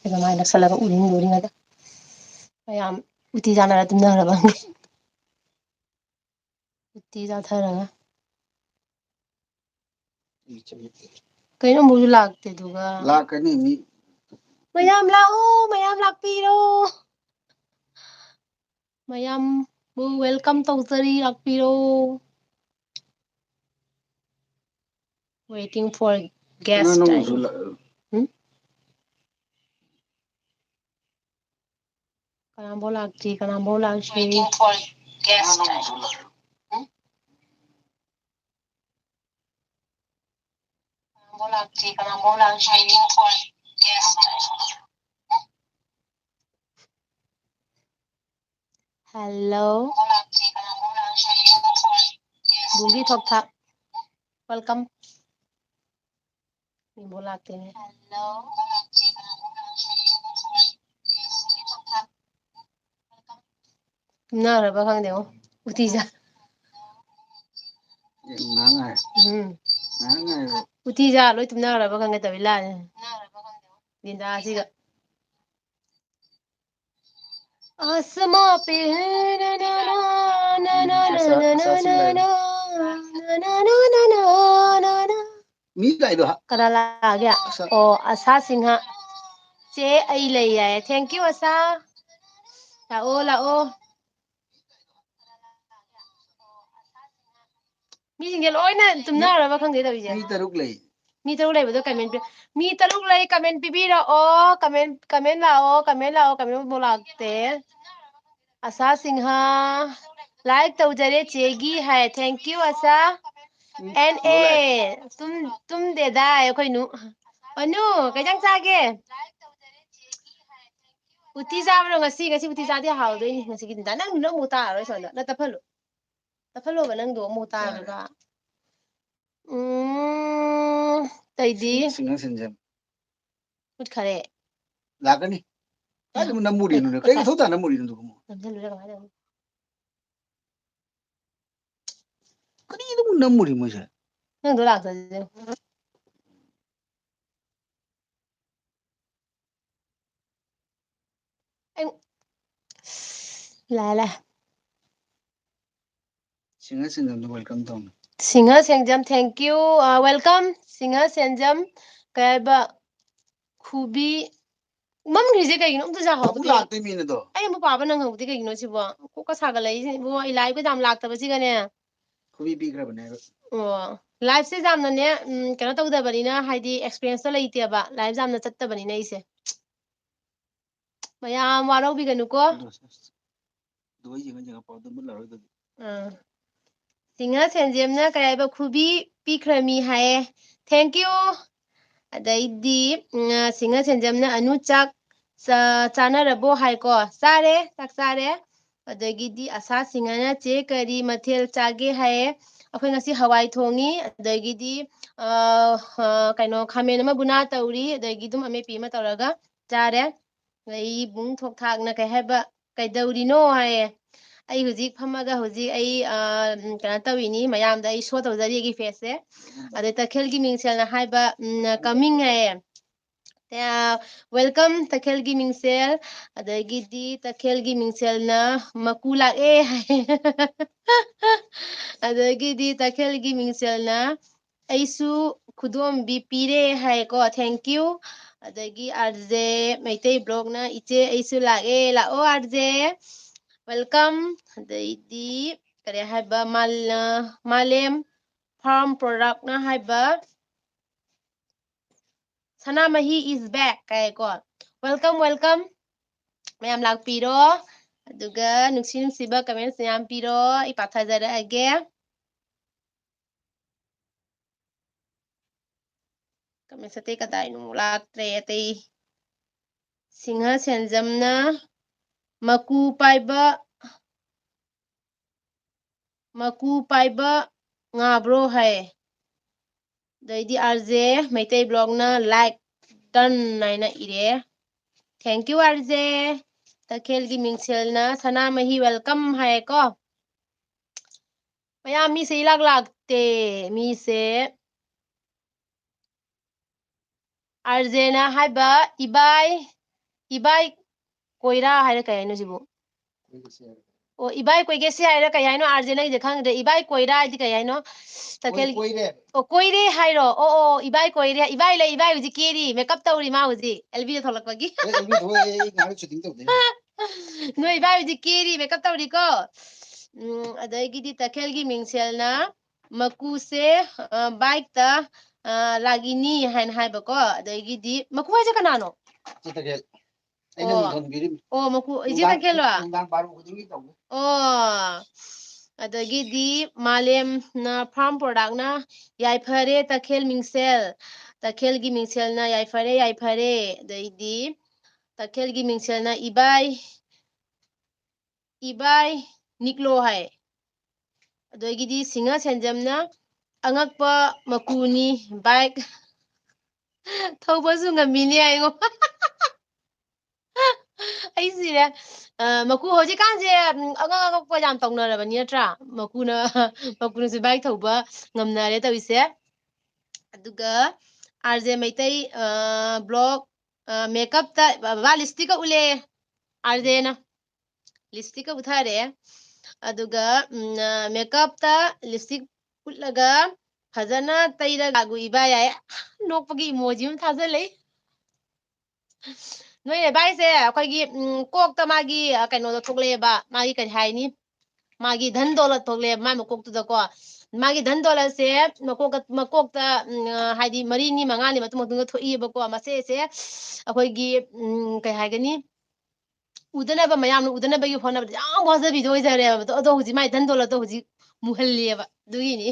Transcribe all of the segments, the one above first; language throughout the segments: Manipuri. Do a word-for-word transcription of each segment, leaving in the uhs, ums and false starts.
ꯑꯗꯨꯃꯥꯏꯅ ꯅꯛꯁꯜꯂꯒ ꯎꯔꯤꯡ ꯂꯨꯔꯤꯉꯩꯗ ꯃꯌꯥꯝ ꯎꯇꯤ ꯆꯥꯅꯔ ꯇꯨꯝꯅꯈ꯭ꯔꯕ ꯈꯪꯗꯦ꯫ ꯎꯇꯤ ꯆꯥꯊꯔꯒ꯫ ꯀꯩꯅꯣ ꯑꯃꯨꯛꯁꯨ ꯂꯥꯛꯇꯦ ꯑꯗꯨꯒ꯫ ꯂꯥꯛꯀꯅꯤ ꯃꯤ꯫ ꯃꯌꯥꯝ ꯂꯥꯛꯑꯣ, ꯃꯌꯥꯝ ꯂꯥꯛꯄꯤꯔꯣ꯫ ꯃꯌꯥꯝꯕꯨ welcome ꯇꯧꯖꯔꯤ, ꯂꯥꯛꯄꯤꯔꯣ꯫ Waiting for guest ꯀꯅꯥꯅꯣ ꯑꯃꯨꯛꯁꯨ ꯍꯥꯏ꯫ ꯂꯥꯛ-, ꯎꯝ? ꯀꯅꯥꯝꯐꯥꯎ ꯂꯥꯛꯇ꯭ꯔꯤ, ꯀꯅꯥꯝꯐꯥꯎ ꯂꯥꯛꯇ꯭ꯔꯤ꯫ Waiting for guest ꯍꯥꯏ꯫ ꯎꯝ? ꯀꯅꯥꯝꯐꯥꯎ ꯂꯥꯛꯇ꯭ꯔꯤ, ꯀꯅꯥꯝꯐꯥꯎ ꯂꯥꯛꯇ꯭ꯔꯤ꯫ Waiting for guest high. Hello. ꯕꯨꯡꯒꯤ ꯊꯣꯛ ꯊꯥꯛ꯫ Welcome꯫ ꯃꯤꯕꯨ ꯂꯥꯛꯇꯦꯅꯦ꯫ ꯇꯨꯝꯅꯈ꯭ꯔꯕ ꯈꯪꯗꯦꯉꯣ꯫ ꯎꯇꯤ ꯆꯥ-, ꯑꯦ, ꯉꯥꯏꯍꯥꯛ ꯉꯥꯏ꯫ ꯎꯝ꯫ ꯉꯥꯏꯍꯥꯛ ꯉꯥꯏ꯫ ꯎꯇꯤ ꯆꯥ ꯂꯣꯏ ꯇꯨꯝꯅꯈ꯭ꯔꯕ ꯈꯪꯗꯦ ꯇꯧꯔꯤ ꯂꯥꯏꯁꯦ꯫ ꯂꯤꯟꯗꯥꯁꯤꯒ꯫ ꯑꯁꯃꯥ ꯄꯦ ꯍꯦ ꯅ ꯅ ꯅ ꯅ ꯅ ꯅ ꯅ ꯅ ꯅ ꯅ ꯅ ꯅ ꯅ ꯅ ꯅ ꯅ꯫ ꯃꯤ ꯂꯥꯛꯏꯗꯣ ꯍꯥ-, ꯀꯅꯥ ꯂꯥꯛꯑꯒꯦ? ꯑꯁ-, ꯑꯣ, ꯑꯁꯥ ꯁꯤꯡꯍ꯫ ꯆꯦ, ꯑꯩ ꯂꯩ ꯌꯥꯏꯌꯦ꯫ Thank you, ꯑꯁꯥ꯫ ꯂꯥꯛꯑꯣ, ꯂꯥꯛꯑꯣ꯫ ꯃꯤꯁꯤꯡꯁꯦ ꯂꯣꯏꯅ ꯇꯨꯝꯅꯈ꯭ꯔꯕ ꯈꯪꯗꯦ ꯇꯧꯔꯤꯁꯦ꯫ ꯃꯤ ꯇꯔꯨꯛ ꯂꯩ꯫ ꯃꯤ ꯇꯔꯨꯛ ꯂꯩꯕꯗꯣ comment ꯄꯤ-, ꯃꯤ ꯇꯔꯨꯛ ꯂꯩ comment ꯄꯤꯕꯤꯔꯛꯑꯣ꯫ Comment, comment ꯂꯥꯛꯑꯣ, comment ꯂꯥꯛꯑꯣ, comment ꯑꯃꯨꯛ ꯂꯥꯛꯇꯦ꯫ ꯑꯁꯥ ꯁꯤꯡꯍ, like ꯇꯧꯖꯔꯦ ꯆꯦꯒꯤ ꯍꯥꯏ꯫ Thank you, ꯑꯁꯥ꯫ ꯎꯝ, ꯑꯦꯟ ꯑꯦ, ꯇꯨꯝ-, ꯇꯨꯝꯗꯦꯗ ꯑꯩꯈꯣꯏ ꯅꯨ-, ꯑꯅꯨ, ꯀꯩ ꯏꯟꯖꯥꯡ ꯆꯥꯒꯦ? ꯎꯇꯤ ꯆꯥꯕ꯭ꯔꯣ ꯉꯁꯤ? ꯉꯁꯤ ꯎꯇꯤ ꯆꯥꯗꯤ ꯍꯥꯎꯗꯣꯏꯅꯤ ꯉꯁꯤꯒꯤ ꯅꯨꯡꯗꯥꯡ꯫ ꯅꯪ, ꯅꯪ ꯑꯃꯨꯛ ꯇꯥꯔꯔꯣꯏ ꯁꯣꯝꯗ꯫ ꯅꯪ ꯇꯞꯍꯜꯂꯨ꯫ ꯇꯞꯍꯜꯂꯣꯕ ꯅꯪꯗꯣ ꯑꯃꯨꯛ ꯇꯥꯔꯔꯣꯏꯕ꯫ ꯌꯥꯔꯦ꯫ ꯎꯝ, ꯑꯇꯩꯗꯤ? ꯁꯤꯡ-, ꯁꯤꯡꯍ ꯁꯤꯟꯁꯦ꯫ ꯃꯨꯠꯈꯔꯦ꯫ ꯂꯥꯛꯀꯅꯤ꯫ ꯀꯥꯏꯗ ꯑꯃꯨꯛ ꯅꯝꯃꯨꯔꯤꯅꯣꯅꯦ? ꯀꯩ ꯃꯊꯧ ꯇꯥꯅ ꯅꯝꯃꯨꯔꯤꯅꯣ ꯑꯗꯨꯒ ꯑꯃꯨꯛ? ꯅꯝꯁꯤꯜꯂꯨꯔꯦ ꯀꯃꯥꯏꯅ ꯇꯧꯅꯤ? ꯀꯔꯤꯅꯣ ꯑꯃꯨꯛ ꯅꯝꯃꯨꯔꯤ ꯃꯣꯏꯁꯦ? ꯅꯪꯗꯣ ꯂꯥꯛꯇ꯭ꯔꯗꯤ꯫ ꯂꯥꯛꯑꯦ, ꯂꯥꯛꯑꯦ꯫ ꯁꯤꯡꯍ ꯁꯦꯟꯖꯝꯗ welcome ꯇꯧꯅꯤ꯫ ꯁꯤꯡꯍ ꯁꯦꯟꯖꯝ, thank you꯫ ꯑ, welcome, ꯁꯤꯡꯍ ꯁꯦꯟꯖꯝ꯫ ꯀꯩ ꯍꯥꯏꯕ? ꯈꯨꯕꯤ ꯃꯝꯈ꯭ꯔꯤꯁꯦ ꯀꯩꯒꯤꯅꯣ? ꯑꯝꯇ ꯖꯥꯍꯧꯗꯦ꯫ ꯑꯃꯨꯛ ꯂꯥꯛꯇꯣꯏ ꯃꯤꯅꯦ ꯑꯗꯣ꯫ ꯑꯩ ꯑꯃꯨꯛ ꯄꯥꯕ ꯅꯪꯍꯧꯗꯦ ꯀꯩꯒꯤꯅꯣ ꯁꯤꯕꯣ? ꯀꯣꯛꯀ ꯁꯥꯒꯠꯂꯛꯏꯁꯦ ꯏꯕꯨꯡꯉꯣ, ꯑꯩ ꯂꯥꯏꯕ ꯌꯥꯝ ꯂꯥꯛꯇꯕꯁꯤꯒꯅꯦ꯫ ꯈꯨꯕꯤ ꯄꯤꯈ꯭ꯔꯕꯅꯦ ꯍꯥꯏꯕ꯫ ꯑꯣ, liveꯁꯦ ꯌꯥꯝꯅꯅꯦ, ꯎꯝ, ꯀꯩꯅꯣ ꯇꯧꯗꯕꯅꯤꯅ, ꯍꯥꯏꯗꯤ experienceꯇꯣ ꯂꯩꯇꯦꯕ, live ꯌꯥꯝꯅ ꯆꯠꯇꯕꯅꯤꯅ ꯑꯩꯁꯦ꯫ ꯃꯌꯥꯝ ꯋꯥꯔꯧꯕꯤꯒꯅꯨꯀꯣ꯫ ꯑꯗꯣ, ꯑꯗꯣ ꯑꯩ ꯌꯦꯡꯉ ꯌꯦꯡꯉ ꯄꯥꯎ ꯑꯗꯨꯝ ꯃꯨꯠꯂꯔꯣꯏ ꯑꯗꯨꯗꯤ꯫ ꯑꯥ꯫ ꯁꯤꯡꯍ ꯁꯦꯟꯖꯦꯝꯅ ꯀꯩ ꯍꯥꯏꯕ? ꯈꯨꯕꯤ ꯄꯤꯈ꯭ꯔꯃꯤ ꯍꯥꯏꯌꯦ꯫ Thank you꯫ ꯑꯗꯩꯗꯤ, ꯎꯝ, ꯁꯤꯡꯍ ꯁꯦꯟꯖꯦꯝꯅ ꯑꯅꯨ ꯆꯥꯛ ꯆꯥ-, ꯆꯥꯅꯔꯕꯣ ꯍꯥꯏꯀꯣ꯫ ꯆꯥꯔꯦ, ꯆꯥꯛ ꯆꯥꯔꯦ꯫ ꯑꯗꯒꯤꯗꯤ ꯑꯁꯥ ꯁꯤꯡꯍꯅ ꯆꯦ ꯀꯔꯤ ꯃꯊꯦꯜ ꯆꯥꯒꯦ ꯍꯥꯏꯌꯦ꯫ ꯑꯩꯈꯣꯏ ꯉꯁꯤ ꯍꯋꯥꯏ ꯊꯣꯡꯉꯤ, ꯑꯗꯒꯤꯗꯤ, ꯑ, ꯑ, ꯀꯩꯅꯣ, ꯈꯥꯃꯦꯟ ꯑꯃ ꯕꯨꯅꯥ ꯇꯧꯔꯤ, ꯑꯗꯒꯤ ꯑꯗꯨꯝ ꯑꯃꯦꯠꯄꯤ ꯑꯃ ꯇꯧꯔꯒ ꯆꯥꯔꯦ꯫ ꯑꯗꯩ ꯕꯨꯡ ꯊꯣꯛ ꯊꯥꯛꯅ ꯀꯩ ꯍꯥꯏꯕ, "ꯀꯩꯗꯧꯔꯤꯅꯣ?" ꯍꯥꯏꯌꯦ꯫ ꯑꯩ ꯍꯧꯖꯤꯛ ꯐꯝꯃꯒ ꯍꯧꯖꯤꯛ ꯑꯩ, ꯑ, ꯎꯝ, ꯀꯩꯅꯣ ꯇꯧꯔꯤꯅꯤ, ꯃꯌꯥꯝꯗ ꯑꯩ show ꯇꯧꯖꯔꯤ ꯑꯩꯒꯤ faceꯁꯦ꯫ ꯑꯗꯩ ꯇꯈꯦꯜꯒꯤ ꯃꯤꯡꯁꯦꯜꯅ ꯍꯥꯏꯕ, ꯎꯝ, coming ꯍꯥꯏꯌꯦ꯫ ꯑ, welcome ꯇꯈꯦꯜꯒꯤ ꯃꯤꯡꯁꯦꯜ꯫ ꯑꯗꯒꯤꯗꯤ ꯇꯈꯦꯜꯒꯤ ꯃꯤꯡꯁꯦꯜꯅ ꯃꯀꯨ ꯂꯥꯛꯑꯦ ꯍꯥꯏ꯫ ꯑꯗꯒꯤꯗꯤ ꯇꯈꯦꯜꯒꯤ ꯃꯤꯡꯁꯦꯜꯅ ꯑꯩꯁꯨ ꯈꯨꯗꯣꯝꯕꯤ ꯄꯤꯔꯦ ꯍꯥꯏꯀꯣ, thank you꯫ ꯑꯗꯒꯤ RJ ꯃꯩꯇꯩ blogꯅ ꯏꯆꯦ ꯑꯩꯁꯨ ꯂꯥꯛꯑꯦ, ꯂꯥꯛꯑꯣ RJ꯫ Welcome꯫ ꯑꯗꯩꯗꯤ ꯀꯔꯤ ꯍꯥꯏꯕ, ꯃꯥꯜ-, ꯑ, ꯃꯥꯂꯦꯝ farm productꯅ ꯍꯥꯏꯕ, "ꯁꯅꯥꯃꯍꯤ is back" ꯀꯥꯏꯀꯣ꯫ Welcome, welcome꯫ ꯃꯌꯥꯝ ꯂꯥꯛꯄꯤꯔꯣ꯫ ꯑꯗꯨꯒ ꯅꯨꯡꯁꯤ ꯅꯨꯡꯁꯤꯕ comments ꯃꯌꯥꯝ ꯄꯤꯔꯣ꯫ ꯑꯩ ꯄꯥꯊꯖꯔꯛꯑꯒꯦ꯫ Comments ꯑꯇꯩ ꯀꯗꯥꯏꯅꯣ? ꯂꯥꯛꯇ꯭ꯔꯦ ꯑꯇꯩ꯫ ꯁꯤꯡꯍ ꯁꯦꯟꯖꯝꯅ ꯃꯀꯨ ꯄꯥꯏꯕ, ꯃꯀꯨ ꯄꯥꯏꯕ ꯉꯥꯕ꯭ꯔꯣ ꯍꯥꯏ꯫ ꯑꯗꯩꯗꯤ RJ ꯃꯩꯇꯩ blogꯅ like done ꯍꯥꯏꯅ ꯏꯔꯦ꯫ Thank you RJ꯫ ꯇꯈꯦꯜꯒꯤ ꯃꯤꯡꯁꯦꯜꯅ Sanamahi welcome ꯍꯥꯏꯌꯦꯀꯣ꯫ ꯃꯌꯥꯝ ꯃꯤꯁꯦ ꯏꯂꯥꯛ ꯂꯥꯛꯇꯦ꯫ ꯃꯤꯁꯦ RJꯅ ꯍꯥꯏꯕ, "ꯏꯕꯥꯏ, ꯏꯕꯥꯏ ꯀꯣꯏꯔꯥ" ꯍꯥꯏꯔ ꯀꯩ ꯍꯥꯏꯅꯣ ꯁꯤꯕꯨ? ꯑꯣ, ꯏꯕꯥꯏ ꯀꯣꯏꯒꯦꯁꯦ ꯍꯥꯏꯔ ꯀꯩ ꯍꯥꯏꯅꯣ? ꯑꯥꯔꯖꯦ, ꯅꯪꯁꯦ ꯈꯪꯗ꯭ꯔꯦ꯫ ꯏꯕꯥꯏ ꯀꯣꯏꯔꯥ ꯍꯥꯏꯗꯤ ꯀꯩ ꯍꯥꯏꯅꯣ? ꯇꯈꯦꯜ-, ꯀꯣꯏꯔꯦ꯫ ꯑꯣ, ꯀꯣꯏꯔꯦ ꯍꯥꯏꯔꯣ? ꯑꯣ, ꯑꯣ, ꯏꯕꯥꯏ ꯀꯣꯏꯔꯦ꯫ ꯏꯕꯥꯏ ꯂꯩ, ꯏꯕꯥꯏ ꯍꯧꯖꯤꯛ ꯀꯦꯔꯤ꯫ ꯃꯦꯀꯞ ꯇꯧꯔꯤ ꯃꯥ ꯍꯧꯖꯤꯛ꯫ ꯑꯦꯜ ꯕꯤꯗ ꯊꯣꯛꯂꯛꯄꯒꯤ꯫ ꯑꯦ, ꯑꯦꯜ ꯕꯤꯗ ꯊꯣꯛꯂꯛꯑꯦ, ꯑꯩ ꯉꯥꯏꯍꯥꯛ ꯁꯨꯇꯤꯡ ꯇꯧꯗꯣꯏꯅꯦ꯫ ꯅꯣꯏ ꯏꯕꯥꯏ ꯍꯧꯖꯤꯛ ꯀꯦꯔꯤ, ꯃꯦꯀꯞ ꯇꯧꯔꯤꯀꯣ? ꯎꯝ, ꯑꯗꯒꯤꯗꯤ ꯇꯈꯦꯜꯒꯤ ꯃꯤꯡꯁꯦꯜꯅ ꯃꯀꯨꯁꯦ, ꯑ, ꯕꯥꯏꯛꯇ, ꯑ, ꯂꯥꯛꯏꯅꯤ ꯍꯥꯏꯅ ꯍꯥꯏꯕꯀꯣ꯫ ꯑꯗꯒꯤꯗꯤ ꯃꯀꯨ ꯍꯥꯏꯁꯦ ꯀꯅꯥꯅꯣ? ꯏꯆꯦ ꯇꯈꯦꯜ꯫ ꯑꯩꯅ ꯑꯣ꯫ ꯅꯨꯡꯊꯪꯕꯤꯔꯤꯝ-, ꯑꯣ, ꯃꯀꯨ, ꯏꯆꯦ ꯅꯨꯡꯗꯥꯡ-, ꯇꯈꯦꯜꯂꯣ? ꯅꯨꯡꯗꯥꯡ ꯕꯥꯔꯣ ꯈꯨꯗꯤꯡꯒꯤ ꯇꯧꯋꯦ꯫ ꯑꯣ꯫ ꯑꯗꯒꯤꯗꯤ ꯃꯥꯂꯦꯝꯅ ꯐꯥꯔꯝ ꯄ꯭ꯔꯣꯗꯛꯅ ꯌꯥꯏꯐꯔꯦ ꯇꯈꯦꯜ ꯃꯤꯡꯁꯦꯜ꯫ ꯇꯈꯦꯜꯒꯤ ꯃꯤꯡꯁꯦꯜꯅ ꯌꯥꯏꯐꯔꯦ, ꯌꯥꯏꯐꯔꯦ꯫ ꯑꯗꯩꯗꯤ ꯇꯈꯦꯜꯒꯤ ꯃꯤꯡꯁꯦꯜꯅ ꯏꯕꯥꯏ, ꯏꯕꯥꯏ ꯅꯤꯛꯂꯣ ꯍꯥꯏ꯫ ꯑꯗꯒꯤꯗꯤ ꯁꯤꯡꯍ ꯁꯦꯟꯖꯝꯅ ꯑꯉꯛꯄ ꯃꯀꯨꯅꯤ, ꯕꯥꯏꯛ ꯊꯧꯕꯁꯨ ꯉꯝꯃꯤꯅꯦ ꯍꯥꯏꯉꯣ꯫ ꯑꯩ ꯁꯤꯔꯦ꯫ ꯑ, ꯃꯀꯨ ꯍꯧꯖꯤꯛꯀꯥꯟꯁꯦ, ꯎꯝ, ꯑꯉꯛ ꯑꯉꯛꯄ ꯌꯥꯝ ꯇꯧꯅꯔꯕꯅꯤ ꯅꯠꯇ꯭ꯔꯥ? ꯃꯀꯨꯅ, ꯃꯀꯨꯅꯁꯨ ꯕꯥꯏꯛ ꯊꯧꯕ ꯉꯝꯅꯔꯦ ꯇꯧꯔꯤꯁꯦ꯫ ꯑꯗꯨꯒ ꯑꯥꯔ ꯖꯦ ꯃꯩꯇꯩ, ꯑ, ꯕ꯭ꯂꯣꯛ, ꯑ, ꯃꯦꯀꯞꯇ, ꯕꯕꯥ ꯂꯤꯞꯁꯇꯤꯛꯀ ꯎꯠꯂꯦ ꯑꯥꯔ ꯖꯦꯅ꯫ ꯂꯤꯞꯁꯇꯤꯛꯀ ꯎꯠꯊꯔꯦ꯫ ꯑꯗꯨꯒ, ꯎꯝ, ꯑ, ꯃꯦꯀꯞꯇ ꯂꯤꯞꯁꯇꯤꯛ ꯎꯠꯂꯒ ꯐꯖꯅ ꯇꯩꯔꯒ ꯂꯥꯛꯎ ꯏꯕꯥꯏ ꯍꯥꯏ꯫ ꯅꯣꯛꯄꯒꯤ ꯏꯃꯣꯖꯤ ꯑꯃ ꯊꯥꯖꯜꯂꯛꯏ꯫ ꯅꯣꯏꯅꯦ ꯚꯥꯏꯁꯦ ꯑꯩꯈꯣꯏꯒꯤ, ꯎꯝ, ꯀꯣꯛꯇ ꯃꯥꯒꯤ, ꯑ, ꯀꯩꯅꯣꯗꯣ ꯊꯣꯛꯂꯛꯑꯦꯕ, ꯃꯥꯒꯤ ꯀꯔꯤ ꯍꯥꯏꯅꯤ, ꯃꯥꯒꯤ ꯙꯟ ꯗꯧꯂꯠ ꯊꯣꯛꯂꯛꯑꯦꯕ ꯃꯥꯏ ꯃꯀꯣꯛꯇꯨꯗꯀꯣ꯫ ꯃꯥꯒꯤ ꯙꯟ ꯗꯧꯂꯠꯁꯦ ꯃꯀꯣꯛꯇ, ꯃꯀꯣꯛꯇ, ꯎꯝ, ꯑ, ꯍꯥꯏꯗꯤ ꯃꯔꯤꯅꯤ ꯃꯉꯥꯅꯤ ꯃꯇꯨꯡ ꯃꯇꯨꯡꯗ ꯊꯣꯛꯏꯕꯀꯣ꯫ ꯃꯁꯦꯁꯦ ꯑꯩꯈꯣꯏꯒꯤ, ꯎꯝ, ꯀꯩ ꯍꯥꯏꯒꯅꯤ, ꯎꯗꯅꯕ, ꯃꯌꯥꯝꯅ ꯎꯗꯅꯕꯒꯤ ꯍꯣꯠꯅꯕꯗ ꯌꯥꯝ ꯋꯥꯖꯕꯤꯗꯣ ꯑꯣꯏꯖꯔꯦꯕ꯫ ꯑꯗꯣ ꯍꯧꯖꯤꯛ ꯃꯥꯏ ꯙꯟ ꯗꯧꯂꯠꯇꯣ ꯍꯧꯖꯤꯛ ꯃꯨꯍꯜꯂꯤꯑꯕ, ꯑꯗꯨꯒꯤꯅꯤ꯫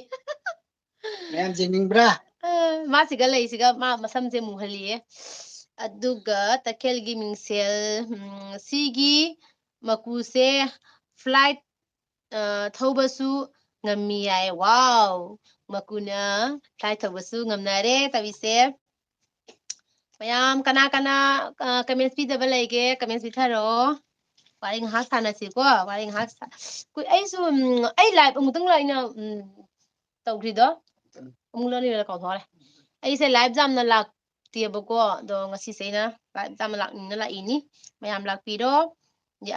ꯃꯌꯥꯝ ꯌꯦꯡꯅꯤꯡꯕ꯭ꯔꯥ? ꯑ, ꯃꯥꯁꯤꯒ ꯂꯩꯁꯤꯒ ꯃꯥ ꯃꯁꯝꯁꯦ ꯃꯨꯍꯜꯂꯤꯌꯦ꯫ ꯑꯗꯨꯒ ꯇꯈꯦꯜꯒꯤ ꯃꯤꯡꯁꯦꯜ, ꯎꯝ, ꯁꯤꯒꯤ ꯃꯀꯨꯁꯦ flight, ꯑ, ꯊꯧꯕꯁꯨ ꯉꯝꯃꯤ ꯍꯥꯏ꯫ ꯋꯥꯎ! ꯃꯀꯨꯅ flight ꯊꯧꯕꯁꯨ ꯉꯝꯅꯔꯦ ꯇꯧꯔꯤꯁꯦ꯫ ꯃꯌꯥꯝ ꯀꯅꯥ ꯀꯅꯥ, ꯑ, comments ꯄꯤꯗꯕ ꯂꯩꯒꯦ? Comments ꯄꯤꯊꯔꯛꯑꯣ꯫ ꯋꯥꯔꯤ ꯉꯥꯏꯍꯥꯛ ꯁꯥꯟꯅꯁꯤꯀꯣ꯫ ꯋꯥꯔꯤ ꯉꯥꯏꯍꯥꯛ ꯁꯥ-, ꯀꯨꯏ-, ꯑꯩꯁꯨ, ꯎꯝ, ꯑꯩ live ꯑꯃꯨꯛꯇꯪ ꯂꯥꯛꯏꯅ, ꯎꯝ, ꯇꯧꯈ꯭ꯔꯤꯗꯣ꯫ ꯑꯃꯨꯛ ꯂꯣꯟꯅꯤꯡꯉꯦ ꯀꯥꯎꯊꯣꯛꯈ꯭ꯔꯦ꯫ ꯑꯩꯁꯦ live ꯌꯥꯝꯅ ꯂꯥꯛꯇꯦꯕꯀꯣ꯫ ꯑꯗꯣ ꯉꯁꯤꯁꯦ ꯑꯩꯅ live ꯌꯥꯝꯅ ꯂꯥꯛꯅꯤꯡꯅ ꯂꯥꯛꯏꯅꯤ꯫ ꯃꯌꯥꯝ ꯂꯥꯛꯄꯤꯔꯣ꯫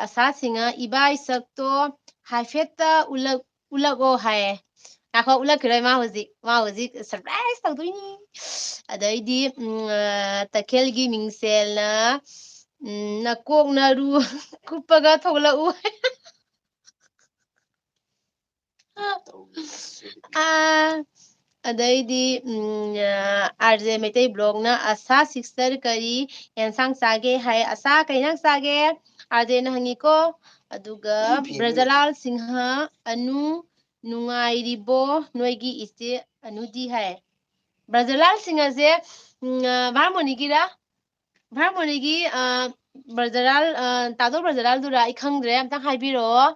ꯑꯁꯥ ꯁꯤꯡꯍ, "ꯏꯕꯥꯏ ꯁꯛꯇꯣ ꯍꯥꯏꯐꯦꯠꯇ ꯎꯠꯂꯛ-, ꯎꯠꯂꯛꯑꯣ" ꯍꯥꯏꯌꯦ꯫ ꯉꯥꯏꯈꯣ, ꯎꯠꯂꯛꯈꯤꯔꯣꯏ, ꯃꯥ ꯍꯧꯖꯤꯛ, ꯃꯥ ꯍꯧꯖꯤꯛ surprise ꯇꯧꯗꯣꯏꯅꯤ꯫ ꯑꯗꯩꯗꯤ, ꯎꯝ, ꯑ, ꯇꯈꯦꯜꯒꯤ ꯃꯤꯡꯁꯦꯜꯅ, ꯎꯝ, "ꯅꯀꯣꯛ ꯅꯔꯨ ꯀꯨꯞꯄꯒ ꯊꯣꯛꯂꯛꯎ" ꯍꯥꯏ꯫ ꯑꯥ, ꯑꯗꯩꯗꯤ, ꯎꯝ, ꯑ, ꯑꯥꯔ ꯖꯦ ꯃꯩꯇꯩ ꯕ꯭ꯂꯣꯛꯅ "ꯑꯁꯥ ꯁꯤꯁꯇꯔ ꯀꯔꯤ ꯑꯦꯟꯁꯥꯡ ꯆꯥꯒꯦ?" ꯍꯥꯏ꯫ "ꯑꯁꯥ ꯀꯩ ꯏꯟꯁꯥꯡ ꯆꯥꯒꯦ?" ꯑꯥꯔ ꯖꯦꯅ ꯍꯪꯉꯤꯀꯣ꯫ ꯑꯗꯨꯒ ꯎꯝ, ꯐꯦꯡꯕ ꯕ꯭ꯔꯖꯂꯥꯜ ꯁꯤꯡꯍ, "ꯑꯅꯨ ꯅꯨꯡꯉꯥꯏꯔꯤꯕꯣ ꯅꯣꯏꯒꯤ ꯏꯆꯦ ꯑꯅꯨꯗꯤ?" ꯍꯥꯏ꯫ ꯕ꯭ꯔꯖꯂꯥꯜ ꯁꯤꯡꯍꯁꯦ, ꯎꯝ, ꯑ, ꯚꯥꯔꯃꯣꯅꯤꯒꯤꯔ? ꯚꯥꯔꯃꯣꯅꯤꯒꯤ, ꯑ, ꯕ꯭ꯔꯖꯂꯥꯜ, ꯑ, ꯇꯥꯗꯣ ꯕ꯭ꯔꯖꯂꯥꯜꯗꯨꯔ? ꯑꯩ ꯈꯪꯗ꯭ꯔꯦ, ꯑꯝꯇꯪ ꯍꯥꯏꯕꯤꯔꯛꯑꯣ꯫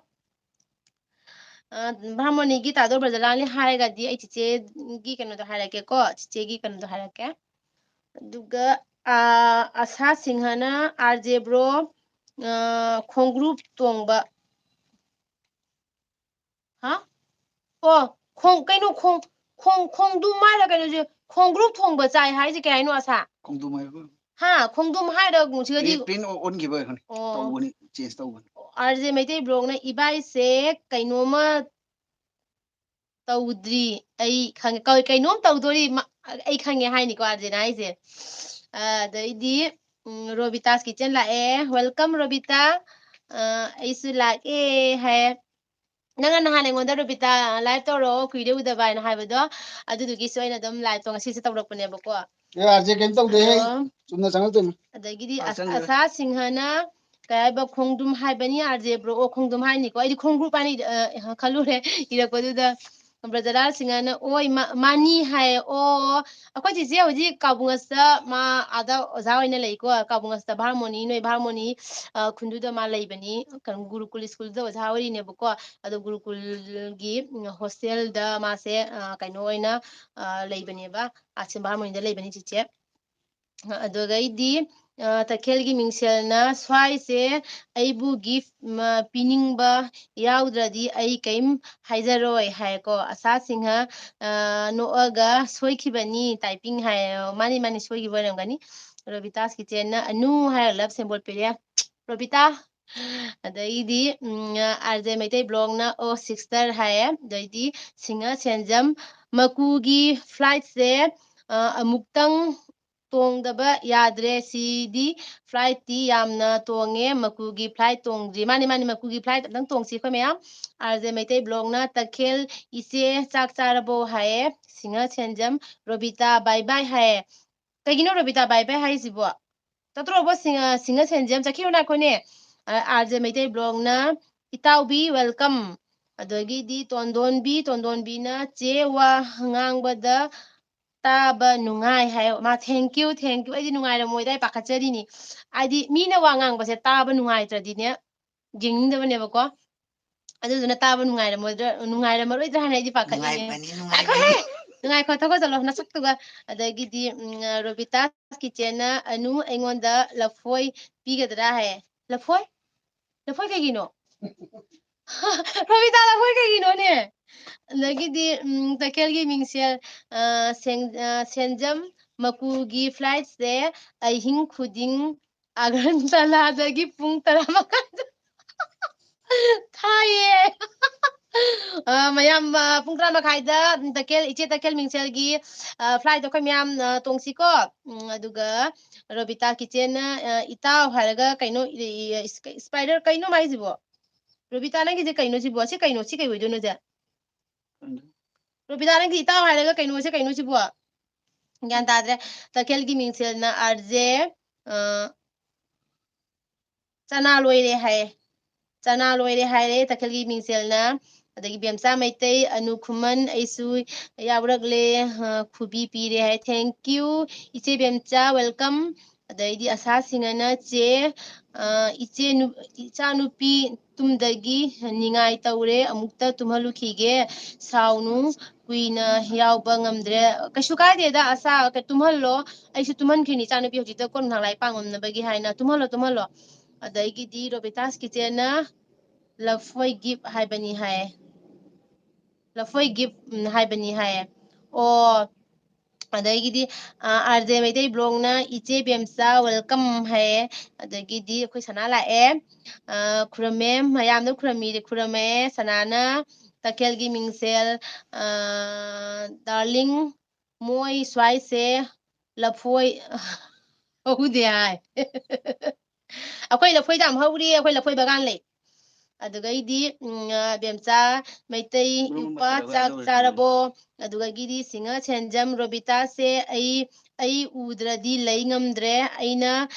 ꯑ, ꯚꯥꯔꯃꯣꯅꯤꯒꯤ ꯇꯥꯗꯣ ꯕ꯭ꯔꯖꯂꯥꯜꯅꯤ ꯍꯥꯏꯔꯒꯗꯤ ꯑꯩ ꯆꯤꯆꯦꯒꯤ ꯀꯩꯅꯣꯗꯣ ꯍꯥꯏꯔꯛꯀꯦꯀꯣ, ꯆꯤꯆꯦꯒꯤ ꯀꯩꯅꯣꯗꯣ ꯍꯥꯏꯔꯛꯀꯦ꯫ ꯑꯗꯨꯒ, ꯑ, ꯑꯁꯥ ꯁꯤꯡꯍꯅ, "ꯑꯥꯔ ꯖꯦ ꯕ꯭ꯔꯣ, ꯑ, ꯈꯣꯡꯒ꯭ꯔꯨꯞ ꯇꯣꯡꯕ", ꯍꯥ? ꯑꯣ, ꯈꯣꯡ-, ꯀꯩꯅꯣ, ꯈꯣꯡ-, ꯈꯣꯡ-, ꯈꯣꯡꯗꯨꯝ ꯍꯥꯏꯔ ꯀꯩꯅꯣꯁꯦ, ꯈꯣꯡꯒ꯭ꯔꯨꯞ ꯊꯣꯡꯕ ꯆꯥꯏ ꯍꯥꯏꯁꯦ ꯀꯩ ꯍꯥꯏꯅꯣ, ꯑꯁꯥ? ꯈꯣꯡꯗꯨꯝ ꯍꯥꯏꯕ꯫ ꯍꯥ, ꯈꯣꯡꯗꯨꯝ ꯍꯥꯏꯔ ꯁꯤꯗꯗꯤ ꯄ꯭ꯔꯤ-, ꯄ꯭ꯔꯤꯟ ꯑꯣ-, ꯑꯣꯟꯈꯤꯕ ꯑꯣꯏꯔꯝꯒꯅꯤ꯫ ꯑꯣ꯫ ꯇꯧꯕꯅꯤ, ꯆꯦꯟꯖ ꯇꯧꯕꯅꯤ꯫ ꯑꯥꯔ ꯖꯦ ꯃꯩꯇꯩ ꯕ꯭ꯂꯣꯛꯅ, "ꯏꯕꯥꯏꯁꯦ ꯀꯩꯅꯣꯝꯃ ꯇꯧꯗ꯭ꯔꯤ, ꯑꯩ ꯈꯪꯉꯦ, ꯀꯧ-, ꯀꯩꯅꯣꯝ ꯇꯧꯗꯣꯔꯤ, ꯃ-, ꯑꯩ ꯈꯪꯉꯦ" ꯍꯥꯏꯅꯤꯀꯣ ꯑꯥꯔ ꯖꯦꯅ ꯍꯥꯏꯁꯦ꯫ ꯑ, ꯑꯗꯩꯗꯤ, ꯎꯝ, ꯔꯣꯕꯤꯇꯥꯁ ꯀꯤꯆꯟ ꯂꯥꯛꯑꯦ꯫ Welcome, ꯔꯣꯕꯤꯇꯥ꯫ ꯑ, "ꯑꯩꯁꯨ ꯂꯥꯛꯑꯦ" ꯍꯥꯏ꯫ ꯅꯪꯅ ꯅꯍꯥꯟ ꯑꯩꯉꯣꯟꯗ, "ꯔꯣꯕꯤꯇꯥ, live ꯇꯧꯔꯛꯑꯣ, ꯀꯨꯏꯔꯦ ꯎꯗꯕ" ꯍꯥꯏꯅ ꯍꯥꯏꯕꯗꯣ, ꯑꯗꯨꯗꯨꯒꯤꯁꯨ ꯑꯩꯅ ꯑꯗꯨꯝ live ꯇꯣ ꯉꯁꯤꯁꯦ ꯇꯧꯔꯛꯄꯅꯦꯕꯀꯣ꯫ ꯑꯦ, ꯑꯥꯔ ꯖꯦ ꯀꯩꯝ ꯇꯧꯗꯦꯍꯦ꯫ ꯑꯗꯣ ꯆꯨꯝꯅ ꯆꯪꯉꯛꯇꯣꯏꯅꯤ꯫ ꯑꯗꯒꯤꯗꯤ ꯑꯥ, ꯑꯁ-, ꯆꯪꯈ꯭ꯔꯦ꯫ ꯑꯁꯥ ꯁꯤꯡꯍꯅ ꯀꯩ ꯍꯥꯏꯕ, "ꯈꯣꯡꯗ꯭ꯔꯨꯝ ꯍꯥꯏꯕꯅꯤ ꯑꯥꯔ ꯖꯦ ꯕ꯭ꯔꯣ", ꯑꯣ, ꯈꯣꯡꯗ꯭ꯔꯨꯝ ꯍꯥꯏꯅꯤꯀꯣ, ꯑꯩꯗꯤ ꯈꯣꯡꯒ꯭ꯔꯨꯞ ꯍꯥꯏꯅ, ꯑ, ꯈꯜꯂꯨꯔꯦ ꯏꯔꯛꯄꯗꯨꯗ꯫ ꯕ꯭ꯔꯖꯂꯥꯜ ꯁꯤꯡꯍꯅ, "ꯑꯣꯏ, ꯃꯥ-, ꯃꯥꯅꯤ" ꯍꯥꯏꯌꯦ꯫ ꯑꯣ, ꯑꯩꯈꯣꯏ ꯆꯤꯆꯦ ꯍꯧꯖꯤꯛ ꯀꯥꯕꯨꯡ ꯑꯁꯤꯗ ꯃꯥ ꯑꯥꯗ ꯑꯣꯖꯥ ꯑꯣꯏꯅ ꯂꯩꯀꯣ, ꯀꯥꯕꯨꯡ ꯑꯁꯤꯗ ꯚꯥꯔꯃꯣꯅꯤ, ꯅꯣꯏ ꯚꯥꯔꯃꯣꯅꯤ, ꯑ, ꯈꯨꯟꯗꯨꯗ ꯃꯥ ꯂꯩꯕꯅꯤ, ꯀꯩꯅꯣ, ꯒꯨꯔꯨꯀꯨꯜ ꯁ꯭ꯀꯨꯜꯗ ꯑꯣꯖꯥ ꯑꯣꯏꯔꯤꯅꯦꯕꯀꯣ꯫ ꯑꯗꯣ ꯒꯨꯔꯨꯀꯨꯜꯒꯤ, ꯎꯝ, ꯍꯣꯁꯇꯦꯜꯗ ꯃꯥꯁꯦ, ꯑ, ꯀꯩꯅꯣ ꯑꯣꯏꯅ, ꯑ, ꯂꯩꯕꯅꯦꯕ, ꯑꯥ, ꯁꯤ ꯚꯥꯔꯃꯣꯅꯤꯗ ꯂꯩꯕꯅꯤ ꯆꯤꯆꯦ꯫ ꯑꯗꯨꯗꯩꯗꯤ, ꯑ, ꯇꯈꯦꯜꯒꯤ ꯃꯤꯡꯁꯦꯜꯅ, "ꯁ꯭ꯋꯥꯏꯁꯦ ꯑꯩꯕꯨ gift, ꯃ, ꯄꯤꯅꯤꯡꯕ ꯌꯥꯎꯗ꯭ꯔꯗꯤ ꯑꯩ ꯀꯩꯝ ꯍꯥꯏꯖꯔꯣꯏ" ꯍꯥꯏꯀꯣ꯫ ꯑꯁꯥ ꯁꯤꯡꯍ, ꯑ, ꯅꯣꯛꯑꯒ, "ꯁꯣꯏꯈꯤꯕꯅꯤ, typing" ꯍꯥꯏ꯫ ꯃꯥꯅꯤ, ꯃꯥꯅꯤ, ꯁꯣꯏꯈꯤꯕ ꯑꯣꯏꯔꯝꯒꯅꯤ꯫ ꯔꯣꯕꯤꯇꯥꯁ ꯀꯤꯆꯦꯟꯅ, "ꯑꯅꯨ" ꯍꯥꯏꯔ love symbol ꯄꯤꯔꯛꯑꯦ꯫ ꯔꯣꯕꯤꯇꯥ, ꯑꯗꯩꯗꯤ ꯎꯝ, ꯑꯥꯔ ꯖꯦ ꯃꯩꯇꯩ ꯕ꯭ꯂꯣꯛꯅ ꯑꯣ ꯁꯤꯁꯇꯔ ꯍꯥꯏꯌꯦ꯫ ꯑꯗꯩꯗꯤ ꯁꯤꯡꯍ ꯁꯦꯟꯖꯝ, ꯃꯀꯨꯒꯤ ꯐ꯭ꯂꯥꯏꯠꯁꯦ ꯑ, ꯑꯃꯨꯛꯇꯪ ꯇꯣꯡꯗꯕ ꯌꯥꯗ꯭ꯔꯦ꯫ ꯁꯤꯗꯤ ꯐ꯭ꯂꯥꯏꯠꯇꯤ ꯌꯥꯝꯅ ꯇꯣꯡꯉꯦ, ꯃꯀꯨꯒꯤ ꯐ꯭ꯂꯥꯏꯠ ꯇꯣꯡꯗ꯭ꯔꯤ꯫ ꯃꯥꯅꯤ, ꯃꯥꯅꯤ, ꯃꯀꯨꯒꯤ ꯐ꯭ꯂꯥꯏꯠ ꯑꯝꯇꯪ ꯇꯣꯡꯁꯤ ꯑꯩꯈꯣꯏ ꯃꯌꯥꯝ꯫ ꯑꯥꯔ ꯖꯦ ꯃꯩꯇꯩ ꯕ꯭ꯂꯣꯛꯅ ꯇꯈꯦꯜ ꯏꯆꯦ ꯆꯥꯛ ꯆꯥꯔꯕꯣ ꯍꯥꯏꯌꯦ꯫ ꯁꯤꯡꯍ ꯁꯦꯟꯖꯝ ꯔꯣꯕꯤꯇꯥ ꯕꯥꯏ ꯕꯥꯏ ꯍꯥꯏꯌꯦ꯫ ꯀꯩꯒꯤꯅꯣ ꯔꯣꯕꯤꯇꯥ ꯕꯥꯏ ꯕꯥꯏ ꯍꯥꯏꯁꯤꯕꯣ? ꯆꯠꯇ꯭ꯔꯣꯕꯣ ꯁꯤꯡꯍ, ꯁꯤꯡꯍ ꯁꯦꯟꯖꯝ? ꯆꯠꯈꯤꯕ ꯉꯥꯏꯈꯣꯅꯦ꯫ ꯑ, ꯑꯥꯔ ꯖꯦ ꯃꯩꯇꯩ ꯕ꯭ꯂꯣꯛꯅ ꯏꯇꯥꯎꯕꯤ ꯋꯦꯜꯀꯝ꯫ ꯑꯗꯒꯤꯗꯤ ꯇꯣꯟꯗꯣꯟꯕꯤ, ꯇꯣꯟꯗꯣꯟꯕꯤꯅ ꯆꯦ ꯋꯥ ꯉꯥꯡꯕꯗ ꯇꯥꯕ ꯅꯨꯡꯉꯥꯏ ꯍꯥꯏꯌꯣ꯫ ꯃꯥ thank you, thank you꯫ ꯑꯩꯗꯤ ꯅꯨꯡꯉꯥꯏꯔꯝꯃꯣꯏꯗ ꯑꯩ ꯄꯥꯈꯠꯆꯔꯤꯅꯤ꯫ ꯍꯥꯏꯗꯤ ꯃꯤꯅ ꯋꯥ ꯉꯥꯡꯕꯁꯦ ꯇꯥꯕ ꯅꯨꯡꯉꯥꯏꯇ꯭ꯔꯗꯤꯅꯦ ꯌꯦꯡꯅꯤꯡꯗꯕꯅꯦꯕꯀꯣ꯫ ꯑꯗꯨꯗꯨꯅ ꯇꯥꯕ ꯅꯨꯡꯉꯥꯏꯔꯝꯃꯣꯏꯗ꯭ꯔꯥ, ꯅꯨꯡꯉꯥꯏꯔꯝꯃꯔꯣꯏꯗ꯭ꯔꯥ ꯍꯥꯏꯅ ꯑꯩꯗꯤ ꯄꯥꯈꯠꯂꯤꯅꯦ꯫ ꯅꯨꯡꯉꯥꯏꯕꯅꯤ, ꯉꯥꯏꯈꯣꯍꯦ! ꯅꯨꯡꯉꯥꯏꯕꯅꯤ꯫ ꯅꯨꯡꯉꯥꯏꯈꯣ, ꯊꯣꯛꯈꯣ ꯆꯠꯂꯣ ꯅꯁꯛꯇꯨꯒ꯫ ꯑꯗꯒꯤꯗꯤ ꯎꯝ, ꯔꯣꯕꯤꯇꯥ ꯀꯤꯆꯦꯟꯅ ꯑꯅꯨ ꯑꯩꯉꯣꯟꯗ ꯂꯐꯣꯏ ꯄꯤꯒꯗ꯭ꯔꯥ ꯍꯥꯏꯌꯦ꯫ ꯂꯐꯣꯏ? ꯂꯐꯣꯏ ꯀꯩꯒꯤꯅꯣ? ꯔꯣꯕꯤꯇꯥ, ꯂꯐꯣꯏ ꯀꯩꯒꯤꯅꯣꯅꯦ? ꯑꯗꯒꯤꯗꯤ ꯎꯝ, ꯇꯈꯦꯜꯒꯤ ꯃꯤꯡꯁꯦꯜ ꯑ, ꯁꯦꯡ-, ꯑ, ꯁꯦꯟꯖꯝ ꯃꯀꯨꯒꯤ ꯐ꯭ꯂꯥꯏꯠꯁꯦ ꯑꯍꯤꯡ ꯈꯨꯗꯤꯡ ꯑꯒꯔꯇꯂꯥꯗꯒꯤ ꯄꯨꯡ ꯇꯔꯥ ꯃꯈꯥꯏꯗ ꯊꯥꯏꯌꯦ꯫ ꯑ, ꯃꯌꯥꯝ ꯑ, ꯄꯨꯡ ꯇꯔꯥ ꯃꯈꯥꯏꯗ ꯇꯈꯦꯜ, ꯏꯆꯦ ꯇꯈꯦꯜ ꯃꯤꯡꯁꯦꯜꯒꯤ ꯑ, ꯐ꯭ꯂꯥꯏꯠꯇꯣ ꯑꯩꯈꯣꯏ ꯃꯌꯥꯝ ꯑ, ꯇꯣꯡꯁꯤꯀꯣ꯫ ꯎꯝ, ꯑꯗꯨꯒ ꯔꯣꯕꯤꯇꯥ ꯀꯤꯆꯦꯟꯅ ꯑ, ꯏꯇꯥꯎ ꯍꯥꯏꯔꯒ ꯀꯩꯅꯣ ꯏ-, ꯏ-, ꯏꯁ-, ꯏꯁꯄꯥꯏꯗꯔ ꯀꯩꯅꯣ ꯃꯥꯏꯁꯤꯕꯣ? ꯔꯣꯕꯤꯇꯥ ꯅꯪꯒꯤꯁꯦ ꯀꯩꯅꯣ ꯁꯤꯕꯣ? ꯁꯤ ꯀꯩꯅꯣ? ꯁꯤ ꯀꯩ ꯑꯣꯏꯗꯣꯏꯅꯣ ꯁꯦ? ꯔꯣꯕꯤꯇꯥ ꯅꯪꯒꯤ ꯏꯇꯥꯎ ꯍꯥꯏꯔꯒ ꯀꯩꯅꯣꯁꯦ ꯀꯩꯅꯣ ꯁꯤꯕꯣ? ꯒ꯭ꯌꯥꯟ ꯇꯥꯗ꯭ꯔꯦ꯫ ꯇꯈꯦꯜꯒꯤ ꯃꯤꯡꯁꯦꯜꯅ ꯑꯥꯔ ꯖꯦ ꯑ, ꯆꯅꯥ ꯂꯣꯏꯔꯦ ꯍꯥꯏꯌꯦ꯫ ꯆꯅꯥ ꯂꯣꯏꯔꯦ ꯍꯥꯏꯔꯦ ꯇꯈꯦꯜꯒꯤ ꯃꯤꯡꯁꯦꯜꯅ꯫ ꯑꯗꯒꯤ ꯕꯦꯝꯆꯥ ꯃꯩꯇꯩ, ꯑꯅꯨ ꯈꯨꯃꯟ, ꯑꯩꯁꯨ ꯌꯥꯎꯔꯛꯂꯦ, ꯑ, ꯈꯨꯕꯤ ꯄꯤꯔꯦ ꯍꯥꯏ꯫ Thank you, ꯏꯆꯦ ꯕꯦꯝꯆꯥ, welcome꯫ ꯑꯗꯩꯗꯤ ꯑꯁꯥ ꯁꯤꯡꯍꯅ ꯆꯦ, ꯑ, ꯏꯆꯦ ꯅꯨ-, ꯏꯆꯥꯅꯨꯄꯤ ꯇꯨꯝꯗꯒꯤ ꯅꯤꯡꯉꯥꯏ ꯇꯧꯔꯦ, ꯑꯃꯨꯛꯇ ꯇꯨꯝꯍꯜꯂꯨꯈꯤꯒꯦ, ꯁꯥꯎꯅꯨ, ꯀꯨꯏꯅ ꯌꯥꯎꯕ ꯉꯝꯗ꯭ꯔꯦ꯫ ꯀꯩꯁꯨ ꯀꯥꯏꯗꯦꯗ ꯑꯁꯥ, ꯀ-, ꯇꯨꯝꯍꯜꯂꯣ꯫ ꯑꯩꯁꯨ ꯇꯨꯝꯍꯟꯈ꯭ꯔꯤꯅꯤ ꯏꯆꯥꯅꯨꯄꯤ ꯍꯧꯖꯤꯛꯇ ꯀꯣꯟ ꯉꯥꯏꯍꯥꯛ ꯂꯥꯏꯔꯤꯛ ꯄꯥ ꯉꯝꯅꯕꯒꯤ ꯍꯥꯏꯅ꯫ ꯇꯨꯝꯍꯜꯂꯣ, ꯇꯨꯝꯍꯜꯂꯣ꯫ ꯑꯗꯒꯤꯗꯤ ꯔꯣꯕꯤꯇꯥꯁ ꯀꯤꯆꯦꯟꯅ ꯂꯐꯣꯏ ꯒꯤꯐ ꯍꯥꯏꯕꯅꯤ ꯍꯥꯏ꯫ ꯂꯐꯣꯏ ꯒꯤꯐ, ꯎꯝ, ꯍꯥꯏꯕꯅꯤ ꯍꯥꯏ꯫ ꯑꯣ, ꯑꯗꯒꯤꯗꯤ ꯑꯥꯔ ꯖꯦ ꯃꯩꯇꯩ ꯕ꯭ꯂꯣꯛꯅ "ꯏꯆꯦ ꯕꯦꯝꯆꯥ, welcome" ꯍꯥꯏꯌꯦ꯫ ꯑꯗꯒꯤꯗꯤ ꯑꯩꯈꯣꯏ ꯁꯅꯥ ꯂꯥꯛꯑꯦ꯫ ꯑ, ꯈꯨꯔꯝꯃꯦ, ꯃꯌꯥꯝꯗ ꯈꯨꯔꯝꯃꯤꯔꯦ, ꯈꯨꯔꯝꯃꯦ꯫ ꯁꯅꯥꯅ ꯇꯈꯦꯜꯒꯤ ꯃꯤꯡꯁꯦꯜ, ꯑ, "ꯗꯥꯔꯂꯤꯡ, ꯃꯣꯏ ꯁ꯭ꯋꯥꯏꯁꯦ ꯂꯐꯣꯏ ꯍꯧꯗꯦ" ꯍꯥꯏ꯫ ꯑꯩꯈꯣꯏ ꯂꯐꯣꯏꯗ ꯌꯥꯝ ꯍꯧꯔꯤ, ꯑꯩꯈꯣꯏ ꯂꯐꯣꯏ ꯕꯒꯥꯟ ꯂꯩ꯫ ꯑꯗꯨꯒꯩꯗꯤ, ꯎꯝ, ꯑ, ꯕꯦꯝꯆꯥ ꯃꯩꯇꯩ ꯃꯔꯨꯝ ꯏꯄꯥ, ꯃꯆꯥ ꯆꯥꯛ ꯂꯣꯏ ꯆꯥꯔꯕꯣ? ꯑꯗꯨꯒꯒꯤꯗꯤ ꯁꯤꯡꯍ ꯁꯦꯟꯖꯝ ꯔꯣꯕꯤꯇꯥꯁꯦ ꯑꯩ, ꯑꯩ ꯎꯗ꯭ꯔꯗꯤ ꯂꯩ ꯉꯝꯗ꯭ꯔꯦ꯫ ꯑꯩꯅ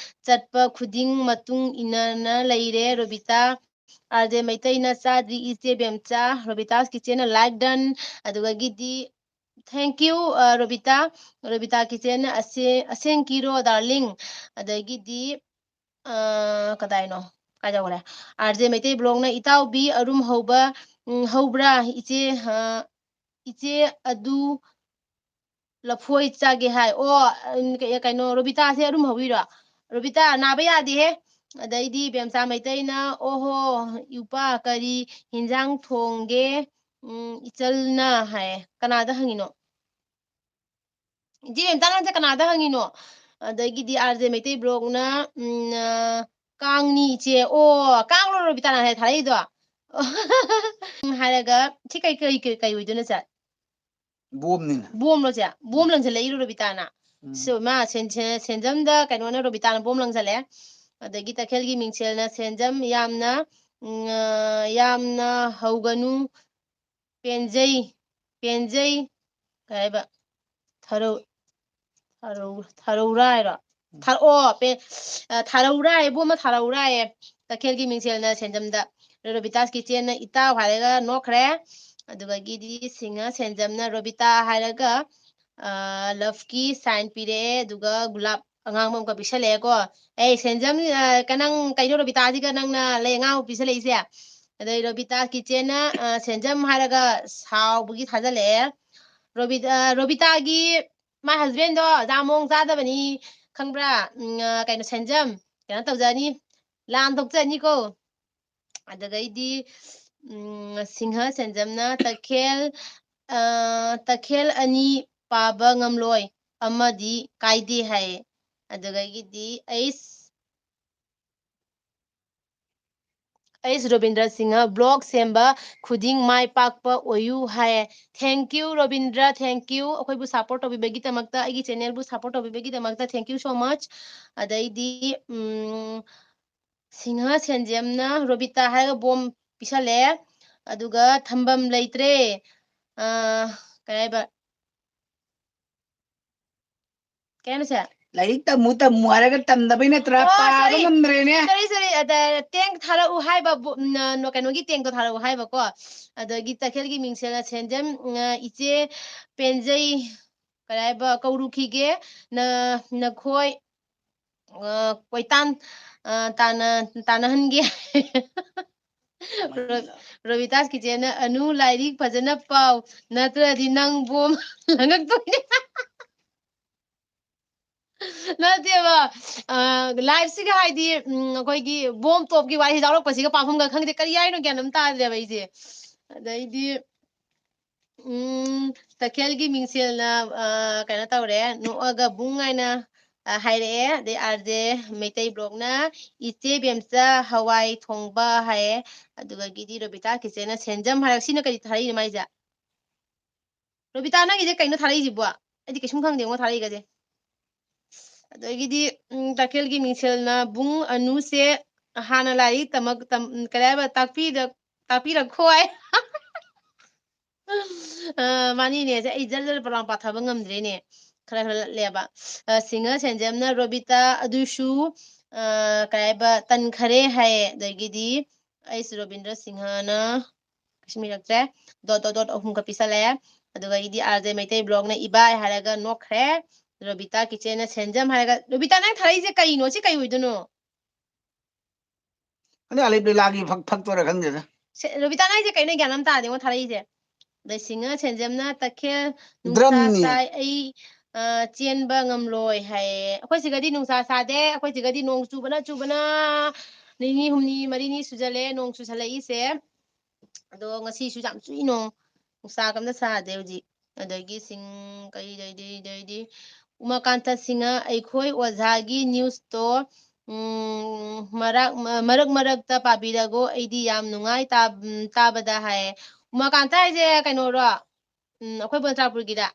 ꯆꯠꯄ ꯈꯨꯗꯤꯡ ꯃꯇꯨꯡ ꯏꯟꯅꯅ ꯂꯩꯔꯦ ꯔꯣꯕꯤꯇꯥ꯫ ꯑꯥꯔ ꯖꯦ ꯃꯩꯇꯩꯅ "ꯆꯥꯗ꯭ꯔꯤ ꯏꯆꯦ ꯕꯦꯝꯆꯥ", ꯔꯣꯕꯤꯇꯥꯁ ꯀꯤꯆꯦꯟꯅ like done꯫ ꯑꯗꯨꯒꯒꯤꯗꯤ "Thank you, ꯑ, ꯔꯣꯕꯤꯇꯥ"꯫ ꯔꯣꯕꯤꯇꯥ ꯀꯤꯆꯦꯟꯅ "ꯑꯁꯦ-, ꯑꯁꯦꯡꯀꯤꯔꯣ, darling"꯫ ꯑꯗꯒꯤꯗꯤ, ꯑ, ꯀꯗꯥꯏꯅꯣ? ꯀꯥꯏ ꯌꯧꯈ꯭ꯔꯦ? ꯑꯥꯔ ꯖꯦ ꯃꯩꯇꯩ ꯕ꯭ꯂꯣꯛꯅ "ꯏꯇꯥꯎꯕꯤ, ꯑꯔꯨꯝ ꯍꯧꯕ, ꯎꯝ, ꯍꯧꯕ꯭ꯔꯥ? ꯏꯆꯦ, ꯑ, ꯏꯆꯦ ꯑꯗꯨ ꯂꯐꯣꯏ ꯆꯥꯒꯦ ꯍꯥꯏ"꯫ ꯑꯣ, ꯎꯝ, ꯀ-, ꯀꯩꯅꯣ, ꯔꯣꯕꯤꯇꯥꯁꯦ ꯑꯔꯨꯝ ꯍꯧꯔꯤꯔꯣ? ꯔꯣꯕꯤꯇꯥ, ꯅꯥꯕ ꯌꯥꯗꯦꯍꯦ꯫ ꯑꯗꯩꯗꯤ ꯕꯦꯝꯆꯥ ꯃꯩꯇꯩꯅ, "ꯑꯣꯍꯣ, ꯏꯄꯥ, ꯀꯔꯤ ꯍꯤꯟꯖꯥꯡ ꯊꯣꯡꯒꯦ, ꯎꯝ, ꯏꯆꯜꯅ?" ꯍꯥꯏꯌꯦ꯫ ꯀꯅꯥꯗ ꯍꯪꯉꯤꯅꯣ? ꯏꯆꯦ ꯕꯦꯝꯆꯥ, ꯅꯪꯁꯦ ꯀꯅꯥꯗ ꯍꯪꯉꯤꯅꯣ? ꯑꯗꯒꯤꯗꯤ ꯑꯥꯔ ꯖꯦ ꯃꯩꯇꯩ ꯕ꯭ꯂꯣꯛꯅ, ꯎꯝ, ꯑ, "ꯀꯥꯡꯅꯤ ꯏꯆꯦ"꯫ ꯑꯣ, ꯀꯥꯡꯂꯣ ꯔꯣꯕꯤꯇꯥꯅ ꯍꯥꯏ ꯊꯥꯔꯛꯏꯗꯣ? ꯍꯥꯏꯔꯒ, ꯁꯤ ꯀꯩ, ꯀꯩ, ꯀꯩ, ꯀꯩ ꯑꯣꯏꯗꯣꯏꯅꯣ ꯁꯦ? ꯕꯣꯝꯅꯤꯅ꯫ ꯕꯣꯝꯂꯣ ꯁꯦ? ꯕꯣꯝ ꯂꯪꯁꯤꯜꯂꯛꯏꯔꯣ ꯔꯣꯕꯤꯇꯥꯅ? ꯎꯝ꯫ ꯁꯦ, ꯃꯥ ꯁꯦꯟ-, ꯁꯦꯟ-, ꯁꯦꯟꯖꯝꯗ ꯀꯩꯅꯣꯅ ꯔꯣꯕꯤꯇꯥꯅ ꯕꯣꯝ ꯂꯪꯁꯤꯜꯂꯦ꯫ ꯑꯗꯒꯤ ꯇꯈꯦꯜꯒꯤ ꯃꯤꯡꯁꯦꯜꯅ ꯁꯦꯟꯖꯝ ꯌꯥꯝꯅ, ꯎꯝ, ꯑ, ꯌꯥꯝꯅ ꯍꯧꯒꯅꯨ, ꯄꯦꯟꯖꯩ, ꯄꯦꯟꯖꯩ, ꯀꯩ ꯍꯥꯏꯕ? ꯊꯔꯧ-, ꯊꯔꯧ-, ꯊꯔꯧꯔꯥꯏꯔꯣ? ꯎꯝ꯫ ꯊꯔ-, ꯑꯣ, ꯄꯦ-, ꯑ, ꯊꯔꯧꯔꯥꯏ, ꯏꯕꯣꯝꯃ ꯊꯔꯧꯔꯥꯏꯌꯦ꯫ ꯇꯈꯦꯜꯒꯤ ꯃꯤꯡꯁꯦꯜꯅ ꯁꯦꯟꯖꯝꯗ꯫ ꯔꯣꯕꯤꯇꯥꯁ ꯀꯤꯆꯦꯟꯅ "ꯏꯇꯥꯎ" ꯍꯥꯏꯔꯒ ꯅꯣꯛꯈ꯭ꯔꯦ꯫ ꯑꯗꯨꯗꯒꯤꯗꯤ ꯁꯤꯡꯍ ꯁꯦꯟꯖꯝꯅ "ꯔꯣꯕꯤꯇꯥ" ꯍꯥꯏꯔꯒ, ꯑ, ꯂꯞꯀꯤ ꯁꯥꯏꯟ ꯄꯤꯔꯛꯑꯦ, ꯑꯗꯨꯒ ꯒꯨꯂꯥꯞ ꯑꯉꯥꯡꯕ ꯑꯃꯈꯛ ꯄꯤꯁꯜꯂꯛꯑꯦꯀꯣ꯫ ꯑꯦ, ꯁꯦꯟꯖꯝ, ꯑ, ꯀ-, ꯅꯪ ꯀꯩꯅꯣ ꯔꯣꯕꯤꯇꯥꯁꯤꯒ ꯅꯪꯅ ꯂꯩ ꯑꯉꯥꯡꯕ ꯄꯤꯁꯜꯂꯛꯏꯁꯦ? ꯑꯗꯩ ꯔꯣꯕꯤꯇꯥ ꯀꯤꯆꯦꯟꯅ, ꯑ, ꯁꯦꯟꯖꯝ ꯍꯥꯏꯔꯒ ꯁꯥꯎꯕꯒꯤ ꯊꯥꯖꯜꯂꯛꯑꯦ꯫ ꯔꯣꯕꯤ-, ꯑ, ꯔꯣꯕꯤꯇꯥꯒꯤ ꯃꯥꯏ husbandꯗꯣ ꯖꯥꯃꯣꯡ ꯆꯥꯗꯕꯅꯤ, ꯈꯪꯕ꯭ꯔꯥ? ꯎꯝ, ꯑ, ꯀꯩꯅꯣ, ꯁꯦꯟꯖꯝ, ꯀꯩꯅꯣ ꯇꯧꯖꯅꯤ, ꯂꯥꯟ ꯊꯣꯛꯆꯅꯤꯀꯣ꯫ ꯑꯗꯨꯗꯒꯤꯗꯤ, ꯎꯝ, ꯁꯤꯡꯍ ꯁꯦꯟꯖꯝꯅ "ꯇꯈꯦꯜ, ꯑ, ꯇꯈꯦꯜ ꯑꯅꯤ ꯄꯥꯕ ꯉꯝꯂꯣꯏ ꯑꯃꯗꯤ ꯀꯥꯏꯗꯦ ꯍꯥꯏꯌꯦ꯫ ꯑꯗꯨꯗꯒꯤꯗꯤ ꯑꯩꯁ ꯑꯩꯁ ꯔꯣꯕꯤꯟꯗ꯭ꯔ ꯁꯤꯡꯍ ꯕ꯭ꯂꯣꯛ ꯁꯦꯝꯕ ꯈꯨꯗꯤꯡ ꯃꯥꯏ ꯄꯥꯛꯄ ꯑꯣꯏꯌꯨ ꯍꯥꯏꯌꯦ꯫ Thank you ꯔꯣꯕꯤꯟꯗ꯭ꯔ, thank you ꯑꯩꯈꯣꯏꯕꯨ ꯁꯞꯄꯣꯔꯠ ꯇꯧꯕꯤꯕꯒꯤꯗꯃꯛꯇ, ꯑꯩꯒꯤ ꯆꯦꯅꯦꯜꯕꯨ support ꯇꯧꯕꯤꯕꯒꯤꯗꯃꯛꯇ thank you so much꯫ ꯑꯗꯩꯗꯤ ꯎꯝ, ꯁꯤꯡꯍ ꯁꯦꯟꯖꯦꯝꯅ ꯔꯣꯕꯤꯇꯥ ꯍꯥꯏꯔꯒ ꯕꯣꯝ ꯄꯤꯁꯜꯂꯛꯑꯦ꯫ ꯑꯗꯨꯒ ꯊꯝꯕꯝ ꯂꯩꯇ꯭ꯔꯦ꯫ ꯑ, ꯀꯩ ꯍꯥꯏꯕ? ꯀꯩ ꯍꯥꯏꯅꯣ ꯁꯦ? ꯂꯥꯏꯔꯤꯛ ꯇꯝꯃꯨ ꯇꯝꯃꯨ ꯍꯥꯏꯔꯒ ꯇꯝꯗꯕꯩ ꯅꯠꯇ꯭ꯔꯥ? ꯑꯣ, ꯄꯥꯕ sorry꯫ ꯉꯝꯗ꯭ꯔꯦꯅꯦ꯫ Sorry, sorry꯫ ꯑꯗ, ꯇꯦꯡ ꯊꯥꯔꯛꯎ ꯍꯥꯏꯕ ꯕꯣ-, ꯅ-, ꯅꯣ-, ꯀꯩꯅꯣꯒꯤ ꯇꯦꯡꯗꯣ ꯊꯥꯔꯛꯎ ꯍꯥꯏꯕꯀꯣ꯫ ꯑꯗꯒꯤ ꯇꯈꯦꯜꯒꯤ ꯃꯤꯡꯁꯦꯜꯅ ꯁꯦꯟꯖꯝ, ꯑ, ꯏꯆꯦ ꯄꯦꯟꯖꯩ, ꯀꯔꯤ ꯍꯥꯏꯕ, ꯀꯧꯔꯨꯈꯤꯒꯦ꯫ ꯅ-, ꯅꯈꯣꯏ, ꯑ, ꯀꯣꯏꯇꯥꯟ, ꯑ, ꯇꯥꯟꯅ-, ꯇꯥꯟꯅꯍꯟꯒꯦ꯫ ꯔꯣ-, ꯔꯣꯕꯤꯇꯥꯁ ꯀꯤꯆꯦꯟꯅ, "ꯑꯅꯨ, ꯂꯥꯏꯔꯤꯛ ꯐꯖꯅ ꯄꯥꯎ, ꯅꯠꯇ꯭ꯔꯗꯤ ꯅꯪ ꯕꯣꯝ ꯂꯪꯉꯛꯇꯣꯏꯅꯦ꯫" ꯅꯠꯇꯦꯕ, ꯑ, ꯂꯥꯏꯐꯁꯤꯒ ꯍꯥꯏꯗꯤ, ꯎꯝ, ꯑꯩꯈꯣꯏꯒꯤ ꯕꯣꯝ ꯇꯣꯞꯀꯤ ꯋꯥꯔꯤ ꯌꯥꯎꯔꯛꯄꯁꯤꯒ ꯄꯥꯐꯝꯒ ꯈꯪꯗꯦ꯫ ꯀꯔꯤ ꯍꯥꯏꯅꯣ ꯒ꯭ꯌꯥꯟ ꯑꯃ ꯇꯥꯗ꯭ꯔꯦꯕ ꯑꯩꯁꯦ꯫ ꯑꯗꯩꯗꯤ, ꯎꯝ, ꯇꯈꯦꯜꯒꯤ ꯃꯤꯡꯁꯦꯜꯅ, ꯑ, ꯀꯩꯅꯣ ꯇꯧꯔꯦ, ꯅꯣꯛꯑꯒ ꯕꯨꯡ ꯍꯥꯏꯅ, ꯑ, ꯍꯥꯏꯔꯛꯑꯦ꯫ ꯑꯗꯩ ꯑꯥꯔ ꯖꯦ ꯃꯩꯇꯩ ꯕ꯭ꯂꯣꯛꯅ, "ꯏꯆꯦ ꯕꯦꯝꯆꯥ ꯍꯋꯥꯏ ꯊꯣꯡꯕ" ꯍꯥꯏꯌꯦ꯫ ꯑꯗꯨꯗꯒꯤꯗꯤ ꯔꯣꯕꯤꯇꯥ ꯀꯤꯆꯦꯟꯅ "ꯁꯦꯟꯖꯝ" ꯍꯥꯏꯔꯒ, ꯁꯤꯅ ꯀꯔꯤ ꯊꯥꯔꯛꯏꯅꯣ ꯃꯥꯏꯁꯦ? ꯔꯣꯕꯤꯇꯥ, ꯅꯪꯒꯤꯁꯦ ꯀꯩꯅꯣ ꯊꯥꯔꯛꯏꯁꯤꯕꯣ? ꯑꯩꯗꯤ ꯀꯩꯁꯨꯝ ꯈꯪꯗꯦꯉꯣ ꯊꯥꯔꯛꯏꯒꯁꯦ꯫ ꯑꯗꯒꯤꯗꯤ, ꯎꯝ, ꯇꯈꯦꯜꯒꯤ ꯃꯤꯡꯁꯦꯜꯅ ꯕꯨꯡ ꯑꯅꯨꯁꯦ ꯍꯥꯟꯅ ꯂꯥꯏꯔꯤꯛ ꯇꯝꯃꯛ-, ꯇꯝ-, ꯀꯩ ꯍꯥꯏꯕ, ꯇꯥꯛꯄꯤꯔꯛ-, ꯇꯥꯛꯄꯤꯔꯛꯈꯣ ꯍꯥꯏ꯫ ꯑ, ꯃꯥꯅꯤꯅꯦ, ꯑꯩ ꯖꯔ ꯖꯔ ꯄꯔꯥꯡ ꯄꯥꯊꯕ ꯉꯝꯗ꯭ꯔꯦꯅꯦ꯫ ꯈꯔ ꯈꯔ ꯂꯠꯂꯦꯕ꯫ ꯑ, ꯁꯤꯡꯍ ꯁꯦꯟꯖꯝꯅ ꯔꯣꯕꯤꯇꯥ ꯑꯗꯨꯁꯨ, ꯑ, ꯀꯩ ꯍꯥꯏꯕ, ꯇꯟꯈꯔꯦ ꯍꯥꯏꯌꯦ꯫ ꯑꯗꯒꯤꯗꯤ ꯑꯩꯁ ꯔꯣꯕꯤꯟꯗ꯭ꯔ ꯁꯤꯡꯍꯅ ꯀꯩꯁꯨꯝ ꯏꯔꯛꯇ꯭ꯔꯦ꯫ ꯗꯣꯠ, ꯗꯣꯠ, ꯗꯣꯠ ꯑꯍꯨꯝꯒ ꯄꯤꯁꯜꯂꯛꯑꯦ꯫ ꯑꯗꯨꯒ ꯑꯩꯗꯤ ꯑꯥꯔ ꯖꯦ ꯃꯩꯇꯩ ꯕ꯭ꯂꯣꯛꯅ "ꯏꯕꯥꯏ" ꯍꯥꯏꯔꯒ ꯅꯣꯛꯈ꯭ꯔꯦ꯫ ꯔꯣꯕꯤꯇꯥ ꯀꯤꯆꯦꯟꯅ "ꯁꯦꯟꯖꯝ" ꯍꯥꯏꯔꯒ, ꯔꯣꯕꯤꯇꯥ, ꯅꯪ ꯊꯥꯔꯛꯏꯁꯦ ꯀꯩꯅꯣ? ꯁꯤ ꯀꯩ ꯑꯣꯏꯗꯣꯏꯅꯣ? ꯑꯗ ꯑꯂꯤꯞ ꯂꯤꯂꯥꯒꯤ ꯐꯛ-, ꯐꯛꯇꯣꯏꯔꯥ ꯈꯪꯗꯦꯗ꯫ ꯁꯦ-, ꯔꯣꯕꯤꯇꯥ, ꯅꯪ ꯍꯥꯏꯁꯦ ꯀꯩꯅꯣ? ꯒ꯭ꯌꯥꯟ ꯑꯃ ꯇꯥꯗꯦꯉꯣ ꯊꯥꯔꯛꯏꯁꯦ꯫ ꯑꯗꯩ ꯁꯤꯡꯍ ꯁꯦꯟꯖꯝꯅ "ꯇꯈꯦꯜ ꯅꯨꯡꯁꯥ ꯗ꯭ꯔꯝꯅꯤ꯫ ꯁꯥꯏ, ꯑꯩ, ꯑ, ꯆꯦꯟꯕ ꯉꯝꯂꯣꯏ" ꯍꯥꯏꯌꯦ꯫ ꯑꯩꯈꯣꯏ ꯁꯤꯒꯗꯤ ꯅꯨꯡꯁꯥ ꯁꯥꯗꯦ, ꯑꯩꯈꯣꯏ ꯁꯤꯒꯗꯤ ꯅꯣꯡ ꯆꯨꯕꯅ ꯆꯨꯕꯅ ꯅꯤꯅꯤ ꯍꯨꯝꯅꯤ ꯃꯔꯤꯅꯤ ꯁꯨꯖꯜꯂꯦ ꯅꯣꯡ ꯆꯨꯁꯜꯂꯛꯏꯁꯦ꯫ ꯑꯗꯣ ꯉꯁꯤꯁꯨ ꯌꯥꯝ ꯆꯨꯏ ꯅꯣꯡ, ꯅꯨꯡꯁꯥꯒ ꯑꯝꯇ ꯁꯥꯗꯦ ꯍꯧꯖꯤꯛ꯫ ꯑꯗꯒꯤ ꯁꯤꯡ ꯀꯩ ꯂꯩꯗꯤ ꯂꯩꯗꯤ ꯎꯃꯥꯀꯥꯟꯇ ꯁꯤꯡꯍ, ꯑꯩꯈꯣꯏ ꯑꯣꯖꯥꯒꯤ ꯅ꯭ꯌꯨꯁꯇꯣ ꯎꯝ, ꯃꯔꯛ ꯃ- ꯃꯔꯛ ꯃꯔꯛꯇ ꯄꯥꯕꯤꯔꯒꯣ, ꯑꯩꯗꯤ ꯌꯥꯝ ꯅꯨꯡꯉꯥꯏ ꯇꯥ- ꯎꯝ, ꯇꯥꯕꯗ ꯍꯥꯏꯌꯦ꯫ ꯎꯃꯥꯀꯥꯟꯇ ꯍꯥꯏꯁꯦ ꯀꯩꯅꯣꯔꯣ? ꯎꯝ, ꯑꯩꯈꯣꯏ ꯕꯣꯟꯆꯥꯄꯨꯔꯒꯤꯗ꯫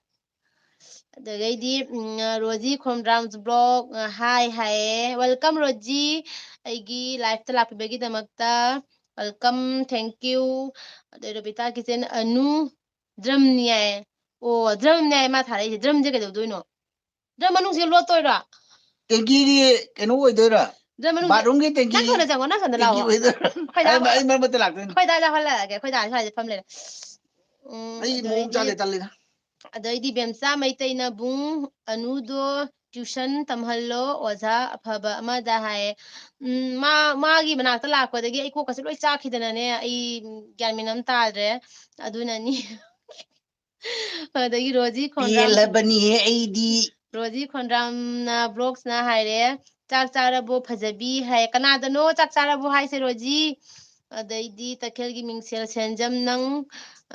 ꯑꯗꯒꯩꯗꯤ ꯎꯝ, ꯔꯣꯖꯤ ꯈꯣꯝꯗ꯭ꯔꯥꯝ ꯕ꯭ꯂꯣꯛ ꯍꯥꯏ ꯍꯥꯏꯌꯦ꯫ ꯋꯦꯜꯀꯝ ꯔꯣꯖꯤ, ꯑꯩꯒꯤ ꯂꯥꯏꯐꯇ ꯂꯥꯛꯄꯤꯕꯒꯤꯗꯃꯛꯇ꯫ Welcome, thank you. ꯑꯗꯩ ꯔꯣꯕꯤꯇꯥ ꯀꯤꯆꯦꯟ ꯑꯅꯨ ꯗ꯭ꯔꯝꯅꯤ ꯍꯥꯏꯌꯦ꯫ ꯑꯣ, ꯗ꯭ꯔꯝꯅꯦ ꯍꯥꯏꯌꯦ ꯃꯥ ꯊꯥꯔꯛꯏꯁꯦ꯫ ꯗ꯭ꯔꯝꯁꯦ ꯀꯩꯗꯧꯗꯣꯏꯅꯣ? ꯗ꯭ꯔꯝ ꯃꯅꯨꯡꯁꯤꯗ ꯂꯣꯠꯇꯣꯏꯔꯣ? ꯇꯦꯡꯀꯤꯒꯤ ꯀꯩꯅꯣ ꯑꯣꯏꯗꯣꯏꯔꯥ? ꯗ꯭ꯔꯝ ꯃꯅꯨꯡꯁꯦ ꯕꯥꯠꯔꯨꯝꯒꯤ ꯇꯦꯡꯀꯤ, ꯅꯪ ꯊꯨꯅ ꯆꯪꯉꯣ, ꯅꯪ ꯊꯨꯅ ꯇꯦꯡꯀꯤ ꯂꯥꯛꯑꯣ꯫ ꯑꯣꯏꯗꯣꯏꯔꯥ? ꯑꯩꯈꯣꯏ ꯗꯥ ꯑꯩ, ꯑꯩ ꯃꯔꯛ ꯃꯔꯛꯇ ꯂꯥꯛꯇꯣꯏꯅꯤ꯫ ꯑꯩꯈꯣꯏ ꯗꯥ ꯂꯥꯛꯍꯜꯂꯛꯑꯒꯦ, ꯑꯩꯈꯣꯏ ꯗꯥ ꯁ꯭ꯋꯥꯏꯗ ꯐꯝ ꯂꯩꯔꯦ꯫ ꯎꯝ, ꯑꯩ ꯃꯑꯣꯡ ꯑꯗꯩꯗꯤ ꯆꯥꯗꯦ, ꯇꯜꯂꯤꯗ꯫ ꯑꯗꯩꯗꯤ ꯕꯦꯝꯆꯥ ꯃꯩꯇꯩꯅ ꯕꯨꯡ ꯑꯅꯨꯗꯣ ꯇ꯭ꯌꯨꯁꯟ ꯇꯝꯍꯜꯂꯣ, ꯑꯣꯖꯥ ꯑꯐꯕ ꯑꯃꯗ ꯍꯥꯏꯌꯦ꯫ ꯎꯝ, ꯃꯥ, ꯃꯥꯒꯤ ꯃꯅꯥꯛꯇ ꯂꯥꯛꯄꯗꯒꯤ ꯑꯩ ꯀꯣꯛꯀꯁꯦ ꯂꯣꯏ ꯆꯥꯛꯈꯤꯗꯅꯅꯦ, ꯑꯩ ꯒ꯭ꯌꯥꯟ ꯃꯦꯟ ꯑꯃ ꯇꯥꯗ꯭ꯔꯦ꯫ ꯑꯗꯨꯅꯅꯤ꯫ ꯑꯗꯒꯤ ꯔꯣꯖꯤ ꯈꯣꯟꯗ꯭ꯔꯥꯝ ꯄꯦꯜꯂꯕꯅꯤꯍꯦ ꯑꯩꯗꯤ꯫ ꯔꯣꯖꯤ ꯈꯣꯟꯗ꯭ꯔꯥꯝꯅ ꯕ꯭ꯂꯣꯛꯁꯅ ꯍꯥꯏꯔꯦ, "ꯆꯥꯛ ꯆꯥꯔꯕꯣ ꯐꯖꯕꯤ?" ꯍꯥꯏ꯫ ꯀꯅꯥꯗꯅꯣ ꯆꯥꯛ ꯆꯥꯔꯕꯣ ꯍꯥꯏꯁꯦ, ꯔꯣꯖꯤ? ꯑꯗꯩꯗꯤ ꯇꯈꯦꯜꯒꯤ ꯃꯤꯡꯁꯦꯜ ꯁꯦꯟꯖꯝ ꯅꯪ,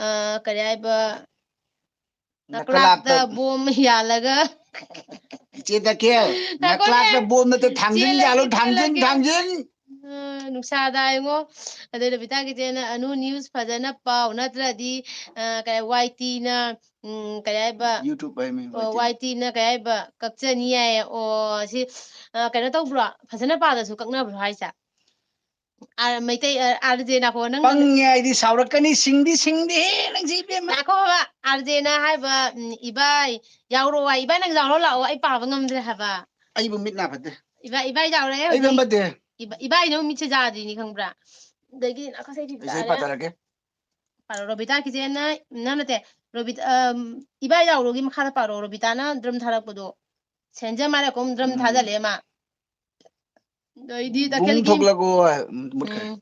ꯑ, ꯀꯔꯤ ꯍꯥꯏꯕ? ꯅꯀꯂꯥꯛꯇ ꯅꯀꯂꯥꯛꯇ ꯕꯣꯝ ꯌꯥꯜꯂꯒ ꯏꯆꯦ ꯇꯈꯦꯜ, ꯉꯥꯏꯈꯣꯅꯦ꯫ ꯅꯀꯂꯥꯛꯇ ꯕꯣꯝ ꯅꯠꯇꯦ, ꯊꯥꯡꯖꯤꯟ ꯆꯦꯜꯂꯒꯦ, ꯌꯥꯜꯂꯣ, ꯊꯥꯡꯖꯤꯟ, ꯆꯦꯜꯂꯒꯦ꯫ ꯊꯥꯡꯖꯤꯟ꯫ ꯑ, ꯅꯨꯡꯁꯥꯗ ꯍꯥꯏꯉꯣ꯫ ꯑꯗꯩ ꯔꯕꯤꯇꯥ ꯀꯤꯆꯦꯟꯅ, "ꯑꯅꯨ ꯅ꯭ꯌꯨꯁ ꯐꯖꯅ ꯄꯥꯎ, ꯅꯠꯇ꯭ꯔꯗꯤ, ꯑ, ꯀꯩ, ꯋꯥꯏ ꯇꯤꯅ, ꯎꯝ, ꯀꯩ ꯍꯥꯏꯕ? YouTube ꯍꯥꯏꯃꯤ, ꯑꯣ, ꯋꯥꯏ ꯇꯤ꯫ ꯋꯥꯏ ꯇꯤꯅ ꯀꯩ ꯍꯥꯏꯕ? ꯀꯛꯆꯅꯤ ꯍꯥꯏꯌꯦ꯫ ꯑꯣ, ꯁꯤ, ꯑ, ꯀꯩꯅꯣ ꯇꯧꯕ꯭ꯔꯣ? ꯐꯖꯅ ꯄꯥꯗꯁꯨ ꯀꯛꯅꯕ꯭ꯔꯣ ꯍꯥꯏꯁꯦ?" ꯑꯥ, ꯃꯩꯇꯩ, ꯑꯥ, ꯑꯥꯔ ꯖꯦ ꯅꯥꯀꯣ, ꯅꯪ ꯄꯪꯉꯦ ꯍꯥꯏꯗꯤ ꯁꯥꯎꯔꯛꯀꯅꯤ, ꯁꯤꯡꯗꯤ ꯁꯤꯡꯗꯦꯍꯦ ꯅꯪꯁꯦ ꯏꯕꯦꯝꯃ꯫ ꯉꯥꯏꯈꯣ ꯍꯥꯏꯕ, ꯑꯥꯔ ꯖꯦꯅ ꯍꯥꯏꯕ, ꯎꯝ, "ꯏꯕꯥꯏ, ꯌꯥꯎꯔꯛꯑꯣ ꯍꯥꯏ, ꯏꯕꯥꯏ ꯅꯪ ꯌꯥꯎꯔꯣ ꯂꯥꯛꯑꯣ, ꯑꯩ ꯄꯥꯕ ꯉꯝꯗ꯭ꯔꯦ" ꯍꯥꯏꯕ꯫ ꯑꯩꯕꯨ ꯃꯤꯠ ꯅꯥ ꯐꯠꯇꯦ꯫ ꯏꯕꯥꯏ, ꯏꯕꯥꯏ ꯌꯥꯎꯔꯛꯑꯦ ꯑꯩꯕꯨ ꯍꯧꯖꯤꯛ꯫ ꯐꯠꯇꯦ꯫ ꯏꯕꯥ-, ꯏꯕꯥꯏ ꯅꯪ ꯃꯤꯠꯁꯦ ꯌꯥꯗ꯭ꯔꯤꯅꯤ ꯈꯪꯕ꯭ꯔꯥ? ꯑꯗꯒꯤ ꯑꯩꯈꯣꯏ ꯁꯩ ꯑꯩꯁꯦ ꯑꯩ ꯇꯥꯔꯦ꯫ ꯄꯥꯖꯔꯛꯀꯦ꯫ ꯄꯥꯔꯣ, ꯔꯣꯕꯤꯇꯥ ꯀꯤꯆꯦꯟꯅ, ꯅꯪ ꯅꯠꯇꯦ, ꯔꯣꯕꯤꯇꯥ, ꯑꯝ, ꯏꯕꯥꯏ ꯌꯥꯎꯔꯣꯒꯤ ꯃꯈꯥꯗ ꯄꯥꯔꯣ, ꯔꯣꯕꯤꯇꯥꯅ ꯗ꯭ꯔꯝ ꯊꯥꯔꯛꯄꯗꯣ꯫ ꯁꯦꯟꯖꯝ ꯍꯥꯏꯅ ꯀꯣꯝ ꯗ꯭ꯔꯝ ꯎꯝ꯫ ꯊꯥꯖꯜꯂꯦ ꯃꯥ꯫ ꯑꯗꯩꯗꯤ ꯕꯨꯡ ꯇꯈꯦꯜꯒꯤ ꯊꯣꯛꯂꯒꯣ ꯍꯥꯏ, ꯃꯨꯠꯈ꯭ꯔꯦ꯫ ꯎꯝ꯫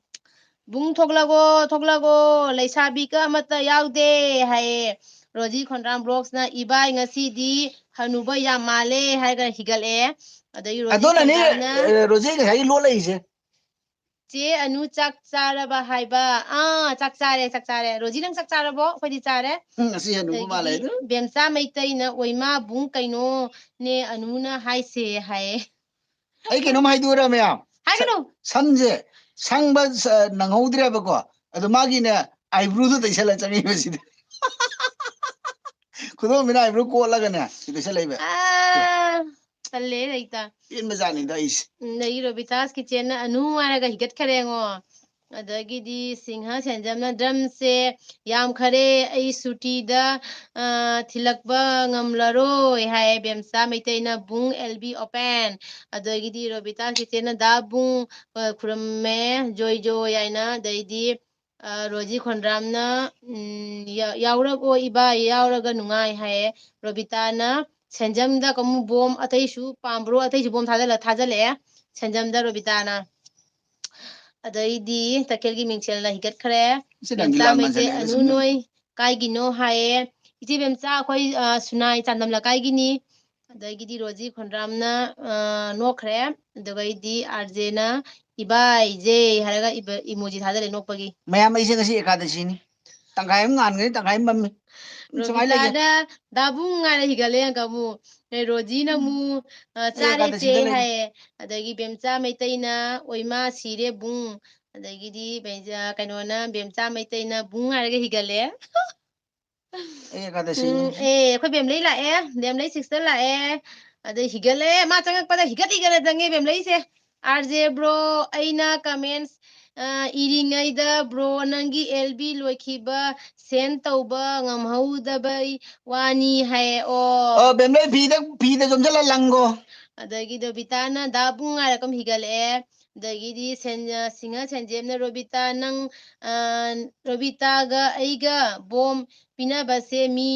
"ꯕꯨꯡ ꯊꯣꯛꯂꯒꯣ, ꯊꯣꯛꯂꯒꯣ, ꯂꯩꯁꯥꯕꯤꯒ ꯑꯃꯠꯇ ꯌꯥꯎꯗꯦ" ꯍꯥꯏꯌꯦ꯫ ꯔꯣꯖꯤ ꯈꯣꯟꯗ꯭ꯔꯥꯝ ꯕ꯭ꯂꯣꯛꯁꯅ, "ꯏꯕꯥꯏ ꯉꯁꯤꯗꯤ ꯍꯅꯨꯕ ꯌꯥꯝ ꯃꯥꯜꯂꯦ" ꯍꯥꯏꯔꯒ ꯍꯤꯒꯠꯂꯛꯑꯦ꯫ ꯑꯗꯒꯤ ꯔꯣꯖꯤ ꯑꯗꯨꯅꯅꯦ, ꯈꯣꯟꯗ꯭ꯔꯥꯝꯅ ꯑꯦ, ꯔꯣꯖꯤ ꯉꯁꯥꯏꯒꯤ ꯂꯣꯠꯂꯛꯏꯁꯦ꯫ ꯆꯦ ꯑꯅꯨ ꯆꯥꯛ ꯆꯥꯔꯕ ꯍꯥꯏꯕ? ꯑꯥ, ꯆꯥꯛ ꯆꯥꯔꯦ, ꯆꯥꯛ ꯆꯥꯔꯦ꯫ ꯔꯣꯖꯤ, ꯅꯪ ꯆꯥꯛ ꯆꯥꯔꯕꯣ? ꯑꯩꯈꯣꯏꯗꯤ ꯆꯥꯔꯦ꯫ ꯎꯝ, ꯉꯁꯤ ꯑꯅꯨꯕ ꯃꯥꯜꯂꯦ ꯑꯗꯒꯤꯗꯤ ꯑꯗꯨ꯫ ꯕꯦꯝꯆꯥ ꯃꯩꯇꯩꯅ, "ꯑꯣꯏꯃꯥ ꯕꯨꯡ, ꯀꯩꯅꯣ ꯅꯦ ꯑꯅꯨꯅ ꯍꯥꯏꯁꯦ?" ꯍꯥꯏꯌꯦ꯫ ꯑꯩ ꯀꯩꯅꯣꯝ ꯍꯥꯏꯗꯣꯛꯎꯔ ꯃꯌꯥꯝ? ꯍꯥꯏꯒꯅꯨ꯫ ꯁ-, ꯁꯝꯁꯦ ꯁꯪꯕ ꯁ-, ꯅꯪꯍꯧꯗ꯭ꯔꯦꯕꯀꯣ꯫ ꯑꯗꯣ ꯃꯥꯒꯤꯅꯦ eyebrow-ꯗꯣ ꯇꯩꯁꯜꯂ ꯆꯪꯉꯛꯏꯕ ꯁꯤꯗ꯫ ꯈꯨꯗꯣꯝꯕꯤꯅ eyebrow ꯀꯣꯠꯂꯒꯅꯦ ꯁꯤ ꯇꯩꯁꯜꯂꯛꯏꯕ꯫ ꯑꯥ, ꯇꯜꯂꯦ ꯂꯩꯇ꯫ ꯄꯦꯟꯕꯖꯥꯠꯅꯤꯗ ꯑꯩꯁꯦ꯫ ꯑꯗꯒꯤ ꯔꯣꯕꯤꯇꯥꯁ ꯀꯤꯆꯦꯟꯅ ꯑꯅꯨ ꯍꯥꯏꯔꯒ ꯍꯤꯒꯠꯈꯔꯦ ꯌꯦꯡꯉꯣ꯫ ꯑꯗꯒꯤꯗꯤ ꯁꯤꯡꯍ ꯁꯦꯟꯖꯝꯅ, "ꯗ꯭ꯔꯝꯁꯦ ꯌꯥꯝꯈꯔꯦ, ꯑꯩ ꯁꯨꯇꯤꯗ, ꯑ, ꯊꯤꯜꯂꯛꯄ ꯉꯝꯂꯔꯣꯏ" ꯍꯥꯏ꯫ ꯕꯦꯝꯆꯥ ꯃꯩꯇꯩꯅ, "ꯕꯨꯡ ꯑꯦꯜ ꯕꯤ ꯑꯣꯄꯦꯟ"꯫ ꯑꯗꯒꯤꯗꯤ ꯔꯣꯕꯤꯇꯥ ꯀꯤꯆꯦꯟꯅ, "ꯗꯥ ꯕꯨꯡ, ꯑ, ꯈꯨꯔꯨꯝꯃꯦ, ꯖꯣꯏ ꯖꯣꯏ" ꯍꯥꯏꯅ꯫ ꯑꯗꯩꯗꯤ, ꯑ, ꯔꯣꯖꯤ ꯈꯣꯟꯗ꯭ꯔꯥꯝꯅ, ꯎꯝ, "ꯌꯥ-, ꯌꯥꯎꯔꯛꯑꯣ ꯏꯕꯥꯏ, ꯌꯥꯎꯔꯒ ꯅꯨꯡꯉꯥꯏ" ꯍꯥꯏꯌꯦ꯫ ꯔꯣꯕꯤꯇꯥꯅ, "ꯁꯦꯟꯖꯝꯗ ꯀꯃꯨ ꯕꯣꯝ ꯑꯇꯩꯁꯨ ꯄꯥꯝꯕ꯭ꯔꯣ?" ꯑꯇꯩꯁꯨ ꯕꯣꯝ ꯊꯥꯖꯜꯂ-, ꯊꯥꯖꯜꯂꯛꯑꯦ꯫ ꯁꯦꯟꯖꯝꯗ ꯔꯣꯕꯤꯇꯥꯅ꯫ ꯑꯗꯩꯗꯤ ꯇꯈꯦꯜꯒꯤ ꯃꯤꯡꯁꯦꯜꯅ ꯍꯤꯒꯠꯈ꯭ꯔꯦ꯫ ꯏꯆꯦ, ꯅꯪꯗꯤ ꯕꯦꯝꯆꯥ ꯂꯥꯝ ꯃꯩꯇꯩ, ꯃꯟꯖꯜꯂꯛꯑꯦ "ꯑꯅꯨ ꯁꯨꯝ꯫ ꯅꯣꯏ ꯀꯥꯏꯒꯤꯅꯣ?" ꯍꯥꯏꯌꯦ꯫ ꯏꯆꯦ ꯕꯦꯝꯆꯥ, ꯑꯩꯈꯣꯏ, ꯑ, ꯁꯨꯅꯥꯏ ꯆꯥꯟꯗꯝ ꯂꯩꯀꯥꯏꯒꯤꯅꯤ꯫ ꯑꯗꯒꯤꯗꯤ ꯔꯣꯖꯤ ꯈꯣꯟꯗ꯭ꯔꯥꯝꯅ, ꯑ, ꯅꯣꯛꯈ꯭ꯔꯦ꯫ ꯑꯗꯨꯒꯩꯗꯤ ꯑꯥꯔ ꯖꯦꯅ "ꯏꯕꯥꯏ ꯖꯦ" ꯍꯥꯏꯔꯒ ꯏꯕ-, emoji ꯊꯥꯖꯜꯂꯦ ꯅꯣꯛꯄꯒꯤ꯫ ꯃꯌꯥꯝ, ꯑꯩꯁꯦ ꯉꯁꯤ ꯑꯦꯀꯥꯗꯁꯤꯅꯤ꯫ ꯇꯪꯈꯥꯏ ꯑꯃ ꯉꯥꯟꯈ꯭ꯔꯦ, ꯇꯪꯈꯥꯏ ꯑꯃ ꯃꯝꯃꯤ꯫ ꯁꯨꯃꯥꯏꯅ ꯂꯩꯌꯦ꯫ ꯔꯣꯕꯤꯇꯥꯅ "ꯗꯥ ꯕꯨꯡ" ꯍꯥꯏꯅ ꯍꯤꯒꯠꯂꯦ ꯑꯃꯨꯛ꯫ ꯑꯦ, ꯔꯣꯖꯤꯅ ꯑꯃꯨꯛ, ꯑ, ꯑꯩ "ꯆꯥꯔꯦ ꯆꯦ" ꯑꯦꯀꯥꯗꯁꯤꯗ ꯂꯩ꯫ ꯍꯥꯏꯌꯦ꯫ ꯑꯗꯒꯤ ꯕꯦꯝꯆꯥ ꯃꯩꯇꯩꯅ "ꯑꯣꯏꯃꯥ ꯁꯤꯔꯦ ꯕꯨꯡ"꯫ ꯑꯗꯒꯤꯗꯤ ꯕꯦꯝ-, ꯑ, ꯀꯩꯅꯣꯅ, ꯕꯦꯝꯆꯥ ꯃꯩꯇꯩꯅ "ꯕꯨꯡ" ꯍꯥꯏꯔꯒ ꯍꯤꯒꯠꯂꯦ꯫ ꯑꯩ ꯑꯦꯀꯥꯗꯁꯤꯅꯤ꯫ ꯎꯝ, ꯑꯦ, ꯑꯩꯈꯣꯏ ꯕꯦꯝꯂꯩ ꯂꯥꯛꯑꯦ, ꯕꯦꯝꯂꯩ sister ꯂꯥꯛꯑꯦ꯫ ꯑꯗꯩ ꯍꯤꯒꯠꯂꯦ, ꯃꯥ ꯆꯪꯉꯛꯄꯗ ꯍꯤꯒꯠ ꯍꯤꯒꯠꯂ ꯆꯪꯉꯦ ꯕꯦꯝꯂꯩꯁꯦ꯫ "ꯑꯥꯔ ꯖꯦ bro, ꯑꯩꯅ comments, ꯑ, ꯏꯔꯤꯉꯩꯗ bro ꯅꯪꯒꯤ ꯑꯦꯜ ꯕꯤ ꯂꯣꯏꯈꯤꯕ send ꯇꯧꯕ ꯉꯝꯍꯧꯗꯕꯩ ꯋꯥꯅꯤ" ꯍꯥꯏꯌꯦ꯫ ꯑꯣ꯫ ꯑꯣ, ꯕꯦꯝꯂꯩ ꯐꯤꯗ, ꯐꯤꯗ ꯌꯣꯝꯁꯤꯜꯂ ꯂꯪꯒꯣ꯫ ꯑꯗꯒꯤ ꯗꯣꯕꯤꯇꯥꯅ "ꯗꯥ ꯕꯨꯡ" ꯍꯥꯏꯔꯒ ꯑꯃꯨꯛ ꯍꯤꯒꯠꯂꯛꯑꯦ꯫ ꯑꯗꯒꯤꯗꯤ ꯁꯦꯟ-, ꯑ, ꯁꯤꯡꯍ ꯁꯦꯟꯖꯦꯝꯅ, "ꯔꯣꯕꯤꯇꯥ, ꯅꯪ, ꯑ, ꯔꯣꯕꯤꯇꯥꯒ ꯑꯩꯒ ꯕꯣꯝ ꯄꯤꯅꯕꯁꯦ ꯃꯤ,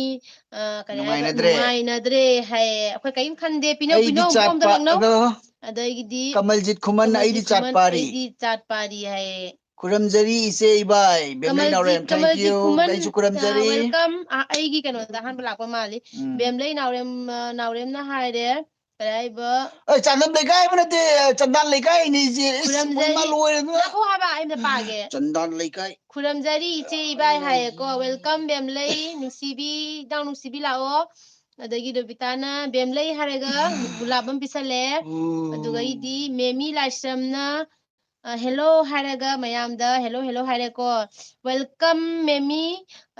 ꯑ, ꯀꯔꯤ ꯍꯥꯏꯕ? ꯅꯨꯡꯉꯥꯏꯅꯗ꯭ꯔꯦ꯫ ꯅꯨꯡꯉꯥꯏꯅꯗ꯭ꯔꯦ" ꯍꯥꯏꯌꯦ꯫ ꯑꯩꯈꯣꯏ ꯀꯔꯤꯝ ꯈꯟꯗꯦ꯫ ꯄꯤꯅꯧ, ꯑꯩꯗꯤ ꯄꯤꯅꯧ, ꯆꯥꯠ ꯕꯣꯝꯗ ꯄꯥ-, ꯂꯪꯅꯧ꯫ ꯑꯗꯣ ꯑꯗꯒꯤꯗꯤ ꯀꯃꯜꯖꯤꯠ ꯈꯨꯃꯟ, ꯀꯃꯜꯖꯤꯠ "ꯑꯩꯗꯤ ꯆꯥꯠ ꯈꯨꯃꯟ, ꯄꯥꯔꯤ"꯫ "ꯑꯩꯗꯤ ꯆꯥꯠ ꯄꯥꯔꯤ" ꯍꯥꯏꯌꯦ꯫ ꯈꯨꯔꯝꯖꯔꯤ ꯏꯆꯦ ꯏꯕꯥꯏ, ꯕꯦꯝꯂꯩ ꯀꯃꯜꯖꯤꯠ, ꯅꯥꯎꯔꯦꯝ, thank ꯀꯃꯜꯖꯤꯠ you, ꯈꯨꯃꯟ, ꯑꯩꯁꯨ ꯈꯨꯔꯝꯖꯔꯤ꯫ ꯑ, welcome꯫ ꯑ, ꯑꯩꯒꯤ ꯀꯩꯅꯣꯗ ꯑꯍꯥꯟꯕ ꯂꯥꯛꯄ ꯃꯥꯜꯂꯤ꯫ ꯎꯝ꯫ ꯕꯦꯝꯂꯩ ꯅꯥꯎꯔꯦꯝ, ꯑ, ꯅꯥꯎꯔꯦꯝꯅ ꯍꯥꯏꯔꯦ, ꯀꯔꯥꯏꯕ ꯑꯩ ꯆꯥꯟꯗꯝ ꯂꯩꯀꯥꯏ ꯍꯥꯏꯕ ꯅꯠꯇꯦ, ꯆꯟꯗꯥꯟ ꯂꯩꯀꯥꯏꯅꯤ ꯏꯆꯦ꯫ ꯏꯁ, ꯈꯨꯔꯨꯝꯖꯔꯤ꯫ ꯏꯃꯥ ꯂꯣꯏꯔꯦꯗꯅ꯫ ꯉꯥꯏꯈꯣ ꯍꯥꯏꯕ, ꯑꯩ ꯑꯝꯇ ꯄꯥꯒꯦ꯫ ꯆꯟꯗꯥꯟ ꯂꯩꯀꯥꯏ꯫ ꯈꯨꯔꯨꯝꯖꯔꯤ ꯏꯆꯦ ꯏꯕꯥꯏ ꯍꯥꯏꯌꯦꯀꯣ꯫ Welcome ꯕꯦꯝꯂꯩ ꯅꯨꯡꯁꯤꯕꯤ, ꯏꯅꯥꯎ ꯅꯨꯡꯁꯤꯕꯤ ꯂꯥꯛꯑꯣ꯫ ꯑꯗꯒꯤ ꯔꯣꯕꯤꯇꯥꯅ ꯕꯦꯝꯂꯩ ꯍꯥꯏꯔꯒ ꯒꯨꯂꯥꯞ ꯑꯃ ꯄꯤꯁꯜꯂꯦ꯫ ꯎꯝ꯫ ꯑꯗꯨꯒ ꯑꯩꯗꯤ ꯃꯦꯃꯤ ꯂꯥꯏꯁ꯭ꯔꯝꯅ ꯑ, hello ꯍꯥꯏꯔꯒ ꯃꯌꯥꯝꯗ hello, hello ꯍꯥꯏꯔꯦꯀꯣ꯫ Welcome, ꯃꯦꯃꯤ꯫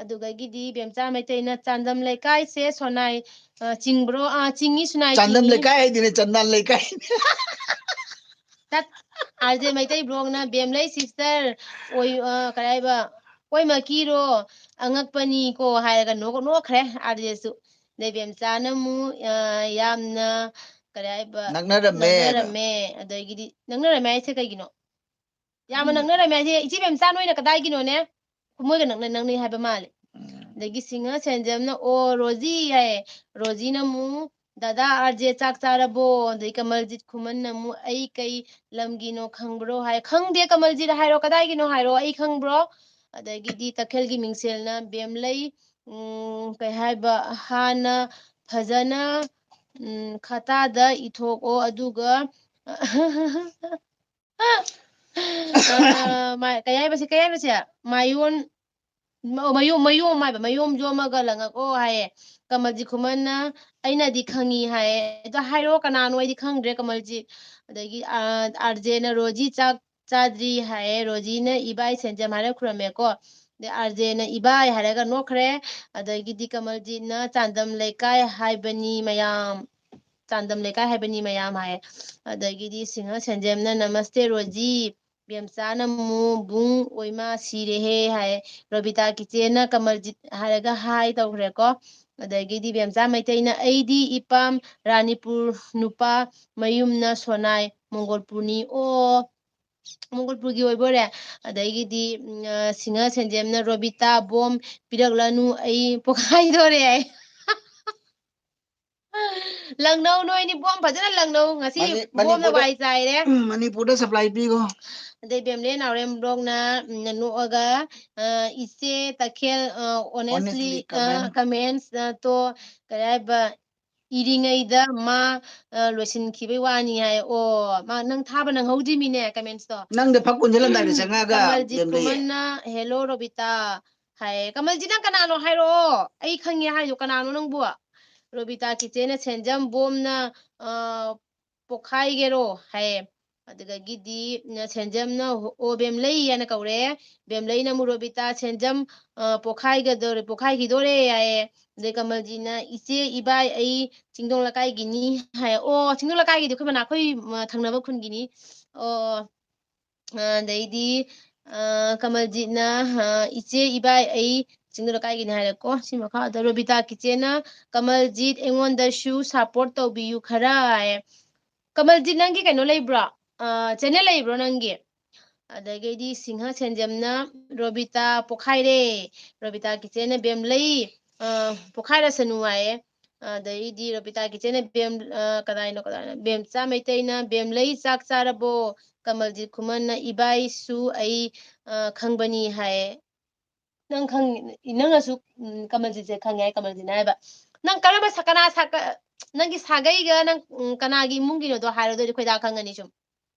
ꯑꯗꯨꯗꯒꯤꯗꯤ ꯕꯦꯝꯆꯥ ꯃꯩꯇꯩꯅ ꯆꯥꯟꯗꯝ ꯂꯩꯀꯥꯏꯁꯦ ꯁꯣꯅꯥꯏ, ꯑ, ꯆꯤꯡꯕ꯭ꯔꯣ? ꯑ, ꯆꯤꯡꯉꯤ, ꯁꯣꯅꯥꯏ ꯆꯥꯟꯗꯝ ꯆꯤꯡꯉꯤ꯫ ꯂꯩꯀꯥꯏ ꯍꯥꯏꯗꯤꯅꯦ, ꯆꯟꯗꯥꯟ ꯂꯩꯀꯥꯏ꯫ ꯇꯠ, ꯑꯥꯔ ꯖꯦ ꯃꯩꯇꯩ ꯕ꯭ꯂꯣꯛꯅ ꯕꯦꯝꯂꯩ sister, ꯑꯣꯏ-, ꯑ, ꯀꯔꯤ ꯍꯥꯏꯕ? ꯑꯣꯏꯃꯛꯀꯤꯔꯣ? ꯑꯉꯛꯄꯅꯤꯀꯣ ꯍꯥꯏꯔꯒ ꯅꯣꯛ-, ꯅꯣꯛꯈ꯭ꯔꯦ ꯑꯥꯔ ꯖꯦꯁꯨ꯫ ꯑꯗꯩ ꯕꯦꯝꯆꯥꯅ ꯑꯃꯨꯛ, ꯑ, ꯌꯥꯝꯅ, ꯀꯔꯤ ꯍꯥꯏꯕ? ꯅꯛꯅꯔꯝꯃꯦ꯫ ꯅꯛꯅꯔꯝꯃꯦ꯫ ꯑꯗꯒꯤꯗꯤ, ꯅꯛꯅꯔꯝꯃꯦ ꯍꯥꯏꯁꯦ ꯀꯩꯒꯤꯅꯣ? ꯌꯥꯝꯅ ꯎꯝ꯫ ꯅꯛꯅꯔꯝꯃꯦ ꯍꯥꯏꯁꯦ, ꯏꯆꯦ ꯕꯦꯝꯆꯥ ꯅꯣꯏꯅ ꯀꯗꯥꯏꯒꯤꯅꯣꯅꯦ? ꯃꯣꯏꯒ ꯅꯛꯅ-, ꯅꯛꯅꯩ ꯍꯥꯏꯕ ꯃꯥꯜꯂꯦ꯫ ꯎꯝ꯫ ꯑꯗꯒꯤ ꯁꯤꯡꯍ ꯁꯦꯟꯖꯝꯅ, "ꯑꯣ, ꯔꯣꯖꯤ" ꯍꯥꯏꯌꯦ꯫ ꯔꯣꯖꯤꯅ ꯑꯃꯨꯛ, "ꯗꯥꯗꯥ ꯑꯥꯔ ꯖꯦ ꯆꯥꯛ ꯆꯥꯔꯕꯣ?" ꯑꯗꯩ ꯀꯃꯜꯖꯤꯠ ꯈꯨꯃꯟꯅ ꯑꯃꯨꯛ, "ꯑꯩ ꯀꯩ ꯂꯝꯒꯤꯅꯣ ꯈꯪꯕ꯭ꯔꯣ?" ꯍꯥꯏ꯫ "ꯈꯪꯗꯦ ꯀꯃꯜꯖꯤꯠ, ꯍꯥꯏꯔꯣ, ꯀꯗꯥꯏꯒꯤꯅꯣ ꯍꯥꯏꯔꯣ, ꯑꯩ ꯈꯪꯕ꯭ꯔꯣ?" ꯑꯗꯒꯤꯗꯤ ꯇꯈꯦꯜꯒꯤ ꯃꯤꯡꯁꯦꯜꯅ, "ꯕꯦꯝꯂꯩ, ꯎꯝ, ꯀꯩ ꯍꯥꯏꯕ, ꯍꯥꯟꯅ ꯐꯖꯅ, ꯎꯝ, ꯈꯇꯥꯗ ꯏꯊꯣꯛꯑꯣ, ꯑꯗꯨꯒ" ꯑ, ꯃꯥ-, ꯀꯩ ꯍꯥꯏꯕꯁꯦ, ꯀꯩ ꯍꯥꯏꯕꯁꯦ? ꯃꯥꯌꯣꯟ, ꯃ-, ꯃꯌꯣꯝ, ꯃꯌꯣꯝ ꯍꯥꯏꯕ, "ꯃꯌꯣꯝ ꯌꯣꯝꯃꯒ ꯂꯪꯉꯛꯑꯣ" ꯍꯥꯏꯌꯦ꯫ ꯀꯃꯜꯖꯤꯠ ꯈꯨꯃꯟꯅ, "ꯑꯩꯅꯗꯤ ꯈꯪꯉꯤ" ꯍꯥꯏꯌꯦ꯫ ꯑꯗꯣ ꯍꯥꯏꯔꯛꯑꯣ, ꯀꯅꯥꯅꯣ? ꯑꯩꯗꯤ ꯈꯪꯗ꯭ꯔꯦ, ꯀꯃꯜꯖꯤꯠ꯫ ꯑꯗꯒꯤ, ꯑ, ꯑꯥꯔ ꯖꯦꯅ, "ꯔꯣꯖꯤ ꯆꯥꯛ ꯆꯥꯗ꯭ꯔꯤ" ꯍꯥꯏꯌꯦ꯫ ꯔꯣꯖꯤꯅ ꯏꯕꯥꯏ ꯁꯦꯟꯖꯝ ꯍꯥꯏꯔ ꯈꯨꯔꯝꯃꯦꯀꯣ꯫ ꯑꯗꯩ ꯑꯥꯔ ꯖꯦꯅ ꯏꯕꯥꯏ ꯍꯥꯏꯔꯒ ꯅꯣꯛꯈ꯭ꯔꯦ꯫ ꯑꯗꯒꯤꯗꯤ ꯀꯃꯜꯖꯤꯠꯅ, "ꯆꯥꯟꯗꯝ ꯂꯩꯀꯥꯏ ꯍꯥꯏꯕꯅꯤ ꯃꯌꯥꯝ꯫ ꯆꯥꯟꯗꯝ ꯂꯩꯀꯥꯏ ꯍꯥꯏꯕꯅꯤ ꯃꯌꯥꯝ" ꯍꯥꯏꯌꯦ꯫ ꯑꯗꯒꯤꯗꯤ ꯁꯤꯡꯍ ꯁꯦꯟꯖꯦꯝꯅ, "ꯅꯃꯁꯇꯦ ꯔꯣꯖꯤ, ꯕꯦꯝꯆꯥ ꯅꯃꯨ ꯕꯨꯡ ꯑꯣꯏꯃꯥ ꯁꯤꯔꯦꯍꯦ" ꯍꯥꯏꯌꯦ꯫ ꯔꯣꯕꯤꯇꯥ ꯀꯤꯆꯦꯅ ꯀꯃꯜꯖꯤꯠ ꯍꯥꯏꯔꯒ ꯍꯥꯏ ꯇꯧꯈ꯭ꯔꯦꯀꯣ꯫ ꯑꯗꯒꯤꯗꯤ ꯕꯦꯝꯆꯥ ꯃꯩꯇꯩꯅ, "ꯑꯩꯗꯤ ꯏꯄꯥꯝ ꯔꯥꯅꯤꯄꯨꯔ ꯅꯨꯄꯥ ꯃꯌꯨꯝꯅ ꯁꯣꯅꯥꯏ ꯃꯣꯡꯒꯣꯜꯄꯨꯔꯅꯤ"꯫ ꯑꯣ, ꯃꯣꯡꯒꯣꯜꯄꯨꯔꯒꯤ ꯑꯣꯏꯕ ꯑꯣꯏꯔꯦ꯫ ꯑꯗꯒꯤꯗꯤ, ꯎꯝ, ꯑ, ꯁꯤꯡꯍ ꯁꯦꯟꯖꯦꯝꯅ, "ꯔꯣꯕꯤꯇꯥ ꯕꯣꯝ ꯄꯤꯔꯛꯂꯅꯨ, ꯑꯩ ꯄꯣꯈꯥꯏꯗꯣꯔꯦ" ꯍꯥꯏ꯫ ꯂꯪꯅꯧ ꯅꯣꯏꯅꯤ, ꯕꯣꯝ ꯐꯖꯅ ꯂꯪꯅꯧ꯫ ꯉꯁꯤ ꯃꯅꯤ-, ꯕꯣꯝꯅ ꯃꯅꯤꯄꯨꯔꯗ, ꯋꯥꯏ ꯆꯥꯏꯔꯦ꯫ ꯎꯝ, ꯃꯅꯤꯄꯨꯔꯗ supply ꯄꯤꯈꯣ꯫ ꯑꯗꯩ ꯕꯦꯝꯂꯦ ꯅꯥꯎꯔꯦꯝ ꯕ꯭ꯂꯣꯛꯅ, ꯎꯝ, ꯅꯣꯛꯑꯒ, ꯑ, "ꯏꯆꯦ ꯇꯈꯦꯜ, ꯑ, honestly, honestly, ꯑ, comment꯫ Comments, ꯑ, ꯇꯣ ꯀꯔꯤ ꯍꯥꯏꯕ, ꯏꯔꯤꯉꯩꯗ ꯃꯥ, ꯑ, ꯂꯣꯏꯁꯤꯟꯈꯤꯕꯩ ꯋꯥꯅꯤ ꯍꯥꯏ꯫ ꯑꯣ, ꯃꯥ ꯅꯪ ꯊꯥꯕ ꯅꯪꯍꯧꯗ꯭ꯔꯤꯃꯤꯅꯦ comments ꯇꯣ꯫ ꯅꯪꯗ ꯐꯛ ꯀꯨꯟꯁꯤꯜꯂꯝꯗꯥꯏꯗ ꯆꯪꯉꯛꯑꯒ ꯀꯃꯜꯖꯤꯠ ꯕꯦꯝ ꯂꯩꯌꯦ꯫ ꯈꯨꯃꯟꯅ, "Hello ꯔꯣꯕꯤꯇꯥ" ꯍꯥꯏ꯫ ꯀꯃꯜꯖꯤꯠ, ꯅꯪ ꯀꯅꯥꯅꯣ ꯍꯥꯏꯔꯛꯑꯣ, ꯑꯩ ꯈꯪꯉꯦ ꯍꯥꯏꯗꯣ ꯀꯅꯥꯅꯣ ꯅꯪꯕꯨ? ꯔꯣꯕꯤꯇꯥ ꯀꯤꯆꯦꯅ ꯁꯦꯟꯖꯝ ꯕꯣꯝꯅ, ꯑ, ꯄꯣꯛꯈꯥꯏꯒꯦꯔꯣ ꯍꯥꯏ꯫ ꯑꯗꯨꯗꯒꯤꯗꯤ, ꯎꯝ, ꯁꯦꯟꯖꯝꯅ, "ꯑꯣ, ꯕꯦꯝ ꯂꯩ" ꯍꯥꯏꯅ ꯀꯧꯔꯦ꯫ ꯕꯦꯝ ꯂꯩꯅ ꯑꯃꯨꯛ, "ꯔꯣꯕꯤꯇꯥ, ꯁꯦꯟꯖꯝ, ꯑ, ꯄꯣꯛꯈꯥꯏꯒꯗꯧꯔꯦ, ꯄꯣꯛꯈꯥꯏꯈꯤꯗꯣꯔꯦ" ꯍꯥꯏꯌꯦ꯫ ꯑꯗꯩ ꯀꯃꯜꯖꯤꯠꯅ, "ꯏꯆꯦ, ꯏꯕꯥꯏ, ꯑꯩ ꯆꯤꯡꯗꯣꯡ ꯂꯩꯀꯥꯏꯒꯤꯅꯤ" ꯍꯥꯏ꯫ ꯑꯣ, ꯆꯤꯡꯗꯣꯡ ꯂꯩꯀꯥꯏꯒꯤꯗꯤ ꯑꯩꯈꯣꯏ ꯃꯅꯥ-, ꯑꯩꯈꯣꯏ, ꯃ-, ꯊꯪꯅꯕ ꯈꯨꯟꯒꯤꯅꯤ꯫ ꯑꯣ, ꯑ, ꯑꯗꯩꯗꯤ, ꯑ, ꯀꯃꯜꯖꯤꯠꯅ, ꯑ, "ꯏꯆꯦ, ꯏꯕꯥꯏ, ꯑꯩ ꯆꯤꯡꯗꯣꯡ ꯂꯩꯀꯥꯏꯒꯤꯅꯤ" ꯍꯥꯏꯔꯦꯀꯣ꯫ ꯁꯤ ꯃꯈꯥꯗ ꯔꯣꯕꯤꯇꯥ ꯀꯤꯆꯦꯅ, "ꯀꯃꯜꯖꯤꯠ, ꯑꯩꯉꯣꯟꯗꯁꯨ support ꯇꯧꯕꯤꯌꯨ ꯈꯔ" ꯍꯥꯏ꯫ ꯀꯃꯜꯖꯤꯠ, ꯅꯪꯒꯤ ꯀꯩꯅꯣ ꯂꯩꯕ꯭ꯔꯣ? ꯑ, channel ꯂꯩꯕ꯭ꯔꯣ ꯅꯪꯒꯤ? ꯑꯗꯒꯤꯗꯤ ꯁꯤꯡꯍ ꯁꯦꯟꯖꯝꯅ, "ꯔꯣꯕꯤꯇꯥ ꯄꯣꯛꯈꯥꯏꯔꯦ"꯫ ꯔꯣꯕꯤꯇꯥ ꯀꯤꯆꯦꯅ, "ꯕꯦꯝ ꯂꯩ, ꯑ, ꯄꯣꯛꯈꯥꯏꯔꯁꯅꯨ" ꯍꯥꯏꯌꯦ꯫ ꯑꯗꯩꯗꯤ ꯔꯣꯕꯤꯇꯥ ꯀꯤꯆꯦꯅ, "ꯕꯦꯝ, ꯑ, ꯀꯗꯥꯏꯅꯣ, ꯀꯗꯥꯏꯅꯣ? ꯕꯦꯝꯆꯥ ꯃꯩꯇꯩꯅ, 'ꯕꯦꯝ ꯂꯩ, ꯆꯥꯛ ꯆꯥꯔꯕꯣ?" ꯀꯃꯜꯖꯤꯠ ꯈꯨꯃꯟꯅ, "ꯏꯕꯥꯏꯁꯨ ꯑꯩ, ꯑ, ꯈꯪꯕꯅꯤ" ꯍꯥꯏꯌꯦ꯫ ꯅꯪ ꯈꯪ-, ꯅꯪꯅꯁꯨ, ꯎꯝ, ꯀꯃꯜꯖꯤꯠꯁꯦ ꯈꯪꯉꯦ ꯍꯥꯏ, ꯀꯃꯜꯖꯤꯠꯅ ꯍꯥꯏꯕ, "ꯅꯪ ꯀꯔꯝꯕ ꯁ-, ꯀꯅꯥ ꯁ-, ꯀ-, ꯅꯪꯒꯤ ꯁꯥꯒꯩꯒ ꯅꯪ, ꯎꯝ, ꯀꯅꯥꯒꯤ ꯏꯃꯨꯡꯒꯤꯅꯣꯗꯣ ꯍꯥꯏꯔꯣ, ꯑꯗꯨꯑꯣꯏꯗꯤ ꯈꯣꯏꯗꯥ ꯈꯪꯉꯅꯤ ꯁꯨꯝ꯫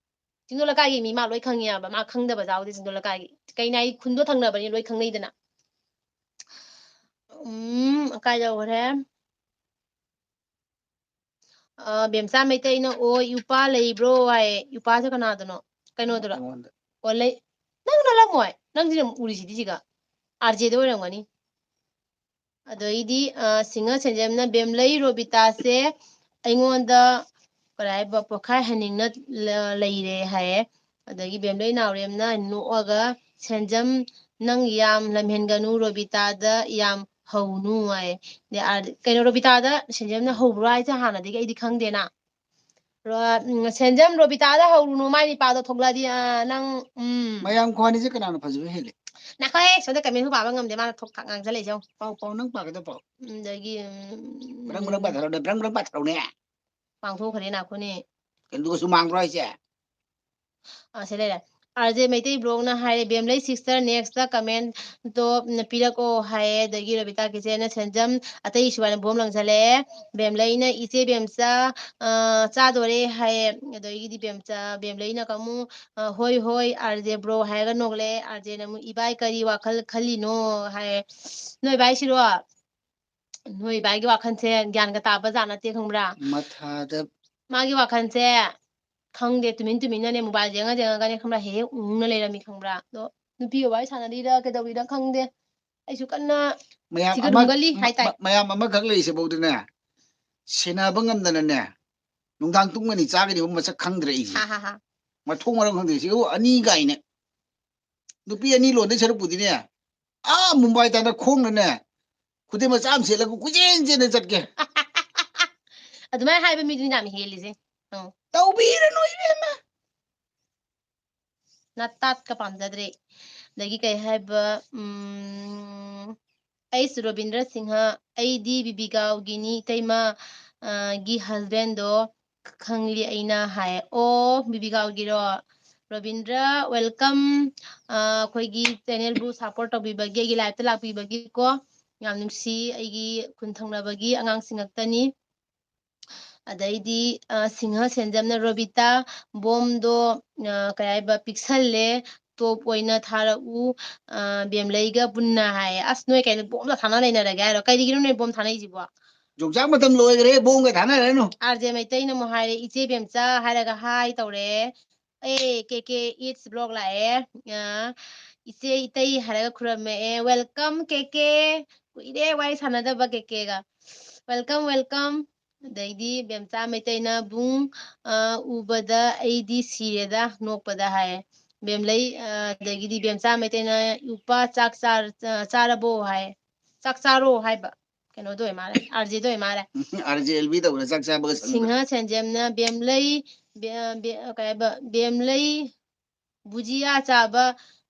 ꯆꯤꯡꯗꯣꯜ ꯂꯩꯀꯥꯏꯒꯤ ꯃꯤ ꯃꯥ ꯂꯣꯏ ꯈꯪꯉꯦꯕ, ꯃꯥ ꯈꯪꯗꯕ ꯌꯥꯎꯗꯦ ꯆꯤꯡꯗꯣꯜ ꯂꯩꯀꯥꯏꯒꯤ꯫ ꯀꯩꯅꯥꯏ ꯈꯨꯟꯗꯣ ꯊꯪꯅꯕꯅꯤ, ꯂꯣꯏ ꯈꯪꯅꯩꯗꯅ"꯫ ꯎꯝ, ꯀꯥꯏ ꯌꯧꯈ꯭ꯔꯦ? ꯑ, ꯕꯦꯝꯆꯥ ꯃꯩꯇꯩꯅ, "ꯑꯣ, ꯏꯄꯥ ꯂꯩꯕ꯭ꯔꯣ?" ꯍꯥꯏꯌꯦ꯫ ꯏꯄꯥꯁꯦ ꯀꯅꯥꯗꯅꯣ? ꯀꯩꯅꯣꯗꯨꯔꯣ? ꯑꯩꯉꯣꯟꯗ꯫ ꯑꯣ, ꯂꯩ-, ꯅꯪ ꯅꯠꯂꯝꯃꯣꯏ꯫ ꯅꯪꯁꯤ ꯑꯗꯨꯝ ꯎꯔꯤꯁꯤꯗꯤ ꯁꯤꯒ꯫ ꯑꯥꯔ ꯖꯦꯗ ꯑꯣꯏꯔꯝꯒꯅꯤ꯫ ꯑꯗꯩꯗꯤ, ꯑ, ꯁꯤꯡꯍ ꯁꯦꯟꯖꯝꯅ, "ꯕꯦꯝꯂꯩ ꯔꯣꯕꯤꯇꯥꯁꯦ ꯑꯩꯉꯣꯟꯗ ꯀꯔꯤ ꯍꯥꯏꯕ, ꯄꯣꯛꯈꯥꯏꯍꯟꯅꯤꯡꯅ ꯂ-, ꯂꯩꯔꯦ" ꯍꯥꯏꯌꯦ꯫ ꯑꯗꯒꯤ ꯕꯦꯝꯂꯩ ꯅꯥꯎꯔꯦꯝꯅ ꯅꯣꯛꯑꯒ, "ꯁꯦꯟꯖꯝ, ꯅꯪ ꯌꯥꯝ ꯂꯝꯍꯦꯟꯒꯅꯨ, ꯔꯣꯕꯤꯇꯥꯗ ꯌꯥꯝ ꯍꯧꯅꯨ" ꯍꯥꯏꯌꯦ꯫ ꯑꯗꯩ ꯑꯥꯔ-, ꯀꯩꯅꯣ, ꯔꯣꯕꯤꯇꯥꯗ ꯁꯦꯟꯖꯝꯅ ꯍꯧꯕ꯭ꯔꯣ ꯍꯥꯏꯁꯦ? ꯍꯥꯟꯅꯗꯒꯤ ꯑꯩꯗꯤ ꯈꯪꯗꯦꯅ꯫ ꯔꯣ-, ꯎꯝ, ꯁꯦꯟꯖꯝ, ꯔꯣꯕꯤꯇꯥꯗ ꯍꯧꯔꯨꯅꯨ, ꯃꯥꯏ ꯅꯨꯄꯥꯗꯣ ꯊꯣꯛꯂꯛꯑꯗꯤ, ꯑ, ꯅꯪ, ꯎꯝ꯫ ꯃꯌꯥꯝ ꯈ꯭ꯋꯥꯅꯤꯁꯦ ꯀꯅꯥꯅ ꯐꯖꯕ ꯍꯦꯜꯂꯤ? ꯅꯈꯣꯏ ꯁꯣꯝꯗ comment ꯄꯥꯕ ꯉꯝꯗꯦ, ꯃꯥꯅ ꯊꯣꯛ ꯊꯥꯛ ꯉꯥꯡꯖꯜꯂꯛꯏꯁꯦ ꯌꯦꯡꯉꯨ꯫ ꯄꯥꯎ, ꯄꯥꯎ, ꯅꯪ ꯄꯥꯒꯗꯕ ꯄꯥꯎ꯫ ꯑꯗꯒꯤ, ꯎꯝ, ꯕ꯭ꯔꯪ ꯕ꯭ꯔꯪ ꯄꯥꯊꯔꯛꯎꯅꯦ, ꯕ꯭ꯔꯪ ꯕ꯭ꯔꯪ ꯄꯥꯊꯔꯛꯎꯅꯦ꯫ ꯄꯥꯡꯊꯣꯛꯈ꯭ꯔꯦ ꯅꯥꯈꯣꯅꯦ꯫ ꯑꯗꯨꯒꯁꯨ ꯃꯥꯡꯕ꯭ꯔꯣ ꯍꯥꯏꯁꯦ? ꯑ, ꯁꯤ ꯂꯩꯔꯦ꯫ ꯑꯥꯔ ꯖꯦ ꯃꯩꯇꯩ ꯕ꯭ꯂꯣꯛꯅ ꯍꯥꯏꯔꯦ, "ꯕꯦꯝꯂꯩ ꯁꯤꯁꯇꯔ, ꯅꯦꯛꯁꯇ ꯀꯃꯦꯟꯗꯣ ꯄꯤꯔꯛꯑꯣ" ꯍꯥꯏꯌꯦ꯫ ꯑꯗꯒꯤ ꯔꯕꯤꯇꯥ ꯀꯤꯆꯦꯟꯅ ꯁꯦꯟꯖꯝ, ꯑꯇꯩ ꯁꯨꯃꯥꯏꯅ ꯕꯣꯝ ꯂꯪꯁꯜꯂꯛꯑꯦ꯫ ꯕꯦꯝꯂꯩꯅ, "ꯏꯆꯦ ꯕꯦꯝꯆꯥ, ꯑ, ꯆꯥꯗꯣꯔꯦ" ꯍꯥꯏꯌꯦ꯫ ꯑꯗꯒꯤꯗꯤ ꯕꯦꯝꯆꯥ, ꯕꯦꯝꯂꯩꯅ ꯑꯃꯨꯛ, ꯑ, "ꯍꯣꯏ, ꯍꯣꯏ, ꯑꯥꯔ ꯖꯦ ꯕ꯭ꯔꯣ" ꯍꯥꯏꯔꯒ ꯅꯣꯛꯂꯛꯑꯦ꯫ ꯑꯥꯔ ꯖꯦꯅ ꯑꯃꯨꯛ, "ꯏꯕꯥꯏ, ꯀꯔꯤ ꯋꯥꯈꯜ ꯈꯜꯂꯤꯅꯣ?" ꯍꯥꯏꯌꯦ꯫ ꯅꯣꯏ ꯏꯕꯥꯏꯁꯤꯔꯣ? ꯅꯣꯏ ꯏꯕꯥꯏꯒꯤ ꯋꯥꯈꯜꯁꯦ ꯒ꯭ꯌꯥꯟꯒ ꯇꯥꯕ ꯖꯥꯠ ꯅꯠꯇꯦ, ꯈꯪꯕ꯭ꯔꯥ? ꯃꯊꯥꯗ ꯃꯥꯒꯤ ꯋꯥꯈꯜꯁꯦ, ꯈꯪꯗꯦ, ꯇꯨꯃꯤꯟ ꯇꯨꯃꯤꯟꯅꯅꯦ, ꯃꯣꯕꯥꯏꯜ ꯌꯦꯡꯉ ꯌꯦꯡꯉꯒꯅꯦ, ꯈꯪꯕ꯭ꯔꯥ, ꯍꯦꯛ ꯍꯦꯛ ꯎꯪꯅ ꯂꯩꯔꯝꯃꯤ, ꯈꯪꯕ꯭ꯔꯥ? ꯑꯗꯣ ꯅꯨꯄꯤꯒ ꯋꯥꯔꯤ ꯁꯥꯟꯅꯔꯤꯔ ꯀꯩꯗꯧꯔꯤꯔ ꯈꯪꯗꯦ꯫ ꯑꯩꯁꯨ ꯀꯟꯅ ꯃꯌꯥꯝ ꯑꯃ, ꯊꯤꯒꯠꯍꯨꯝꯒꯜꯂꯤ ꯃ-, ꯍꯥꯏꯇꯥꯏ꯫ ꯃ-, ꯃꯌꯥꯝ ꯑꯃꯈꯛ ꯂꯩꯔꯤꯁꯤꯐꯧꯗꯅꯦ, ꯁꯦꯟꯅꯕ ꯉꯝꯗꯅꯅꯦ, ꯅꯨꯡꯗꯥꯡ ꯇꯨꯝꯒꯅꯤ ꯆꯥꯒꯅꯤ ꯃꯁꯛ ꯈꯪꯗ꯭ꯔꯦ ꯑꯩꯁꯦ꯫ ꯍꯥ, ꯍꯥ, ꯍꯥ꯫ ꯃꯊꯣꯡ ꯃꯔꯝ ꯈꯪꯗꯦ꯫ ꯁꯤ ꯑꯅꯤ ꯀꯥꯏꯅ꯫ ꯅꯨꯄꯤ ꯑꯅꯤ ꯂꯣꯟꯗꯣꯏ ꯁꯔꯨꯛꯄꯨꯗꯤꯅꯦ, ꯑꯥ ꯃꯨꯝꯕꯥꯏ ꯇꯥꯟꯅ ꯈꯣꯡꯅꯅꯦ, ꯈꯨꯗꯩ ꯃꯆꯥ ꯑꯃ ꯁꯦꯠꯂꯒ ꯀꯣꯏꯆꯦꯟ ꯆꯦꯟꯅ ꯆꯠꯀꯦ꯫ ꯑꯗꯨꯃꯥꯏꯅ ꯍꯥꯏꯕ ꯃꯤꯗꯨꯅꯤ ꯌꯥꯝ ꯍꯦꯜꯂꯤꯁꯦ꯫ ꯑꯪ꯫ ꯇꯧꯕꯤꯔꯅꯨ ꯏꯕꯦꯝꯃ꯫ ꯅꯇꯥꯠꯀ ꯄꯥꯝꯖꯗ꯭ꯔꯦ꯫ ꯑꯗꯒꯤ ꯀꯩ ꯍꯥꯏꯕ, ꯎꯝ, ꯑꯩꯁꯨ ꯔꯣꯕꯤꯟꯗ꯭ꯔ ꯁꯤꯡꯍ, ꯑꯩꯗꯤ ꯕꯤꯕꯤꯀꯥꯎꯒꯤꯅꯤ ꯏꯇꯩꯃ, ꯑ, ꯒꯤ husbandꯗꯣ ꯈꯪꯂꯤ ꯑꯩꯅ ꯍꯥꯏ꯫ ꯑꯣ, ꯕꯤꯕꯤꯀꯥꯎꯒꯤꯔꯣ? ꯔꯣꯕꯤꯟꯗ꯭ꯔ, welcome꯫ ꯑ, ꯑꯩꯈꯣꯏꯒꯤ channelꯕꯨ support ꯇꯧꯕꯤꯕꯒꯤ, ꯑꯩꯒꯤ liveꯇ ꯂꯥꯛꯄꯤꯕꯒꯤ ꯀꯣ꯫ ꯌꯥꯝ ꯅꯨꯡꯁꯤ, ꯑꯩꯒꯤ ꯈꯨꯟ ꯊꯪꯅꯕꯒꯤ ꯑꯉꯥꯡꯁꯤꯡ ꯉꯥꯛꯇꯅꯤ꯫ ꯑꯗꯩꯗꯤ, ꯑ, ꯁꯤꯡꯍ ꯁꯦꯟꯖꯝꯅ, "ꯔꯣꯕꯤꯇꯥ, ꯕꯣꯝꯗꯣ, ꯑ, ꯀꯩ ꯍꯥꯏꯕ, ꯄꯤꯛꯁꯜꯂꯦ, top ꯑꯣꯏꯅ ꯊꯥꯔꯛꯎ, ꯑ, ꯕꯦꯝꯂꯩꯒ ꯄꯨꯟꯅ" ꯍꯥꯏꯌꯦ꯫ ꯑꯁ, ꯅꯣꯏ ꯀꯩꯅꯣ ꯕꯣꯝꯗ ꯊꯥꯅ ꯂꯩꯅꯔꯒꯦ ꯍꯥꯏꯔꯣ? ꯀꯩꯒꯤꯅꯣ ꯅꯣꯏ ꯕꯣꯝ ꯊꯥꯅꯩꯁꯤꯕꯣ? ꯌꯣꯡꯆꯥꯛ ꯃꯇꯝ ꯂꯣꯏꯈ꯭ꯔꯦ, ꯕꯣꯝꯒ ꯊꯥꯅꯔꯅꯨ꯫ ꯑꯥꯔ ꯖꯦ ꯃꯩꯇꯩꯅ ꯑꯃꯨꯛ ꯍꯥꯏꯔꯦ, "ꯏꯆꯦ ꯕꯦꯝꯆꯥ" ꯍꯥꯏꯔꯒ hi ꯇꯧꯔꯦ꯫ ꯑꯦ, ꯀꯦ ꯀꯦ Eats Vlog ꯂꯥꯛꯑꯦ꯫ ꯑ, "ꯏꯆꯦ ꯏꯇꯩ" ꯍꯥꯏꯔꯒ ꯈꯨꯔꯝꯃꯛꯑꯦ꯫ Welcome, ꯀꯦ ꯀꯦ꯫ ꯀꯨꯏꯔꯦ ꯋꯥꯔꯤ ꯁꯥꯟꯅꯗꯕ ꯀꯦ ꯀꯦꯒ꯫ Welcome, welcome꯫ ꯑꯗꯩꯗꯤ ꯕꯦꯝꯆꯥ ꯃꯩꯇꯩꯅ, "ꯕꯨꯡ, ꯑ, ꯎꯕꯗ ꯑꯩꯗꯤ ꯁꯤꯔꯦꯗ ꯅꯣꯛꯄꯗ" ꯍꯥꯏꯌꯦ꯫ ꯕꯦꯝꯂꯩ, ꯑ, ꯑꯗꯒꯤꯗꯤ ꯕꯦꯝꯆꯥ ꯃꯩꯇꯩꯅ, "ꯏꯄ꯭ꯋꯥ ꯆꯥꯛ ꯆꯥꯔ-, ꯑ, ꯆꯥꯔꯕꯣ?" ꯍꯥꯏ꯫ ꯆꯥꯛ ꯆꯥꯔꯣ ꯍꯥꯏꯕ꯫ ꯀꯩꯅꯣꯗꯣ ꯑꯣꯏ ꯃꯥꯜꯂꯦ, ꯑꯥꯔ ꯖꯦꯗꯣ ꯑꯣꯏ ꯃꯥꯜꯂꯦ꯫ ꯑꯥꯔ ꯖꯦ ꯑꯦꯜ ꯕꯤ ꯇꯧꯕꯗ ꯆꯥꯛ ꯆꯥꯕꯒ ꯁꯝꯅꯕ꯫ ꯁꯤꯡꯍ ꯁꯦꯟꯖꯦꯝꯅ, "ꯕꯦꯝꯂꯩ, ꯕꯦ-, ꯕꯦ-, ꯀꯩ ꯍꯥꯏꯕ, ꯕꯦꯝꯂꯩ ꯕꯨꯖꯤꯌꯥ ꯆꯥꯕ,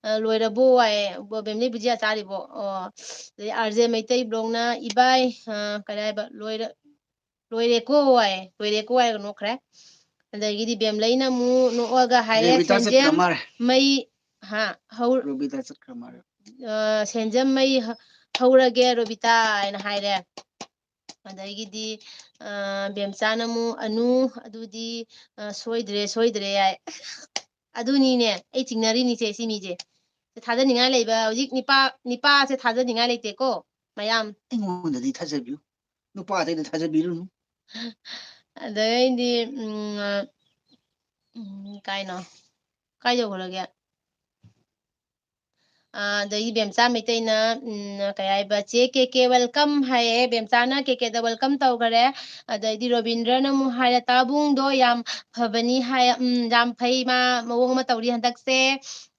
ꯑ, ꯂꯣꯏꯔꯕꯣ?" ꯍꯥꯏꯌꯦ꯫ ꯕꯣ-, ꯕꯦꯝꯂꯩ ꯕꯨꯖꯤꯌꯥ ꯆꯥꯔꯤꯕꯣ? ꯑꯣ꯫ ꯑꯗꯩ ꯑꯥꯔ ꯖꯦ ꯃꯩꯇꯩ ꯕ꯭ꯂꯣꯛꯅ, "ꯏꯕꯥꯏ, ꯑ, ꯀꯩ ꯍꯥꯏꯕ, ꯂꯣꯏꯔ-, ꯂꯣꯏꯔꯦꯀꯣ" ꯍꯥꯏꯌꯦ꯫ "ꯂꯣꯏꯔꯦꯀꯣ" ꯍꯥꯏꯔꯒ ꯅꯣꯛꯈ꯭ꯔꯦ꯫ ꯑꯗꯒꯤꯗꯤ ꯕꯦꯝꯂꯩꯅ ꯑꯃꯨꯛ ꯅꯣꯛꯑꯒ ꯍꯥꯏꯔꯦ, ꯔꯦꯕꯤꯇꯥ ꯆꯠꯈ꯭ꯔ "ꯁꯦꯟꯖꯦꯝ ꯃꯥꯜꯂꯦ꯫ ꯃꯩ", ꯍꯥ, ꯍꯧ-, ꯔꯣꯕꯤꯇꯥ ꯆꯠꯈ꯭ꯔ ꯃꯥꯜꯂꯦ꯫ "ꯑ, ꯁꯦꯟꯖꯦꯝ ꯃꯩ ꯍ-, ꯍꯧꯔꯒꯦ ꯔꯣꯕꯤꯇꯥ" ꯍꯥꯏꯅ ꯍꯥꯏꯔꯦ꯫ ꯑꯗꯒꯤꯗꯤ, ꯑ, ꯕꯦꯝꯆꯥꯅ ꯑꯃꯨꯛ, "ꯑꯅꯨ, ꯑꯗꯨꯗꯤ, ꯑ, ꯁꯣꯏꯗ꯭ꯔꯦ, ꯁꯣꯏꯗ꯭ꯔꯦ" ꯍꯥꯏ꯫ ꯑꯗꯨꯅꯤꯅꯦ ꯑꯩ ꯆꯤꯡꯅꯔꯤꯅꯤꯁꯦ, ꯁꯤ ꯃꯤꯁꯦ꯫ ꯊꯥꯖꯅꯤꯡꯉꯥꯏ ꯂꯩꯕ ꯍꯧꯖꯤꯛ ꯅꯤꯄꯥ, ꯅꯤꯄꯥꯁꯦ ꯊꯥꯖꯅꯤꯡꯉꯥꯏ ꯂꯩꯇꯦꯀꯣ ꯃꯌꯥꯝ꯫ ꯑꯩꯉꯣꯟꯗꯗꯤ ꯊꯥꯖꯕꯤꯌꯨ, ꯅꯨꯄꯥ ꯑꯇꯩꯗ ꯊꯥꯖꯕꯤꯔꯨꯅꯨ꯫ ꯑꯗꯩꯗꯤ, ꯎꯝ, ꯎꯝ, ꯀꯥꯏꯅꯣ? ꯀꯥꯏ ꯌꯧꯈ꯭ꯔꯒꯦ? ꯑ, ꯑꯗꯩꯗꯤ ꯕꯦꯝꯆꯥ ꯃꯩꯇꯩꯅ, ꯎꯝ, ꯀꯩ ꯍꯥꯏꯕ, "ꯆꯦ ꯀꯦ ꯀꯦ welcome" ꯍꯥꯏꯌꯦ꯫ ꯕꯦꯝꯆꯥꯅ ꯀꯦ ꯀꯦꯗ welcome ꯇꯧꯈꯔꯦ꯫ ꯑꯗꯩꯗꯤ ꯔꯣꯕꯤꯟꯗ꯭ꯔꯅ ꯑꯃꯨꯛ ꯍꯥꯏꯔꯦ, "ꯇꯥꯕꯨꯡꯗꯣ ꯌꯥꯝ ꯐꯕꯅꯤ" ꯍꯥꯏ, "ꯎꯝ, ꯌꯥꯝ ꯐꯩ, ꯃꯥ ꯃꯑꯣꯡ ꯑꯃ ꯇꯧꯔꯤ ꯍꯟꯗꯛꯁꯦ"꯫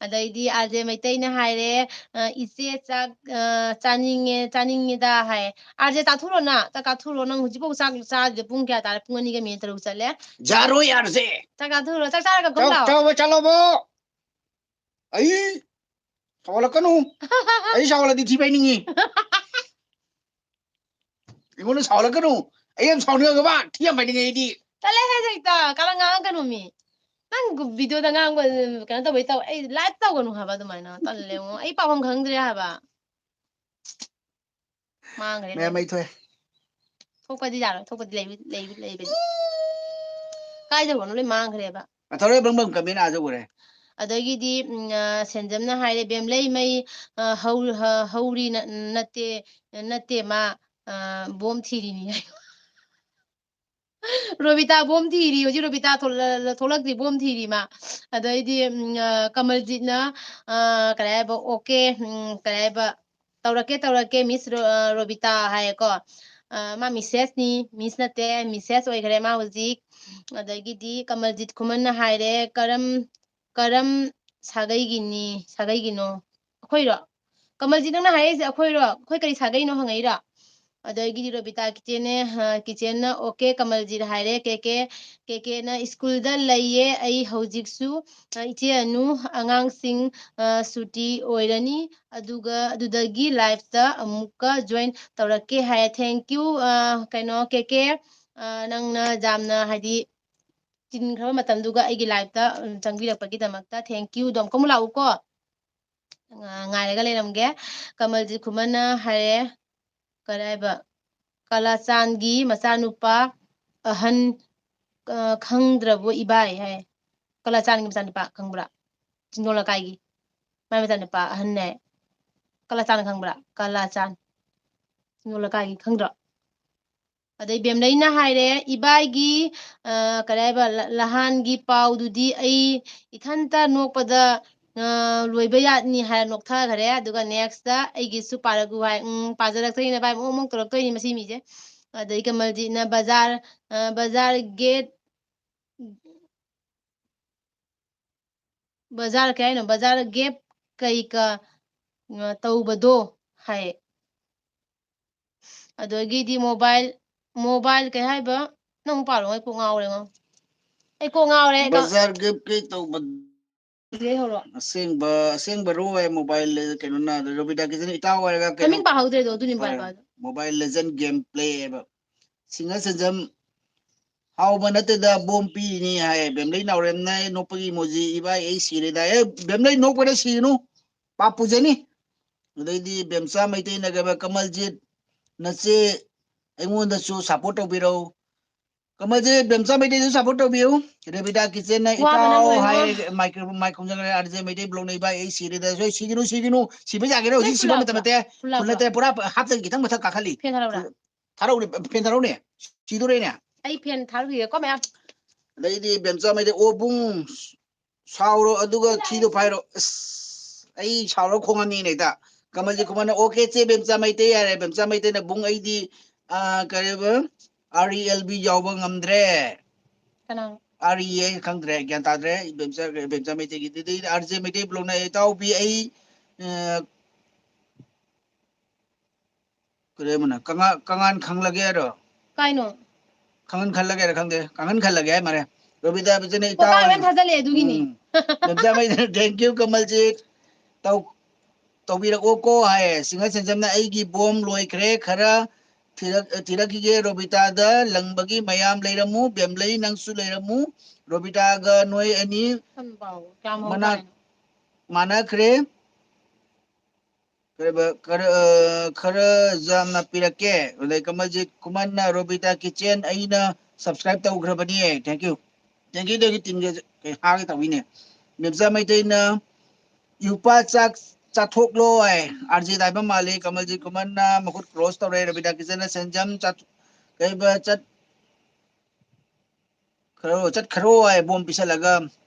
ꯑꯗꯩꯗꯤ ꯑꯥꯔ ꯖꯦ ꯃꯩꯇꯩꯅ ꯍꯥꯏꯔꯦ, ꯑ, "ꯏꯆꯦ ꯆꯥꯛ, ꯑ, ꯆꯥꯅꯤꯡꯉꯦ, ꯆꯥꯅꯤꯡꯉꯤꯗ" ꯍꯥꯏ꯫ ꯑꯥꯔ ꯖꯦ ꯆꯥꯊꯣꯛꯔꯣ ꯅꯪ, ꯆꯥꯛ ꯆꯥꯊꯣꯛꯔꯣ ꯅꯪ, ꯍꯧꯖꯤꯛꯐꯥꯎ ꯆꯥꯛ ꯆꯥꯗ꯭ꯔꯤꯗꯣ ꯄꯨꯡ ꯀꯌꯥ ꯇꯥꯔꯦ? ꯄꯨꯡ ꯑꯅꯤꯒ ꯃꯤꯅꯤꯠ ꯇꯔꯨꯛ ꯆꯠꯂꯦ꯫ ꯌꯥꯔꯣꯏ, ꯑꯥꯔ ꯖꯦ꯫ ꯆꯥꯛ ꯆꯥꯊꯣꯛꯔꯣ, ꯆꯥꯛ ꯆꯥꯔꯒ ꯀꯨꯝ ꯆꯥꯛ ꯂꯥꯛꯑꯣ꯫ ꯆꯥꯕ ꯆꯠꯂꯣꯕꯣ꯫ ꯑꯩ ꯁꯥꯎꯒꯠꯂꯛꯀꯅꯨ꯫ ꯑꯩ ꯁꯥꯎꯒꯠꯂꯗꯤ ꯊꯤ ꯐꯥꯏꯅꯤꯡꯉꯤ꯫ ꯑꯩꯉꯣꯟꯗ ꯁꯥꯎꯒꯠꯂꯛꯀꯅꯨ꯫ ꯑꯩ ꯌꯥꯝ ꯁꯥꯎꯅꯤꯡꯉꯒꯕ ꯊꯤ ꯌꯥꯝ ꯐꯥꯏꯅꯤꯡꯉꯦ ꯑꯩꯗꯤ꯫ ꯆꯠꯂꯣꯍꯦ, ꯍꯦꯛꯇ ꯀꯔꯟ ꯉꯥꯡꯉꯛꯀꯅꯨ ꯃꯤ꯫ ꯅꯪ video-ꯗ ꯉꯥꯡꯕ ꯀꯩꯅꯣ ꯇꯧꯕꯩ ꯇꯧ-, ꯑꯩ live ꯇꯧꯒꯅꯨ ꯍꯥꯏꯕ ꯑꯗꯨꯃꯥꯏꯅ꯫ ꯇꯜꯂꯦꯉꯣ꯫ ꯑꯩ ꯄꯥꯐꯝ ꯈꯪꯗ꯭ꯔꯦ ꯍꯥꯏꯕ꯫ ꯃꯥꯡꯈ꯭ꯔꯦ ꯃꯌꯥꯝ ꯂꯣꯏꯅ꯫ ꯃꯩ ꯊꯣꯛꯑꯦ꯫ ꯊꯣꯛꯄꯗꯤ ꯌꯥꯔꯣꯏ, ꯊꯣꯛꯄꯗꯤ ꯂꯩꯕ-, ꯂꯩꯕ-, ꯂꯩꯕꯅꯤ꯫ ꯀꯥꯏ ꯌꯧꯈ꯭ꯔꯅꯣ? ꯂꯣꯏ ꯃꯥꯡꯈ꯭ꯔꯦꯕ꯫ ꯑꯊꯧꯔꯦ ꯕ꯭ꯔꯪ ꯕ꯭ꯔꯪ comment ꯑꯥ ꯌꯧꯈ꯭ꯔꯦ꯫ ꯑꯗꯒꯤꯗꯤ, ꯎꯝ, ꯑ, ꯁꯦꯟꯖꯝꯅ ꯍꯥꯏꯔꯦ, "ꯕꯦꯝꯂꯩ ꯃꯩ, ꯑ, ꯍꯧ-, ꯍ-, ꯍꯧꯔꯤ ꯅ-, ꯅꯠꯇꯦ, ꯅꯠꯇꯦ ꯃꯥ, ꯑ, ꯕꯣꯝ ꯊꯤꯔꯤꯅꯤ" ꯍꯥꯏ꯫ ꯔꯣꯕꯤꯇꯥ ꯕꯣꯝ ꯊꯤꯔꯤ ꯍꯧꯖꯤꯛ, ꯔꯣꯕꯤꯇꯥ ꯊꯣꯛꯂ-, ꯊꯣꯛꯂꯛꯇ꯭ꯔꯤ, ꯕꯣꯝ ꯊꯤꯔꯤ ꯃꯥ꯫ ꯑꯗꯩꯗꯤ, ꯎꯝ, ꯑ, ꯀꯃꯜꯖꯤꯠꯅ, ꯑ, ꯀꯔꯤ ꯍꯥꯏꯕ, "OK, ꯎꯝ, ꯀꯔꯤ ꯍꯥꯏꯕ, ꯇꯧꯔꯛꯀꯦ, ꯇꯧꯔꯛꯀꯦ, Miss ꯔꯣ-, ꯑ, ꯔꯣꯕꯤꯇꯥ" ꯍꯥꯏꯌꯦꯀꯣ꯫ ꯑ, ꯃꯥ Missus ꯅꯤ, Miss ꯅꯠꯇꯦ, Missus ꯑꯣꯏꯈ꯭ꯔꯦ ꯃꯥ ꯍꯧꯖꯤꯛ꯫ ꯑꯗꯒꯤꯗꯤ ꯀꯃꯜꯖꯤꯠ ꯈꯨꯃꯟꯅ ꯍꯥꯏꯔꯦ, "ꯀꯔꯝ, ꯀꯔꯝ ꯁꯥꯒꯩꯒꯤꯅꯤ, ꯁꯥꯒꯩꯒꯤꯅꯣ?" ꯑꯩꯈꯣꯏꯔꯣ? ꯀꯃꯜꯖꯤꯠ, ꯅꯪꯅ ꯍꯥꯏꯔꯛꯏꯁꯦ ꯑꯩꯈꯣꯏꯔꯣ? ꯑꯩꯈꯣꯏ ꯀꯔꯤ ꯁꯥꯒꯩꯅꯣ ꯍꯪꯉꯛꯏꯔꯣ? ꯑꯗꯒꯤꯗꯤ ꯔꯣꯕꯤꯇꯥ ꯀꯤꯆꯦꯟꯅꯦ, ꯑ, ꯀꯤꯆꯦꯟꯅ "OK, ꯀꯃꯜꯖꯤꯠ" ꯍꯥꯏꯔꯦ꯫ ꯀꯦ ꯀꯦ, ꯀꯦ ꯀꯦꯅ "ꯁ꯭ꯀꯨꯜꯗ ꯂꯩꯌꯦ ꯑꯩ ꯍꯧꯖꯤꯛꯁꯨ, ꯑ, ꯏꯆꯦ ꯑꯅꯨ, ꯑꯉꯥꯡꯁꯤꯡ, ꯑ, ꯁꯨꯇꯤ ꯑꯣꯏꯔꯅꯤ, ꯑꯗꯨꯒ ꯑꯗꯨꯗꯒꯤ live-ꯇ ꯑꯃꯨꯛꯀ join ꯇꯧꯔꯛꯀꯦ" ꯍꯥꯏꯌꯦ꯫ Thank you, ꯑ, ꯀꯩꯅꯣ, ꯀꯦ ꯀꯦ, ꯑ, ꯅꯪꯅ ꯌꯥꯝꯅ, ꯍꯥꯏꯗꯤ, ꯆꯤꯟꯈ꯭ꯔꯕ ꯃꯇꯝꯗꯨꯒ ꯑꯩꯒꯤ live ꯇ, ꯎꯝ, ꯆꯪꯕꯤꯔꯛꯄꯒꯤꯗꯃꯛꯇ thank you꯫ ꯑꯗꯣ ꯑꯃꯨꯛꯀ ꯑꯃꯨꯛ ꯂꯥꯛꯎꯀꯣ꯫ ꯑ, ꯉꯥꯏꯔꯒ ꯂꯩꯔꯝꯒꯦ꯫ ꯀꯃꯜꯖꯤꯠ ꯈꯨꯃꯟꯅ ꯍꯥꯏꯔꯦ, ꯀꯔꯤ ꯍꯥꯏꯕ? ꯀꯂꯥꯆꯥꯟꯒꯤ ꯃꯆꯥꯅꯨꯄꯥ ꯑꯍꯟ, ꯑ, ꯈꯪꯗ꯭ꯔꯕꯣ ꯏꯕꯥꯏ ꯍꯥꯏ꯫ ꯀꯂꯥꯆꯥꯟꯒꯤ ꯃꯆꯥꯅꯨꯄꯥ ꯈꯪꯕ꯭ꯔꯥ? ꯆꯤꯡꯗꯣꯟ ꯂꯩꯀꯥꯏꯒꯤ꯫ ꯃꯥꯏ ꯃꯆꯥꯅꯨꯄꯥ ꯑꯍꯟꯅꯦ꯫ ꯀꯂꯥꯆꯥꯟ ꯈꯪꯕ꯭ꯔꯥ? ꯀꯂꯥꯆꯥꯟ꯫ ꯆꯤꯡꯗꯣꯟ ꯂꯩꯀꯥꯏꯒꯤ ꯈꯪꯗ꯭ꯔꯣ? ꯑꯗꯩ ꯕꯦꯝꯂꯩꯅ ꯍꯥꯏꯔꯦ, ꯏꯕꯥꯏꯒꯤ, ꯑ, ꯀꯔꯤ ꯍꯥꯏꯕ, ꯂ-, ꯂꯍꯥꯟꯒꯤ ꯄꯥꯎꯗꯨꯗꯤ ꯑꯩ ꯏꯊꯟꯇ ꯅꯣꯛꯄꯗ, ꯑ, ꯂꯣꯏꯕ ꯌꯥꯠꯅꯤ ꯍꯥꯏꯔ ꯅꯣꯛꯊꯈ꯭ꯔꯦ꯫ ꯑꯗꯨꯒ next ꯑꯩꯒꯤꯁꯨ ꯄꯥꯔꯛꯎ ꯍꯥꯏ꯫ ꯎꯝ, ꯄꯥꯖꯔꯛꯇꯣꯏꯅꯦ ꯚꯥꯏ, ꯃꯑꯣꯡ ꯃꯑꯣꯡ ꯇꯧꯔꯛꯇꯣꯏꯅꯤ ꯃꯁꯤ ꯃꯤꯁꯦ꯫ ꯑꯗꯩ ꯀꯃꯜꯖꯤꯠꯅ ꯕꯖꯥꯔ, ꯑ, ꯕꯖꯥꯔ gate, ꯕꯖꯥꯔ ꯀꯩ ꯍꯥꯏꯅꯣ? ꯕꯖꯥꯔ gap ꯀꯩ ꯀ, ꯑ, ꯇꯧꯕꯗꯣ ꯍꯥꯏ꯫ ꯑꯗꯒꯤꯗꯤ mobile, mobile ꯀꯩ ꯍꯥꯏꯕ? ꯅꯪ ꯄꯥꯔꯣ, ꯑꯩ ꯀꯣꯛ ꯉꯥꯎꯔꯦꯉꯣ꯫ ꯑꯩ ꯀꯣꯛ ꯉꯥꯎꯔꯦ꯫ ꯕꯖꯥꯔ gap ꯀꯩ ꯇꯧꯕ? ꯁꯤꯗꯩ ꯍꯧꯔꯣ꯫ ꯑꯁꯦꯡꯕ, ꯑꯁꯦꯡꯕ ꯔꯣ ꯍꯥꯏ mobile ꯀꯩꯅꯣꯅ, ꯔꯣꯕꯤꯇꯥ ꯀꯤꯆꯟ ꯏꯇꯥꯎ ꯍꯥꯏꯔꯒ ꯀꯩꯅꯣ? ꯃꯃꯤꯡ ꯄꯥꯍꯧꯗ꯭ꯔꯦꯗꯣ, ꯑꯗꯨꯅꯤ ꯍꯣꯏ꯫ ꯄꯥꯏ ꯄꯥꯏ꯫ Mobile Legend game play ꯍꯥꯏꯕ꯫ ꯁꯤꯡꯍ ꯁꯟꯖꯝ ꯍꯥꯎꯕ ꯅꯠꯇꯦꯗ, ꯕꯣꯝ ꯄꯤꯔꯤꯅꯤ ꯍꯥꯏ꯫ ꯕꯦꯝꯂꯩ ꯅꯥꯎꯔꯦꯝꯅ ꯅꯣꯛꯄꯒꯤ emoji, ꯏꯕꯥꯏ ꯑꯩ ꯁꯤꯔꯦꯗ꯫ ꯑꯦ, ꯕꯦꯝꯂꯩ ꯅꯣꯛꯄꯗ ꯁꯤꯒꯅꯨ, ꯄꯥꯞ ꯄꯨꯖꯅꯤ꯫ ꯑꯗꯩꯗꯤ ꯕꯦꯝꯆꯥ ꯃꯩꯇꯩꯅꯒ, ꯀꯃꯜꯖꯤꯠ, ꯅꯆꯦ ꯑꯩꯉꯣꯟꯗꯁꯨ support ꯇꯧꯕꯤꯔꯧ꯫ ꯀꯃꯜꯖꯤꯠ, ꯕꯦꯝꯆꯥ ꯃꯩꯇꯩꯁꯨ support ꯇꯧꯕꯤꯌꯨ꯫ ꯔꯦꯕꯤꯇꯥ ꯀꯤꯆꯟꯅ ꯋꯥꯕꯅ ꯏꯇꯥꯎ ꯂꯣꯏꯔꯦ꯫ ꯍꯥꯏ, ꯃꯥꯏꯀ꯭ꯔꯣ-, ꯃꯥꯏ ꯈꯨꯝꯖꯪꯈ꯭ꯔꯦ, ꯑꯥꯔ ꯖꯦ ꯃꯩꯇꯩ ꯕ꯭ꯂꯣꯛꯅ ꯏꯕꯥꯏ ꯑꯩ ꯁꯤꯔꯦꯗ꯫ ꯁꯣꯏ ꯁꯤꯒꯅꯨ, ꯁꯤꯒꯅꯨ, ꯁꯤꯕ ꯌꯥꯒꯦꯔꯣ? ꯂꯣꯏ ꯍꯧꯖꯤꯛ ꯁꯤꯕ ꯐꯨꯜꯂꯕ꯭ꯔꯥ? ꯃꯇꯝ ꯅꯠꯇꯦ꯫ ꯐꯨꯜꯂꯕ꯭ꯔꯥ? ꯐꯨꯜ ꯅꯠꯇꯦ, ꯄꯨꯔꯥ ꯍꯥꯞꯇꯒꯤ ꯈꯤꯇꯪ ꯃꯊꯛ ꯀꯥꯈꯠꯂꯤ꯫ ꯐꯦꯟ ꯊꯥꯔꯛꯎꯔꯥ? ꯊꯥꯔꯛꯎꯅꯦ, ꯐꯦꯟ ꯊꯥꯔꯛꯎꯅꯦ꯫ ꯁꯤꯗꯣꯔꯦꯅꯦ꯫ ꯑꯩ ꯐꯦꯟ ꯊꯥꯔꯨꯈꯤꯒꯦꯀꯣ ꯃꯌꯥꯝ꯫ ꯑꯗꯩꯗꯤ ꯕꯦꯝꯆꯥ ꯃꯩꯇꯩ, "ꯑꯣ ꯕꯨꯡ, ꯁꯥꯎꯔꯣ ꯑꯗꯨꯒ ꯊꯤꯗꯣ ꯐꯥꯏꯔꯣ"꯫ ꯑꯁ, ꯑꯩ ꯁꯥꯎꯔ ꯈꯣꯡꯉꯅꯤꯅꯦ ꯍꯦꯛꯇ꯫ ꯀꯃꯜꯖꯤꯠ ꯈꯨꯃꯟꯅ, "ꯑꯣꯀꯦ ꯆꯦ ꯕꯦꯝꯆꯥ ꯃꯩꯇꯩ ꯌꯥꯔꯦ"꯫ ꯕꯦꯝꯆꯥ ꯃꯩꯇꯩꯅ, "ꯕꯨꯡ ꯑꯩꯗꯤ, ꯑ, ꯀꯔꯤꯕ, ꯑꯥꯔ ꯏ ꯑꯦꯜ ꯕꯤ ꯌꯥꯎꯕ ꯉꯝꯗ꯭ꯔꯦ"꯫ ꯀꯅꯥꯅꯣ? ꯑꯥꯔ ꯏ ꯑꯦ ꯈꯪꯗ꯭ꯔꯦ, ꯒ꯭ꯌꯥꯟ ꯇꯥꯗ꯭ꯔꯦ꯫ ꯕꯦꯝꯆꯥ, ꯕꯦꯝꯆꯥ ꯃꯩꯇꯩꯒꯤꯗꯨꯗꯤ ꯑꯥꯔ ꯖꯦ ꯃꯩꯇꯩ ꯕ꯭ꯂꯣꯛꯅ, "ꯏꯇꯥꯎꯕꯤ ꯑꯩ, ꯑ, ꯀꯔꯤ ꯑꯃꯅ, ꯀꯉꯥ-, ꯀꯉꯥꯟ ꯈꯪꯂꯒꯦ ꯍꯥꯏꯔꯣ?" ꯀꯥꯏꯅꯣ? ꯈꯪꯍꯟ ꯈꯜꯂꯒꯦ ꯍꯥꯏꯔ ꯈꯪꯗꯦ, ꯀꯥꯡꯍꯟ ꯈꯜꯂꯒꯦ ꯍꯥꯏ ꯃꯥꯔꯦ꯫ ꯔꯣꯕꯤꯇꯥ ꯕꯤꯆꯅ ꯀꯣ, ꯏꯇꯥꯎ ꯀꯥꯏ ꯍꯣꯏ-, ꯃꯌꯥꯝ ꯊꯥꯖꯜꯂꯛꯑꯦ ꯑꯗꯨꯒꯤꯅꯤ꯫ ꯎꯝ꯫ ꯕꯦꯝꯆꯥ ꯃꯩꯇꯩꯅ, "Thank you ꯀꯃꯜꯖꯤꯠ꯫ ꯇꯧ-, ꯇꯧꯕꯤꯔꯛꯑꯣꯀꯣ" ꯍꯥꯏꯌꯦ꯫ ꯁꯤꯡꯍ ꯁꯦꯟꯖꯝꯅ, "ꯑꯩꯒꯤ ꯕꯣꯝ ꯂꯣꯏꯈ꯭ꯔꯦ, ꯈꯔ ꯊꯤꯔꯛ-, ꯊꯤꯔꯛꯈꯤꯒꯦ꯫ ꯔꯣꯕꯤꯇꯥꯗ ꯂꯪꯕꯒꯤ ꯃꯌꯥꯝ ꯂꯩꯔꯝꯃꯨ꯫ ꯕꯦꯝꯂꯩ, ꯅꯪꯁꯨ ꯂꯩꯔꯝꯃꯨ꯫ ꯔꯣꯕꯤꯇꯥꯒ ꯅꯣꯏ ꯑꯅꯤ ꯀꯌꯥꯝ ꯍꯧꯕ ꯃꯅꯥꯛ-, ꯍꯥꯏꯅꯣ? ꯃꯥꯟꯅꯈ꯭ꯔꯦ꯫ ꯈꯔ, ꯈꯔ, ꯑ, ꯈꯔ ꯌꯥꯝꯅ ꯄꯤꯔꯛꯀꯦ꯫ ꯑꯗꯩ ꯀꯃꯜꯖꯤꯠ ꯈꯨꯃꯟꯅ, "ꯔꯣꯕꯤꯇꯥ ꯀꯤꯆꯦꯟ ꯑꯩꯅ subscribe ꯇꯧꯈ꯭ꯔꯕꯅꯤ꯫ Thank you, thank you, thank you, ꯇꯤꯝꯒ ꯀꯩ ꯍꯥꯏꯒꯦ ꯇꯧꯋꯤꯅꯦ"꯫ ꯃꯦꯝꯆꯥ ꯃꯩꯇꯩꯅ, "ꯌꯨꯄꯥ ꯆꯥꯛ ꯆꯥꯊꯣꯛꯂꯣ" ꯍꯥꯏ꯫ ꯑꯥꯔ ꯖꯦ ꯗꯥꯏꯕ ꯃꯥꯜꯂꯤ꯫ ꯀꯃꯜꯖꯤꯠ ꯈꯨꯃꯟꯅ ꯃꯈꯨꯠ cross ꯇꯧꯔꯦ꯫ ꯔꯣꯕꯤꯇꯥ ꯀꯤꯆꯦꯟꯅ, "ꯁꯦꯟꯖꯝ ꯆꯥꯊꯣꯛ-, ꯀꯩꯕ ꯆꯠ-, ꯈꯔꯣ, ꯆꯠꯈ꯭ꯔꯣ" ꯍꯥꯏ, ꯕꯣꯝ ꯄꯤꯁꯜꯂꯒ꯫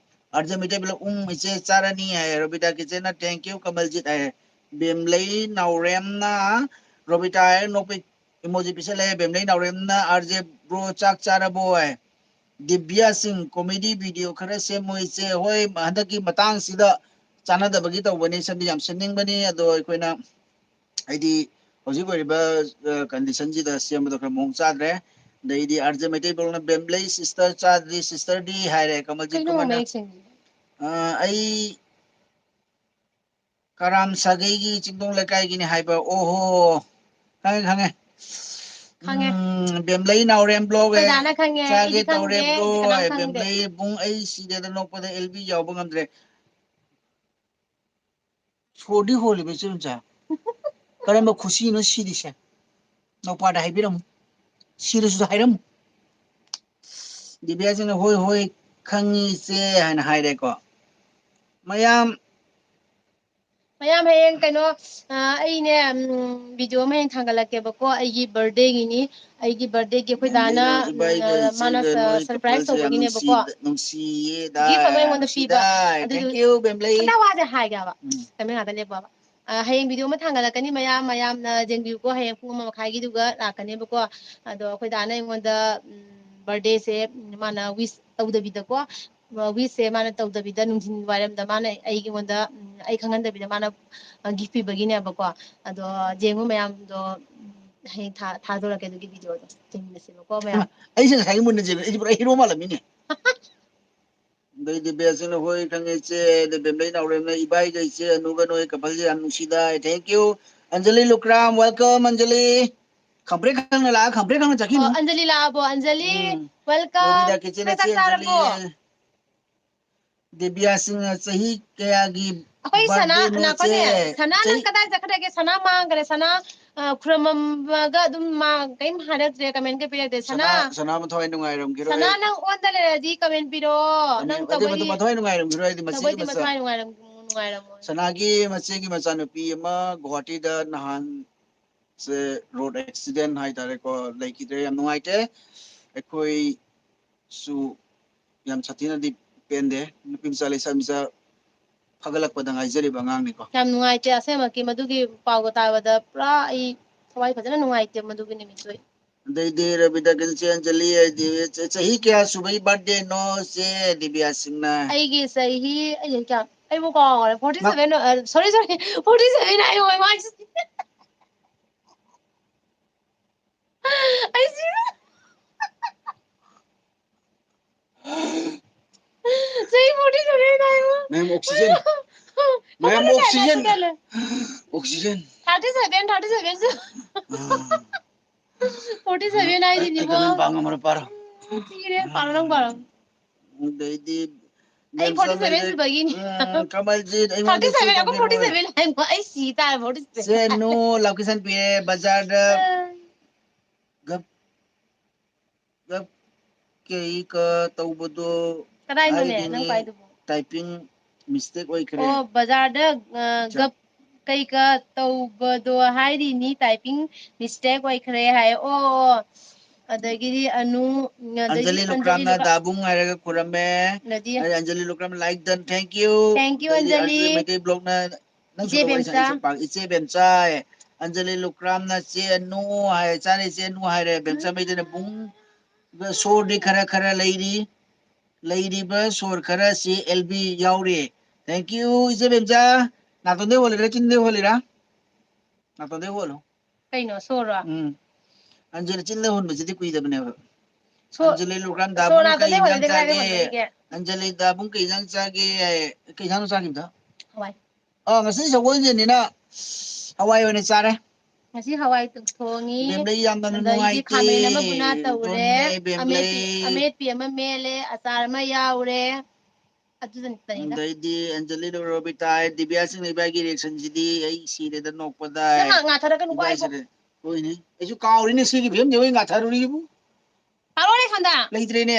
ꯑꯥꯔ ꯖꯦ ꯃꯩꯇꯩ ꯕ꯭ꯂꯣꯛ, "ꯎꯝ, ꯏꯆꯦ, ꯆꯥꯔꯅꯤ" ꯍꯥꯏ꯫ ꯔꯣꯕꯤꯇꯥ ꯀꯤꯆꯦꯟꯅ, "Thank you, ꯀꯃꯜꯖꯤꯠ" ꯍꯥꯏ꯫ ꯕꯦꯝꯂꯩ ꯅꯥꯎꯔꯦꯝꯅ, "ꯔꯣꯕꯤꯇꯥ" ꯍꯥꯏ, ꯅꯣꯛꯄꯤ emoji ꯄꯤꯁꯜꯂꯦ꯫ ꯕꯦꯝꯂꯩ ꯅꯥꯎꯔꯦꯝꯅ, "ꯑꯥꯔ ꯖꯦ ꯕ꯭ꯔꯣ, ꯆꯥꯛ ꯆꯥꯔꯕꯣ?" ꯍꯥꯏ꯫ ꯗꯤꯕ꯭ꯌꯥ ꯁꯤꯡ, "Comedy video ꯈꯔ ꯁꯦꯝꯃꯣ ꯏꯆꯦ"꯫ ꯍꯣꯏ, ꯍꯟꯗꯛꯀꯤ ꯃꯇꯥꯡꯁꯤꯗ ꯆꯥꯟꯅꯗꯕꯒꯤ ꯇꯧꯕꯅꯤ, ꯁꯦꯝꯗꯤ ꯌꯥꯝ ꯁꯦꯝꯅꯤꯡꯕꯅꯤ, ꯑꯗꯣ ꯑꯩꯈꯣꯏꯅ ꯍꯥꯏꯗꯤ ꯍꯧꯖꯤꯛ ꯑꯣꯏꯔꯤꯕ, ꯑ, condition ꯁꯤꯗ ꯁꯦꯝꯕꯗꯣ ꯈꯔ ꯃꯑꯣꯡ ꯆꯥꯗ꯭ꯔꯦ꯫ ꯑꯗꯩꯗꯤ ꯑꯥꯔ ꯖꯦ ꯃꯩꯇꯩ ꯕ꯭ꯂꯣꯛꯅ, "ꯕꯦꯝꯂꯩ sister ꯆꯥꯗ꯭ꯔꯤ, sister ꯗꯤ?" ꯍꯥꯏꯔꯦ꯫ ꯀꯃꯜꯖꯤꯠ ꯀꯩꯅꯣ ꯈꯨꯃꯟꯅ, ꯃꯌꯦꯛ ꯁꯦꯡꯗꯦ꯫ "ꯑ, ꯑꯩ ꯀꯔꯥꯝ ꯁꯥꯒꯩꯒꯤ ꯆꯤꯡꯗꯣꯡ ꯂꯩꯀꯥꯏꯒꯤꯅꯤ" ꯍꯥꯏꯕ꯫ ꯑꯣꯍꯣ, ꯈꯪꯉꯦ, ꯈꯪꯉꯦ꯫ ꯈꯪꯉꯦ꯫ ꯎꯝ, ꯕꯦꯝꯂꯩ ꯅꯥꯎꯔꯦꯝ ꯕ꯭ꯂꯣꯛ ꯑꯦ, ꯑꯩꯈꯣꯏ ꯗꯥꯅ ꯈꯪꯉꯦ, "ꯆꯥꯒꯦ ꯑꯩꯗꯤ ꯈꯪꯗꯦ, ꯇꯧꯔꯦ ꯕ꯭ꯔꯣ" ꯑꯩꯗꯤ ꯀꯅꯥꯝ ꯍꯥꯏ꯫ ꯈꯪꯗꯦ꯫ ꯕꯦꯝꯂꯩ ꯕꯨꯡ, ꯑꯩ ꯁꯤꯔꯦꯗ ꯅꯣꯛꯄꯗ ꯑꯦꯜ ꯕꯤ ꯌꯥꯎꯕ ꯉꯝꯗ꯭ꯔꯦ꯫ ꯁꯣꯔꯗꯤ ꯍꯣꯜꯂꯤꯕ ꯏꯆꯦ ꯏꯆꯥ꯫ ꯀꯔꯝꯕ ꯈꯨꯁꯤꯅꯣ ꯁꯤꯔꯤꯁꯦ? ꯅꯧꯄꯥꯗ ꯍꯥꯏꯕꯤꯔꯝꯃꯨ꯫ ꯁꯤꯔꯁꯨ ꯍꯥꯏꯔꯝꯃꯨ꯫ ꯗꯤꯕꯤꯌꯥꯁꯤꯅ, "ꯍꯣꯏ, ꯍꯣꯏ, ꯈꯪꯉꯤ ꯏꯆꯦ" ꯍꯥꯏꯅ ꯍꯥꯏꯔꯦꯀꯣ꯫ ꯃꯌꯥꯝ, ꯃꯌꯥꯝ ꯍꯌꯦꯡ ꯀꯩꯅꯣ, ꯑ, ꯑꯩꯅꯦ, ꯎꯝ, video ꯑꯃ ꯍꯌꯦꯡ ꯊꯥꯡꯒꯠꯂꯛꯀꯦꯕꯀꯣ, ꯑꯩꯒꯤ birthday ꯒꯤꯅꯤ꯫ ꯑꯩꯒꯤ birthday ꯒꯤ ꯑꯩꯈꯣꯏ ꯗꯥꯅ, ꯕꯦꯝꯂꯩꯅ ꯏꯕꯥꯏꯒ ꯎꯝ, ꯃꯥꯅ ꯏꯆꯦꯒ ꯅꯣꯏ surprise couples ꯁꯦ ꯌꯥꯝ ꯇꯧꯕꯒꯤꯅꯦꯕꯀꯣ꯫ ꯅꯨꯡꯁꯤ-, ꯅꯨꯡꯁꯤꯌꯦꯗ, gift ꯑꯃ ꯑꯩꯉꯣꯟꯗ ꯄꯤꯕ꯫ ꯅꯨꯡꯁꯤꯗꯥꯏ꯫ ꯑꯗꯨꯗꯨ-, thank you, ꯕꯦꯝꯂꯩ꯫ ꯈꯤꯇꯪ ꯋꯥꯁꯦ ꯍꯥꯏꯒꯦ ꯍꯥꯏꯕ꯫ ꯎꯝ꯫ ꯇꯃꯤꯜ ꯉꯥꯛꯇ ꯂꯦꯞꯄꯣ ꯍꯥꯏꯕ꯫ ꯑ, ꯍꯌꯦꯡ video ꯑꯃ ꯊꯥꯡꯒꯠꯂꯛꯀꯅꯤ ꯃꯌꯥꯝ, ꯃꯌꯥꯝꯅ ꯌꯦꯡꯕꯤꯌꯨꯀꯣ꯫ ꯍꯌꯦꯡ ꯄꯨꯡ ꯑꯃ ꯃꯈꯥꯏꯒꯤꯗꯨꯒ ꯂꯥꯛꯀꯅꯦꯕꯀꯣ꯫ ꯑꯗꯣ ꯑꯩꯈꯣꯏ ꯗꯥꯅ ꯑꯩꯉꯣꯟꯗ, ꯎꯝ, birthday ꯁꯦ, ꯎꯝ, ꯃꯥꯅ wish ꯇꯧꯗꯕꯤꯗꯀꯣ, wish ꯁꯦ ꯃꯥꯅ ꯇꯧꯗꯕꯤꯗ ꯅꯨꯡꯊꯤꯟ ꯋꯥꯏꯔꯝꯗ ꯃꯥꯅ ꯑꯩꯉꯣꯟꯗ, ꯎꯝ, ꯑꯩ ꯈꯪꯍꯟꯗꯕꯤꯗ ꯃꯥꯅ, ꯑ, gift ꯄꯤꯕꯒꯤꯅꯦꯕꯀꯣ꯫ ꯑꯗꯣ ꯌꯦꯡꯉꯨ ꯃꯌꯥꯝꯗꯣ, ꯎꯝ, ꯍꯌꯦꯡ ꯊꯥ-, ꯊꯥꯗꯣꯔꯛꯀꯦ ꯑꯗꯨꯒꯤ video ꯗꯣ꯫ ꯌꯦꯡꯃꯤꯟꯅꯁꯦꯕꯀꯣ ꯃꯌꯥꯝ꯫ ꯍꯩꯃꯥ, ꯑꯩꯁꯦ ꯉꯁꯥꯏꯒꯤ ꯃꯨꯟꯅ ꯌꯦꯡꯉꯦ, ꯑꯩꯁꯦ ꯄꯨꯔꯥ hero ꯃꯥꯜꯂꯝꯃꯤꯅꯦ꯫ ꯑꯗꯩ ꯗꯤꯕꯦꯁꯤꯅ, "ꯍꯣꯏ, ꯈꯪꯉꯦ ꯏꯆꯦ"꯫ ꯑꯗꯩ ꯕꯦꯝꯂꯩ ꯅꯥꯎꯔꯦꯝꯅ, "ꯏꯕꯥꯏꯒ ꯏꯆꯦ ꯑꯅꯨꯒ ꯅꯣꯏ coupleꯁꯦ ꯌꯥꯝ ꯅꯨꯡꯁꯤꯗꯥꯏ"꯫ Thank you꯫ Anjali Lukram, welcome, Anjali. ꯈꯝꯄ꯭ꯔꯦꯛ ꯈꯪꯅ ꯂꯥꯛꯑ ꯈꯝꯄ꯭ꯔꯦꯛ ꯈꯪꯅ ꯆꯠꯈꯤꯅꯨ꯫ ꯑꯣ, ꯑꯟꯖꯂꯤ ꯂꯥꯛꯑꯕꯣ? ꯑꯟꯖꯂꯤ, ꯎꯝ꯫ Welcome꯫ ꯔꯣꯕꯤꯗꯥ ꯀꯤꯆꯟ ꯅꯪ ꯆꯥꯛ ꯏꯆꯦ ꯆꯥꯔꯕꯣ? ꯑꯟꯖꯂꯤ꯫ ꯗꯦꯕꯤꯌꯥ ꯁꯤꯡꯅ ꯆꯍꯤ ꯀꯌꯥꯒꯤ ꯑꯩꯈꯣꯏ ꯁꯅꯥ, birthday ꯅꯣ ꯉꯥꯏꯈꯣꯅꯦ, ꯆꯦ? ꯁꯅꯥ ꯅꯪ ꯆꯍꯤ ꯀꯗꯥꯏ ꯆꯠꯈ꯭ꯔꯒꯦ? ꯁꯅꯥ ꯃꯥꯡꯈ꯭ꯔꯦ꯫ ꯁꯅꯥ, ꯑ, ꯈꯨꯔꯨꯝꯃꯝꯃꯒ ꯑꯗꯨꯝ ꯃꯥ ꯀꯔꯤꯝ ꯍꯥꯏꯔꯛꯇ꯭ꯔꯦ, comment ꯀ ꯄꯤꯔꯛꯇ꯭ꯔꯦ꯫ ꯁꯅꯥ, ꯁꯅꯥ, ꯁꯅꯥ ꯃꯊꯋꯥꯏ ꯅꯨꯡꯉꯥꯏꯔꯝꯈꯤꯔꯣꯏ꯫ ꯁꯅꯥ, ꯅꯪ ꯑꯣꯟꯗ ꯂꯩꯔꯗꯤ comment ꯄꯤꯔꯛꯑꯣ꯫ ꯑꯗꯨ, ꯅꯪ ꯑꯗꯨ ꯇꯧꯕꯩꯗꯤ, ꯃꯊꯋꯥꯏ ꯅꯨꯡꯉꯥꯏꯔꯝꯈꯤꯔꯣꯏ, ꯍꯥꯏꯗꯤ ꯃꯆꯦꯒꯤ ꯇꯧꯕꯩꯗꯤ ꯃꯆꯥ-, ꯃꯊꯋꯥꯏ ꯅꯨꯡꯉꯥꯏꯔꯝ-, ꯅꯨꯡꯉꯥꯏꯔꯝꯃꯣꯏ꯫ ꯁꯅꯥꯒꯤ ꯃꯆꯦꯒꯤ ꯃꯆꯥꯅꯨꯄꯤ ꯑꯃ ꯒꯨꯋꯥꯍꯥꯇꯤꯗ ꯅꯍꯥꯟ ꯁꯦ road accident ꯍꯥꯏꯇꯥꯔꯦꯀꯣ, ꯂꯩꯈꯤꯗ꯭ꯔꯦ꯫ ꯌꯥꯝ ꯅꯨꯡꯉꯥꯏꯇꯦ꯫ ꯑꯩꯈꯣꯏꯁꯨ ꯌꯥꯝ ꯁꯥꯊꯤꯅꯗꯤ ꯄꯦꯟꯗꯦ꯫ ꯅꯨꯄꯤ ꯃꯆꯥ, ꯂꯩꯁꯥ ꯃꯆꯥ ꯐꯒꯠꯂꯛꯄꯗ ꯉꯥꯏꯖꯔꯤꯕ ꯑꯉꯥꯡꯅꯤꯀꯣ꯫ ꯌꯥꯝ ꯅꯨꯡꯉꯥꯏꯇꯦ ꯑꯁꯦꯡꯕꯀꯤ, ꯃꯗꯨꯒꯤ ꯄꯥꯎꯒ ꯇꯥꯕꯗ ꯄꯨꯔꯥ ꯑꯩ ꯊꯋꯥꯏ ꯐꯖꯅ ꯅꯨꯡꯉꯥꯏꯇꯦ ꯃꯗꯨꯒꯤ ꯅꯨꯃꯤꯠꯇꯨ ꯑꯩ꯫ ꯑꯗꯩꯗꯤ ꯔꯕꯤꯗꯥ ꯀꯤꯆꯟ ꯏꯆꯦ ꯑꯟꯖꯂꯤ ꯍꯥꯏꯗꯤ ꯆ-, ꯆꯍꯤ ꯀꯌꯥ ꯁꯨꯕꯒꯤ birthday ꯅꯣ ꯆꯦ ꯗꯤꯕꯤꯌꯥ ꯁꯤꯡꯅ? ꯑꯩꯒꯤ ꯆꯍꯤ, ꯑꯩ ꯆꯍꯤ ꯀꯌꯥ? ꯑꯩꯕꯨ ꯀꯥꯎꯈ꯭ꯔꯦ꯫ ꯃ- forty seven, ꯑ, sorry, sorry, forty seven ꯍꯥꯏꯌꯣ, ꯏꯃꯥ꯫ ꯑꯩ ꯁꯤꯔꯦ꯫ ꯆꯍꯤ forty seven ꯍꯥꯏꯕ꯫ Ma'am, oxygen. Ma'am, oxygen. Oxygen. Thirty seven, thirty seven ꯁꯨ꯫ ꯑꯥ꯫ Forty seven ꯑꯩ, ꯑꯩ ꯍꯥꯏꯁꯤꯅꯤꯀꯣ꯫ ꯀꯃꯦꯟ ꯄꯥ ꯉꯝꯃꯔꯣꯏ, ꯄꯥꯔꯣ꯫ ꯁꯤꯔꯦ, ꯄꯥꯔꯣ, ꯅꯪ ꯄꯥꯔꯣ꯫ ꯑꯗꯩꯗꯤ ꯑꯩ forty seven ꯁꯨꯕꯒꯤꯅꯤ꯫ ꯎꯝ, ꯀꯃꯜꯖꯤꯠ, ꯑꯩꯉꯣꯟꯗ forty seven, ꯆꯦ ꯑꯩꯈꯣꯏ forty seven ꯍꯥꯏꯕ, ꯑꯩ ꯁꯤ ꯇꯥꯔꯦ, forty seven꯫ ꯆꯦ ꯅꯨ, location ꯄꯤꯔꯦ, ꯕꯖꯥꯔꯗ꯫ ꯑ꯫ ꯒꯞ, ꯒꯞ ꯀꯩ ꯀ ꯇꯧꯕꯗꯣ ꯀꯗꯥꯏꯅꯣꯅꯦ ꯅꯪ ꯍꯥꯏꯔꯤꯅꯦ, ꯄꯥꯏꯗꯨꯕꯣ? Typing mistake ꯑꯣꯏꯈ꯭ꯔꯦ꯫ ꯑꯣ, ꯕꯖꯥꯔꯗ, ꯑ, ꯆ- ꯒꯞ ꯀꯩꯀ ꯇꯧꯕꯗꯣ ꯍꯥꯏꯔꯤꯅꯤ, typing mistake ꯑꯣꯏꯈ꯭ꯔꯦ ꯍꯥꯏ꯫ ꯑꯣ, ꯑꯣ꯫ ꯑꯗꯒꯤꯗꯤ ꯑꯅꯨ, ꯑꯗꯒꯤ ꯑꯟꯖꯂꯤ ꯂꯨꯀ꯭ꯔꯥꯝꯅ ꯂꯨꯀ꯭ꯔꯥꯝ꯫ ꯗꯥꯕꯨꯡ ꯍꯥꯏꯔꯒ ꯈꯨꯔꯝꯃꯦ꯫ ꯑꯗꯒꯤ ꯑꯩ ꯑꯟꯖꯂꯤ ꯂꯨꯀ꯭ꯔꯥꯝ like done, thank you꯫ Thank you, ꯑꯗꯩꯗꯤ ꯑꯟꯖꯂꯤ꯫ ꯑꯔꯖꯨ ꯃꯩꯇꯩ ꯕ꯭ꯂꯣꯛꯅ ꯅꯪꯁꯨ ꯏꯆꯦ ꯇꯧꯔꯛꯑꯣ, ꯏꯆꯦ ꯕꯦꯝꯆꯥ꯫ ꯄꯥꯡ-, ꯏꯆꯦ ꯕꯦꯝꯆꯥ꯫ ꯑꯟꯖꯂꯤ ꯂꯨꯀ꯭ꯔꯥꯝꯅ ꯆꯦ ꯅꯨ ꯍꯥꯏ, ꯆꯥꯔꯦ ꯆꯦ ꯅꯨ ꯍꯥꯏꯔꯦ꯫ ꯕꯦꯝꯆꯥ ꯃꯩꯇꯩꯅ ꯕꯨꯡ꯫ ꯁꯣꯔꯗꯤ ꯈꯔ ꯈꯔ ꯂꯩꯔꯤ꯫ ꯂꯩꯔꯤꯕ ꯁꯣꯔ ꯈꯔ ꯆꯦ ꯑꯦꯜ ꯕꯤ ꯌꯥꯎꯔꯤ꯫ Thank you, ꯏꯆꯦ ꯕꯦꯝꯆꯥ꯫ ꯅꯥꯇꯣꯟꯗꯩ ꯍꯣꯜꯂꯤꯔꯥ, ꯆꯤꯟꯗꯩ ꯍꯣꯜꯂꯤꯔꯥ? ꯅꯥꯇꯣꯟꯗꯩ ꯍꯣꯜꯂꯣ꯫ ꯀꯩꯅꯣ, ꯁꯣꯔꯔꯣ? ꯎꯝ꯫ ꯑꯟꯖꯂꯤ ꯆꯤꯟꯗ ꯍꯣꯟꯕꯁꯤꯗꯤ ꯀꯨꯏꯗꯕꯅꯦꯕ꯫ ꯁꯣ-, ꯑꯟꯖꯂꯤ ꯂꯨꯀ꯭ꯔꯥꯝ ꯁꯣꯔ ꯗꯥꯕꯨꯡ ꯀꯩ ꯅꯥꯇꯣꯟꯗꯩ ꯍꯣꯜꯂꯗꯤ ꯏꯟꯖꯥꯡ ꯀꯗꯥꯏꯗꯩ ꯆꯥꯒꯦ? ꯍꯣꯟꯗꯣꯔꯤꯒꯦ? ꯑꯟꯖꯂꯤ ꯗꯥꯕꯨꯡ ꯀꯩ ꯏꯟꯖꯥꯡ ꯆꯥꯒꯦ? ꯀꯩ ꯏꯟꯖꯥꯡꯅꯣ ꯆꯥꯈꯤꯕꯗꯣ? ꯍꯋꯥꯏ꯫ ꯑꯥ, ꯉꯁꯤꯗꯤ ꯁꯒꯣꯜꯁꯦꯟꯅꯤꯅ ꯍꯋꯥꯏ ꯑꯣꯏꯅ ꯆꯥꯔꯦ꯫ ꯉꯁꯤ ꯍꯋꯥꯏ ꯊꯣꯡꯉꯤ꯫ ꯕꯦꯝꯂꯩ ꯌꯥꯝꯅ ꯑꯗꯩꯗꯤ ꯅꯨꯡꯉꯥꯏꯇꯦ꯫ ꯈꯥꯃꯦꯟ ꯑꯃ ꯕꯨꯅꯥ ꯇꯧꯔꯦ꯫ ꯇꯨꯝꯃꯦ, ꯕꯦꯝꯂꯩ꯫ ꯑꯃꯦꯠꯄꯤ, ꯑꯃꯦꯠꯄꯤ ꯑꯃ ꯃꯦꯠꯂꯦ꯫ ꯑꯆꯥꯔ ꯑꯃ ꯌꯥꯎꯔꯦ꯫ ꯑꯗꯨꯗꯅꯤꯗ꯫ ꯑꯗꯩꯗꯤ ꯑꯟꯖꯂꯤ, ꯔꯣꯕꯤꯇꯥ, ꯗꯤꯕꯤꯌꯥ ꯁꯤꯡ ꯏꯕꯥꯏꯒꯤ reactionꯁꯤꯗꯤ ꯑꯩ ꯁꯤꯔꯦꯗ ꯅꯣꯛꯄꯗ꯫ ꯅꯪ ꯉꯥꯛ ꯉꯥꯊꯔꯛꯀꯅꯨꯀꯣ ꯏꯕꯥꯏ ꯑꯩꯕꯨ꯫ ꯁꯤꯔꯦ꯫ ꯍꯣꯏꯅꯦ꯫ ꯑꯩꯁꯨ ꯀꯥꯎꯔꯤꯅꯦ ꯁꯤꯒꯤ ꯐꯤꯕꯝꯁꯦ ꯑꯣꯏ ꯉꯥꯊꯔꯨꯔꯤꯕꯨ꯫ ꯄꯥꯔꯣꯅꯦ ꯁꯣꯝꯗ꯫ ꯂꯩꯇ꯭ꯔꯦꯅꯦ꯫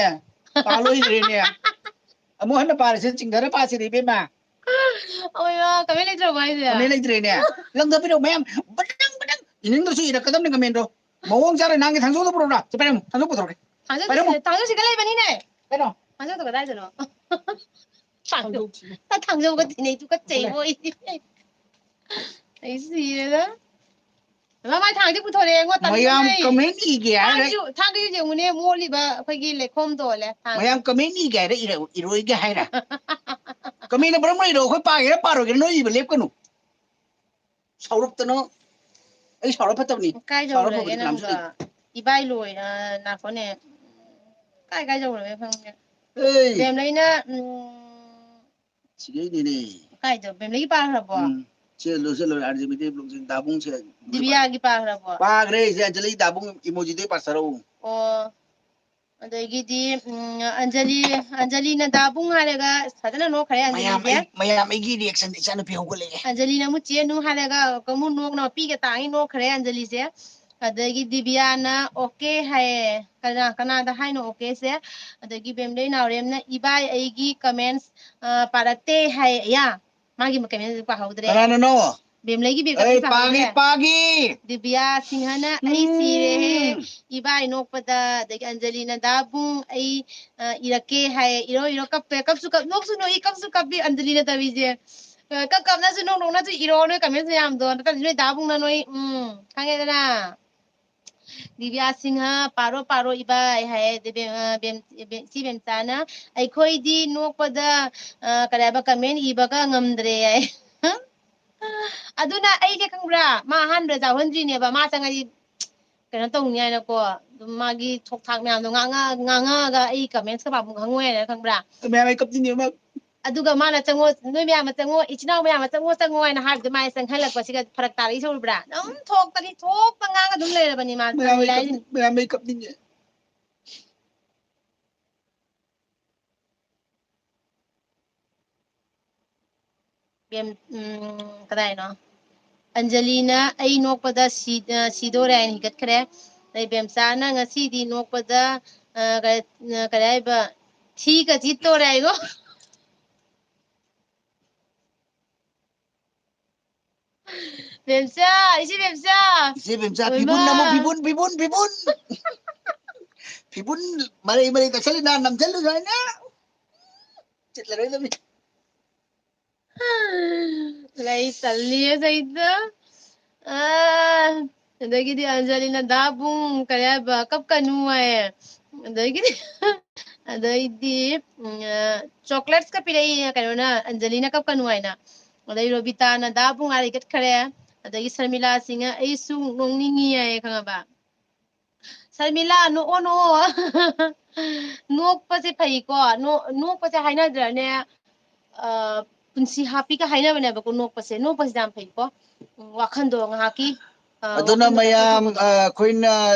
ꯄꯥ ꯂꯣꯏꯈ꯭ꯔꯦꯅꯦ꯫ ꯑꯃꯨꯛ ꯍꯟꯅ ꯄꯥꯔꯁꯦ, ꯆꯤꯡꯊꯔ ꯄꯥꯁꯤꯅꯦ ꯏꯕꯦꯝꯃ꯫ ꯑꯣꯏꯃꯥ, comment ꯂꯩꯇ꯭ꯔꯕꯣ ꯍꯥꯏꯁꯦ? Comment ꯂꯩꯇ꯭ꯔꯦꯅꯦ꯫ ꯂꯪꯊꯕꯤꯔꯛꯑꯣ ꯃꯌꯥꯝ꯫ ꯕꯗꯪ, ꯕꯗꯪ꯫ ꯏꯅꯤꯡꯗ꯭ꯔꯁꯨ ꯏꯔꯛꯀꯗꯕꯅꯤ commentꯗꯣ꯫ ꯃꯑꯣꯡ ꯆꯥꯔꯣꯏ ꯅꯪꯒꯤ ꯊꯥꯡꯖꯧꯗꯣ ꯄꯨꯔꯛꯎꯔꯥ? ꯁꯤ ꯄꯥꯏꯔꯝꯃꯨ, ꯊꯥꯡꯖꯧ ꯄꯨꯊꯣꯔꯛꯀꯦ꯫ ꯊꯥꯡꯖꯧ ꯄꯥꯏꯔꯝꯃꯨ꯫ ꯁꯤ-, ꯊꯥꯡꯖꯧ ꯁꯤꯗ ꯂꯩꯕꯅꯤꯅꯦ꯫ ꯀꯩꯅꯣ? ꯊꯥꯡꯖꯧꯗꯣ ꯀꯗꯥꯏꯗꯅꯣ? ꯊꯥꯡꯖꯧ ꯊꯤꯕ꯫ ꯅꯪ ꯊꯥꯡꯖꯧꯒ ꯊꯤꯅꯩ, ꯇꯨꯀꯠꯆꯩꯕꯣ ꯑꯩꯗꯤ꯫ ꯑꯩ ꯁꯤꯔꯦꯗ꯫ ꯃꯃꯥꯏ ꯊꯥꯡꯁꯦ ꯄꯨꯊꯣꯔꯛꯑꯦ, ꯉꯣ, ꯇꯜꯂꯦ ꯃꯌꯥꯝ ꯃꯩ꯫ Comment ꯏꯒꯦ ꯍꯥꯏꯔꯦ꯫ ꯊꯥꯡꯁꯨ, ꯊꯥꯡꯁꯨ ꯌꯦꯡꯉꯨꯅꯦ, ꯃꯣꯠꯂꯤꯕ ꯑꯩꯈꯣꯏꯒꯤ ꯂꯩꯈꯣꯝꯗꯣ ꯑꯣꯜꯂꯦ ꯊꯥꯡꯁꯦ꯫ ꯃꯌꯥꯝ comment ꯏꯒꯦ ꯍꯥꯏꯔꯦ, ꯏꯔ-, ꯏꯔꯣꯏꯒꯦ ꯍꯥꯏꯔꯦ꯫ Commentꯅ ꯃꯔꯝ ꯑꯣꯏꯔꯣ, ꯑꯩꯈꯣꯏ ꯄꯥꯒꯦꯔꯥ ꯄꯥꯔꯣꯏꯒꯦꯔꯥ ꯅꯣꯏ ꯏꯕ ꯂꯦꯞꯀꯅꯨ꯫ ꯁꯥꯎꯔꯛꯇꯅ ꯑꯩ ꯁꯥꯎꯔ ꯐꯠꯇꯕꯅꯤ꯫ ꯀꯥꯏ ꯁꯥꯎꯔ ꯌꯧꯔꯒꯦ ꯐꯕꯗꯤ ꯀꯅꯥꯝꯁꯨ ꯅꯪꯗꯣ? ꯂꯩꯇꯦ꯫ ꯏꯕꯥꯏ ꯂꯣꯏ-, ꯑ, ꯉꯥꯏꯈꯣꯅꯦ꯫ ꯀꯥꯏ ꯀꯥꯏ ꯌꯧꯔꯒꯦ ꯈꯪꯗꯦ꯫ ꯑꯦ! ꯕꯦꯝꯂꯩꯅ, ꯎꯝ, ꯁꯤꯒꯩꯅꯤꯅꯦ꯫ ꯀꯥꯏꯗ? ꯕꯦꯝꯂꯩꯒꯤ ꯄꯥꯈ꯭ꯔꯕꯣ? ꯎꯝ꯫ ꯁꯤ ꯂꯣꯏ-, ꯁꯤ ꯂꯣꯏꯔꯦ, ꯑꯥꯔ ꯖꯤ ꯕꯤꯗꯤ ꯕ꯭ꯂꯣꯛꯁꯤ ꯗꯥꯕꯨꯡꯁꯦ꯫ ꯗꯤꯕꯤꯌꯥꯒꯤ ꯄꯥꯈ꯭ꯔꯕꯣ? ꯄꯥꯈ꯭ꯔꯦ, ꯁꯤ ꯑꯟꯖꯂꯤ ꯗꯥꯕꯨꯡ emojiꯗꯩ ꯄꯥꯁꯔꯛꯎ꯫ ꯑꯣ꯫ ꯑꯗꯒꯤꯗꯤ, ꯎꯝ, ꯑꯟꯖꯂꯤ, ꯑꯟꯖꯂꯤꯅ ꯗꯥꯕꯨꯡ ꯍꯥꯏꯔꯒ ꯐꯖꯅ ꯅꯣꯛꯈ꯭ꯔꯦ ꯃꯌꯥꯝ ꯑꯟꯖꯂꯤꯁꯦ꯫ ꯑꯩ, ꯃꯌꯥꯝ ꯑꯩꯒꯤ reaction ꯏꯆꯥꯅꯨꯄꯤ ꯍꯧꯒꯠꯂꯛꯑꯦ꯫ ꯑꯟꯖꯂꯤꯅ ꯑꯃꯨꯛ ꯆꯦꯟꯅꯨ ꯍꯥꯏꯔꯒ ꯑꯃꯨꯛ ꯅꯣꯛꯅ ꯄꯤꯒ ꯇꯥꯡꯉꯤ ꯅꯣꯛꯈ꯭ꯔꯦ ꯑꯟꯖꯂꯤꯁꯦ꯫ ꯑꯗꯒꯤ ꯗꯤꯕꯤꯌꯥꯅ okay ꯍꯥꯏꯌꯦ꯫ ꯀꯅꯥ, ꯀꯅꯥꯗ ꯍꯥꯏꯅꯣ okayꯁꯦ? ꯑꯗꯒꯤ ꯕꯦꯝꯂꯩ ꯅꯥꯎꯔꯦꯝꯅ "ꯏꯕꯥꯏ ꯑꯩꯒꯤ comments, ꯑ, ꯄꯥꯔꯛꯇꯦ" ꯍꯥꯏ꯫ ꯌꯥ, ꯃꯥꯒꯤ comment ꯄꯥꯍꯧꯗ꯭ꯔꯦ꯫ ꯀꯅꯥꯅꯅꯣ? ꯕꯦꯝꯂꯩꯒꯤ background ꯑꯩ ꯄꯥꯒꯦ, ꯄꯥꯍꯧꯗ꯭ꯔꯦ꯫ ꯄꯥꯒꯦ꯫ ꯗꯤꯕꯤꯌꯥ ꯁꯤꯡꯍꯅ "ꯑꯩ ꯁꯤꯔꯦꯍꯦ꯫ ꯎꯝ꯫ ꯏꯕꯥꯏ ꯅꯣꯛꯄꯗ", ꯑꯗꯒꯤ ꯑꯟꯖꯂꯤꯅ "ꯗꯥꯕꯨꯡ ꯑꯩ, ꯑ, ꯏꯔꯛꯀꯦ" ꯍꯥꯏꯌꯦ꯫ ꯏꯔꯣ, ꯏꯔꯣ, ꯀꯞꯄꯦ, ꯀꯞꯁꯨ ꯀꯞ-, ꯅꯣꯛꯁꯨ ꯅꯣꯛꯏ, ꯀꯞꯁꯨ ꯀꯞꯄꯤ ꯑꯟꯖꯂꯤꯅ ꯇꯧꯔꯤꯁꯦ꯫ ꯑ, ꯀꯞ ꯀꯞꯅꯁꯨ ꯅꯣꯛ ꯅꯣꯛꯅꯁꯨ ꯏꯔꯣ ꯅꯣꯏ comments ꯃꯌꯥꯝꯗꯣ꯫ ꯅꯠꯇ꯭ꯔꯗꯤ ꯅꯣꯏ ꯗꯥꯕꯨꯡꯅ ꯅꯣꯏ, ꯎꯝ, ꯈꯪꯉꯦꯗꯅ꯫ ꯗꯤꯕꯤꯌꯥ ꯁꯤꯡꯍ, "ꯄꯥꯔꯣ, ꯄꯥꯔꯣ, ꯏꯕꯥꯏ" ꯍꯥꯏꯌꯦ꯫ ꯑꯗꯩ ꯕꯦꯝ-, ꯑ, ꯕꯦꯝ-, ꯕꯦꯝ-, ꯏꯆꯦ ꯕꯦꯝꯆꯥꯅ, "ꯑꯩꯈꯣꯏꯗꯤ ꯅꯣꯛꯄꯗ, ꯑ, ꯀꯔꯤ ꯍꯥꯏꯕ, comment ꯏꯕꯒ ꯉꯝꯗ꯭ꯔꯦ" ꯍꯥꯏ꯫ ꯑꯗꯨꯅ ꯑꯩꯁꯦ ꯈꯪꯕ꯭ꯔꯥ, ꯃꯥ ꯑꯍꯥꯟꯕꯗ ꯌꯥꯎꯍꯟꯗ꯭ꯔꯤꯅꯦꯕ, ꯃꯥ ꯆꯪꯉꯗꯤ ꯀꯩꯅꯣ ꯇꯧꯅꯤ ꯍꯥꯏꯅꯀꯣ꯫ ꯑꯗꯨꯝ ꯃꯥꯒꯤ ꯊꯣꯛ ꯊꯥꯛ ꯃꯌꯥꯝꯗꯣ ꯉꯥꯡꯉ-, ꯉꯥꯡꯉꯛꯑꯒ ꯑꯩ commentsꯀ ꯄꯥꯕ ꯈꯪꯉꯣꯏ ꯍꯥꯏꯅ, ꯈꯪꯕ꯭ꯔꯥ? ꯃꯌꯥꯝ ꯑꯩ ꯀꯞꯅꯤꯡꯉꯦ, ꯃꯥ꯫ ꯑꯗꯨꯒ ꯃꯥꯅ "ꯆꯪꯉꯣ, ꯅꯣꯏ ꯃꯌꯥꯝ ꯑꯃ ꯆꯪꯉꯣ, ꯏꯆꯤꯟ ꯏꯅꯥꯎ ꯃꯌꯥꯝ ꯑꯃ ꯆꯪꯉꯣ, ꯆꯪꯉꯣ" ꯍꯥꯏꯅ ꯍꯥꯏꯕꯗ ꯃꯥꯅ ꯆꯪꯍꯜꯂꯛꯄꯁꯤꯒ ꯐꯔꯛ ꯇꯥꯔꯛꯏꯁꯦ ꯎꯔꯕ꯭ꯔꯥ? ꯑꯗꯨꯝ ꯊꯣꯛꯄꯅꯤ, ꯊꯣꯛꯄ ꯉꯥꯡꯉ ꯑꯗꯨꯝ ꯂꯩꯔꯕꯅꯤ ꯃꯥ ꯃꯌꯥꯝ ꯑꯩ ꯁꯔꯃꯤꯂꯥ ꯍꯥꯏꯁꯤꯅ꯫ ꯀꯞꯅꯤꯡ-, ꯃꯌꯥꯝ ꯑꯩ ꯀꯞꯅꯤꯡꯉꯦ꯫ ꯕꯦꯝ-, ꯎꯝ, ꯀꯗꯥꯏꯅꯣ? ꯑꯟꯖꯂꯤꯅ "ꯑꯩ ꯅꯣꯛꯄꯗ ꯁꯤ-, ꯑ, ꯁꯤꯗꯣꯔꯦ" ꯍꯥꯏꯅ ꯍꯤꯒꯠꯈ꯭ꯔꯦ꯫ ꯑꯗꯩ ꯕꯦꯝꯆꯥꯅ "ꯉꯁꯤꯗꯤ ꯅꯣꯛꯄꯗ, ꯑ, ꯀ-, ꯑ, ꯀꯔꯤ ꯍꯥꯏꯕ, ꯊꯤꯒ ꯆꯤꯠꯇꯣꯔꯦ" ꯍꯥꯏꯒꯣ꯫ ꯕꯦꯝꯆꯥ, ꯏꯆꯦ ꯕꯦꯝꯆꯥ꯫ ꯏꯆꯦ ꯕꯦꯝꯆꯥ, ꯑꯣꯏꯃꯥ꯫ ꯐꯤꯕꯨꯟ ꯅꯝꯃꯨ, ꯐꯤꯕꯨꯟ, ꯐꯤꯕꯨꯟ, ꯐꯤꯕꯨꯟ꯫ ꯐꯤꯕꯨꯟ ꯃꯔꯩ ꯃꯔꯩ ꯇꯛꯁꯜꯂꯤ, ꯅꯍꯥꯟ ꯅꯝꯁꯜꯂꯨ ꯁꯨꯃꯥꯏꯅ꯫ ꯆꯤꯠꯂꯔꯣꯏꯗꯕꯅꯤ꯫ ꯂꯩ ꯇꯜꯂꯤꯌꯦ ꯁꯩꯗ꯫ ꯑꯥ, ꯑꯗꯒꯤꯗꯤ ꯑꯟꯖꯂꯤꯅ "ꯗꯥꯕꯨꯡ ꯀꯔꯤ ꯍꯥꯏꯕ, ꯀꯞꯀꯅꯨ" ꯍꯥꯏꯌꯦ꯫ ꯑꯗꯒꯤꯗꯤ, ꯑꯗꯩꯗꯤ, ꯎꯝ, ꯑ, ꯆꯣꯀ꯭ꯂꯦꯠꯁꯀ ꯄꯤꯔꯛꯏ ꯀꯩꯅꯣꯅ, ꯑꯟꯖꯂꯤꯅ "ꯀꯞꯀꯅꯨ" ꯍꯥꯏꯅ꯫ ꯑꯗꯩ ꯔꯣꯕꯤꯇꯥꯅ "ꯗꯥꯕꯨꯡ" ꯍꯥꯏꯔ ꯏꯀꯠꯈ꯭ꯔꯦ꯫ ꯑꯗꯒꯤ ꯁꯔꯃꯤꯂꯥ ꯁꯤꯡꯅ "ꯑꯩꯁꯨ ꯅꯣꯛꯅꯤꯡꯉꯤ" ꯍꯥꯏꯌꯦ, ꯈꯪꯉꯕ? ꯁꯔꯃꯤꯂꯥ, ꯅꯣꯛꯑꯣ, ꯅꯣꯛꯑꯣ꯫ ꯅꯣꯛꯄꯁꯦ ꯐꯩꯀꯣ꯫ ꯅꯣ-, ꯅꯣꯛꯄꯁꯦ ꯍꯥꯏꯅꯗ꯭ꯔꯅꯦ? ꯑ, ꯄꯨꯟꯁꯤ ꯍꯥꯞꯄꯤꯒ ꯍꯥꯏꯅꯕꯅꯦꯕꯀꯣ, ꯅꯣꯛꯄꯁꯦ꯫ ꯅꯣꯛꯄꯁꯤꯗꯤ ꯌꯥꯝ ꯐꯩꯀꯣ꯫ ꯎꯝ, ꯋꯥꯈꯟꯗꯣ ꯉꯥꯏꯍꯥꯛꯀꯤ, ꯑ, ꯑꯗꯨꯅ ꯋꯥꯈꯟꯗꯣ ꯃꯌꯥꯝ, ꯀꯥꯏꯊꯣꯛꯄ ꯑ, ꯑꯩꯈꯣꯏꯅ,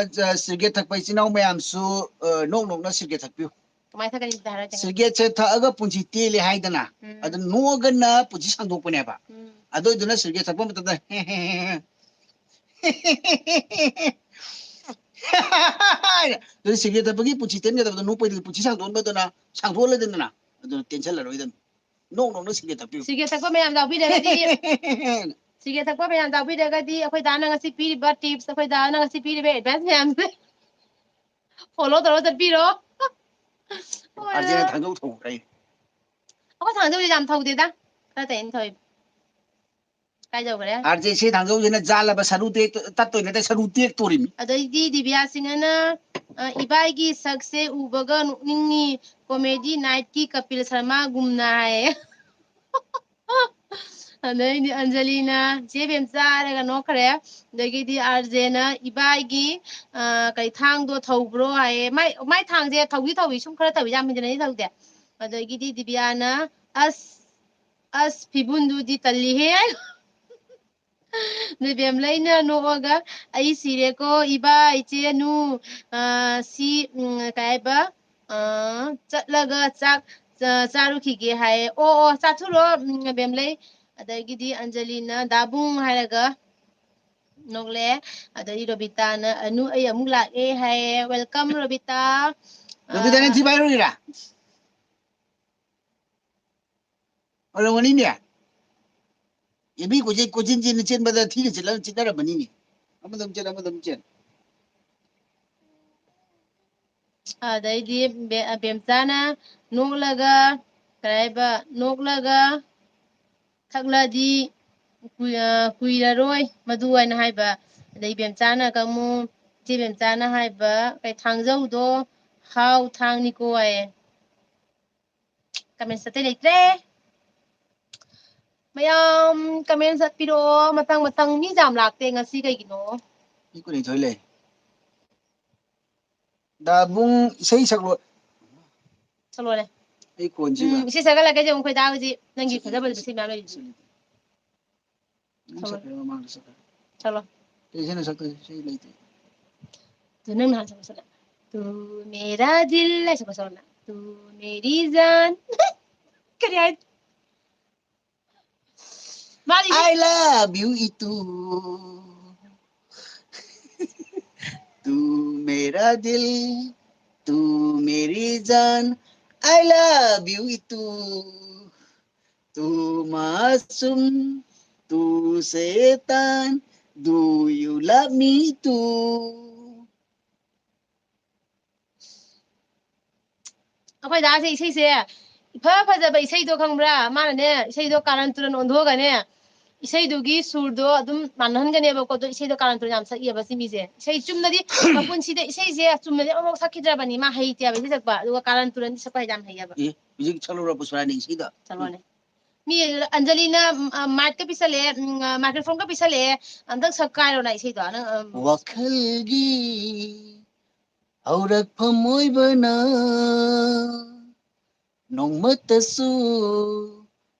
ꯑ, ꯁꯤꯒꯔꯦꯠ ꯊꯛꯄ ꯏꯆꯤꯟ ꯏꯅꯥꯎ ꯃꯌꯥꯝꯁꯨ, ꯑ, ꯅꯣꯛ ꯅꯣꯛꯅ ꯁꯤꯒꯔꯦꯠ ꯊꯛꯄꯤꯌꯨ꯫ ꯀꯃꯥꯏꯅ ꯊꯛꯀꯅꯤ ꯑꯝꯇ ꯍꯥꯏꯔꯣ, ꯆꯦ? ꯁꯤꯒꯔꯦꯠꯁꯦ ꯊꯛꯑꯒ ꯄꯨꯟꯁꯤ ꯇꯦꯜꯂꯦ ꯍꯥꯏꯗꯅ, ꯎꯝ꯫ ꯑꯗꯨ ꯅꯣꯛꯑꯒꯅ ꯄꯨꯟꯁꯤ ꯁꯥꯡꯗꯣꯛꯄꯅꯦꯕ꯫ ꯎꯝ꯫ ꯑꯗꯨ ꯑꯣꯏꯗꯨꯅ ꯁꯤꯒꯔꯦꯠ ꯊꯛꯄ ꯃꯇꯝꯗ ꯑꯗꯨ ꯁꯤꯒꯔꯦꯠ ꯊꯛꯄꯒꯤ ꯄꯨꯟꯁꯤ ꯇꯦꯟꯒꯗꯕꯗꯣ ꯅꯣꯛꯄꯩꯗꯤ ꯄꯨꯟꯁꯤ ꯁꯥꯡꯗꯣꯛꯍꯟꯕꯗꯨꯅ ꯁꯥꯡꯗꯣꯛꯍꯜꯂꯦꯗꯅ, ꯑꯗꯨꯅ ꯇꯦꯟꯁꯜꯂꯔꯣꯏꯗꯕꯅꯤ꯫ ꯅꯣꯛ ꯅꯣꯛꯅ ꯁꯤꯒꯔꯦꯠ ꯊꯛꯄꯤꯌꯨ꯫ ꯁꯤꯒꯔꯦꯠ ꯊꯛꯄ ꯃꯌꯥꯝ ꯌꯥꯎꯕꯤꯔꯒꯗꯤ, ꯁꯤꯒꯔꯦꯠ ꯊꯛꯄ ꯃꯌꯥꯝ ꯌꯥꯎꯕꯤꯔꯒꯗꯤ ꯑꯩꯈꯣꯏ ꯗꯥꯅ ꯉꯁꯤ ꯄꯤꯔꯤꯕ tips, ꯑꯩꯈꯣꯏ ꯗꯥꯅ ꯉꯁꯤ ꯄꯤꯔꯤꯕ advice ꯃꯌꯥꯝꯁꯦ follow ꯇꯧꯔ ꯆꯠꯄꯤꯔꯣ꯫ ꯑꯥꯔꯖꯦꯅ ꯊꯥꯡꯖꯧ ꯊꯧꯈ꯭ꯔꯦ꯫ ꯑꯩꯈꯣꯏ ꯊꯥꯡꯖꯧꯁꯦ ꯌꯥꯝ ꯊꯧꯗꯦꯗ, ꯈꯔ ꯇꯩꯅ ꯊꯧꯏ꯫ ꯀꯥꯏ ꯌꯧꯈ꯭ꯔꯦ? ꯑꯥꯔꯖꯦ ꯁꯤ ꯊꯥꯡꯖꯧꯁꯤꯅ ꯖꯥꯜꯂꯕ ꯁꯔꯨ ꯇꯦꯛ-, ꯇꯠꯇꯣꯏ ꯅꯠꯇꯦ, ꯁꯔꯨ ꯇꯦꯛꯇꯣꯔꯤꯃꯤ꯫ ꯑꯗꯩꯗꯤ ꯗꯤꯕꯤꯌꯥ ꯁꯤꯡꯍꯅ, ꯑ, "ꯏꯕꯥꯏꯒꯤ ꯁꯛꯁꯦ ꯎꯕꯒ ꯅꯣꯛꯅꯤꯡꯉꯤ, comedy nightꯀꯤ ꯀꯄꯤꯜ ꯁꯔꯃꯥꯒꯨꯝꯅ" ꯍꯥꯏꯌꯦ꯫ ꯑꯗꯩꯗꯤ ꯑꯟꯖꯂꯤꯅ "ꯆꯦ ꯕꯦꯝꯆꯥ" ꯍꯥꯏꯔꯒ ꯅꯣꯛꯈ꯭ꯔꯦ꯫ ꯑꯗꯒꯤꯗꯤ ꯑꯥꯔꯖꯦꯅ "ꯏꯕꯥꯏꯒꯤ, ꯑ, ꯀꯩ ꯊꯥꯡꯗꯣ ꯊꯧꯕ꯭ꯔꯣ?" ꯍꯥꯏꯌꯦ꯫ ꯃꯥꯏ, ꯃꯥꯏ ꯊꯥꯡꯁꯦ ꯊꯧꯗꯤ ꯊꯧꯏ, ꯁꯨꯝ ꯈꯔ ꯊꯧꯏ, ꯌꯥꯝ ꯍꯦꯟꯖꯤꯟꯅꯗꯤ ꯊꯧꯗꯦ꯫ ꯑꯗꯒꯤꯗꯤ ꯗꯤꯕꯤꯌꯥꯅ, ꯑꯁ, ꯑꯁ, ꯐꯤꯕꯨꯟꯗꯨꯗꯤ ꯇꯜꯂꯤꯍꯦ꯫ ꯅꯣꯏꯕꯦꯝꯂꯩꯅ ꯅꯣꯛꯑꯒ, "ꯑꯩ ꯁꯤꯔꯦꯀꯣ, ꯏꯕꯥ, ꯏꯆꯦ, ꯅꯨ, ꯑ, ꯁꯤ, ꯎꯝ, ꯀꯩ ꯍꯥꯏꯕ? ꯑ, ꯆꯠꯂꯒ ꯆꯥꯛ ꯆꯥ-, ꯆꯥꯔꯨꯈꯤꯒꯦ" ꯍꯥꯏꯌꯦ꯫ ꯑꯣ, ꯑꯣ, ꯆꯥꯊꯣꯛꯔꯣ, ꯎꯝ, ꯕꯦꯝꯂꯩ꯫ ꯑꯗꯒꯤꯗꯤ ꯑꯟꯖꯂꯤꯅ "ꯗꯥꯕꯨꯡ" ꯍꯥꯏꯔꯒ ꯅꯣꯛꯂꯦ꯫ ꯑꯗꯩ ꯔꯣꯕꯤꯇꯥꯅ, "ꯑꯅꯨ, ꯑꯩ ꯑꯃꯨꯛ ꯂꯥꯛꯑꯦ" ꯍꯥꯏꯌꯦ꯫ Welcome, ꯔꯣꯕꯤꯇꯥ꯫ ꯔꯣꯕꯤꯇꯥ, ꯅꯪ ꯑ, ꯊꯤ ꯐꯥꯏꯔꯨꯔꯤꯔꯥ? ꯑꯣꯏꯔꯝꯒꯅꯤꯅꯦ꯫ ꯑꯦ, ꯃꯤ ꯀꯣꯏꯆꯦꯟ, ꯀꯣꯏꯆꯦꯟ ꯆꯦꯟ-, ꯆꯦꯟꯕꯗ ꯊꯤꯅ ꯆꯤꯠꯂ-, ꯆꯤꯠꯅꯔꯝꯃꯅꯤꯅꯦ꯫ ꯑꯃꯗ ꯑꯃꯨꯛ ꯆꯦꯟ, ꯑꯃꯗ ꯑꯃꯨꯛ ꯆꯦꯟ꯫ ꯑꯗꯩꯗꯤ ꯕꯦ-, ꯕꯦꯝꯆꯥꯅ ꯅꯣꯛꯂꯒ, ꯀꯩ ꯍꯥꯏꯕ, ꯅꯣꯛꯂꯒ ꯊꯛꯂꯗꯤ ꯀꯨꯏ-, ꯑ, ꯀꯨꯏꯔꯔꯣꯏ ꯃꯗꯨ ꯍꯥꯏꯅ ꯍꯥꯏꯕ꯫ ꯑꯗꯩ ꯕꯦꯝꯆꯥꯅꯒ ꯑꯃꯨꯛ, ꯏꯆꯦ ꯕꯦꯝꯆꯥꯅ ꯍꯥꯏꯕ, "ꯀꯩ, ꯊꯥꯡꯖꯧꯗꯣ ꯍꯥꯎ ꯊꯥꯡꯅꯤꯀꯣ" ꯍꯥꯏꯌꯦ꯫ Comment ꯑꯇꯩ ꯂꯩꯇ꯭ꯔꯦ꯫ ꯃꯌꯥꯝ comment ꯆꯠꯄꯤꯔꯛꯑꯣ꯫ ꯃꯊꯪ, ꯃꯊꯪ꯫ ꯃꯤ ꯌꯥꯝ ꯂꯥꯛꯇꯦ ꯉꯁꯤ ꯀꯩꯒꯤꯅꯣ? ꯃꯤ ꯀꯨꯟꯅꯤꯊꯣꯏ ꯂꯩ꯫ ꯗꯥꯕꯨꯡ, ꯏꯁꯩ ꯁꯛꯂꯣ꯫ ꯁꯛꯂꯣꯅꯦ꯫ ꯑꯩ ꯈꯣꯟꯁꯤꯒ꯫ ꯎꯝ, ꯏꯁꯩ ꯁꯛꯍꯜꯂꯛꯀꯦ ꯌꯦꯡꯉꯨ, ꯑꯩꯈꯣꯏ ꯗꯥ ꯍꯧꯖꯤꯛ ꯅꯪꯒꯤ ꯁꯛ-, ꯐꯖ ꯐꯖꯕ ꯏꯁꯩ ꯃꯌꯥꯝ ꯂꯩꯔꯤꯗꯨꯗꯤ꯫ ꯁꯛ-, ꯅꯪ ꯁꯛꯂꯣ꯫ ꯁꯛꯄ ꯃꯃꯥꯡꯗ ꯁꯛꯀꯦ꯫ ꯁꯛꯂꯣ꯫ ꯀꯩ ꯏꯁꯩꯅꯣ ꯁꯛꯇꯣꯏꯁꯦ? ꯏꯁꯩ ꯂꯩꯇꯦ꯫ ꯑꯗꯨ ꯅꯪ ꯅꯍꯥꯟ ꯁꯛꯄ ꯁꯛꯂꯣ꯫ "ꯇꯨ ꯃꯦꯔꯥ ꯗꯤꯜ" ꯍꯥꯏ ꯁꯛꯄ ꯁꯛꯂꯣꯅ꯫ "ꯇꯨ ꯃꯦꯔꯤ ꯖꯥꯟ"꯫ ꯀꯔꯤ ꯍꯥꯏ? ꯃꯥꯗꯤ ꯏꯁꯩ I love you, ꯏꯇꯨ꯫ "तू मेरा दिल, तू मेरी जान, I love you, ꯏꯇꯨ꯫ तू मासूम, तू शैतान, do you love me too?" ꯑꯩꯈꯣꯏ ꯗꯥꯁꯦ ꯏꯁꯩꯁꯦ ꯏꯐ ꯐꯖꯕ ꯏꯁꯩꯗꯣ ꯈꯪꯕ꯭ꯔꯥ? ꯃꯥꯅꯅꯦ, ꯏꯁꯩꯗꯣ ꯀꯥꯔꯟ ꯇꯨꯔꯟ ꯑꯣꯟꯊꯣꯛꯑꯒꯅꯦ, ꯏꯁꯩꯗꯨꯒꯤ ꯁꯨꯔꯗꯣ ꯑꯗꯨꯝ ꯃꯥꯟꯅꯍꯟꯒꯅꯦꯕꯀꯣ꯫ ꯑꯗꯣ ꯏꯁꯩꯗꯣ ꯀꯥꯔꯟ ꯇꯨꯔꯟ ꯌꯥꯝ ꯁꯛꯏꯑꯕ ꯁꯤ ꯃꯤꯁꯦ꯫ ꯏꯁꯩ ꯆꯨꯝꯅꯗꯤ ꯃꯄꯨꯟꯁꯤꯗ ꯏꯁꯩꯁꯦ ꯆꯨꯝꯅꯗꯤ ꯑꯃꯨꯛ ꯁꯛꯈꯤꯗ꯭ꯔꯕꯅꯤ꯫ ꯃꯥ ꯍꯩꯇꯦꯕ ꯏꯁꯩ ꯁꯛꯄ, ꯑꯗꯨꯒ ꯀꯥꯔꯟ ꯇꯨꯔꯟꯗꯤ ꯁꯛꯄ ꯍꯩ-, ꯌꯥꯝ ꯍꯩꯌꯦꯕ꯫ ꯑꯦ, ꯍꯧꯖꯤꯛ ꯁꯛꯂꯨꯔ ꯄꯨꯁꯄꯔꯥꯅꯤ ꯏꯁꯩꯗꯣ? ꯁꯛꯂꯣꯅꯦ꯫ ꯃꯤ ꯑꯟꯖꯂꯤꯅ, ꯎꯝ, ꯑ, micꯀ ꯄꯤꯁꯜꯂꯛꯑꯦ, ꯎꯝ, ꯑ, microphoneꯀ ꯄꯤꯁꯜꯂꯛꯑꯦ꯫ ꯑꯝꯇꯪ ꯁꯛꯀꯥꯏꯔꯣꯅ ꯏꯁꯩꯗꯣ꯫ ꯅꯪ, ꯎꯝ꯫ ꯋꯥꯈꯜꯒꯤ ꯍꯧꯔꯛꯐꯝ ꯑꯣꯏꯕꯅ ꯅꯣꯡꯃꯇꯁꯨ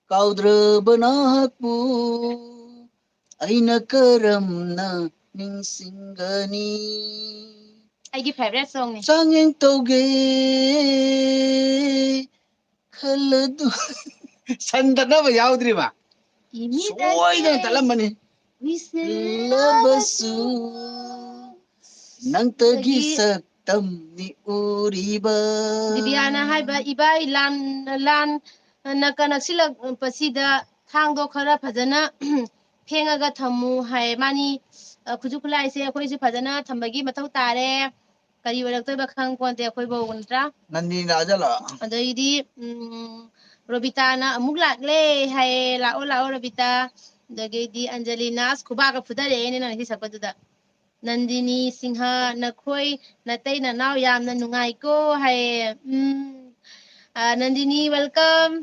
ꯀꯥꯎꯗ꯭ꯔꯕ ꯅꯍꯥꯛꯄꯨ ꯑꯩꯅ ꯀꯔꯝꯅ ꯅꯤꯡꯁꯤꯡꯒꯅꯤ? ꯑꯩꯒꯤ ꯐꯦꯚꯔꯦꯠ ꯁꯣꯡꯅꯤ꯫ ꯆꯥꯡꯌꯦꯡ ꯇꯧꯒꯦ ꯈꯜꯂꯗꯨ ꯁꯟꯗꯅꯕ ꯌꯥꯎꯗ꯭ꯔꯤꯕ? ꯁꯣꯏꯗꯅ ꯇꯠꯂꯝꯃꯅꯤ꯫ ꯂꯕꯁꯨ ꯅꯪꯇꯒꯤ ꯁꯛꯇꯝꯅꯤ ꯎꯔꯤꯕ꯫ ꯗꯤꯕꯤꯌꯥꯅ ꯍꯥꯏꯕ, "ꯏꯕꯥ ꯏꯂꯥꯟ ꯂꯥꯟ ꯅꯛꯀ ꯅꯛꯁꯤꯜꯂꯛꯄꯁꯤꯗ ꯊꯥꯡꯗꯣ ꯈꯔ ꯐꯖꯅ ꯐꯦꯡꯉꯒ ꯊꯝꯃꯨ" ꯍꯥꯏ꯫ ꯃꯥꯅꯤ, ꯑ, ꯈꯨꯠꯁꯨ ꯈꯨꯠꯂꯥꯏꯁꯦ ꯑꯩꯈꯣꯏꯁꯨ ꯐꯖꯅ ꯊꯝꯕꯒꯤ ꯃꯊꯧ ꯇꯥꯔꯦ꯫ ꯀꯔꯤ ꯑꯣꯏꯔꯛꯇꯣꯏꯕ ꯈꯪ ꯄꯣꯟꯇꯦ ꯑꯩꯈꯣꯏ ꯐꯥꯎꯕ, ꯅꯠꯇ꯭ꯔꯥ? ꯅꯟꯗꯤꯅꯤ ꯂꯥꯛꯑꯖꯥꯠꯂꯣ? ꯑꯗꯩꯗꯤ, ꯎꯝ, ꯔꯣꯕꯤꯇꯥꯅ ꯑꯃꯨꯛ ꯂꯥꯛꯂꯦ ꯍꯥꯏꯌꯦ꯫ "ꯂꯥꯛꯑꯣ, ꯂꯥꯛꯑꯣ, ꯔꯣꯕꯤꯇꯥ"꯫ ꯑꯗꯒꯤꯗꯤ ꯑꯟꯖꯂꯤꯅ, "ꯑꯁ, ꯈꯨꯕꯥꯛꯀ ꯐꯨꯊꯔꯛꯑꯦꯅꯦ ꯅꯪ ꯁꯤ ꯁꯛꯄꯗꯨꯗ"꯫ ꯅꯟꯗꯤꯅꯤ ꯁꯤꯡꯍ, "ꯅꯈꯣꯏ ꯅꯇꯩ ꯅꯅꯥꯎ ꯌꯥꯝꯅ ꯅꯨꯡꯉꯥꯏꯀꯣ" ꯍꯥꯏꯌꯦ꯫ ꯎꯝ, ꯑ, ꯅꯟꯗꯤꯅꯤ, welcome꯫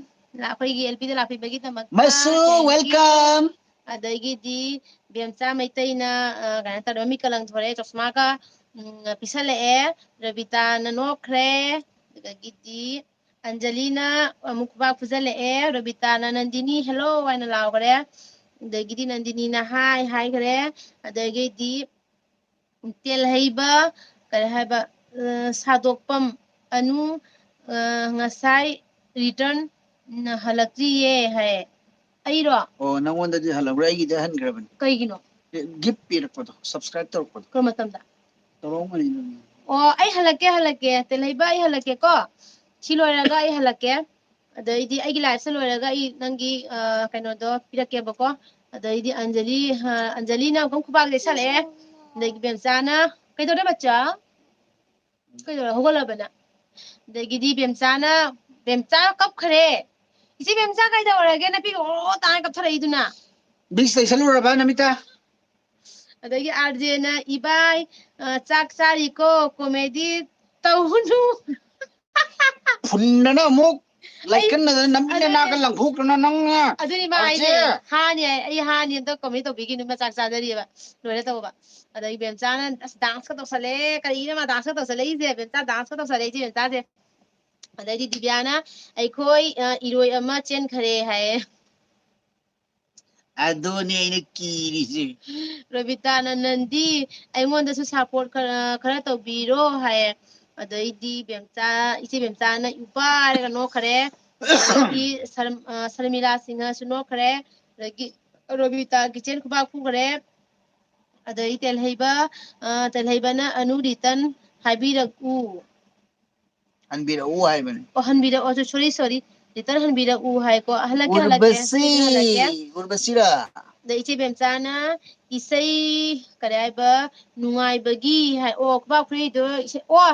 ꯂꯥ-, ꯑꯩꯈꯣꯏꯒꯤ ꯑꯦꯜ ꯄꯤꯗ ꯂꯥꯛꯄꯤꯕꯒꯤꯗꯃꯛꯇ ꯃꯁꯨ, thank you꯫ Welcome꯫ ꯑꯗꯒꯤꯗꯤ ꯕꯦꯝꯆꯥ ꯃꯩꯇꯩꯅ, ꯑ, ꯀꯩꯅꯣ ꯇꯧꯔꯦ, ꯃꯃꯤꯠꯀ ꯂꯪꯊꯣꯔꯛꯑꯦ, ꯆꯣꯁꯃꯥꯒ, ꯎꯝ, ꯄꯤꯁꯜꯂꯛꯑꯦ꯫ ꯔꯕꯤꯇꯥꯅ ꯅꯣꯛꯈ꯭ꯔꯦ꯫ ꯑꯗꯒꯤꯗꯤ ꯑꯟꯖꯂꯤꯅ ꯑꯃꯨꯛ ꯈꯨꯕꯥꯛ ꯐꯨꯖꯜꯂꯛꯑꯦ꯫ ꯔꯕꯤꯇꯥꯅ, "ꯅꯟꯗꯤꯅꯤ, hello" ꯍꯥꯏꯅ ꯂꯥꯎꯈ꯭ꯔꯦ꯫ ꯑꯗꯒꯤꯗꯤ ꯅꯟꯗꯤꯅꯤꯅ hi ꯍꯥꯏꯈ꯭ꯔꯦ꯫ ꯑꯗꯒꯤꯗꯤ ꯇꯦꯜꯍꯩꯕ, ꯀꯔꯤ ꯍꯥꯏꯕ, ꯑ, ꯁꯥꯗꯣꯛꯄꯝ ꯑꯅꯨ, ꯑ, "ꯉꯁꯥꯏ return ꯍꯜꯂꯛꯇ꯭ꯔꯤꯌꯦ" ꯍꯥꯏ꯫ ꯑꯩꯔꯣ? ꯑꯣ, ꯅꯪꯉꯣꯟꯗꯗꯤ ꯍꯜꯂꯛꯂꯣꯏ, ꯑꯩꯒꯤꯗꯤ ꯍꯟꯈ꯭ꯔꯕꯅꯤ꯫ ꯀꯩꯒꯤꯅꯣ? ꯒꯤꯐ ꯄꯤꯔꯛꯄꯗꯣ, subscribe ꯇꯧꯔꯛꯄꯗꯣ꯫ ꯀꯔꯝꯕ ꯃꯇꯝꯗ? ꯇꯧꯔꯛꯑꯝꯒꯅꯤ ꯅꯪ꯫ ꯑꯣ, ꯑꯩ ꯍꯜꯂꯛꯀꯦ, ꯍꯜꯂꯛꯀꯦ꯫ ꯇꯦꯜꯍꯩꯕ, ꯑꯩ ꯍꯜꯂꯛꯀꯦꯀꯣ꯫ ꯁꯤ ꯂꯣꯏꯔꯒ ꯑꯩ ꯍꯜꯂꯛꯀꯦ꯫ ꯑꯗꯩꯗꯤ ꯑꯩꯒꯤ liveꯁꯦ ꯂꯣꯏꯔꯒ ꯑꯩ ꯅꯪꯒꯤ, ꯑ, ꯀꯩꯅꯣꯗꯣ ꯄꯤꯔꯛꯀꯦꯕꯀꯣ꯫ ꯑꯗꯩꯗꯤ ꯑꯟꯖꯂꯤ, ꯑ, ꯑꯟꯖꯂꯤꯅ ꯑꯃꯨꯛ ꯈꯨꯕꯥꯛ ꯆꯦꯁꯜꯂꯛꯑꯦ꯫ ꯑꯗꯒꯤ ꯕꯦꯝꯆꯥꯅ, "ꯀꯩꯗꯧꯔꯦ ꯃꯆꯥ? ꯀꯩꯗꯧꯔꯦ? ꯍꯧꯒꯠꯂꯕ ꯅꯪ?" ꯑꯗꯒꯤꯗꯤ ꯕꯦꯝꯆꯥꯅ, ꯕꯦꯝꯆꯥ ꯀꯞꯈ꯭ꯔꯦ꯫ "ꯏꯆꯦ ꯕꯦꯝꯆꯥ ꯀꯩꯗꯧꯔꯒꯦ? ꯅꯄꯤꯒ ꯑꯣ ꯇꯥꯅ ꯀꯞꯊꯔꯛꯏꯗꯨꯅ?" ꯕꯤꯛꯁ ꯇꯩꯁꯜꯂꯨꯔꯕ ꯅꯃꯤꯠꯇ? ꯑꯗꯒꯤ ꯑꯥꯔꯖꯦꯅ, "ꯏꯕꯥꯏ, ꯑ, ꯆꯥꯛ ꯆꯥꯔꯤꯀꯣ, comedy ꯇꯧꯅꯨ"꯫ ꯐꯨꯟꯗꯅ ꯑꯃꯨꯛ ꯂꯥꯏꯀꯟꯅꯗꯅ ꯅꯃꯤꯠ ꯅꯅꯥꯒ ꯂꯪꯊꯣꯛꯇꯅ ꯅꯪꯅ꯫ ꯑꯗꯨꯅꯤ ꯃꯥ ꯑꯥꯔꯖꯦ꯫ ꯍꯥꯏꯁꯦ, ꯍꯥꯅꯤ ꯍꯥꯏ, ꯑꯩ ꯍꯥꯅꯤ ꯑꯝꯇ comedy ꯇꯧꯕꯤꯈꯤꯅꯨ, ꯃꯥ ꯆꯥꯛ ꯆꯥꯖꯔꯤꯑꯕ, ꯂꯣꯏꯔꯦ ꯇꯧꯕ꯫ ꯑꯗꯒꯤ ꯕꯦꯝꯆꯥꯅ, "ꯑꯁ, danceꯀ ꯇꯧꯁꯜꯂꯦ, ꯀꯔꯤꯅꯣ ꯃꯥ danceꯀ ꯇꯧꯁꯜꯂꯛꯏꯁꯦ?" ꯕꯦꯝꯆꯥ danceꯀ ꯇꯧꯁꯜꯂꯛꯏꯁꯦ, ꯕꯦꯝꯆꯥꯁꯦ꯫ ꯑꯗꯩꯗꯤ ꯗꯤꯕꯤꯌꯥꯅ, "ꯑꯩꯈꯣꯏ, ꯑ, ꯏꯔꯣꯏ ꯑꯃ ꯆꯦꯟꯈꯔꯦ" ꯍꯥꯏꯌꯦ꯫ ꯑꯗꯨꯅꯦ ꯑꯩꯅ ꯀꯤꯔꯤꯁꯦ꯫ ꯔꯣꯕꯤꯇꯥꯅ, "ꯅꯟꯗꯤ ꯑꯩꯉꯣꯟꯗꯁꯨ support ꯈꯔ, ꯈꯔ ꯇꯧꯕꯤꯔꯣ" ꯍꯥꯏꯌꯦ꯫ ꯑꯗꯩꯗꯤ ꯕꯦꯝꯆꯥ, ꯏꯆꯦ ꯕꯦꯝꯆꯥꯅ ꯎꯄꯥꯏꯔꯒ ꯅꯣꯛꯈꯔꯦ꯫ ꯑꯗꯩꯗꯤ ꯁꯔꯝ-, ꯑ, ꯁꯔꯃꯤꯂꯥ ꯁꯤꯡꯍꯁꯨ ꯅꯣꯛꯈꯔꯦ꯫ ꯑꯗꯒꯤ ꯔꯣꯕꯤꯇꯥ ꯀꯤꯆꯦꯟ ꯈꯨꯕꯥꯛ ꯈꯨꯈꯔꯦ꯫ ꯑꯗꯩ ꯇꯦꯜꯍꯩꯕ, ꯑ, ꯇꯦꯜꯍꯩꯕꯅ, "ꯑꯅꯨ return ꯍꯥꯏꯕꯤꯔꯛꯎ"꯫ ꯍꯟꯕꯤꯔꯛꯎ ꯍꯥꯏꯕꯅꯤ꯫ ꯑꯣ, ꯍꯟꯕꯤꯔꯛꯑꯣ, sorry, sorry꯫ Return ꯍꯟꯕꯤꯔꯛꯎ ꯍꯥꯏꯀꯣ꯫ "ꯍꯜꯂꯛꯀꯦ, ꯍꯜꯂꯛꯀꯦ, ꯎꯔꯕꯁꯤ, ꯍꯜꯂꯛꯀꯦ, ꯍꯜꯂꯛꯀꯦ"꯫ ꯎꯔꯕꯁꯤꯔꯥ? ꯑꯗ ꯏꯆꯦ ꯕꯦꯝꯆꯥꯅ ꯏꯁꯩ, ꯀꯔꯤ ꯍꯥꯏꯕ, ꯅꯨꯡꯉꯥꯏꯕꯒꯤ ꯍꯥꯏ-, ꯑꯣ, ꯈꯨꯕꯥꯛ ꯈꯨꯔꯩꯗꯣ ꯏꯁꯩ, ꯑꯣ,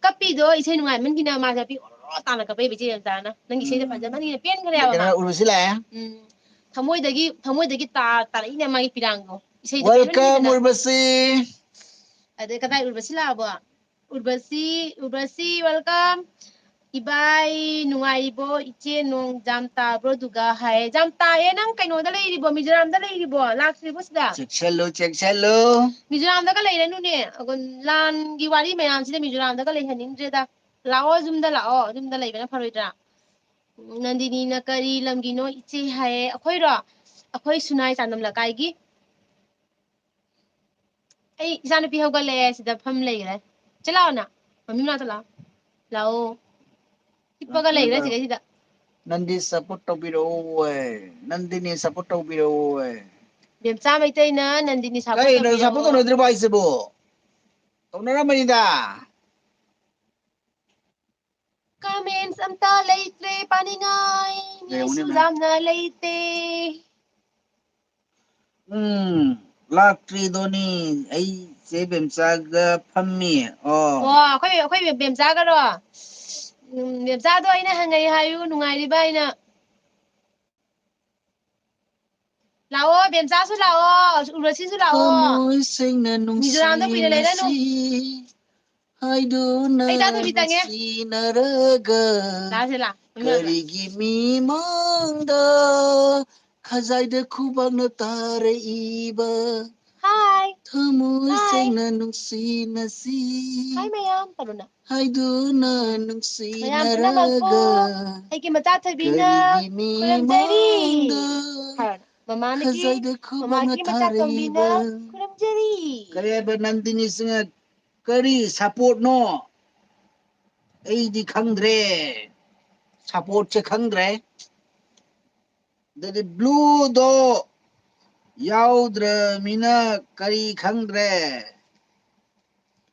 ꯀꯞꯄꯤꯗꯣ ꯏꯁꯩ ꯅꯨꯡꯉꯥꯏꯃꯟꯈꯤꯅ ꯃꯥꯁꯦ ꯄꯤ ꯑꯣꯔꯣ ꯇꯥꯅ ꯀꯞꯄꯛꯏꯕ ꯏꯆꯦ ꯕꯦꯝꯆꯥꯅ꯫ "ꯅꯪꯒꯤ ꯏꯁꯩꯗꯣ ꯎꯝ꯫ ꯐꯖꯃꯟꯈꯤꯅ ꯄꯦꯟꯈ꯭ꯔꯦꯕ ꯃꯥ"꯫ ꯎꯔꯕꯁꯤ ꯂꯥꯛꯑꯦ꯫ ꯎꯝ꯫ ꯊꯃꯣꯏꯗꯒꯤ, ꯊꯃꯣꯏꯗꯒꯤ ꯇꯥ-, ꯇꯥꯔꯛꯏꯅꯦ ꯃꯥꯒꯤ ꯄꯤꯔꯥꯡꯗꯣ꯫ ꯏꯁꯩꯗꯣ ꯋꯦꯜꯀꯝ, ꯄꯦꯟꯃꯟꯈꯤꯗꯅ꯫ ꯎꯔꯕꯁꯤ꯫ ꯑꯗꯩ ꯀꯗꯥꯏ ꯎꯔꯕꯁꯤ ꯂꯥꯛꯑꯕꯣ? ꯎꯔꯕꯁꯤ, ꯎꯔꯕꯁꯤ, welcome꯫ "ꯏꯕꯥꯏ, ꯅꯨꯡꯉꯥꯏꯔꯤꯕꯣ? ꯏꯆꯦ, ꯅꯣꯡ ꯌꯥꯝ ꯇꯥꯕ꯭ꯔꯣ?" ꯑꯗꯨꯒ ꯍꯥꯏ, "ꯌꯥꯝ ꯇꯥꯏꯌꯦ꯫ ꯅꯪ ꯀꯩꯅꯣꯗ ꯂꯩꯔꯤꯕꯣ? ꯃꯤꯖꯣꯔꯥꯝꯗ ꯂꯩꯔꯤꯕꯣ? ꯂꯥꯛꯇ꯭ꯔꯤꯕꯣ ꯁꯤꯗ?" ꯆꯦꯛꯁꯜꯂꯨ, ꯆꯦꯛꯁꯜꯂꯨ꯫ ꯃꯤꯖꯣꯔꯥꯝꯗꯒ ꯂꯩꯔꯅꯨꯅꯦ꯫ ꯑꯒꯣ-, ꯂꯥꯟꯒꯤ ꯋꯥꯔꯤ ꯃꯌꯥꯝꯁꯤꯗ ꯃꯤꯖꯣꯔꯥꯝꯗꯒ ꯂꯩꯍꯟꯅꯤꯡꯗ꯭ꯔꯦꯗ꯫ ꯂꯥꯛꯑꯣ, ꯌꯨꯝꯗ ꯂꯥꯛꯑꯣ꯫ ꯌꯨꯝꯗ ꯂꯩꯕꯅ ꯐꯔꯣꯏꯗ꯭ꯔꯥ? ꯅꯟꯗꯤꯅꯤꯅ, "ꯀꯔꯤ ꯂꯝꯒꯤꯅꯣ ꯏꯆꯦ?" ꯍꯥꯏꯌꯦ꯫ ꯑꯩꯈꯣꯏꯔꯣ? ꯑꯩꯈꯣꯏ ꯁꯨꯅꯥꯏ ꯆꯥꯟꯗꯝ ꯂꯩꯀꯥꯏꯒꯤ꯫ ꯑꯩ ꯏꯆꯥꯅꯨꯄꯤ ꯍꯧꯒꯠꯂꯛꯑꯦ, ꯁꯤꯗ ꯐꯝ ꯂꯩꯈ꯭ꯔꯦ꯫ ꯆꯦ ꯂꯥꯛꯑꯣ ꯅꯪ, ꯃꯃꯤ ꯃꯅꯥꯛꯇ ꯂꯥꯛꯑꯣ꯫ ꯂꯥꯛꯑꯣ꯫ ꯍꯤꯞꯄꯒ ꯂꯩꯈ꯭ꯔꯦ ꯁꯤꯗꯩꯁꯤꯗ꯫ ꯅꯟꯗꯤ support ꯇꯧꯕꯤꯔꯛꯑꯣ꯫ ꯅꯟꯗꯤꯅꯤ support ꯇꯧꯕꯤꯔꯛꯑꯣ꯫ ꯕꯦꯝꯆꯥ ꯃꯩꯇꯩꯅ ꯅꯟꯗꯤꯅꯤ support ꯀꯩꯅꯣ ꯇꯧꯕꯤꯔꯛꯑꯣ꯫ Support ꯇꯧꯅꯗ꯭ꯔꯤꯕꯣ ꯍꯥꯏꯁꯤꯕꯣ? ꯇꯧꯅꯔꯝꯃꯅꯤꯗ꯫ Comments ꯑꯝꯇ ꯂꯩꯇ꯭ꯔꯦ ꯄꯥꯅꯤꯡꯉꯥꯏ꯫ ꯃꯤꯁꯨ ꯌꯦꯡꯉꯨꯅꯦ, ꯃꯦꯝ꯫ ꯌꯥꯝꯅ ꯂꯩꯇꯦ꯫ ꯎꯝ, ꯂꯥꯛꯇ꯭ꯔꯤꯗꯣꯅꯤ꯫ ꯑꯩ ꯆꯦ ꯕꯦꯝꯆꯥꯒ ꯐꯝꯃꯤ꯫ ꯑꯣ꯫ ꯑꯣ, ꯑꯩꯈꯣꯏ, ꯑꯩꯈꯣꯏ ꯕꯦꯝꯆꯥꯒꯔꯣ? ꯎꯝ, ꯕꯦꯝꯆꯥꯗꯣ ꯑꯩꯅ ꯍꯪꯉꯛꯏ ꯍꯥꯏꯌꯨ, ꯅꯨꯡꯉꯥꯏꯔꯤꯕ ꯍꯥꯏꯅ꯫ ꯂꯥꯛꯑꯣ, ꯕꯦꯝꯆꯥꯁꯨ ꯂꯥꯛꯑꯣ, ꯎꯔꯁꯤꯁꯨ ꯂꯥꯛꯑꯣ꯫ ꯊꯃꯣꯏ ꯁꯦꯡꯅ ꯃꯤꯖꯣꯔꯥꯝꯗ ꯀꯨꯏꯅ ꯂꯩꯔꯅꯨ꯫ ꯅꯨꯡꯁꯤꯅꯁꯤ ꯍꯥꯏꯗꯨꯅ ꯑꯩ ꯆꯥ ꯊꯨꯝꯕꯤ ꯇꯪꯉꯦ꯫ ꯅꯨꯡꯁꯤꯅꯔꯒ ꯂꯥꯛꯑꯁꯦ, ꯂꯥꯛ꯫ ꯀꯔꯤꯒꯤ ꯃꯤꯃꯥꯡꯗ ꯈꯖꯥꯏꯗ ꯈꯨꯕꯥꯛꯅ ꯇꯥꯔꯛꯏꯕ? ꯍꯥꯏ꯫ ꯊꯃꯣꯏ ꯁꯦꯡꯅ ꯅꯨꯡꯁꯤꯅꯁꯤ꯫ ꯍꯥꯏ ꯃꯌꯥꯝ ꯇꯧꯔꯣꯅ꯫ ꯍꯥꯏꯗꯨꯅ ꯃꯌꯥꯝ ꯄꯨꯝꯅꯃꯛꯄꯨ ꯅꯨꯡꯁꯤꯅꯔꯒ ꯑꯩꯒꯤ ꯃꯆꯥ ꯊꯣꯏꯕꯤꯅ ꯀꯔꯤꯒꯤ ꯈꯨꯔꯨꯝꯖꯔꯤ꯫ ꯃꯤꯃꯥꯡꯗ ꯍꯥꯏꯔꯣꯅ꯫ ꯃꯃꯥꯅꯒꯤ, ꯈꯖꯥꯏꯗ ꯈꯨꯕꯥꯛꯅ ꯃꯃꯥꯒꯤ ꯃꯆꯥ ꯇꯣꯝꯕꯤꯅ ꯊꯥꯔꯛꯏꯕ꯫ ꯈꯨꯔꯨꯝꯖꯔꯤ꯫ ꯀꯔꯤ ꯍꯥꯏꯕ ꯅꯟꯗꯤꯅꯤ ꯁꯤꯡꯍ? ꯀꯔꯤ ꯁꯞꯄꯣꯔꯠꯅꯣ? ꯑꯩꯗꯤ ꯈꯪꯗ꯭ꯔꯦ꯫ ꯁꯞꯄꯣꯔꯠꯁꯦ ꯈꯪꯗ꯭ꯔꯦ꯫ ꯑꯗꯨꯗꯤ ꯕ꯭ꯂꯨꯗꯣ ꯌꯥꯎꯗ꯭ꯔꯃꯤꯅ ꯀꯔꯤ ꯈꯪꯗ꯭ꯔꯦ?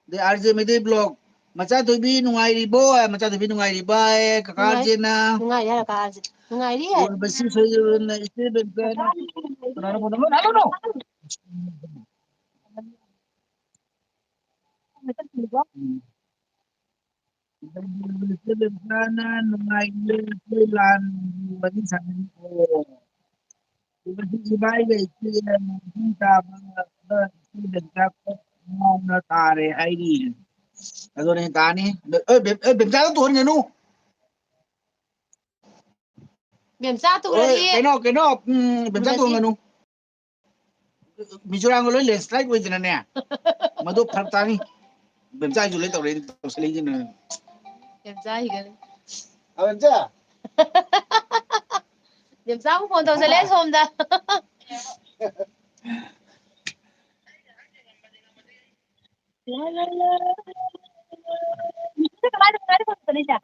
ꯑꯗꯩ ꯑꯥꯔ ꯖꯦ ꯃꯩꯇꯩ ꯕ꯭ꯂꯣꯛ, "ꯃꯆꯥꯊꯣꯏꯕꯤ ꯅꯨꯡꯉꯥꯏꯔꯤꯕꯣ?" ꯃꯆꯥꯊꯣꯏꯕꯤ ꯅꯨꯡꯉꯥꯏꯔꯤꯕ ꯍꯥꯏꯌꯦ, ꯀꯀꯥ ꯅꯨꯡꯉꯥꯏ-, ꯑꯥꯔ ꯖꯦꯅ꯫ ꯅꯨꯡꯉꯥꯏꯔꯤ ꯍꯥꯏꯔꯣ, ꯀꯀꯥ ꯑꯥꯔ ꯖꯦ? ꯅꯨꯡꯉꯥꯏꯔꯤ ꯍꯥꯏ꯫ ꯎꯔꯕꯁꯤ ꯁꯣꯏꯖꯕꯅ ꯏꯆꯦ ꯕꯦꯝꯆꯥꯅ ꯀꯅꯥꯅꯣ ꯐꯣꯟ ꯇꯧꯔꯛꯏ? Hello, hello. ꯎꯝ꯫ ꯏꯆꯦ ꯕꯦꯝꯆꯥꯅ ꯅꯨꯡꯉꯥꯏꯔꯤꯌꯦ, ꯑꯩꯈꯣꯏ ꯂꯥꯟꯒꯤ ꯋꯥꯔꯤ ꯁꯥꯟꯅꯔꯤ꯫ ꯑꯣ꯫ ꯏꯕꯥꯏ ꯂꯩꯇꯦ, ꯏꯁꯤꯡ ꯇꯥꯕ, ꯏꯆꯦ ꯕꯦꯝꯆꯥ ꯉꯥꯎꯅ ꯇꯥꯔꯦ ꯍꯥꯏꯔꯤ꯫ ꯑꯗꯨꯅꯦ ꯇꯥꯅꯤ꯫ ꯑꯦ, ꯕꯦꯝ-, ꯑꯦ, ꯕꯦꯝꯆꯥꯗ ꯇꯣꯟꯒꯅꯨ꯫ ꯕꯦꯝꯆꯥ ꯇꯣꯟꯒꯅꯤ꯫ ꯀꯩꯅꯣ, ꯀꯩꯅꯣ, ꯎꯝ, ꯕꯦꯝꯆꯥ ꯇꯣꯟꯒꯅꯤ꯫ ꯇꯣꯟꯒꯅꯨ꯫ ꯃꯤꯖꯣꯔꯥꯝꯒ ꯂꯣꯏ ꯂꯦꯟꯁꯂꯥꯏꯠ ꯑꯣꯏꯗꯅꯅꯦ꯫ ꯃꯗꯨ ꯐꯔꯛ ꯇꯥꯅꯤ꯫ ꯕꯦꯝꯆꯥꯁꯨ ꯂꯣꯏ ꯇꯧꯔꯛꯏ, ꯇꯧꯁꯜꯂꯛꯏꯁꯤꯅ꯫ ꯕꯦꯝꯆꯥ ꯍꯤꯒꯠꯂꯦ꯫ ꯑ, ꯕꯦꯝꯆꯥ꯫ ꯕꯦꯝꯆꯥ ꯑꯃꯨꯛ ꯐꯣꯟ ꯇꯧꯁꯜꯂꯛꯑꯦ ꯁꯣꯝꯗ꯫ ꯀꯃꯥꯏꯅ, ꯀꯃꯥꯏꯅ ꯐꯣꯟ ꯇꯧꯁꯜꯂꯛꯏꯁꯦ?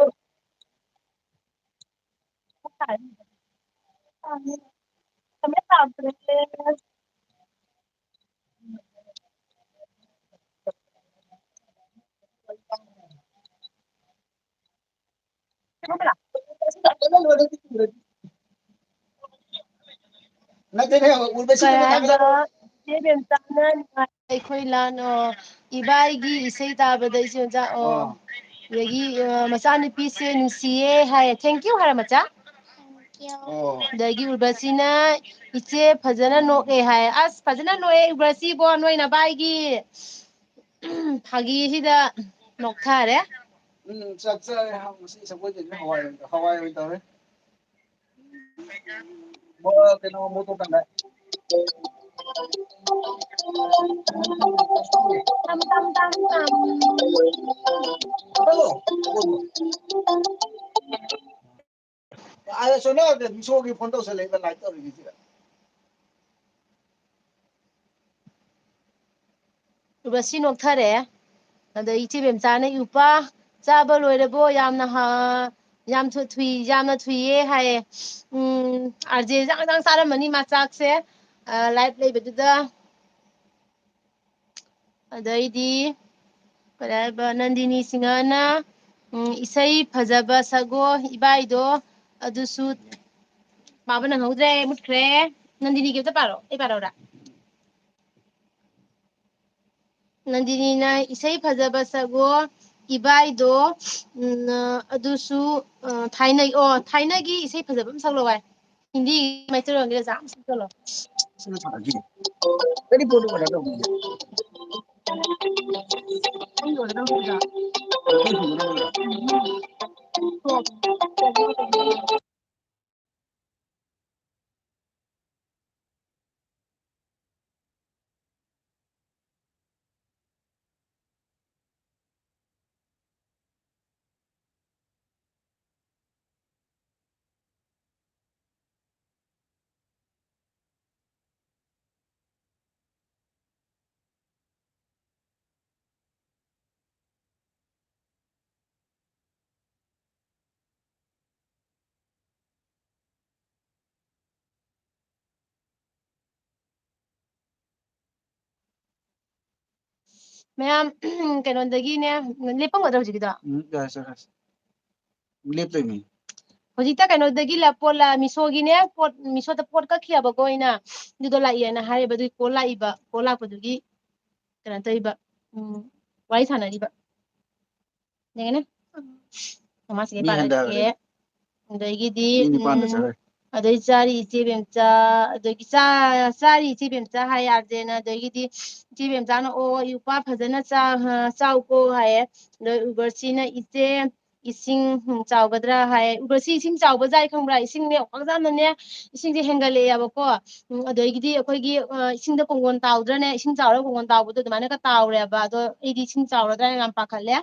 ꯅꯠꯇꯦꯅꯦ, ꯎꯔꯕꯁꯤ ꯀꯩ ꯍꯥꯏꯕ? ꯆꯦ ꯕꯦꯝꯆꯥꯅ ꯅꯨꯡꯉꯥꯏ꯫ ꯑꯩꯈꯣꯏ ꯂꯥꯟ, ꯑꯣ, ꯏꯕꯥꯏꯒꯤ ꯏꯁꯩ ꯇꯥꯕꯗ ꯏꯆꯦ ꯃꯆꯥ, ꯑꯣ, ꯑꯣ꯫ ꯑꯗꯒꯤ, ꯑ, ꯃꯆꯥꯅꯨꯄꯤꯁꯦ ꯅꯨꯡꯁꯤꯌꯦ ꯍꯥꯏꯌꯦ꯫ Thank you ꯍꯥꯏꯔꯣ, ꯃꯆꯥ? ꯑꯣ꯫ ꯑꯗꯒꯤ ꯎꯔꯕꯁꯤꯅ ꯏꯆꯦ ꯐꯖꯅ ꯎꯝ꯫ ꯅꯣꯛꯑꯦ ꯍꯥꯏꯌꯦ꯫ ꯑꯁ, ꯐꯖꯅ ꯅꯣꯛꯑꯦ ꯎꯔꯕꯁꯤꯕꯣ, ꯅꯣꯏ ꯅꯕꯥꯏꯒꯤ ꯐꯥꯒꯤꯁꯤꯗ ꯅꯣꯛꯊꯔꯦ꯫ ꯎꯝ, ꯆꯥꯛ ꯆꯥꯔꯦ꯫ ꯉꯁꯤ ꯁꯒꯣꯜꯁꯦꯟꯁꯦ ꯍꯋꯥꯏ, ꯍꯋꯥꯏ ꯑꯣꯏꯅ ꯇꯧꯔꯦ꯫ ꯃꯣꯔꯣꯛ, ꯀꯩꯅꯣ, ꯃꯣꯇꯣꯔ ꯀꯪꯍꯜꯂꯦ꯫ ꯇꯝ, ꯇꯝ, ꯇꯝ, ꯇꯝ꯫ ꯑꯥ, ꯁꯣꯅꯥ, ꯃꯤꯁꯣꯒꯤ ꯐꯣꯟ ꯇꯧꯁꯜꯂꯛꯏꯕ, ꯂꯥꯏꯚ ꯇꯧꯔꯤꯉꯩꯁꯤꯗ꯫ ꯎꯔꯕꯁꯤ ꯅꯣꯛꯊꯔꯦ꯫ ꯑꯗ ꯏꯆꯦ ꯕꯦꯝꯆꯥꯅ, "ꯏꯎꯄꯥ, ꯆꯥꯕ ꯂꯣꯏꯔꯕꯣ? ꯌꯥꯝꯅ ꯍꯥ-, ꯌꯥꯝ ꯊꯨ-, ꯊꯨꯏ-, ꯌꯥꯝꯅ ꯊꯨꯏꯌꯦ" ꯍꯥꯏꯌꯦ꯫ ꯎꯝ, ꯑꯥꯔ ꯖꯦ ꯆꯥꯛ ꯆꯥꯛ ꯆꯥꯔꯝꯃꯅꯤ ꯃꯥ ꯆꯥꯛꯁꯦ, ꯑ, ꯂꯥꯏꯚ ꯂꯩꯕꯗꯨꯗ꯫ ꯑꯗꯩꯗꯤ ꯀꯔꯤ ꯍꯥꯏꯕ, ꯅꯟꯗꯤꯅꯤ ꯁꯤꯡꯍꯅ, ꯎꯝ, "ꯏꯁꯩ ꯐꯖꯕ ꯁꯛꯑꯣ ꯏꯕꯥꯏꯗꯣ", ꯑꯗꯨꯁꯨ ꯄꯥꯕ ꯅꯪꯍꯧꯗ꯭ꯔꯦ, ꯃꯨꯠꯈ꯭ꯔꯦ꯫ ꯅꯟꯗꯤꯅꯤꯒꯤ ꯑꯝꯇ ꯄꯥꯔꯣ, ꯑꯩ ꯄꯥꯔꯛꯎꯔꯥ? ꯅꯟꯗꯤꯅꯤꯅ, "ꯏꯁꯩ ꯐꯖꯕ ꯁꯛꯑꯣ ꯏꯕꯥꯏꯗꯣ", ꯎꯝ, ꯑꯗꯨꯁꯨ, ꯑ, ꯊꯥꯏꯅꯒꯤ, ꯑꯣ, ꯊꯥꯏꯅꯒꯤ ꯏꯁꯩ ꯐꯖꯕ ꯑꯃ ꯁꯛꯂꯛꯑꯣ ꯍꯥꯏ꯫ ꯍꯤꯟꯗꯤ, ꯃꯩꯇꯩꯂꯣꯟꯒꯤꯗ ꯖꯥꯝ ꯁꯛꯆꯜꯂꯣ꯫ ꯃꯌꯥꯝ, ꯀꯩꯅꯣꯗꯒꯤꯅꯦ, ꯂꯦꯞꯄꯝꯒꯗ꯭ꯔꯥ ꯍꯧꯖꯤꯛꯀꯤꯗꯣ? ꯎꯝ, ꯌꯥꯔꯦ, ꯁꯦ, ꯌꯥꯔꯦ, ꯁꯦ꯫ ꯂꯦꯞꯇꯣꯏꯅꯤ꯫ ꯍꯧꯖꯤꯛꯇ ꯀꯩꯅꯣꯗꯒꯤ ꯂ-, ꯄꯣꯠ ꯂ-, ꯃꯤꯁꯣꯒꯤꯅꯦ, ꯄꯣꯠ, ꯃꯤꯁꯣꯗ ꯄꯣꯠ ꯀꯛꯈꯤꯑꯕꯀꯣ ꯑꯩꯅ, ꯑꯗꯨꯗꯣ ꯂꯥꯛꯏꯅ ꯍꯥꯏꯔꯤꯕ, ꯑꯗꯨꯒꯤ ꯀꯣꯜ ꯂꯥꯛꯏꯕ, ꯀꯣꯜ ꯂꯥꯛꯄꯗꯨꯒꯤ ꯀꯩꯅꯣ ꯇꯧꯔꯤꯕ, ꯎꯝ, ꯋꯥꯔꯤ ꯁꯥꯟꯅꯔꯤꯕ꯫ ꯌꯦꯡꯉꯦꯅꯦ? ꯃꯃꯥꯁꯤꯒꯤ ꯃꯤ ꯄꯥꯔꯛꯀꯦ꯫ ꯍꯟꯊꯈ꯭ꯔꯦ꯫ ꯑꯗꯒꯤꯗꯤ, ꯃꯤ ꯅꯤꯄꯥꯟꯗ ꯎꯝ, ꯆꯠꯈ꯭ꯔꯦ꯫ ꯑꯗꯩ ꯆꯥꯔꯤ ꯏꯆꯦ ꯕꯦꯝꯆꯥ, ꯑꯗꯒꯤ ꯆꯥ-, ꯆꯥꯔꯤ ꯏꯆꯦ ꯕꯦꯝꯆꯥ ꯍꯥꯏ ꯌꯥꯗ꯭ꯔꯦꯅ, ꯑꯗꯒꯤꯗꯤ ꯏꯆꯦ ꯕꯦꯝꯆꯥꯅ, "ꯑꯣ, ꯏꯎꯄꯥ ꯐꯖꯅ ꯆꯥ-, ꯆꯥꯎꯀꯣ" ꯍꯥꯏꯌꯦ꯫ ꯑꯗꯩ ꯎꯕꯔꯁꯤꯅ, "ꯏꯆꯦ, ꯏꯁꯤꯡ, ꯎꯝ, ꯆꯥꯎꯒꯗ꯭ꯔꯥ ꯍꯥꯏ꯫ ꯎꯔꯕꯁꯤ ꯏꯁꯤꯡ ꯆꯥꯎꯕ ꯖꯥꯏ ꯈꯪꯕ꯭ꯔꯥ? ꯏꯁꯤꯡꯅꯦ ꯄꯥꯛꯖꯥꯝꯅꯅꯦ, ꯏꯁꯤꯡꯁꯦ ꯍꯦꯟꯒꯠꯂꯛꯑꯦꯕꯀꯣ꯫ ꯎꯝ, ꯑꯗꯒꯤꯗꯤ ꯑꯩꯈꯣꯏꯒꯤ, ꯑ, ꯏꯁꯤꯡꯗ ꯀꯣꯡꯒꯣꯟ ꯇꯥꯎꯗ꯭ꯔꯅꯦ? ꯏꯁꯤꯡ ꯆꯥꯎꯔꯒ ꯀꯣꯡꯒꯣꯟ ꯇꯥꯎꯕꯗꯣ ꯑꯗꯨꯃꯥꯏꯅꯒ ꯇꯥꯎꯔꯦꯕ꯫ ꯑꯗꯣ ꯑꯩꯗꯤ ꯏꯁꯤꯡ ꯆꯥꯎꯔꯗ꯭ꯔꯥ ꯌꯥꯝ ꯄꯥꯈꯠꯂꯦ꯫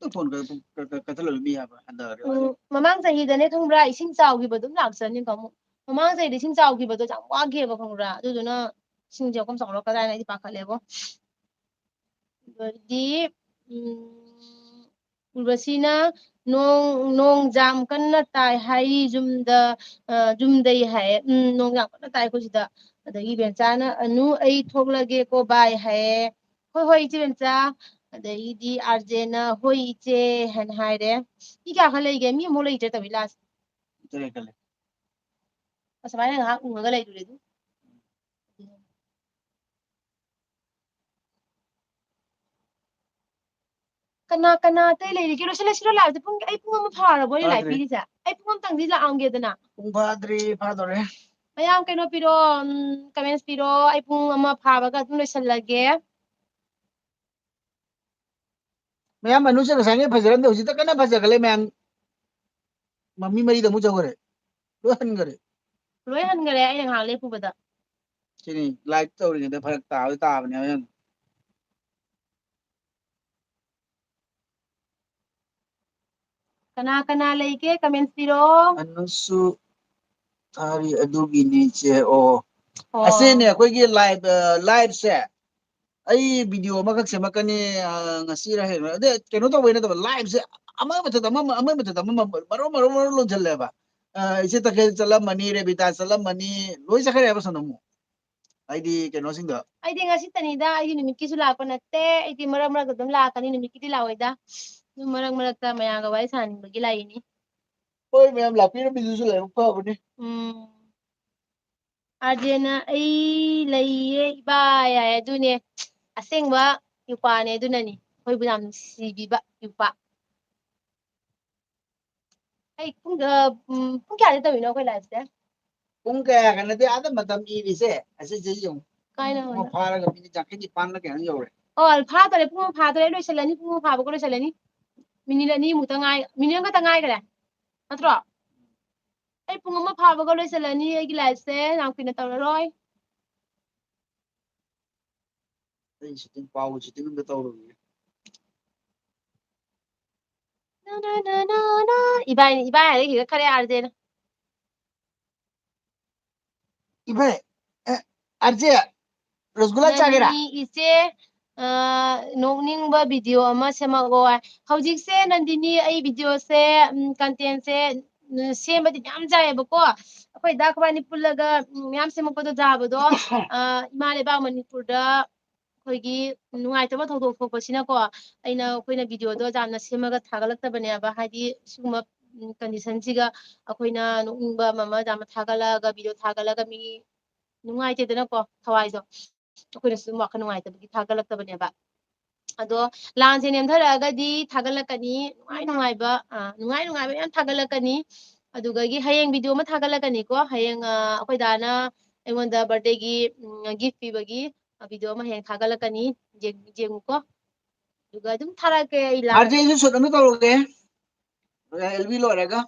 ꯑꯗꯨ ꯐꯣꯟ ꯀ-, ꯀ-, ꯀ-, ꯀꯛꯊꯠꯂꯒ ꯃꯤ ꯍꯥꯏꯕ ꯍꯟꯊꯈ꯭ꯔꯦ ꯎꯝ, ꯍꯧꯖꯤꯛ꯫ ꯃꯃꯥꯡ ꯆꯍꯤꯗꯅꯦ ꯈꯪꯕ꯭ꯔꯥ? ꯏꯁꯤꯡ ꯆꯥꯎꯈꯤꯕꯗꯣ ꯑꯗꯨꯝ ꯂꯥꯛꯆꯅꯤꯀꯣ ꯑꯃꯨꯛ꯫ ꯃꯃꯥꯡ ꯆꯍꯤꯗ ꯏꯁꯤꯡ ꯆꯥꯎꯈꯤꯕꯗꯣ ꯌꯥꯝ ꯋꯥꯈꯤꯑꯕ ꯈꯪꯕ꯭ꯔꯥ? ꯑꯗꯨꯗꯨꯅ ꯏꯁꯤꯡꯁꯦ ꯑꯩꯈꯣꯏ ꯆꯥꯎꯔꯛꯀꯗ꯭ꯔꯥ ꯍꯥꯏꯅ ꯑꯩꯗꯤ ꯄꯥꯈꯠꯂꯦꯕꯣ꯫ ꯑꯗꯩꯗꯤ, ꯎꯝ, ꯎꯔꯕꯁꯤꯅ ꯅꯣꯡ, ꯅꯣꯡ ꯌꯥꯝ ꯀꯟꯅ ꯇꯥꯏ ꯍꯥꯏꯔꯤ ꯌꯨꯝꯗ, ꯑ, ꯌꯨꯝꯗꯩ ꯍꯥꯏꯌꯦ꯫ ꯎꯝ, ꯅꯣꯡ ꯌꯥꯝ ꯀꯟꯅ ꯇꯥꯏ ꯑꯩꯈꯣꯏ ꯁꯤꯗ꯫ ꯑꯗꯒꯤ ꯕꯦꯝꯆꯥꯅ, "ꯑꯅꯨ, ꯑꯩ ꯊꯣꯛꯂꯒꯦꯀꯣ, ꯕꯥꯏ" ꯍꯥꯏꯌꯦ꯫ "ꯍꯣꯏ, ꯍꯣꯏ, ꯏꯆꯦ ꯕꯦꯝꯆꯥ"꯫ ꯑꯗꯒꯤꯗꯤ ꯑꯥꯔꯖꯦꯅ, "ꯍꯣꯏ, ꯏꯆꯦ" ꯍꯥꯏꯅ ꯍꯥꯏꯔꯦ꯫ ꯃꯤ ꯀꯌꯥ ꯈꯛ ꯂꯩꯒꯦ? ꯃꯤ ꯑꯃꯨꯛ ꯂꯩꯇ꯭ꯔꯦ ꯇꯧꯔꯤ ꯂꯥꯁ꯫ ꯇꯔꯦꯠ ꯈꯛ ꯂꯩ꯫ ꯑꯁ, ꯁꯨꯃꯥꯏꯅ ꯉꯥꯏꯍꯥꯛ ꯎꯪꯉꯒ ꯂꯩꯔꯨꯔꯦ ꯑꯗꯨ꯫ ꯀꯅꯥ ꯀꯅꯥ ꯑꯇꯩ ꯂꯩꯔꯤꯒꯦ? ꯂꯣꯏꯁꯤꯜꯂꯁꯤꯔꯣ ꯂꯥꯏꯚꯁꯦ? ꯄꯨꯡ, ꯑꯩ ꯄꯨꯡ ꯑꯃ ꯐꯥꯔꯕꯣ ꯑꯩꯅ ꯂꯥꯏꯚ ꯐꯥꯗ꯭ꯔꯤ꯫ ꯄꯤꯔꯤꯁꯦ? ꯑꯩ ꯄꯨꯡ ꯑꯃꯇꯪꯗꯤ ꯂꯥꯛꯑꯝꯒꯦꯗꯅ꯫ ꯄꯨꯡ ꯐꯥꯗ꯭ꯔꯤ, ꯐꯥꯗꯣꯔꯦ꯫ ꯃꯌꯥꯝ ꯀꯩꯅꯣ ꯄꯤꯔꯣ, ꯎꯝ, comments ꯄꯤꯔꯣ꯫ ꯑꯩ ꯄꯨꯡ ꯑꯃ ꯐꯥꯕꯒ ꯑꯗꯨꯝ ꯂꯣꯏꯁꯤꯜꯂꯒꯦ꯫ ꯃꯌꯥꯝ ꯑꯅꯨꯁꯦ ꯉꯁꯥꯏꯉꯩ ꯐꯖꯔꯝꯗꯦ, ꯍꯧꯖꯤꯛꯇ ꯀꯟꯅ ꯐꯖꯈꯠꯂꯦ ꯃꯌꯥꯝ꯫ ꯃꯃꯤ ꯃꯔꯤꯗ ꯑꯃꯨꯛ ꯆꯠꯈ꯭ꯔꯦ, ꯂꯣꯏ ꯍꯟꯈꯔꯦ꯫ ꯂꯣꯏ ꯍꯟꯈꯔꯦ ꯑꯩꯅ ꯉꯥꯏꯍꯥꯛ ꯂꯦꯞꯄꯨꯕꯗ꯫ ꯁꯤꯅꯤ live ꯇꯧꯔꯤꯉꯩꯗ ꯐꯔꯛ ꯇꯥꯕ ꯇꯥꯕꯅꯦ ꯍꯣꯔꯦꯟ꯫ ꯀꯅꯥ ꯀꯅꯥ ꯂꯩꯒꯦ? Comments ꯄꯤꯔꯛꯑꯣ꯫ ꯑꯅꯨꯁꯨ ꯊꯥꯔꯤ ꯑꯗꯨꯒꯤꯅꯤ ꯏꯆꯦ꯫ ꯑꯣ꯫ ꯑꯣ꯫ ꯑꯁꯤꯅꯦ ꯑꯩꯈꯣꯏꯒꯤ live, ꯑ, live ꯁꯦ꯫ ꯑꯩ video ꯑꯃꯈꯛ ꯁꯦꯝꯃꯛꯀꯅꯤ, ꯑ, ꯉꯁꯤꯔ ꯍꯌꯦꯡꯔ꯫ ꯑꯗꯩ ꯀꯩꯅꯣ ꯇꯧꯕꯩ ꯅꯠꯇꯕ, live ꯁꯦ ꯑꯃ ꯃꯊꯛꯇ ꯑꯃ, ꯑꯃ ꯃꯊꯛꯇ ꯑꯃ, ꯃꯔꯣ, ꯃꯔꯣ, ꯃꯔꯣ ꯂꯣꯟꯁꯤꯜꯂꯦꯕ꯫ ꯑ, ꯏꯆꯦ ꯇꯈꯦꯜ ꯆꯠꯂꯝꯃꯅꯤ, ꯔꯦꯕꯤꯇꯥ ꯆꯠꯂꯝꯃꯅꯤ, ꯂꯣꯏ ꯆꯠꯈ꯭ꯔꯦꯕ ꯁꯣꯝꯗ ꯑꯃꯨꯛ꯫ ꯍꯥꯏꯗꯤ ꯀꯩꯅꯣꯁꯤꯡꯗꯣ꯫ ꯑꯩꯗꯤ ꯉꯁꯤꯇꯅꯤꯗ, ꯑꯩꯗꯤ ꯅꯨꯃꯤꯠꯀꯤꯁꯨ ꯂꯥꯛꯄ ꯅꯠꯇꯦ꯫ ꯑꯩꯗꯤ ꯃꯔꯛ ꯃꯔꯛꯇ ꯑꯗꯨꯝ ꯂꯥꯛꯀꯅꯤ, ꯅꯨꯃꯤꯠꯀꯤꯗꯤ ꯂꯥꯛꯑꯣꯏꯗ꯫ ꯑꯗꯨꯝ ꯃꯔꯛ ꯃꯔꯛꯇ ꯃꯌꯥꯝꯒ ꯋꯥꯔꯤ ꯁꯥꯟꯅꯅꯤꯡꯕꯒꯤ ꯂꯥꯛꯏꯅꯤ꯫ ꯍꯣꯏ, ꯃꯌꯥꯝ ꯂꯥꯛꯄꯤꯔꯝꯃꯤꯗꯨꯁꯨ ꯂꯥꯏꯕꯛ ꯐꯕꯅꯤ꯫ ꯎꯝ꯫ ꯑꯥꯔꯖꯦꯅ "ꯑꯩ ꯂꯩꯌꯦ ꯏꯕꯥ" ꯌꯥꯏ, ꯑꯗꯨꯅꯦ ꯑꯁꯦꯡꯕ ꯌꯨꯄꯥꯅꯦ, ꯑꯗꯨꯅꯅꯤ ꯑꯩꯈꯣꯏꯕꯨ ꯌꯥꯝ ꯅꯨꯡꯁꯤꯕꯤꯕ ꯌꯨꯄꯥ꯫ ꯑꯩ ꯄꯨꯡ, ꯑ, ꯎꯝ, ꯄꯨꯡ ꯀꯌꯥꯗ ꯇꯧꯔꯤꯅꯣ ꯑꯩꯈꯣꯏ live ꯁꯦ? ꯄꯨꯡ ꯀꯌꯥꯒ ꯅꯠꯇꯦ, ꯑꯥꯗ ꯃꯇꯝ ꯏꯔꯤꯁꯦ, ꯑꯁꯤꯁꯦ ꯌꯦꯡꯉꯨ꯫ ꯀꯥꯏꯅ ꯄꯨꯡ ꯑꯃ ꯑꯣꯏꯅ? ꯐꯥꯔꯒ ꯃꯤꯅꯤꯠ ꯌꯥꯡꯈꯩ ꯅꯤꯄꯥꯟꯂ ꯀꯩꯅꯣ ꯌꯧꯔꯦ꯫ ꯑꯣ, ꯐꯥꯗꯣꯔꯦ, ꯄꯨꯡ ꯑꯃ ꯐꯥꯗꯣꯔꯦ, ꯂꯣꯏꯁꯤꯜꯂꯅꯤ, ꯄꯨꯡ ꯑꯃ ꯐꯥꯕꯒ ꯂꯣꯏꯁꯤꯜꯂꯅꯤ꯫ ꯃꯤꯅꯤꯠ ꯑꯅꯤꯃꯨꯛꯇ ꯉꯥꯏ, ꯃꯤꯅꯤꯠ ꯑꯃꯈꯛꯇ ꯉꯥꯏꯈꯔꯦ ꯅꯠꯇ꯭ꯔꯣ? ꯑꯩ ꯄꯨꯡ ꯑꯃ ꯐꯥꯕꯒ ꯂꯣꯏꯁꯤꯜꯂꯅꯤ ꯑꯩꯒꯤ live ꯁꯦ, ꯌꯥꯝ ꯀꯨꯏꯅ ꯇꯧꯔꯔꯣꯏ꯫ ꯑꯩ shooting ꯄꯥꯎ shooting ꯑꯝꯇ ꯇꯧꯔꯨꯒꯦ꯫ ꯅ, ꯅ, ꯅ, ꯅ, ꯅ꯫ ꯏꯕꯥꯏ, ꯏꯕꯥꯏ ꯍꯥꯏꯔ ꯍꯤꯒꯠꯈꯔꯦ RJ ꯅ꯫ ꯏꯕꯥꯏ, ꯑꯦ, RJ, ꯔꯁꯒꯨꯜꯂꯥ ꯆꯥꯒꯦꯔꯥ? ꯅꯅꯤ ꯏꯆꯦ, ꯑ, ꯅꯣꯛꯅꯤꯡꯕ video ꯑꯃ ꯁꯦꯝꯃꯛꯑꯣ ꯍꯥꯏ꯫ ꯍꯧꯖꯤꯛꯁꯦ ꯅꯟꯗꯤꯅꯤ, ꯑꯩ video ꯁꯦ, ꯎꯝ, content ꯁꯦ, ꯎꯝ, ꯁꯦꯝꯕꯗꯤ ꯃꯌꯥꯝ ꯌꯥꯏꯌꯦꯕꯀꯣ꯫ ꯑꯩꯈꯣꯏ ꯗꯥ ꯈꯣꯏꯕꯥꯅꯤ ꯄꯨꯜꯂꯒ, ꯎꯝ, ꯃꯌꯥꯝ ꯁꯦꯝꯃꯛꯄꯗꯣ ꯌꯥꯕꯗꯣ, ꯑ, ꯏꯃꯥ ꯂꯩꯕꯥꯛ ꯃꯅꯤꯄꯨꯔꯗ ꯑꯩꯈꯣꯏꯒꯤ ꯅꯨꯡꯉꯥꯏꯇꯕ ꯊꯧꯗꯣꯛ ꯊꯣꯛꯄꯁꯤꯅꯀꯣ, ꯑꯩꯅ, ꯑꯩꯈꯣꯏꯅ video ꯗꯣ ꯌꯥꯝꯅ ꯁꯦꯝꯃꯒ ꯊꯥꯒꯠꯂꯛꯇꯕꯅꯦꯕ꯫ ꯍꯥꯏꯗꯤ ꯁꯤꯒꯨꯝꯕ, ꯎꯝ, condition ꯁꯤꯒ ꯑꯩꯈꯣꯏꯅ ꯅꯣꯛꯅꯤꯡꯕ ꯑꯃ ꯑꯃ ꯌꯥꯝꯅ ꯊꯥꯒꯠꯂꯛꯑꯒ, video ꯊꯥꯒꯠꯂꯒ ꯃꯤ ꯅꯨꯡꯉꯥꯏꯇꯦꯗꯅꯀꯣ, ꯊꯋꯥꯏꯗꯣ꯫ ꯑꯩꯈꯣꯏꯅꯁꯨ ꯑꯗꯨꯝ ꯋꯥꯈꯜ ꯅꯨꯡꯉꯥꯏꯇꯕꯒꯤ ꯊꯥꯒꯠꯂꯛꯇꯕꯅꯦꯕ꯫ ꯑꯗꯣ ꯂꯥꯟꯁꯦ ꯅꯦꯝꯊꯔꯛꯑꯒꯗꯤ ꯊꯥꯒꯠꯂꯛꯀꯅꯤ, ꯅꯨꯡꯉꯥꯏ ꯅꯨꯡꯉꯥꯏꯕ, ꯑ, ꯅꯨꯡꯉꯥꯏ ꯅꯨꯡꯉꯥꯏꯕ ꯃꯌꯥꯝ ꯊꯥꯒꯠꯂꯛꯀꯅꯤ꯫ ꯑꯗꯨꯗꯒꯤ ꯍꯌꯦꯡ video ꯑꯃ ꯊꯥꯒꯠꯂꯛꯀꯅꯤꯀꯣ, ꯍꯌꯦꯡ, ꯑ, ꯑꯩꯈꯣꯏ ꯗꯥꯅ ꯑꯩꯉꯣꯟꯗ birthday ꯒꯤ, ꯎꯝ, gift ꯄꯤꯕꯒꯤ, ꯑ, video ꯑꯃ ꯍꯌꯦꯡ ꯊꯥꯒꯠꯂꯛꯀꯅꯤ, ꯌꯦꯡ-, ꯌꯦꯡꯉꯨꯀꯣ꯫ ꯑꯗꯨꯒ ꯑꯗꯨꯝ ꯊꯥꯔꯛꯀꯦ ꯑꯩ ꯂꯥꯟ-, RJ ꯁꯨ shoot ꯑꯃ ꯇꯧꯔꯒꯦ, ꯑꯦꯜꯕꯤ ꯂꯣꯏꯔꯒ꯫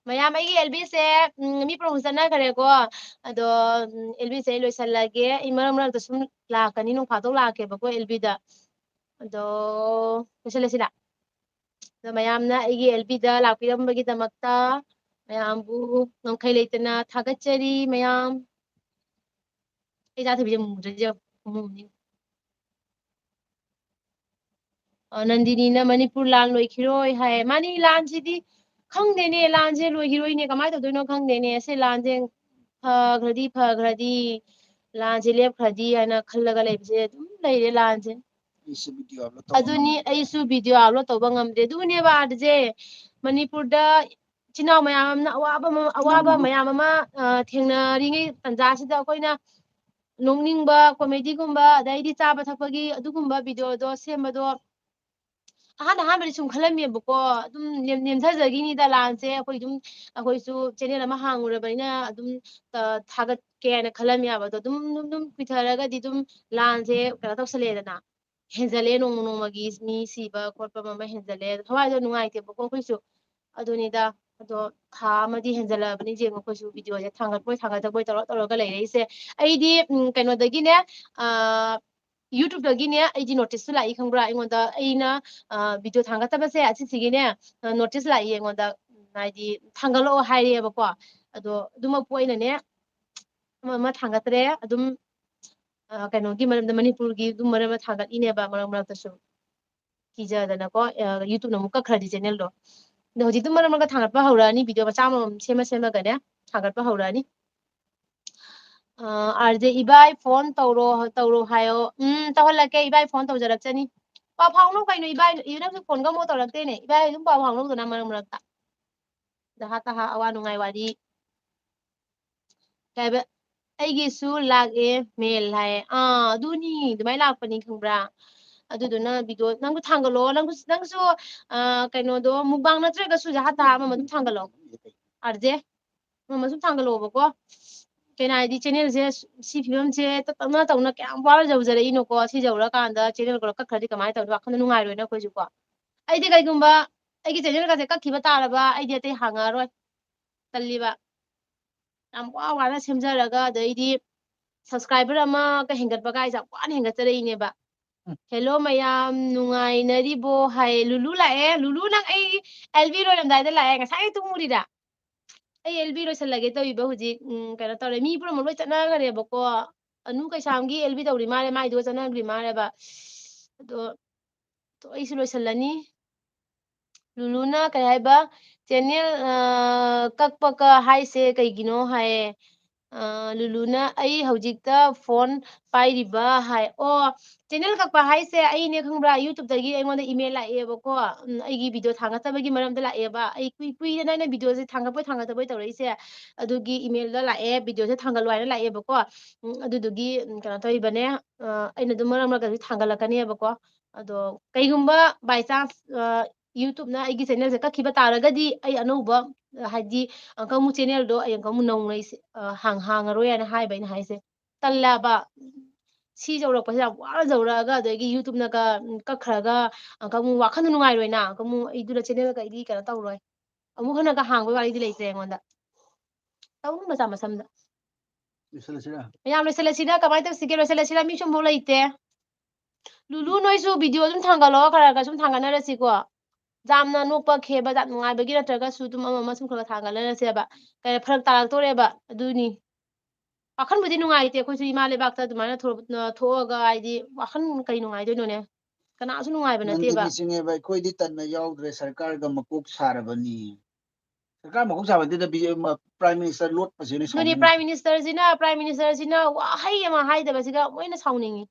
ꯃꯌꯥꯝ, ꯑꯩꯒꯤ ꯑꯦꯜꯕꯤꯁꯦ, ꯎꯝ, ꯃꯤ promotion ꯆꯠꯅꯈ꯭ꯔꯦꯀꯣ꯫ ꯑꯗꯣ, ꯎꯝ, ꯑꯦꯜꯕꯤꯁꯦ ꯑꯩ ꯂꯣꯏꯁꯤꯜꯂꯒꯦ꯫ ꯑꯩ ꯃꯔꯛ ꯃꯔꯛꯇ ꯁꯨꯝ ꯂꯥꯛꯀꯅꯤ, ꯅꯣꯡ ꯐꯥꯗꯣꯛ ꯂꯥꯛꯀꯦꯕꯀꯣ ꯑꯦꯜꯕꯤꯗ꯫ ꯑꯗꯣ ꯂꯣꯏꯁꯤꯜꯂꯁꯤꯔꯥ? ꯑꯗꯣ ꯃꯌꯥꯝꯅ ꯑꯩꯒꯤ ꯑꯦꯜꯕꯤꯗ ꯂꯥꯛꯄꯤꯔꯝꯕꯒꯤꯗꯃꯛꯇ ꯃꯌꯥꯝꯕꯨ ꯉꯝꯈꯩ ꯂꯩꯇꯅ ꯊꯥꯒꯠꯆꯔꯤ ꯃꯌꯥꯝ꯫ ꯑꯩ ꯗꯥ ꯊꯣꯏꯕꯤꯁꯦ ꯃꯨꯗ꯭ꯔꯗꯤ ꯌꯦꯡꯉꯨ, ꯃꯨꯅꯤ꯫ ꯑ, ꯅꯟꯗꯤꯅꯤꯅ ꯃꯅꯤꯄꯨꯔ ꯂꯥꯟ ꯂꯣꯏꯈꯤꯔꯣꯏ ꯍꯥꯏ꯫ ꯃꯥꯅꯤ, ꯂꯥꯟꯁꯤꯗꯤ ꯈꯪꯗꯦꯅꯦ, ꯂꯥꯟꯁꯦ ꯂꯣꯏꯈꯤꯔꯣꯏꯅꯦ, ꯀꯃꯥꯏꯅ ꯇꯧꯗꯣꯏꯅꯣ ꯈꯪꯗꯦꯅꯦ꯫ ꯑꯁꯤ ꯂꯥꯟꯁꯦ ꯐꯈ꯭ꯔꯗꯤ, ꯐꯈ꯭ꯔꯗꯤ, ꯂꯥꯟꯁꯦ ꯂꯦꯞꯈ꯭ꯔꯗꯤ ꯍꯥꯏꯅ ꯈꯜꯂꯒ ꯂꯩꯕꯁꯦ ꯑꯗꯨꯝ ꯂꯩꯔꯦ ꯂꯥꯟꯁꯦ꯫ ꯑꯩꯁꯨ video upload ꯇꯧꯕ ꯑꯗꯨꯅꯤ, ꯉꯝꯗ꯭ꯔꯦ꯫ ꯑꯩꯁꯨ video upload ꯇꯧꯕ ꯉꯝꯗ꯭ꯔꯦ꯫ ꯑꯗꯨꯅꯦꯕ, ꯑꯥꯔꯖꯦ, ꯃꯅꯤꯄꯨꯔꯗ ꯏꯆꯤꯟ ꯏꯅꯥꯎ ꯃꯌꯥꯝ ꯑꯃꯅ ꯑꯋꯥꯕ ꯑꯃ, ꯑꯋꯥꯕ ꯃꯌꯥꯝ ꯑꯃ, ꯑ, ꯊꯦꯡꯅꯔꯤꯉꯩ ꯇꯥꯟꯖꯥꯁꯤꯗ ꯑꯩꯈꯣꯏꯅ ꯅꯣꯛꯅꯤꯡꯕ, comedy ꯒꯨꯝꯕ, ꯑꯗꯩꯗꯤ ꯆꯥꯕ ꯊꯛꯄꯒꯤ ꯑꯗꯨꯒꯨꯝꯕ video ꯗꯣ ꯁꯦꯝꯕꯗꯣ ꯑꯍꯥꯟ ꯑꯍꯥꯟꯕꯗꯤ ꯁꯨꯝ ꯈꯜꯂꯝꯃꯦꯕꯀꯣ, ꯑꯗꯨꯝ ꯅꯦꯝ-, ꯅꯦꯝꯊꯖꯈꯤꯅꯤꯗ ꯂꯥꯟꯁꯦ, ꯑꯩꯈꯣꯏ ꯑꯗꯨꯝ, ꯑꯩꯈꯣꯏꯁꯨ channel ꯑꯃ ꯍꯥꯡꯉꯨꯔꯕꯅꯤꯅ ꯑꯗꯨꯝ, ꯑ, ꯊꯥꯒꯠꯀꯦ ꯍꯥꯏꯅ ꯈꯜꯂꯝꯃꯦꯕ꯫ ꯑꯗꯣ ꯑꯗꯨꯝ, ꯑꯗꯨꯝ, ꯑꯗꯨꯝ ꯀꯨꯏꯊꯔꯒꯗꯤ ꯑꯗꯨꯝ ꯂꯥꯟꯁꯦ ꯀꯩꯅꯣ ꯇꯧꯁꯜꯂꯛꯑꯦꯗꯅ꯫ ꯍꯦꯟꯖꯜꯂꯦ, ꯅꯣꯡꯃ ꯅꯣꯡꯃꯒꯤ ꯃꯤ ꯁꯤꯕ ꯈꯣꯠꯄ ꯑꯃ ꯍꯦꯟꯖꯜꯂꯦ꯫ ꯊꯋꯥꯏꯗꯣ ꯅꯨꯡꯉꯥꯏꯇꯦꯕꯀꯣ ꯑꯩꯈꯣꯏꯁꯨ꯫ ꯑꯗꯨꯅꯤꯗ, ꯑꯗꯣ ꯊꯥ ꯑꯃꯗꯤ ꯍꯦꯟꯖꯜꯂꯛꯑꯕꯅꯤ ꯌꯦꯡꯉꯣ, ꯑꯩꯈꯣꯏꯁꯨ ꯚꯤꯗꯤꯑꯣꯁꯦ ꯊꯥꯡꯒꯠꯄꯣꯏ ꯊꯥꯡꯒꯠꯇꯕꯣꯏ ꯇꯧꯔ ꯇꯧꯔꯒ ꯂꯩꯔꯛꯏꯁꯦ꯫ ꯑꯩꯗꯤ ꯎꯝ, ꯀꯩꯅꯣꯗꯒꯤꯅꯦ, ꯑ, YouTube-ꯇꯒꯤꯅꯦ ꯑꯩꯗꯤ notice-ꯁꯨ ꯂꯥꯛꯏ ꯈꯪꯕ꯭ꯔꯥ? ꯑꯩꯉꯣꯟꯗ ꯑꯩꯅ, ꯑ, ꯚꯤꯗꯤꯑꯣ ꯊꯥꯡꯒꯠꯇꯕꯁꯦ ꯑꯁꯤꯁꯤꯒꯤꯅꯦ, ꯑ, notice ꯂꯥꯛꯏ ꯑꯩꯉꯣꯟꯗ, ꯍꯥꯏꯗꯤ ꯊꯥꯡꯒꯠꯂꯛꯑꯣ ꯍꯥꯏꯔꯛꯑꯦꯕꯀꯣ꯫ ꯑꯗꯣ ꯑꯗꯨꯃꯛꯄꯨ ꯑꯩꯅꯅꯦ ꯑꯃ ꯑꯃ ꯊꯥꯡꯒꯠꯇ꯭ꯔꯦ꯫ ꯑꯗꯨꯝ, ꯑ, ꯀꯩꯅꯣꯒꯤ ꯃꯔꯝꯗ, ꯃꯅꯤꯄꯨꯔꯒꯤ ꯑꯗꯨꯝ ꯃꯔꯝꯗ ꯊꯥꯡꯒꯠꯂꯤꯅꯦꯕ ꯃꯔꯛ ꯃꯔꯛꯇꯁꯨ꯫ ꯀꯤꯖꯗꯅꯀꯣ, ꯑ, YouTube-ꯅ ꯑꯃꯨꯛ ꯀꯛꯈ꯭ꯔꯗꯤ channel-ꯗꯣ꯫ ꯑꯗꯣ ꯍꯧꯖꯤꯛꯇꯤ ꯃꯔꯛ ꯃꯔꯛꯇ ꯊꯥꯡꯒꯠꯄ ꯍꯧꯔꯛꯑꯅꯤ, ꯚꯤꯗꯤꯑꯣ ꯃꯆꯥ ꯑꯃꯃꯝ ꯁꯦꯝꯃ ꯁꯦꯝꯃꯒꯅꯦ ꯊꯥꯡꯒꯠꯄ ꯍꯧꯔꯛꯑꯅꯤ꯫ ꯑ, RJ ꯏꯕꯥꯏ phone ꯇꯧꯔꯣ, ꯇꯧꯔꯣ ꯍꯥꯏꯌꯣ꯫ ꯎꯝ, ꯇꯧꯍꯜꯂꯛꯀꯦ, ꯏꯕꯥꯏ phone ꯇꯧꯖꯔꯛꯆꯅꯤ꯫ ꯄꯥꯎ ꯐꯥꯎꯅꯧ ꯀꯩꯅꯣ, ꯏꯕꯥꯏ, ꯏ-, ꯅꯪꯁꯨ phone-ꯒ ꯑꯃꯨꯛ ꯇꯧꯔꯛꯇꯦꯅꯦ꯫ ꯏꯕꯥꯏ ꯑꯗꯨꯝ ꯄꯥꯎ ꯐꯥꯎꯅꯧꯗꯅ ꯃꯔꯛ ꯃꯔꯛꯇ꯫ ꯖꯍꯥ ꯇꯍꯥ ꯑꯋꯥ ꯅꯨꯡꯉꯥꯏ ꯋꯥꯔꯤ꯫ ꯀꯩ ꯍꯥꯏꯕ? "ꯑꯩꯒꯤꯁꯨ ꯂꯥꯛꯑꯦ mail" ꯍꯥꯏꯌꯦ꯫ ꯑꯥ, ꯑꯗꯨꯅꯤ, ꯑꯗꯨꯃꯥꯏꯅ ꯂꯥꯛꯄꯅꯤ ꯈꯪꯕ꯭ꯔꯥ? ꯑꯗꯨꯗꯨꯅ ꯚꯤꯗꯤꯑꯣ ꯅꯪꯁꯨ ꯊꯥꯡꯒꯠꯂꯛꯑꯣ, ꯅꯪꯁꯨ, ꯅꯪꯁꯨ, ꯑ, ꯀꯩꯅꯣꯗꯣ, mukbang ꯅꯠꯇ꯭ꯔꯒꯁꯨ ꯖꯍꯥ ꯇꯍꯥ ꯑꯃꯃꯝ ꯑꯗꯨꯝ ꯊꯥꯡꯒꯠꯂꯛꯑꯣ꯫ RJ, ꯑꯃꯃꯝ ꯑꯗꯨꯝ ꯊꯥꯡꯒꯠꯂꯛꯑꯣꯕꯀꯣ꯫ ꯀꯩꯅꯣ ꯍꯥꯏꯗꯤ, channel-ꯁꯦ ꯁꯤ ꯐꯤꯕꯝꯁꯦ ꯇꯞ ꯇꯞꯅ ꯇꯧꯅ ꯀꯌꯥꯝ ꯋꯥꯅ ꯌꯧꯖꯔꯛꯏꯅꯣꯀꯣ꯫ ꯁꯤ ꯌꯧꯔꯀꯥꯟꯗ channel ꯀꯛꯈ꯭ꯔꯗꯤ ꯀꯃꯥꯏꯅ ꯇꯧꯅꯤ? ꯋꯥꯈꯜꯗ ꯅꯨꯡꯉꯥꯏꯔꯣꯏꯅ ꯑꯩꯈꯣꯏꯁꯨꯀꯣ꯫ ꯑꯩꯗꯤ ꯀꯩꯒꯨꯝꯕ ꯑꯩꯒꯤ channel-ꯒꯁꯦ ꯀꯛꯈꯤꯕ ꯇꯥꯔꯕ, ꯑꯩꯗꯤ ꯑꯇꯩ ꯍꯥꯡꯉꯛꯑꯔꯣꯏ꯫ ꯇꯜꯂꯤꯕ꯫ ꯌꯥꯝ ꯋꯥ ꯋꯥꯅ ꯁꯦꯝꯖꯔꯒ, ꯑꯗꯩꯗꯤ subscriber ꯑꯃꯒ ꯍꯦꯟꯒꯠꯄ ꯀꯥꯏꯁꯦ ꯌꯥꯝ ꯋꯥꯅ ꯍꯦꯟꯒꯠꯆꯔꯛꯏꯅꯦꯕ꯫ ꯎꯝ꯫ "Hello ꯃꯌꯥꯝ, ꯅꯨꯡꯉꯥꯏꯅꯔꯤꯕꯣ?" ꯍꯥꯏꯌꯦ꯫ ꯂꯨꯂꯨ ꯂꯥꯛꯑꯦ꯫ ꯂꯨꯂꯨ, ꯅꯪ ꯑꯩ L B ꯂꯣꯏꯔꯝꯗꯥꯏꯗ ꯂꯥꯛꯑꯦ꯫ ꯉꯁꯥꯏ ꯇꯨꯝꯃꯨꯔꯤꯔꯥ? ꯑꯩ L B ꯂꯣꯏꯁꯜꯂꯒꯦ ꯇꯧꯔꯤꯕ ꯍꯧꯖꯤꯛ꯫ ꯎꯝ, ꯀꯩꯅꯣ ꯇꯧꯔꯦ꯫ ꯃꯤ ꯄꯨꯝꯅꯃꯛ ꯂꯣꯏ ꯆꯠꯅꯈ꯭ꯔꯦꯕꯀꯣ꯫ ꯑꯅꯨ ꯀꯩꯁꯥꯝꯒꯤ L B ꯇꯧꯔꯤ ꯃꯥꯜꯂꯦ, ꯃꯥꯏꯗꯨꯒ ꯆꯠꯅꯈ꯭ꯔꯤ ꯃꯥꯜꯂꯦꯕ꯫ ꯑꯗꯣ, ꯑꯗꯣ ꯑꯩꯁꯨ ꯂꯣꯏꯁꯜꯂꯅꯤ꯫ ꯂꯨꯂꯨꯅ ꯀꯩ ꯍꯥꯏꯕ? "Channel, ꯑ, ꯀꯛꯄ ꯀ-, ꯍꯥꯏꯁꯦ ꯀꯩꯒꯤꯅꯣ?" ꯍꯥꯏꯌꯦ꯫ ꯑ, ꯂꯨꯂꯨꯅ, "ꯑꯩ ꯍꯧꯖꯤꯛꯇ phone ꯄꯥꯏꯔꯤꯕ" ꯍꯥꯏ꯫ ꯑꯣ, channel ꯀꯛꯄ ꯍꯥꯏꯁꯦ ꯑꯩꯅꯦ ꯈꯪꯕ꯭ꯔꯥ? YouTube-ꯇꯒꯤ ꯑꯩꯉꯣꯟꯗ email ꯂꯥꯛꯑꯦꯕꯀꯣ꯫ ꯎꯝ, ꯑꯩꯒꯤ ꯚꯤꯗꯤꯑꯣ ꯊꯥꯡꯒꯠꯇꯕꯒꯤ ꯃꯔꯝꯗ ꯂꯥꯛꯑꯦꯕ꯫ ꯑꯩ ꯀꯨꯏ-, ꯀꯨꯏꯔꯦꯅ ꯑꯩꯅ ꯚꯤꯗꯤꯑꯣꯁꯦ ꯊꯥꯡꯒꯠꯄꯣꯏ ꯊꯥꯡꯒꯠꯇꯕꯣꯏ ꯇꯧꯔꯛꯏꯁꯦ꯫ ꯑꯗꯨꯒꯤ email-ꯗ ꯂꯥꯛꯑꯦ, ꯚꯤꯗꯤꯑꯣꯁꯦ ꯊꯥꯡꯒꯠꯂꯣ ꯍꯥꯏꯅ ꯂꯥꯛꯑꯦꯕꯀꯣ꯫ ꯎꯝ, ꯑꯗꯨꯗꯨꯒꯤ, ꯎꯝ, ꯀꯩꯅꯣ ꯇꯧꯔꯤꯕꯅꯦ꯫ ꯑ, ꯑꯩꯅ ꯑꯗꯨꯝ ꯃꯔꯛ ꯃꯔꯛꯇꯁꯨ ꯊꯥꯡꯒꯠꯂꯛꯀꯅꯦꯕꯀꯣ꯫ ꯑꯗꯣ ꯀꯩꯒꯨꯝꯕ by chance, ꯑ, YouTube-ꯅ ꯑꯩꯒꯤ channel-ꯁꯦ ꯀꯛꯈꯤꯕ ꯇꯥꯔꯒꯗꯤ, ꯑꯩ ꯑꯅꯧꯕ, ꯑ, ꯍꯥꯏꯗꯤ, ꯑꯪꯀ ꯑꯃꯨꯛ channel-ꯗꯣ ꯑꯩ ꯑꯪꯀ ꯑꯃꯨꯛ ꯅꯧꯅ ꯑꯩꯁꯦ, ꯑ, ꯍꯥꯡ-, ꯍꯥꯡꯉꯔꯣꯏ ꯍꯥꯏꯅ ꯍꯥꯏꯕ ꯑꯩꯅ ꯍꯥꯏꯁꯦ꯫ ꯇꯜꯂꯦꯕ꯫ ꯁꯤ ꯌꯧꯔꯛꯄꯁꯦ ꯌꯥꯝ ꯋꯥꯅ ꯌꯧꯔꯛꯑꯒ, ꯑꯗꯒꯤ YouTube-ꯅꯒ, ꯎꯝ, ꯀꯛꯈ꯭ꯔꯒ, ꯑ, ꯑꯃꯨꯛ ꯋꯥꯈꯜꯗꯣ ꯅꯨꯡꯉꯥꯏꯔꯣꯏꯅ, ꯑꯃꯨꯛ ꯑꯩ ꯑꯗꯨꯅ channel-ꯒ ꯑꯩꯗꯤ ꯀꯩꯅꯣ ꯇꯧꯔꯣꯏ꯫ ꯑꯃꯨꯛ ꯍꯟꯅꯒ ꯍꯥꯡꯕꯒꯤ ꯋꯥꯔꯤꯗꯤ ꯂꯩꯇ꯭ꯔꯦ ꯑꯩꯉꯣꯟꯗ꯫ ꯇꯧꯅꯨ ꯃꯆꯥ ꯃꯁꯝꯗ꯫ ꯂꯣꯏꯁꯤꯜꯂꯁꯤꯔꯥ? ꯃꯌꯥꯝ ꯂꯣꯏꯁꯤꯜꯂꯁꯤꯔꯥ? ꯀꯃꯥꯏꯅ ꯇꯧꯁꯤꯒꯦ? ꯂꯣꯏꯁꯤꯜꯂꯁꯤꯔꯥ? ꯃꯤ ꯁꯨꯝ ꯑꯃꯨꯛ ꯂꯩꯇꯦ꯫ ꯂꯨꯂꯨ, ꯅꯣꯏꯁꯨ video ꯑꯗꯨꯝ ꯊꯥꯡꯒꯠꯂꯣ, ꯈꯔ ꯈꯔ ꯁꯨꯝ ꯊꯥꯡꯒꯠꯅꯔꯁꯤꯀꯣ꯫ ꯌꯥꯝꯅ ꯅꯣꯛꯄ ꯈꯦꯕ, ꯌꯥꯝ ꯅꯨꯡꯉꯥꯏꯕꯒꯤ ꯅꯠꯇ꯭ꯔꯒꯁꯨ ꯑꯗꯨꯝ ꯑꯃ ꯑꯃ ꯁꯨꯝ ꯈꯔ ꯈꯔ ꯊꯥꯡꯒꯠꯅꯔꯁꯦꯕ꯫ ꯀꯩꯅꯣ, ꯐꯔꯛ ꯇꯥꯔꯛꯇꯣꯔꯦꯕ, ꯑꯗꯨꯅꯤ꯫ ꯋꯥꯈꯜꯕꯨꯗꯤ ꯅꯨꯡꯉꯥꯏꯇꯦ, ꯑꯩꯈꯣꯏꯁꯨ ꯏꯃꯥ ꯂꯩꯕꯥꯛꯇ ꯑꯗꯨꯃꯥꯏꯅ ꯊꯣꯛ-, ꯊꯣꯛꯑꯒ, ꯍꯥꯏꯗꯤ, ꯋꯥꯈꯜ ꯀꯩ ꯅꯨꯡꯉꯥꯏꯗꯣꯏꯅꯣꯅꯦ? ꯀꯅꯥꯁꯨ ꯅꯨꯡꯉꯥꯏꯕ ꯅꯠꯇꯦꯕ꯫ ꯅꯤꯡꯁꯤꯡꯉꯦꯕ, ꯑꯩꯈꯣꯏꯗꯤ ꯇꯟꯅ ꯌꯥꯎꯗ꯭ꯔꯦ, ꯁꯔꯀꯥꯔꯒ ꯃꯀꯣꯛ ꯁꯥꯔꯕꯅꯤ꯫ ꯁꯔꯀꯥꯔ ꯃꯀꯣꯛ ꯁꯥꯕ ꯅꯠꯇꯦꯗ, ꯕꯤ-, ꯃ-, Prime Minister ꯂꯣꯠꯄꯁꯤꯅ ꯑꯗꯨꯅꯤ, ꯁꯥꯎꯅꯤꯡꯉꯤ꯫ Prime Minister-ꯁꯤꯅ, Prime Minister-ꯁꯤꯅ ꯋꯥꯍꯩ ꯑꯃ ꯍꯥꯏꯗꯕꯁꯤꯒ ꯃꯣꯏꯅ ꯁꯥꯎꯅꯤꯡꯉꯤ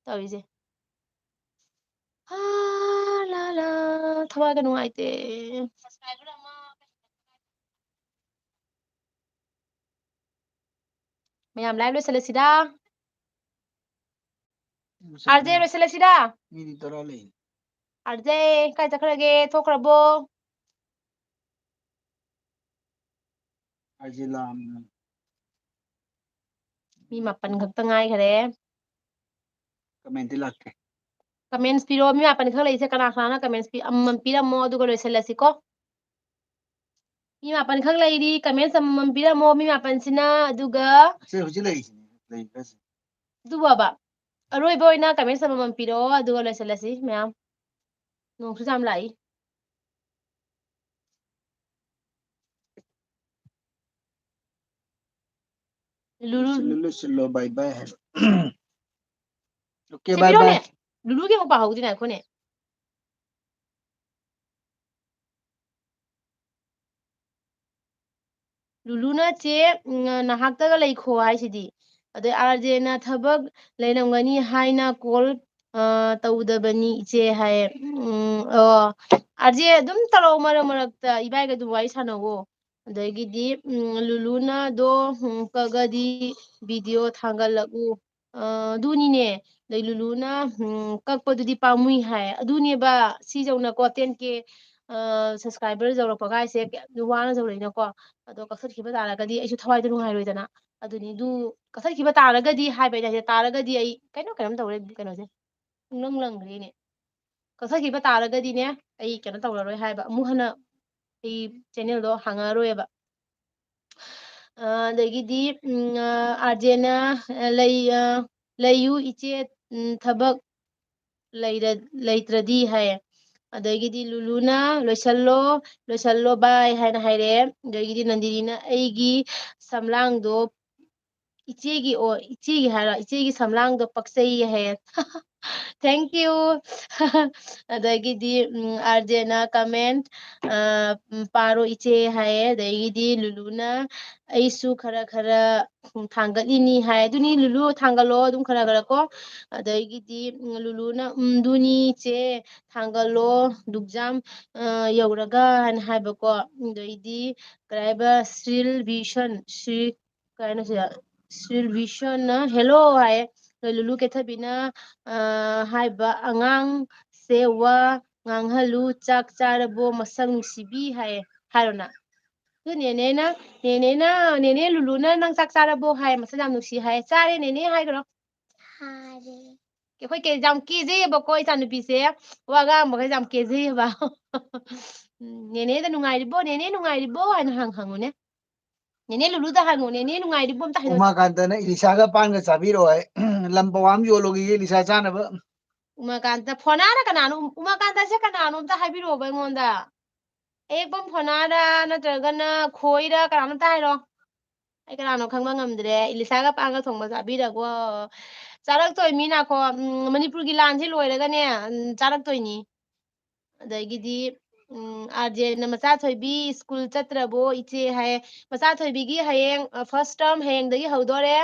ꯇꯧꯔꯤꯁꯦ꯫ ꯍꯥ, ꯂꯥ, ꯂꯥ, ꯊꯋꯥꯏꯒ ꯅꯨꯡꯉꯥꯏꯇꯦ꯫ ꯃꯌꯥꯝ live ꯂꯣꯏꯁꯤꯜꯂꯁꯤꯔꯥ? ꯂꯣꯏꯁꯤꯜꯂꯦ꯫ R J, ꯂꯣꯏꯁꯤꯜꯂꯁꯤꯔꯥ? ꯃꯤꯅꯤꯠ ꯇꯔꯥ ꯂꯩ꯫ ꯑꯥꯔ ꯖꯦ, ꯀꯥꯏ ꯆꯠꯈ꯭ꯔꯒꯦ? ꯊꯣꯛꯈ꯭ꯔꯕꯣ? R J ꯂꯥꯛꯑꯝꯅꯦ꯫ ꯃꯤ ꯃꯥꯄꯟ ꯈꯛꯇ ꯉꯥꯏꯈꯔꯦ꯫ Comment-ꯇꯤ ꯂꯥꯛꯇꯦ꯫ Comments ꯄꯤꯔꯛꯑꯣ꯫ ꯃꯤ ꯃꯥꯄꯟ ꯈꯛ ꯂꯩꯁꯦ ꯀꯅꯥ ꯀꯅꯥꯅꯣ comments ꯄꯤ-, ꯑꯃꯃꯝ ꯄꯤꯔꯝꯃꯣ, ꯑꯗꯨꯒ ꯂꯣꯏꯁꯤꯜꯂꯁꯤꯀꯣ꯫ ꯃꯤ ꯃꯥꯄꯟ ꯈꯛ ꯂꯩꯔꯤ, comments ꯑꯃꯃꯝ ꯄꯤꯔꯝꯃꯣ, ꯃꯤ ꯃꯥꯄꯟꯁꯤꯅ, ꯑꯗꯨꯒ ꯁꯦ, ꯍꯧꯖꯤꯛ ꯂꯩꯔꯤꯁꯤꯅꯦ, ꯂꯩꯔꯤꯕꯁꯦ꯫ ꯑꯗꯨꯕꯣꯕ, ꯑꯔꯣꯏꯕ ꯑꯣꯏꯅ comments ꯑꯃꯃꯝ ꯄꯤꯔꯛꯑꯣ, ꯑꯗꯨꯒ ꯂꯣꯏꯁꯤꯜꯂꯁꯤ ꯃꯌꯥꯝ꯫ ꯅꯣꯡꯁꯨ ꯌꯥꯝ ꯂꯥꯛꯏ꯫ ꯂꯨꯂꯨ ꯂꯣꯏꯁꯤꯜꯂꯣ, ꯂꯣꯏꯁꯤꯜꯂꯣ, bye bye ꯍꯥꯏꯔꯣ꯫ Okay, ꯁꯤ bye ꯄꯤꯔꯛꯑꯣꯅꯦ꯫ Bye꯫ ꯂꯨꯂꯨꯒꯤ ꯑꯃꯨꯛ ꯄꯥꯍꯧꯗꯦ, ꯉꯥꯏꯈꯣꯅꯦ꯫ ꯂꯨꯂꯨꯅ ꯆꯦ, ꯎꯝ, ꯅꯍꯥꯛꯇꯒ ꯂꯩꯈꯣ ꯍꯥꯏꯁꯤꯗꯤ꯫ ꯑꯗꯩ ꯑꯥꯔ ꯖꯦꯅ ꯊꯕꯛ ꯂꯩꯔꯝꯒꯅꯤ ꯍꯥꯏꯅ call, ꯑ, ꯇꯧꯗꯕꯅꯤ ꯏꯆꯦ ꯍꯥꯏꯌꯦ꯫ ꯎꯝ, ꯑꯣ, ꯑꯥꯔ ꯖꯦ ꯑꯗꯨꯝ ꯇꯧꯔꯛꯑꯣ ꯃꯔꯛ ꯃꯔꯛꯇ, ꯏꯕꯥꯏꯒ ꯑꯗꯨꯝ ꯋꯥꯔꯤ ꯁꯥꯟꯅꯧꯋꯣ꯫ ꯑꯗꯒꯤꯗꯤ, ꯎꯝ, ꯂꯨꯂꯨꯅꯗꯣ, ꯎꯝ, ꯀꯛꯑꯗꯤ video ꯊꯥꯒꯠꯂꯛꯎ꯫ ꯑ, ꯑꯗꯨꯅꯤꯅꯦ꯫ ꯑꯗꯩ ꯂꯨꯂꯨꯅ, ꯎꯝ, ꯀꯛꯄꯗꯨꯗꯤ ꯄꯥꯝꯃꯨꯏ ꯍꯥꯏ꯫ ꯑꯗꯨꯅꯦꯕ, ꯁꯤ ꯌꯧꯅꯀꯣ, ten K, ꯑ, subscriber ꯌꯧꯔꯛꯄ ꯀꯥꯏꯁꯦ ꯀꯌꯥꯝ ꯋꯥꯅ ꯌꯧꯔꯛꯏꯅꯣꯀꯣ꯫ ꯑꯗꯣ ꯀꯛꯊꯠꯈꯤꯕ ꯇꯥꯔꯒꯗꯤ ꯑꯩꯁꯨ ꯊꯋꯥꯏꯗꯣ ꯅꯨꯡꯉꯥꯏꯔꯣꯏꯗꯅ꯫ ꯑꯗꯨꯅꯤ, ꯑꯗꯨ ꯀꯛꯊꯠꯈꯤꯕ ꯇꯥꯔꯒꯗꯤ ꯍꯥꯏꯕ ꯑꯩꯅ ꯍꯥꯏꯁꯦ, ꯇꯥꯔꯒꯗꯤ ꯑꯩ ꯀꯩꯅꯣ, ꯀꯩꯅꯣꯝ ꯇꯧꯔꯦ ꯀꯩꯅꯣꯁꯦ, ꯄꯨꯡꯂꯪ ꯂꯪꯈ꯭ꯔꯦꯅꯦ꯫ ꯀꯛꯊꯠꯈꯤꯕ ꯇꯥꯔꯒꯗꯤꯅꯦ, ꯑꯩ ꯀꯩꯅꯣ ꯇꯧꯔꯔꯣꯏ ꯍꯥꯏꯕ, ꯑꯃꯨꯛ ꯍꯟꯅ ꯑꯩ ꯆꯦꯅꯦꯜꯗꯣ ꯍꯥꯡꯉꯛꯑꯔꯣꯏꯕ꯫ ꯑ, ꯑꯗꯒꯤꯗꯤ, ꯎꯝ, ꯑ, ꯑꯥꯔꯖꯦꯅ, ꯑ, ꯂꯩ-, ꯑ, "ꯂꯩꯌꯨ ꯏꯆꯦ, ꯎꯝ, ꯊꯕꯛ ꯂꯩꯔ-, ꯂꯩꯇ꯭ꯔꯗꯤ" ꯍꯥꯏꯌꯦ꯫ ꯑꯗꯒꯤꯗꯤ ꯂꯨꯂꯨꯅ, "ꯂꯣꯏꯁꯜꯂꯣ, ꯂꯣꯏꯁꯜꯂꯣ ꯕꯥꯏ" ꯍꯥꯏꯅ ꯍꯥꯏꯔꯛꯑꯦ꯫ ꯑꯗꯒꯤꯗꯤ ꯅꯟꯗꯤꯅꯤꯅ, "ꯑꯩꯒꯤ ꯁꯝꯂꯥꯡꯗꯣ ꯏꯆꯦꯒꯤ", ꯑꯣ, ꯏꯆꯦꯒꯤ ꯍꯥꯏꯔꯣ, "ꯏꯆꯦꯒꯤ ꯁꯝꯂꯥꯡꯗꯣ ꯄꯛꯆꯩꯌꯦ" ꯍꯥꯏꯌꯦ꯫ Thank you꯫ ꯑꯗꯒꯤꯗꯤ, ꯎꯝ, ꯑꯥꯔꯖꯦꯅ ꯀꯃꯦꯟ, ꯑ, ꯎꯝ, "ꯄꯥꯔꯣ ꯏꯆꯦ" ꯍꯥꯏꯌꯦ꯫ ꯑꯗꯒꯤꯗꯤ ꯂꯨꯂꯨꯅ, "ꯑꯩꯁꯨ ꯈꯔ ꯈꯔ, ꯎꯝ, ꯊꯥꯡꯒꯠꯂꯤꯅꯤ" ꯍꯥꯏ꯫ ꯑꯗꯨꯅꯤ, ꯂꯨꯂꯨ, ꯊꯥꯡꯒꯠꯂꯣ ꯑꯗꯨꯝ ꯈꯔ ꯈꯔ ꯀꯣ꯫ ꯑꯗꯒꯤꯗꯤ, ꯎꯝ, ꯂꯨꯂꯨꯅ, "ꯎꯝ, ꯑꯗꯨꯅꯤ ꯏꯆꯦ, ꯊꯥꯡꯒꯠꯂꯣ, ꯗꯨꯛꯖꯥꯝ, ꯑ, ꯌꯧꯔꯒ" ꯍꯥꯏꯅ ꯍꯥꯏꯕꯀꯣ꯫ ꯑꯗꯩꯗꯤ ꯀꯔꯤ ꯍꯥꯏꯕ, ꯁ꯭ꯔꯤꯜ ꯚꯤꯁꯟ, ꯁ꯭ꯔꯤ-, ꯀꯩ ꯍꯥꯏꯅꯣ ꯁꯤꯗ? ꯁ꯭ꯔꯤꯜ ꯚꯤꯁꯟꯅ "ꯍꯦꯜꯂꯣ" ꯍꯥꯏꯌꯦ꯫ ꯑꯗꯣ ꯂꯨꯂꯨ ꯀꯦꯊꯕꯤꯅ, ꯑ, ꯍꯥꯏꯕ, "ꯑꯉꯥꯡꯁꯦ ꯋꯥ ꯉꯥꯡꯍꯜꯂꯨ, ꯆꯥꯛ ꯆꯥꯔꯕꯣ, ꯃꯁꯛ ꯅꯨꯡꯁꯤꯕꯤ?" ꯍꯥꯏꯌꯦ꯫ ꯍꯥꯏꯔꯣ ꯅꯪ꯫ ꯑꯗꯨ ꯅꯦꯅꯦꯅ, ꯅꯦꯅꯦꯅ, ꯅꯦꯅꯦ ꯂꯨꯂꯨꯅ "ꯅꯪ ꯆꯥꯛ ꯆꯥꯔꯕꯣ?" ꯍꯥꯏ, ꯃꯁꯛ ꯌꯥꯝ ꯅꯨꯡꯁꯤ ꯍꯥꯏ꯫ "ꯆꯥꯔꯦ ꯅꯦꯅꯦ" ꯍꯥꯏꯈ꯭ꯔꯣ꯫ ꯆꯥꯔꯦ꯫ ꯑꯩꯈꯣꯏ ꯀꯦ-, ꯌꯥꯝ ꯀꯦꯖꯩꯌꯦꯕꯀꯣ ꯏꯆꯥꯅꯨꯄꯤꯁꯦ꯫ ꯋꯥ ꯉꯥꯡꯕꯈꯩ ꯌꯥꯝ ꯀꯦꯖꯩꯌꯦꯕ꯫ ꯎꯝ, "ꯅꯦꯅꯦꯗ ꯅꯨꯡꯉꯥꯏꯔꯤꯕꯣ? ꯅꯦꯅꯦ ꯅꯨꯡꯉꯥꯏꯔꯤꯕꯣ?" ꯍꯥꯏꯅ ꯍꯪ-, ꯍꯪꯉꯨꯅꯦ꯫ ꯅꯦꯅꯦ ꯂꯨꯂꯨꯗ ꯍꯪꯉꯨ, "ꯅꯦꯅꯦ ꯅꯨꯡꯉꯥꯏꯔꯤꯕꯣ?" ꯑꯝꯇ ꯍꯥꯏꯔꯛꯑꯣ꯫ ꯎꯃꯥꯀꯥꯟꯇꯅ ꯏꯂꯤꯁꯥꯒ ꯄꯥꯟꯒ ꯆꯥꯕꯤꯔꯛꯑꯣ ꯍꯥꯏ꯫ ꯂꯝ ꯄꯋꯥ ꯑꯃ ꯌꯣꯜꯂꯨꯈꯤꯒꯦ ꯏꯂꯤꯁꯥ ꯆꯥꯅꯕ꯫ ꯎꯃꯥꯀꯥꯟꯇ, ꯐꯣꯅꯥꯗ ꯀꯅꯥꯅꯣ? ꯎꯃꯥꯀꯥꯟꯇꯁꯦ ꯀꯅꯥꯅꯣ ꯑꯝꯇ ꯍꯥꯏꯕꯤꯔꯛꯑꯣꯕ ꯑꯩꯉꯣꯟꯗ꯫ ꯑꯌꯦꯛꯄꯝ ꯐꯣꯅꯥꯔ ꯅꯠꯇ꯭ꯔꯒꯅ ꯈꯣꯏꯔ ꯀꯅꯥꯅꯣ ꯑꯝꯇ ꯍꯥꯏꯔꯣ꯫ ꯑꯩ ꯀꯅꯥꯅꯣ ꯈꯪꯕ ꯉꯝꯗ꯭ꯔꯦ꯫ ꯏꯂꯤꯁꯥꯒ ꯄꯥꯟꯒ ꯊꯣꯡꯕ ꯆꯥꯕꯤꯔꯒꯣ꯫ ꯆꯥꯔꯛꯇꯣꯏ ꯃꯤꯅꯀꯣ, ꯎꯝ, ꯃꯅꯤꯄꯨꯔꯒꯤ ꯂꯥꯟꯁꯦ ꯂꯣꯏꯔꯒꯅꯦ, ꯎꯝ, ꯆꯥꯔꯛꯇꯣꯏꯅꯤ꯫ ꯑꯗꯒꯤꯗꯤ, ꯎꯝ, ꯑꯥꯔꯖꯦꯅ "ꯃꯆꯥ ꯊꯣꯏꯕꯤ ꯁ꯭ꯀꯨꯜ ꯆꯠꯇ꯭ꯔꯕꯣ ꯏꯆꯦ?" ꯍꯥꯏ꯫ ꯃꯆꯥ ꯊꯣꯏꯕꯤꯒꯤ ꯍꯌꯦꯡ, ꯑ, ꯐꯥꯔꯁ ꯇꯔꯝ ꯍꯌꯦꯡꯗꯒꯤ ꯍꯧꯗꯣꯔꯦ꯫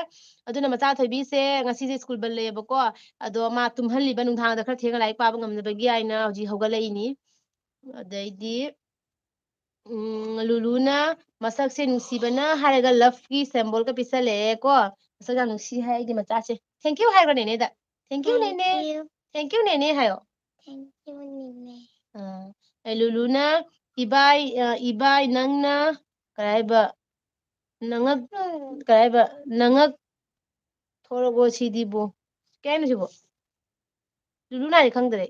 ꯑꯗꯨꯅ ꯃꯆꯥ ꯊꯣꯏꯕꯤꯁꯦ ꯉꯁꯤꯁꯦ ꯁ꯭ꯀꯨꯜ ꯕꯟ ꯂꯩꯌꯦꯕꯀꯣ꯫ ꯑꯗꯣ ꯃꯥ ꯇꯨꯝꯍꯜꯂꯤꯕ, ꯅꯨꯡꯗꯥꯡꯗ ꯈꯔ ꯊꯦꯡꯅ ꯂꯥꯏꯔꯤꯛ ꯄꯥꯕ ꯉꯝꯅꯕꯒꯤ ꯍꯥꯏꯅ ꯍꯧꯖꯤꯛ ꯍꯧꯒꯠꯂꯛꯏꯅꯤ꯫ ꯑꯗꯩꯗꯤ, ꯎꯝ, ꯂꯨꯂꯨꯅ "ꯃꯁꯛꯁꯦ ꯅꯨꯡꯁꯤꯕꯅ" ꯍꯥꯏꯔꯒ ꯂꯚꯀꯤ ꯁꯦꯝꯕꯣꯜꯒ ꯄꯤꯁꯜꯂꯛꯑꯦ ꯀꯣ꯫ "ꯃꯁꯛ ꯌꯥꯝ ꯅꯨꯡꯁꯤ" ꯍꯥꯏ ꯑꯩꯒꯤ ꯃꯆꯥꯁꯦ꯫ Thank you ꯍꯥꯏꯈ꯭ꯔꯣ ꯅꯦꯅꯦꯗ꯫ "Thank you ꯅꯦꯅꯦ꯫ Thank you꯫ Thank you ꯅꯦꯅꯦ" ꯍꯥꯏꯌꯣ꯫ Thank you ꯅꯦꯅꯦ꯫ ꯑꯥ, ꯑꯩ ꯂꯨꯂꯨꯅ "ꯏꯕꯥꯏ, ꯑ, ꯏꯕꯥꯏ ꯅꯪꯅ" ꯀꯔꯤ ꯍꯥꯏꯕ? ꯅꯉꯛ ꯀꯩ ꯍꯥꯏꯕ? ꯅꯉꯛ ꯊꯣꯔꯛꯑꯣ ꯁꯤꯗꯤꯕꯣ꯫ ꯀꯩ ꯍꯥꯏꯅꯣ ꯁꯤꯕꯣ? ꯂꯨꯂꯨꯅ ꯍꯥꯏꯗꯤ ꯈꯪꯗ꯭ꯔꯦ꯫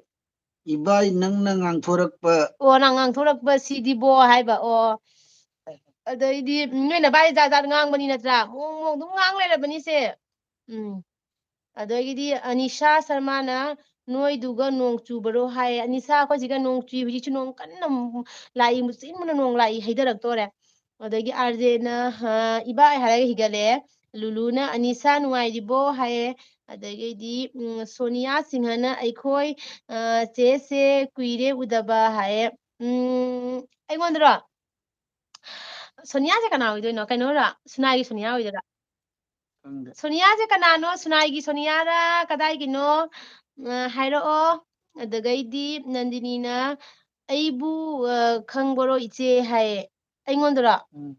ꯏꯕꯥꯏ, ꯅꯪꯅ ꯉꯥꯡꯊꯣꯔꯛꯄ꯫ ꯑꯣ, ꯅꯪ ꯉꯥꯡꯊꯣꯔꯛꯄ ꯁꯤꯗꯤꯕꯣ ꯍꯥꯏꯕ꯫ ꯑꯣ, ꯑꯗꯩꯗꯤ ꯅꯣꯏ ꯅꯕꯥꯏ ꯖꯥꯠ ꯖꯥꯠ ꯉꯥꯡꯕꯅꯤ ꯅꯠꯇ꯭ꯔꯥ? ꯃꯑꯣꯡ ꯃꯑꯣꯡ ꯑꯗꯨꯝ ꯉꯥꯡ ꯂꯩꯔꯕꯅꯤꯁꯦ꯫ ꯎꯝ꯫ ꯑꯗꯒꯤꯗꯤ ꯑꯅꯤꯁꯥ ꯁꯔꯃꯥꯅ, "ꯅꯣꯏꯗꯨꯒ ꯅꯣꯡ ꯆꯨꯕꯔꯣ?" ꯍꯥꯏꯌꯦ꯫ ꯑꯅꯤꯁꯥ, ꯑꯩꯈꯣꯏ ꯁꯤꯒ ꯅꯣꯡ ꯆꯨꯏ, ꯍꯧꯖꯤꯛꯁꯨ ꯅꯣꯡ ꯀꯟꯅ ꯂꯥꯛꯏ, ꯃꯆꯤꯟ ꯃꯅ ꯅꯣꯡ ꯂꯥꯛꯏ, ꯍꯩꯊꯔꯛꯇꯣꯔꯦ꯫ ꯑꯗꯒꯤ ꯑꯥꯔꯖꯦꯅ, "ꯍꯥ, ꯏꯕꯥꯏ" ꯍꯥꯏꯔꯒ ꯍꯤꯒꯠꯂꯛꯑꯦ꯫ ꯂꯨꯂꯨꯅ, "ꯑꯅꯤꯁꯥ ꯅꯨꯡꯉꯥꯏꯔꯤꯕꯣ?" ꯍꯥꯏꯌꯦ꯫ ꯑꯗꯒꯤꯗꯤ, ꯎꯝ, ꯁꯣꯅꯤꯌꯥ ꯁꯤꯡꯍꯅ, "ꯑꯩꯈꯣꯏ, ꯑ, ꯆꯦꯁꯦ ꯀꯨꯏꯔꯦ ꯎꯗꯕ" ꯍꯥꯏꯌꯦ꯫ ꯎꯝ, ꯑꯩꯉꯣꯟꯗꯔꯣ? ꯁꯣꯅꯤꯌꯥꯁꯦ ꯀꯅꯥ ꯑꯣꯏꯗꯣꯏꯅꯣ? ꯀꯩꯅꯣꯔꯣ? ꯁꯨꯅꯥꯏꯒꯤ ꯁꯣꯅꯤꯌꯥ ꯑꯣꯏꯗꯣꯏꯔꯥ? ꯈꯪꯗꯦ꯫ ꯁꯣꯅꯤꯌꯥꯁꯦ ꯀꯅꯥꯅꯣ? ꯁꯨꯅꯥꯏꯒꯤ ꯁꯣꯅꯤꯌꯥꯔꯥ? ꯀꯗꯥꯏꯒꯤꯅꯣ? ꯑ, ꯍꯥꯏꯔꯛꯑꯣ꯫ ꯑꯗꯨꯒꯩꯗꯤ ꯅꯟꯗꯤꯅꯤꯅ, "ꯑꯩꯕꯨ, ꯑ, ꯈꯪꯕꯔꯣ ꯏꯆꯦ?" ꯍꯥꯏꯌꯦ꯫ ꯑꯩꯉꯣꯟꯗꯔꯣ? ꯎꯝ꯫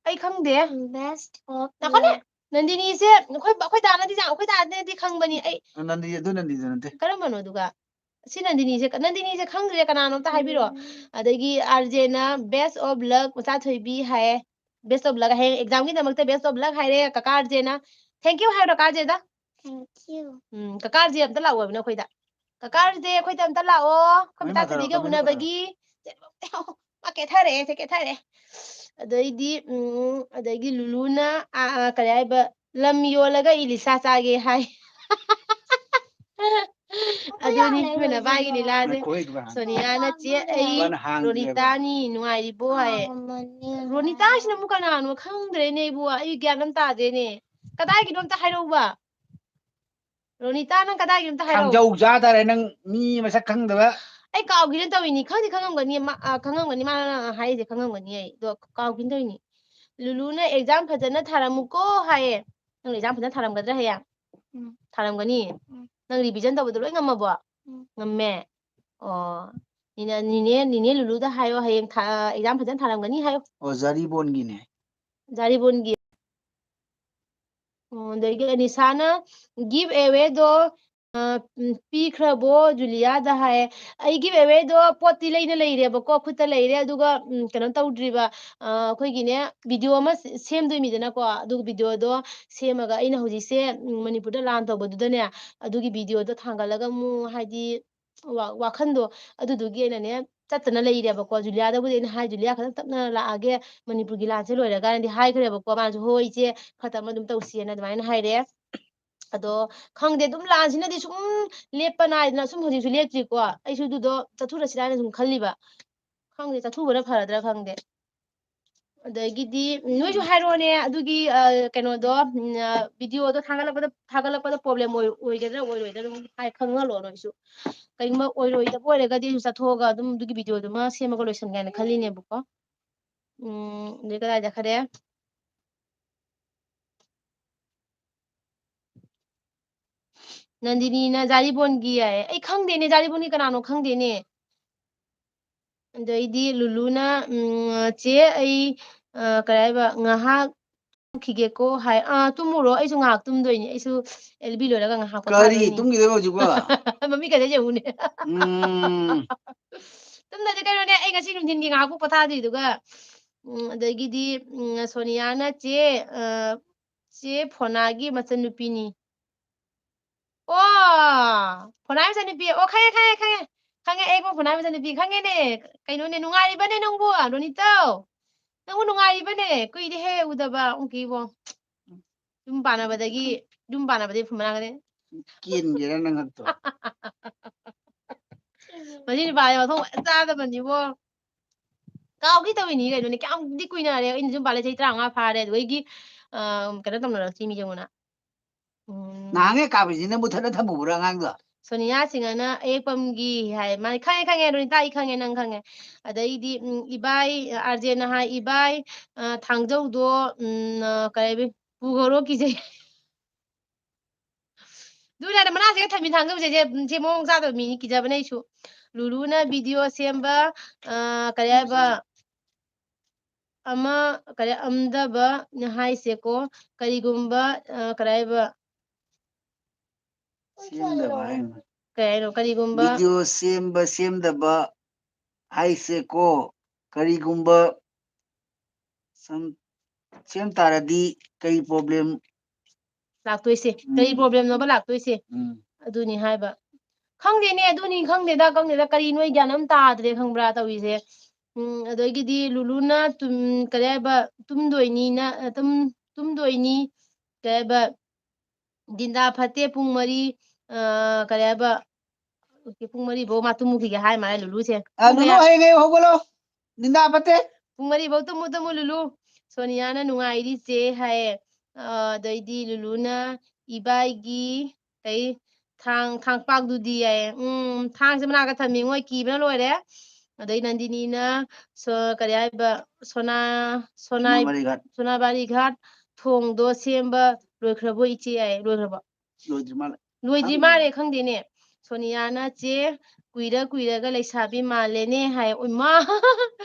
ꯑꯩ ꯈꯪꯗꯦ꯫ Best of ꯉꯥꯏꯈꯣꯅꯦ꯫ Luck꯫ ꯅꯟꯗꯤꯅꯤꯁꯦ ꯑꯩꯈꯣꯏ, ꯑꯩꯈꯣꯏ ꯗꯥꯅꯗꯤ ꯌꯥꯝ-, ꯑꯩꯈꯣꯏ ꯗꯥꯅꯗꯤ ꯈꯪꯕꯅꯤ꯫ ꯑꯩ ꯅꯟꯗꯤ-, ꯑꯗꯨ ꯅꯟꯗꯤꯗꯨ ꯅꯠꯇꯦ꯫ ꯀꯔꯝꯕꯅꯣ ꯑꯗꯨꯒ? ꯁꯤ ꯅꯟꯗꯤꯅꯤꯁꯦ, ꯅꯟꯗꯤꯅꯤꯁꯦ ꯈꯪꯗ꯭ꯔꯦ, ꯀꯅꯥꯅꯣ ꯑꯝꯇ ꯍꯥꯏꯕꯤꯔꯣ? ꯎꯝ꯫ ꯑꯗꯒꯤ ꯑꯥꯔꯖꯦꯅ "Best of luck ꯃꯆꯥꯊꯣꯏꯕꯤ" ꯍꯥꯏꯌꯦ꯫ "Best of luck" ꯍꯌꯦꯡ exam ꯒꯤꯗꯃꯛꯇ "Best of luck" ꯍꯥꯏꯔꯦ ꯀꯀꯥ ꯑꯥꯔꯖꯦꯅ꯫ Thank you ꯍꯥꯏꯔꯣ ꯀꯀꯥ ꯑꯥꯔꯖꯦꯗ꯫ Thank you꯫ ꯎꯝ, ꯀꯀꯥ ꯑꯥꯔꯖꯦ ꯑꯝꯇ ꯂꯥꯛꯑꯣ ꯍꯥꯏꯕꯅꯦ ꯑꯩꯈꯣꯏꯗ꯫ ꯀꯀꯥ ꯑꯥꯔꯖꯦ ꯑꯩꯈꯣꯏꯗ ꯑꯝꯇ ꯂꯥꯛꯑꯣ꯫ ꯑꯩꯈꯣꯏ ꯃꯩ ꯃꯆꯥ ꯃꯥꯊꯥꯔꯣ, ꯊꯣꯏꯕꯤꯒ ꯃꯩ ꯃꯥꯊꯥꯔꯣ꯫ ꯎꯅꯕꯒꯤ꯫ ꯃꯥ ꯀꯦꯊꯔꯛꯑꯦ, ꯁꯦ ꯀꯦꯊꯔꯛꯑꯦ꯫ ꯑꯗꯩꯗꯤ, ꯎꯝ, ꯑꯗꯒꯤ ꯂꯨꯂꯨꯅ, ꯑ, ꯑ, ꯀꯔꯤ ꯍꯥꯏꯕ, "ꯂꯝ ꯌꯣꯜꯂꯒ ꯏꯂꯤꯁꯥ ꯆꯥꯒꯦ" ꯍꯥꯏ꯫ ꯑꯗꯨꯅꯤ ꯌꯥꯝ ꯂꯩ ꯃꯣꯏꯅ ꯃꯥꯒꯤ ꯂꯤꯂꯥꯁꯦ꯫ ꯉꯥꯏꯈꯣ, ꯑꯩ ꯈꯔ ꯍꯥꯡꯒꯦ꯫ ꯁꯣꯅꯤꯌꯥꯅ, "ꯆꯦ, ꯑꯩ ꯃꯥꯅ ꯍꯥꯡꯗ꯭ꯔꯦꯕ꯫ ꯔꯣꯅꯤꯇꯥꯅꯤ, ꯅꯨꯡꯉꯥꯏꯔꯤꯕꯣ?" ꯍꯥꯏꯌꯦ꯫ ꯍꯥꯡꯉꯝꯃꯅꯤ꯫ ꯔꯣꯅꯤꯇꯥ ꯍꯥꯏꯁꯤꯅ ꯑꯃꯨꯛ ꯀꯅꯥꯅꯣ ꯈꯪꯗ꯭ꯔꯦꯅꯦ ꯏꯕꯨ, ꯑꯩ ꯒ꯭ꯌꯥꯟ ꯑꯃ ꯇꯥꯗꯦꯅꯦ꯫ ꯀꯗꯥꯏꯒꯤꯅꯣ ꯑꯝꯇ ꯍꯥꯏꯔꯛꯎꯕ꯫ ꯔꯣꯅꯤꯇꯥ, ꯅꯪ ꯀꯗꯥꯏꯒꯤꯅꯣ ꯑꯝꯇ ꯍꯥꯏꯔꯛꯑꯣ꯫ ꯈꯥꯡꯖꯧ ꯆꯥ ꯇꯥꯔꯦ ꯅꯪ, ꯃꯤ ꯃꯁꯛ ꯈꯪꯗꯕ꯫ ꯑꯩ ꯀꯥꯎꯈꯤꯅ ꯇꯧꯔꯤꯅꯤ꯫ ꯈꯪꯗꯤ ꯈꯪꯉꯝꯒꯅꯤ, ꯃꯥ, ꯑ, ꯈꯪꯉꯝꯒꯅꯤ, ꯃꯥꯅ ꯍꯥꯏꯔꯤꯁꯦ ꯈꯪꯉꯝꯒꯅꯤ ꯑꯩ꯫ ꯑꯗꯣ ꯀꯥꯎꯈꯤꯅ ꯇꯧꯔꯤꯅꯤ꯫ ꯂꯨꯂꯨꯅ "Exam ꯐꯖꯅ ꯊꯥꯔꯝꯃꯨꯀꯣ" ꯍꯥꯏꯌꯦ꯫ ꯅꯪ exam ꯐꯖꯅ ꯊꯥꯔꯝꯒꯗ꯭ꯔꯥ ꯍꯌꯦꯡ? ꯎꯝ꯫ ꯊꯥꯔꯝꯒꯅꯤ? ꯎꯝ꯫ ꯅꯪ revision ꯇꯧꯕꯗꯣ ꯂꯣꯏ ꯉꯝꯃꯕꯣ? ꯎꯝ꯫ ꯉꯝꯃꯦ? ꯑꯣ꯫ ꯅꯤꯅꯦ, ꯅꯤꯅꯦ, ꯅꯤꯅꯦ ꯂꯨꯂꯨꯗ ꯍꯥꯏꯌꯣ, ꯍꯌꯦꯡ ꯊꯥ-, exam ꯐꯖꯅ ꯊꯥꯔꯝꯒꯅꯤ ꯍꯥꯏꯌꯣ꯫ ꯑꯣ, ꯖꯥꯔꯤꯕꯣꯟꯒꯤꯅꯦ꯫ ꯖꯥꯔꯤꯕꯣꯟꯒꯤ꯫ ꯑꯣ, ꯑꯗꯒꯤ ꯑꯅꯤꯁꯥꯅ "Give away ꯗꯣ ꯑ, ꯎꯝ, "ꯄꯤꯈ꯭ꯔꯕꯣ ꯖꯨꯂꯤꯌꯥꯗ?" ꯍꯥꯏꯌꯦ꯫ ꯑꯩ ꯒꯤꯐ ꯑꯦꯋꯦꯗꯣ ꯄꯣꯠꯇꯤ ꯂꯩꯅ ꯂꯩꯔꯦꯕꯀꯣ, ꯈꯨꯠꯇ ꯂꯩꯔꯦ꯫ ꯑꯗꯨꯒ, ꯎꯝ, ꯀꯩꯅꯣ ꯇꯧꯗ꯭ꯔꯤꯕ, ꯑ, ꯑꯩꯈꯣꯏꯒꯤꯅꯦ, ꯚꯤꯗꯤꯑꯣ ꯑꯃ ꯁꯦ-, ꯁꯦꯝꯗꯣꯏꯃꯤꯗꯅꯀꯣ꯫ ꯑꯗꯨꯒ ꯚꯤꯗꯤꯑꯣꯗꯣ ꯁꯦꯝꯃꯒ ꯑꯩꯅ ꯍꯧꯖꯤꯛꯁꯦ, ꯎꯝ, ꯃꯅꯤꯄꯨꯔꯗ ꯂꯥꯟ ꯇꯧꯕꯗꯨꯗꯅꯦ, ꯑꯗꯨꯒꯤ ꯚꯤꯗꯤꯑꯣꯗꯣ ꯊꯥꯡꯒꯠꯂꯒ ꯑꯃꯨꯛ, ꯍꯥꯏꯗꯤ, ꯋꯥ-, ꯋꯥꯈꯟꯗꯣ ꯑꯗꯨꯗꯨꯒꯤ ꯑꯩꯅꯅꯦ ꯆꯠꯇꯅ ꯂꯩꯔꯦꯕꯀꯣ꯫ ꯖꯨꯂꯤꯌꯥꯗꯕꯨꯗꯤ ꯑꯩꯅ ꯍꯥꯏ, "ꯖꯨꯂꯤꯌꯥ, ꯈꯤꯇꯪ ꯇꯞꯅ ꯂꯥꯛꯑꯒꯦ, ꯃꯅꯤꯄꯨꯔꯒꯤ ꯂꯥꯟꯁꯦ ꯂꯣꯏꯔꯒꯅꯗꯤ" ꯍꯥꯏꯈ꯭ꯔꯦꯕꯀꯣ꯫ ꯃꯥꯅꯁꯨ, "ꯍꯣꯏ ꯏꯆꯦ, ꯈꯔ ꯇꯞꯅ ꯑꯗꯨꯝ ꯇꯧꯁꯤꯑꯅ" ꯑꯗꯨꯃꯥꯏꯅ ꯍꯥꯏꯔꯦ꯫ ꯑꯗꯣ ꯈꯪꯗꯦ, ꯑꯗꯨꯝ ꯂꯥꯟꯁꯤꯅꯗꯤ ꯁꯨꯝ ꯂꯦꯞꯄ ꯅꯥꯏꯗꯅ ꯁꯨꯝ ꯍꯧꯖꯤꯛꯁꯨ ꯂꯦꯞꯇ꯭ꯔꯤꯀꯣ꯫ ꯑꯩꯁꯨ ꯑꯗꯨꯗꯣ ꯆꯠꯊꯣꯛꯂꯁꯤꯔꯥ ꯍꯥꯏꯅ ꯁꯨꯝ ꯈꯜꯂꯤꯕ꯫ ꯈꯪꯗꯦ, ꯆꯠꯊꯣꯛꯎꯕꯅ ꯐꯔꯗ꯭ꯔꯥ ꯈꯪꯗꯦ꯫ ꯑꯗꯒꯤꯗꯤ ꯅꯣꯏꯁꯨ ꯍꯥꯏꯔꯛꯑꯣꯅꯦ, ꯑꯗꯨꯒꯤ, ꯑ, ꯀꯩꯅꯣꯗꯣ, ꯎꯝ, ꯑ, ꯚꯤꯗꯤꯑꯣꯗꯣ ꯊꯥꯒꯠꯂꯛꯄꯗ, ꯊꯥꯒꯠꯂꯛꯄꯗ ꯄ꯭ꯔꯣꯕ꯭ꯂꯦꯝ ꯑꯣꯏ-, ꯑꯣꯏꯒꯗ꯭ꯔꯥ ꯑꯣꯏꯔꯣꯏꯗ꯭ꯔꯥ ꯑꯗꯨꯝ ꯍꯥꯏ-, ꯈꯪꯍꯜꯂꯣ ꯅꯣꯏꯁꯨ꯫ ꯀꯩꯒꯨꯝꯕ ꯑꯣꯏꯔꯣꯏꯗꯕ ꯑꯣꯏꯔꯒꯗꯤ ꯑꯩꯁꯨ ꯆꯠꯊꯣꯛꯑꯒ ꯑꯗꯨꯝ ꯑꯗꯨꯒꯤ ꯚꯤꯗꯤꯑꯣꯗꯨꯃ ꯁꯦꯝꯃꯒ ꯂꯣꯏꯁꯟꯒꯦ ꯍꯥꯏꯅ ꯈꯜꯂꯤꯅꯦꯕꯀꯣ꯫ ꯎꯝ, ꯑꯗꯩ ꯀꯗꯥꯏ ꯆꯠꯈꯔꯦ? ꯅꯟꯗꯤꯅꯤꯅ ꯖꯥꯔꯤꯕꯣꯟꯒꯤ ꯍꯥꯏ꯫ ꯑꯩ ꯈꯪꯗꯦꯅꯦ, ꯖꯥꯔꯤꯕꯣꯟꯒꯤ ꯀꯅꯥꯅꯣ ꯈꯪꯗꯦꯅꯦ꯫ ꯑꯗꯩꯗꯤ ꯂꯨꯂꯨꯅ, ꯎꯝ, "ꯆꯦ, ꯑꯩ, ꯑ, ꯀꯔꯤ ꯍꯥꯏꯕ, ꯉꯥꯏꯍꯥꯛ ꯇꯨꯝꯈꯤꯒꯦꯀꯣ" ꯍꯥꯏ꯫ "ꯑꯥ, ꯇꯨꯝꯃꯨꯔꯣ, ꯑꯩꯁꯨ ꯉꯥꯏꯍꯥꯛ ꯇꯨꯝꯗꯣꯏꯅꯤ, ꯑꯩꯁꯨ ꯑꯦꯜ ꯕꯤ ꯂꯣꯏꯔꯒ ꯉꯥꯏꯍꯥꯛ ꯀꯔꯤ ꯄꯣꯊꯥꯗꯣꯏꯅꯤ꯫" ꯇꯨꯝꯈꯤꯗꯣꯏꯕ ꯍꯧꯖꯤꯛꯄꯣ? ꯃꯃꯤ ꯀꯩꯗ ꯌꯦꯡꯉꯨꯅꯦ꯫ ꯎꯝ꯫ ꯇꯨꯝꯗꯗꯤ ꯀꯩꯅꯣꯅꯦ, ꯑꯩ ꯉꯁꯤ ꯅꯨꯡꯊꯤꯟꯒꯤ ꯉꯥꯏꯍꯥꯛꯄꯨ ꯄꯣꯊꯥꯗꯣꯏꯗꯨꯒ꯫ ꯎꯝ, ꯑꯗꯒꯤꯗꯤ, ꯎꯝ, ꯁꯣꯅꯤꯌꯥꯅ, "ꯆꯦ, ꯑ, ꯆꯦ ꯐꯣꯅꯥꯒꯤ ꯃꯆꯟꯅꯨꯄꯤꯅꯤ꯫" ꯑꯣ! ꯐꯣꯅꯥꯏ ꯃꯆꯟꯅꯨꯄꯤ꯫ ꯑꯣ, ꯈꯪꯉꯦ, ꯈꯪꯉꯦ, ꯈꯪꯉꯦ꯫ ꯈꯪꯉꯦ, ꯑꯩꯕꯨ ꯐꯣꯅꯥꯏ ꯃꯆꯟꯅꯨꯄꯤ ꯈꯪꯉꯦꯅꯦ꯫ ꯀꯩꯅꯣꯅꯦ, ꯅꯨꯡꯉꯥꯏꯔꯤꯕꯅꯦ ꯅꯪꯕꯨ, ꯔꯣꯅꯤꯇꯧ? ꯅꯪꯕꯨ ꯅꯨꯡꯉꯥꯏꯔꯤꯕꯅꯦ? ꯀꯨꯏꯔꯦꯍꯦ ꯎꯗꯕ, ꯎꯀꯤꯕꯣ꯫ ꯌꯨꯝ ꯄꯥꯟꯅꯕꯗꯒꯤ, ꯌꯨꯝ ꯄꯥꯟꯅꯕꯗꯒꯤ ꯐꯨꯝꯕ ꯂꯥꯛꯀꯅꯤ꯫ ꯀꯦꯟꯒꯦꯔꯥ ꯅꯪ ꯉꯛꯇꯣ? ꯃꯁꯤ ꯅꯨꯄꯥꯁꯦ ꯃꯊꯣꯡ ꯐꯖꯅ ꯆꯥꯗꯕꯅꯤꯕꯣ꯫ ꯀꯥꯎꯒꯦ ꯇꯧꯏꯅꯤ ꯀꯩꯅꯣꯅꯦ꯫ ꯀꯌꯥꯝꯗꯤ ꯀꯨꯏꯅꯔꯦ꯫ ꯑꯩꯅ ꯌꯨꯝ ꯄꯥꯜꯂꯦ ꯆꯍꯤ ꯇꯔꯥꯃꯉꯥ ꯐꯥꯔꯦ꯫ ꯑꯗꯨꯗꯒꯤ, ꯑ, ꯀꯩꯅꯣ ꯇꯧꯅꯔꯛꯇ꯭ꯔꯤꯃꯤ ꯌꯦꯡꯉꯨꯅ꯫ ꯎꯝ꯫ ꯅꯍꯥꯟꯒꯩ ꯀꯥꯞꯄꯤꯁꯤꯅ ꯃꯨꯊꯠꯂ ꯊꯝꯃꯨꯕ꯭ꯔꯥ ꯑꯉꯥꯡꯗꯣ? ꯁꯣꯅꯤꯌꯥ ꯁꯤꯡꯍꯅ ꯑꯌꯦꯛꯄꯝꯒꯤ ꯍꯥꯏ꯫ ꯃꯥꯅ, "ꯈꯪꯉꯦ, ꯈꯪꯉꯦ, ꯔꯣꯅꯤꯇꯥ, ꯑꯩ ꯈꯪꯉꯦ, ꯅꯪ ꯈꯪꯉꯦ꯫" ꯑꯗꯩꯗꯤ, ꯎꯝ, ꯏꯕꯥꯏ, ꯑꯥꯔ ꯖꯦꯅ ꯍꯥꯏ, "ꯏꯕꯥꯏ, ꯑ, ꯊꯥꯡꯖꯧꯗꯣ, ꯎꯝ, ꯑ, ꯀꯩ ꯍꯥꯏꯕ, ꯄꯨꯈꯔꯣ, ꯀꯤꯖꯩ꯫" ꯑꯗꯨꯅ ꯃꯅꯥꯁꯤꯒ ꯊꯝꯃꯤ ꯊꯥꯡꯖꯧꯁꯦ, ꯁꯦ, ꯁꯦ ꯃꯑꯣꯡ ꯆꯥꯗꯕ ꯃꯤꯅꯤ, ꯀꯤꯖꯕꯅꯦ ꯑꯩꯁꯨ꯫ ꯂꯨꯂꯨꯅ ꯚꯤꯗꯤꯑꯣ ꯁꯦꯝꯕ, ꯑ, ꯀꯔꯤ ꯍꯥꯏꯕ, ꯑꯃ, ꯀꯔꯤ, ꯑꯝꯗꯕ ꯍꯥꯏꯁꯦꯀꯣ, ꯀꯔꯤꯒꯨꯝꯕ, ꯑ, ꯀꯔꯤ ꯍꯥꯏꯕ, ꯁꯦꯝꯗꯕ ꯍꯥꯏꯅ꯫ ꯀꯩ ꯍꯥꯏꯅꯣ? ꯀꯔꯤꯒꯨꯝꯕ ꯚꯤꯗꯤꯑꯣ ꯁꯦꯝꯕ ꯁꯦꯝꯗꯕ ꯍꯥꯏꯁꯦꯀꯣ, ꯀꯔꯤꯒꯨꯝꯕ ꯁꯝ-, ꯁꯦꯝ ꯇꯥꯔꯗꯤ ꯀꯔꯤ ꯄ꯭ꯔꯣꯕ꯭ꯂꯦꯝ? ꯂꯥꯛꯇꯣꯏꯁꯦ ꯀꯔꯤ ꯎꯝ꯫ ꯄ꯭ꯔꯣꯕ꯭ꯂꯦꯝꯅꯣꯕ ꯂꯥꯛꯇꯣꯏꯁꯦ? ꯎꯝ꯫ ꯑꯗꯨꯅꯤ ꯍꯥꯏꯕ꯫ ꯈꯪꯗꯦꯅꯦ, ꯑꯗꯨꯅꯤ ꯈꯪꯗꯦꯗ, ꯈꯪꯗꯦꯗ, ꯀꯔꯤꯅꯣ ꯑꯩ ꯒ꯭ꯌꯥꯟ ꯑꯃ ꯇꯥꯗ꯭ꯔꯦ, ꯈꯪꯕ꯭ꯔꯥ ꯇꯧꯔꯤꯁꯦ? ꯎꯝ, ꯑꯗꯒꯤꯗꯤ ꯂꯨꯂꯨꯅ ꯇꯨꯝ-, ꯀꯔꯤ ꯍꯥꯏꯕ, ꯇꯨꯝꯗꯣꯏꯅꯤꯅ, ꯑ, ꯇꯨꯝ-, ꯇꯨꯝꯗꯣꯏꯅꯤ, ꯀꯔꯤ ꯍꯥꯏꯕ, ꯗꯤꯟꯗꯥ ꯐꯠꯇꯦ ꯄꯨꯡ ꯃꯔꯤ, ꯑ, ꯀꯔꯤ ꯍꯥꯏꯕ, ꯄꯨꯡ ꯃꯔꯤ ꯐꯥꯎ ꯃꯥ ꯇꯨꯝꯃꯨꯈꯤꯒꯦ ꯍꯥꯏ ꯃꯥꯜꯂꯦ ꯂꯨꯂꯨꯁꯦ꯫ ꯑ, ꯂꯨꯂꯨ ꯍꯌꯦꯡ ꯍꯌꯦꯡ ꯍꯧꯒꯠꯂꯣ, ꯗꯤꯟꯗꯥ ꯐꯠꯇꯦ꯫ ꯄꯨꯡ ꯃꯔꯤ ꯐꯥꯎ ꯇꯨꯝꯃꯨ, ꯇꯨꯝꯃꯨ ꯂꯨꯂꯨ꯫ ꯁꯣꯅꯤꯌꯥꯅ ꯅꯨꯡꯉꯥꯏꯔꯤꯁꯦ ꯍꯥꯏꯌꯦ꯫ ꯑ, ꯑꯗꯩꯗꯤ ꯂꯨꯂꯨꯅ ꯏꯕꯥꯏꯒꯤ ꯀꯩ ꯊꯥꯡ, ꯊꯥꯡꯄꯥꯛꯗꯨꯗꯤ ꯍꯥꯏꯌꯦ꯫ ꯎꯝ, ꯊꯥꯡꯁꯦ ꯃꯅꯥꯛꯇ ꯊꯝꯃꯤ, ꯃꯣꯏ ꯀꯤꯕꯅ ꯂꯣꯏꯔꯦ꯫ ꯑꯗꯩ ꯅꯟꯗꯤꯅꯤꯅ ꯁꯣ-, ꯀꯔꯤ ꯍꯥꯏꯕ, ꯁꯣꯅꯥ-, ꯁꯣꯅꯥꯏ-, ꯁꯣꯅꯥꯕꯥꯔꯤ ꯘꯥꯠ꯫ ꯁꯣꯅꯥꯕꯥꯔꯤ ꯘꯥꯠ ꯊꯣꯡꯗꯣ ꯁꯦꯝꯕ ꯂꯣꯏꯈ꯭ꯔꯕꯣ ꯏꯆꯦ ꯍꯥꯏꯌꯦ꯫ ꯂꯣꯏꯈ꯭ꯔꯕꯣ? ꯂꯣꯏꯗ꯭ꯔꯤ ꯃꯥꯜꯂꯦ꯫ ꯂꯣꯏꯗ꯭ꯔꯤ ꯈꯪꯗꯦ꯫ ꯃꯥꯜꯂꯦ, ꯈꯪꯗꯦꯅꯦ꯫ ꯁꯣꯅꯤꯌꯥꯅ ꯆꯦ ꯀꯨꯏꯔ ꯀꯨꯏꯔꯒ ꯂꯩꯁꯥꯕꯤ ꯃꯥꯜꯂꯦꯅꯦ ꯍꯥꯏ꯫ ꯎꯏꯃꯥ!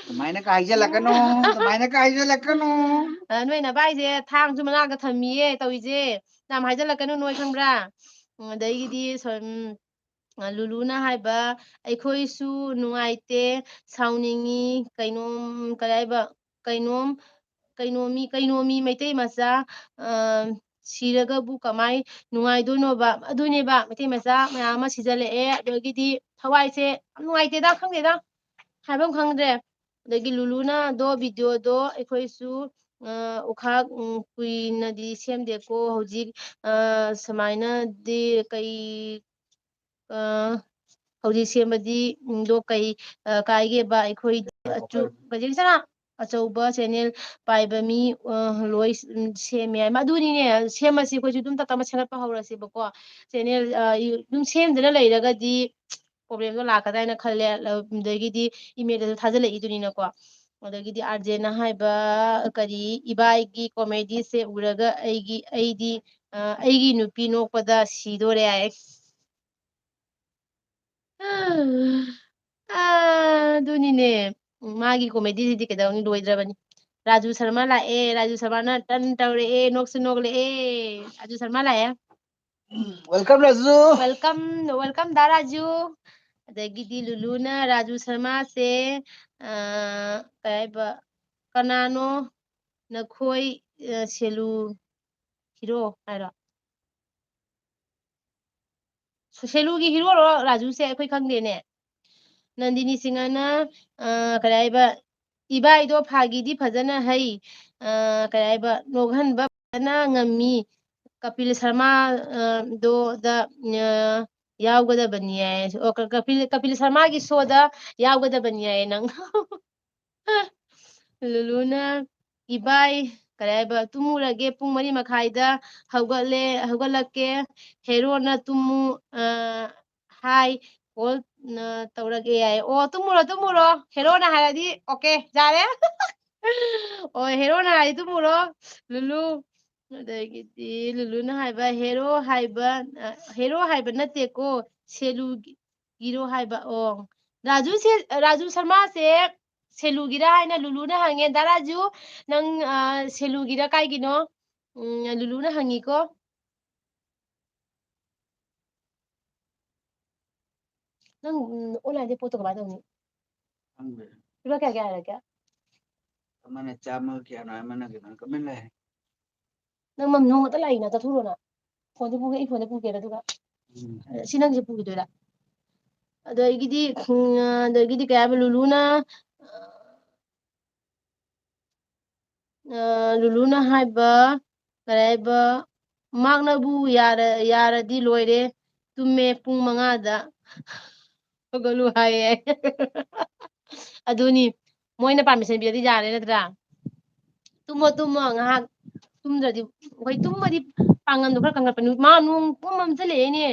ꯑꯗꯨꯃꯥꯏꯅ ꯍꯥꯏꯖꯜꯂꯛꯀꯅꯨ, ꯑꯗꯨꯃꯥꯏꯅ ꯍꯥꯏꯖꯜꯂꯛꯀꯅꯨ꯫ ꯑ, ꯅꯣꯏ ꯅꯕꯥꯏꯁꯦ ꯊꯥꯡꯁꯨ ꯃꯅꯥꯛꯇ ꯊꯝꯃꯤꯌꯦ ꯇꯧꯔꯤꯁꯦ꯫ ꯌꯥꯝ ꯍꯥꯏꯖꯜꯂꯛꯀꯅꯨ ꯅꯣꯏ ꯈꯪꯕ꯭ꯔꯥ? ꯎꯝ, ꯑꯗꯒꯤꯗꯤ ꯁꯣ-, ꯎꯝ, ꯑ, ꯂꯨꯂꯨꯅ ꯍꯥꯏꯕ, "ꯑꯩꯈꯣꯏꯁꯨ ꯅꯨꯡꯉꯥꯏꯇꯦ, ꯁꯥꯎꯅꯤꯡꯉꯤ, ꯀꯩꯅꯣꯝ, ꯀꯔꯤ ꯍꯥꯏꯕ, ꯀꯩꯅꯣꯝ, ꯀꯩꯅꯣꯃꯤ, ꯀꯩꯅꯣꯃꯤ ꯃꯩꯇꯩ ꯃꯆꯥ, ꯑ, ꯁꯤꯔꯒꯕꯨ ꯀꯃꯥꯏ ꯅꯨꯡꯉꯥꯏꯗꯣꯏꯅꯣꯕ?" ꯑꯗꯨꯅꯦꯕ, ꯃꯩꯇꯩ ꯃꯆꯥ ꯃꯌꯥꯝ ꯑꯃ ꯁꯤꯖꯜꯂꯛꯑꯦ, ꯑꯗꯒꯤꯗꯤ ꯊꯋꯥꯏꯁꯦ ꯌꯥꯝ ꯅꯨꯡꯉꯥꯏꯇꯦꯗ, ꯈꯪꯗꯦꯗ, ꯍꯥꯏꯐꯝ ꯈꯪꯗ꯭ꯔꯦ꯫ ꯑꯗꯒꯤ ꯂꯨꯂꯨꯅ ꯑꯗꯣ ꯚꯤꯗꯤꯑꯣꯗꯣ ꯑꯩꯈꯣꯏꯁꯨ, ꯑ, ꯎꯈꯥꯛ, ꯎꯝ, ꯀꯨꯏꯅꯗꯤ ꯁꯦꯝꯗꯦꯀꯣ, ꯍꯧꯖꯤꯛ, ꯑ, ꯁꯨꯃꯥꯏꯅꯗꯤ ꯀꯩ, ꯑ, ꯍꯧꯖꯤꯛ ꯁꯦꯝꯕꯗꯤ, ꯎꯝ, ꯗꯣ ꯀꯩ, ꯑ, ꯀꯥꯏꯒꯦꯕ? ꯑꯩꯈꯣꯏ ꯑꯆꯨ-, ꯀꯩꯖꯦꯡ ꯆꯅꯥ ꯑꯆꯧꯕ ꯆꯦꯅꯦꯜ ꯄꯥꯏꯕ ꯃꯤ, ꯑ, ꯂꯣꯏ, ꯎꯝ, ꯁꯦꯝꯃꯦ ꯍꯥꯏ꯫ ꯃꯗꯨꯅꯤꯅꯦ, ꯁꯦꯝꯃꯁꯤ, ꯑꯩꯈꯣꯏꯁꯨ ꯑꯗꯨꯝ ꯇꯞ ꯇꯞꯅ ꯁꯦꯝꯒꯠꯄ ꯍꯧꯔꯁꯦꯕꯀꯣ꯫ ꯆꯦꯅꯦꯜ, ꯑ, ꯑꯗꯨꯝ ꯁꯦꯝꯗꯅ ꯂꯩꯔꯒꯗꯤ ꯄ꯭ꯔꯣꯕ꯭ꯂꯦꯝꯗꯣ ꯂꯥꯛꯀꯗ꯭ꯔꯥ ꯍꯥꯏꯅ ꯈꯜꯂꯦ꯫ ꯑꯗꯒꯤꯗꯤ ꯏꯃꯦꯜꯗꯁꯨ ꯊꯥꯖꯤꯜꯂꯛꯏꯗꯨꯅꯤꯅꯀꯣ꯫ ꯑꯗꯒꯤꯗꯤ ꯑꯥꯔꯖꯦꯅ ꯍꯥꯏꯕ ꯀꯔꯤ, "ꯏꯕꯥꯏꯒꯤ ꯀꯣꯃꯦꯗꯤꯁꯦ ꯎꯔꯒ ꯑꯩꯒꯤ, ꯑꯩꯗꯤ, ꯑ, ꯑꯩꯒꯤ ꯅꯨꯄꯤ ꯅꯣꯛꯄꯗ ꯁꯤꯗꯣꯔꯦ" ꯍꯥꯏ꯫ ꯑ, ꯑꯗꯨꯅꯤꯅꯦ꯫ ꯎꯝ, ꯃꯥꯒꯤ ꯀꯣꯃꯦꯗꯤꯁꯤꯗꯤ ꯀꯩꯗꯧꯅꯤ, ꯂꯣꯏꯗ꯭ꯔꯕꯅꯤ꯫ ꯔꯥꯖꯨ ꯁꯔꯃ ꯂꯥꯛꯑꯦ, ꯔꯥꯖꯨ ꯁꯔꯃꯅ ꯇꯟ ꯇꯧꯔꯛꯑꯦ, ꯅꯣꯛꯁꯨ ꯅꯣꯛꯂꯛꯑꯦ꯫ ꯔꯥꯖꯨ ꯁꯔꯃ ꯂꯥꯛꯑꯦ꯫ Welcome, ꯔꯥꯖꯨ꯫ Welcome, welcome, ꯗꯥ ꯔꯥꯖꯨ꯫ ꯑꯗꯒꯤꯗꯤ ꯂꯨꯂꯨꯅ ꯔꯥꯖꯨ ꯁꯔꯃꯥꯁꯦ, ꯑ, ꯀꯩ ꯍꯥꯏꯕ, ꯀꯅꯥꯅꯣ ꯅꯈꯣꯏ, ꯑ, ꯁꯦꯂꯨ ꯍꯤꯔꯣ ꯍꯥꯏꯔꯣ? ꯁꯦꯂꯨꯒꯤ ꯍꯤꯔꯣꯔꯣ ꯔꯥꯖꯨꯁꯦ? ꯑꯩꯈꯣꯏ ꯈꯪꯗꯦꯅꯦ꯫ ꯅꯟꯗꯤꯅꯤ ꯁꯤꯡꯍꯅ, ꯑ, ꯀꯔꯤ ꯍꯥꯏꯕ, ꯏꯕꯥꯏꯗꯣ ꯐꯥꯒꯤꯗꯤ ꯐꯖꯅ ꯍꯩ, ꯑ, ꯀꯔꯤ ꯍꯥꯏꯕ, ꯅꯣꯛꯍꯟꯕ ꯐꯖꯅ ꯉꯝꯃꯤ꯫ ꯀꯄꯤꯜ ꯁꯔꯃꯥ, ꯑ, ꯗꯣ ꯗ, ꯑ, ꯌꯥꯎꯒꯗꯕꯅꯤ ꯍꯥꯏ꯫ ꯑꯣ, ꯀ-, ꯀꯄꯤꯜ, ꯀꯄꯤꯜ ꯁꯔꯃꯥꯒꯤ ꯁꯣꯗ ꯌꯥꯎꯒꯗꯕꯅꯤ ꯍꯥꯏ ꯅꯪ꯫ ꯂꯨꯂꯨꯅ, "ꯏꯕꯥꯏ, ꯀꯔꯤ ꯍꯥꯏꯕ, ꯇꯨꯝꯃꯨꯔꯒꯦ, ꯄꯨꯡ ꯃꯔꯤ ꯃꯈꯥꯏꯗ ꯍꯧꯒꯠꯂꯦ, ꯍꯧꯒꯠꯂꯛꯀꯦ꯫ ꯍꯦꯔꯣꯅ ꯇꯨꯝꯃꯨ, ꯑ, ꯍꯥꯏ, ꯀꯣꯜ, ꯑ, ꯇꯧꯔꯒꯦ" ꯍꯥꯏ꯫ ꯑꯣ, ꯇꯨꯝꯃꯨꯔꯣ, ꯇꯨꯝꯃꯨꯔꯣ꯫ ꯍꯦꯔꯣꯅ ꯍꯥꯏꯔꯗꯤ okay, ꯌꯥꯔꯦ꯫ ꯑꯣ, ꯍꯦꯔꯣꯅ ꯍꯥꯏꯔꯗꯤ ꯇꯨꯝꯃꯨꯔꯣ꯫ ꯂꯨꯂꯨ, ꯑꯗꯒꯤꯗꯤ ꯂꯨꯂꯨꯅ ꯍꯥꯏꯕ, ꯍꯦꯔꯣ ꯍꯥꯏꯕ, ꯑ, ꯍꯦꯔꯣ ꯍꯥꯏꯕ ꯅꯠꯇꯦꯀꯣ, ꯁꯦꯂꯨꯒꯤ ꯍꯤꯔꯣ ꯍꯥꯏꯕ꯫ ꯑꯣ, ꯔꯥꯖꯨ ꯁꯦ-, ꯔꯥꯖꯨ ꯁꯔꯃꯥꯁꯦ ꯁꯦꯂꯨꯒꯤꯔꯥ ꯍꯥꯏꯅ ꯂꯨꯂꯨꯅ ꯍꯪꯉꯦ꯫ ꯗꯥ ꯔꯥꯖꯨ, ꯅꯪ, ꯑ, ꯁꯦꯂꯨꯒꯤꯔꯥ ꯀꯥꯏꯒꯤꯅꯣ? ꯎꯝ, ꯂꯨꯂꯨꯅ ꯍꯪꯉꯤꯀꯣ꯫ ꯅꯪ, ꯎꯝ, online-ꯗꯩ ꯄꯣꯠꯇꯣ ꯀꯃꯥꯏꯅ ꯇꯧꯅꯤ? ꯈꯪꯗꯦ꯫ ꯂꯨꯄꯥ ꯀꯌꯥ ꯀꯌꯥ ꯍꯥꯏꯔꯛꯀꯦ? ꯑꯃꯅ ꯆꯥꯝꯃꯒ ꯀꯌꯥꯅꯣ ꯍꯥꯏ, ꯑꯃꯅ ꯀꯩꯅꯣ ꯀꯃꯥꯏꯅ ꯂꯩ? ꯅꯪ ꯃꯝ ꯅꯣꯡꯃꯇ ꯂꯥꯛꯏꯅ ꯆꯠꯊꯣꯛꯎꯔꯣꯅ꯫ ꯐꯣꯟꯁꯦ ꯄꯨꯒꯦ, ꯑꯩ ꯐꯣꯟꯁꯦ ꯄꯨꯒꯦꯔꯥ ꯑꯗꯨꯒ? ꯎꯝ꯫ ꯁꯤ ꯅꯪꯁꯦ ꯄꯨꯈꯤꯗꯣꯏꯔꯥ? ꯑꯗꯒꯤꯗꯤ, ꯎꯝ, ꯑꯗꯒꯤꯗꯤ ꯀꯩ ꯍꯥꯏꯕ ꯂꯨꯂꯨꯅ, ꯑ, ꯂꯨꯂꯨꯅ ꯍꯥꯏꯕ, ꯀꯔꯤ ꯍꯥꯏꯕ, ꯃꯥꯛꯅꯕꯨ ꯌꯥꯔ-, ꯌꯥꯔꯗꯤ ꯂꯣꯏꯔꯦ, ꯇꯨꯝꯃꯦ ꯄꯨꯡ ꯃꯉꯥꯗ ꯍꯧꯒꯠꯂꯨ ꯍꯥꯏꯌꯦ꯫ ꯑꯗꯨꯅꯤ, ꯃꯣꯏꯅ permission ꯄꯤꯔꯗꯤ ꯌꯥꯔꯦ ꯅꯠꯇ꯭ꯔꯥ? ꯇꯨꯝꯃꯣ, ꯇꯨꯝꯃꯣ, ꯉꯥꯏꯍꯥꯛ ꯇꯨꯝꯗ꯭ꯔꯗꯤ, ꯍꯣꯏ, ꯇꯨꯝꯃꯗꯤ ꯄꯥꯡꯒꯜꯗꯣ ꯈꯔ ꯀꯟꯈꯠꯄꯅꯤ꯫ ꯃꯥ ꯅꯣꯡ ꯄꯨꯡ ꯃꯝꯁꯤꯜꯂꯛꯑꯦꯅꯦ꯫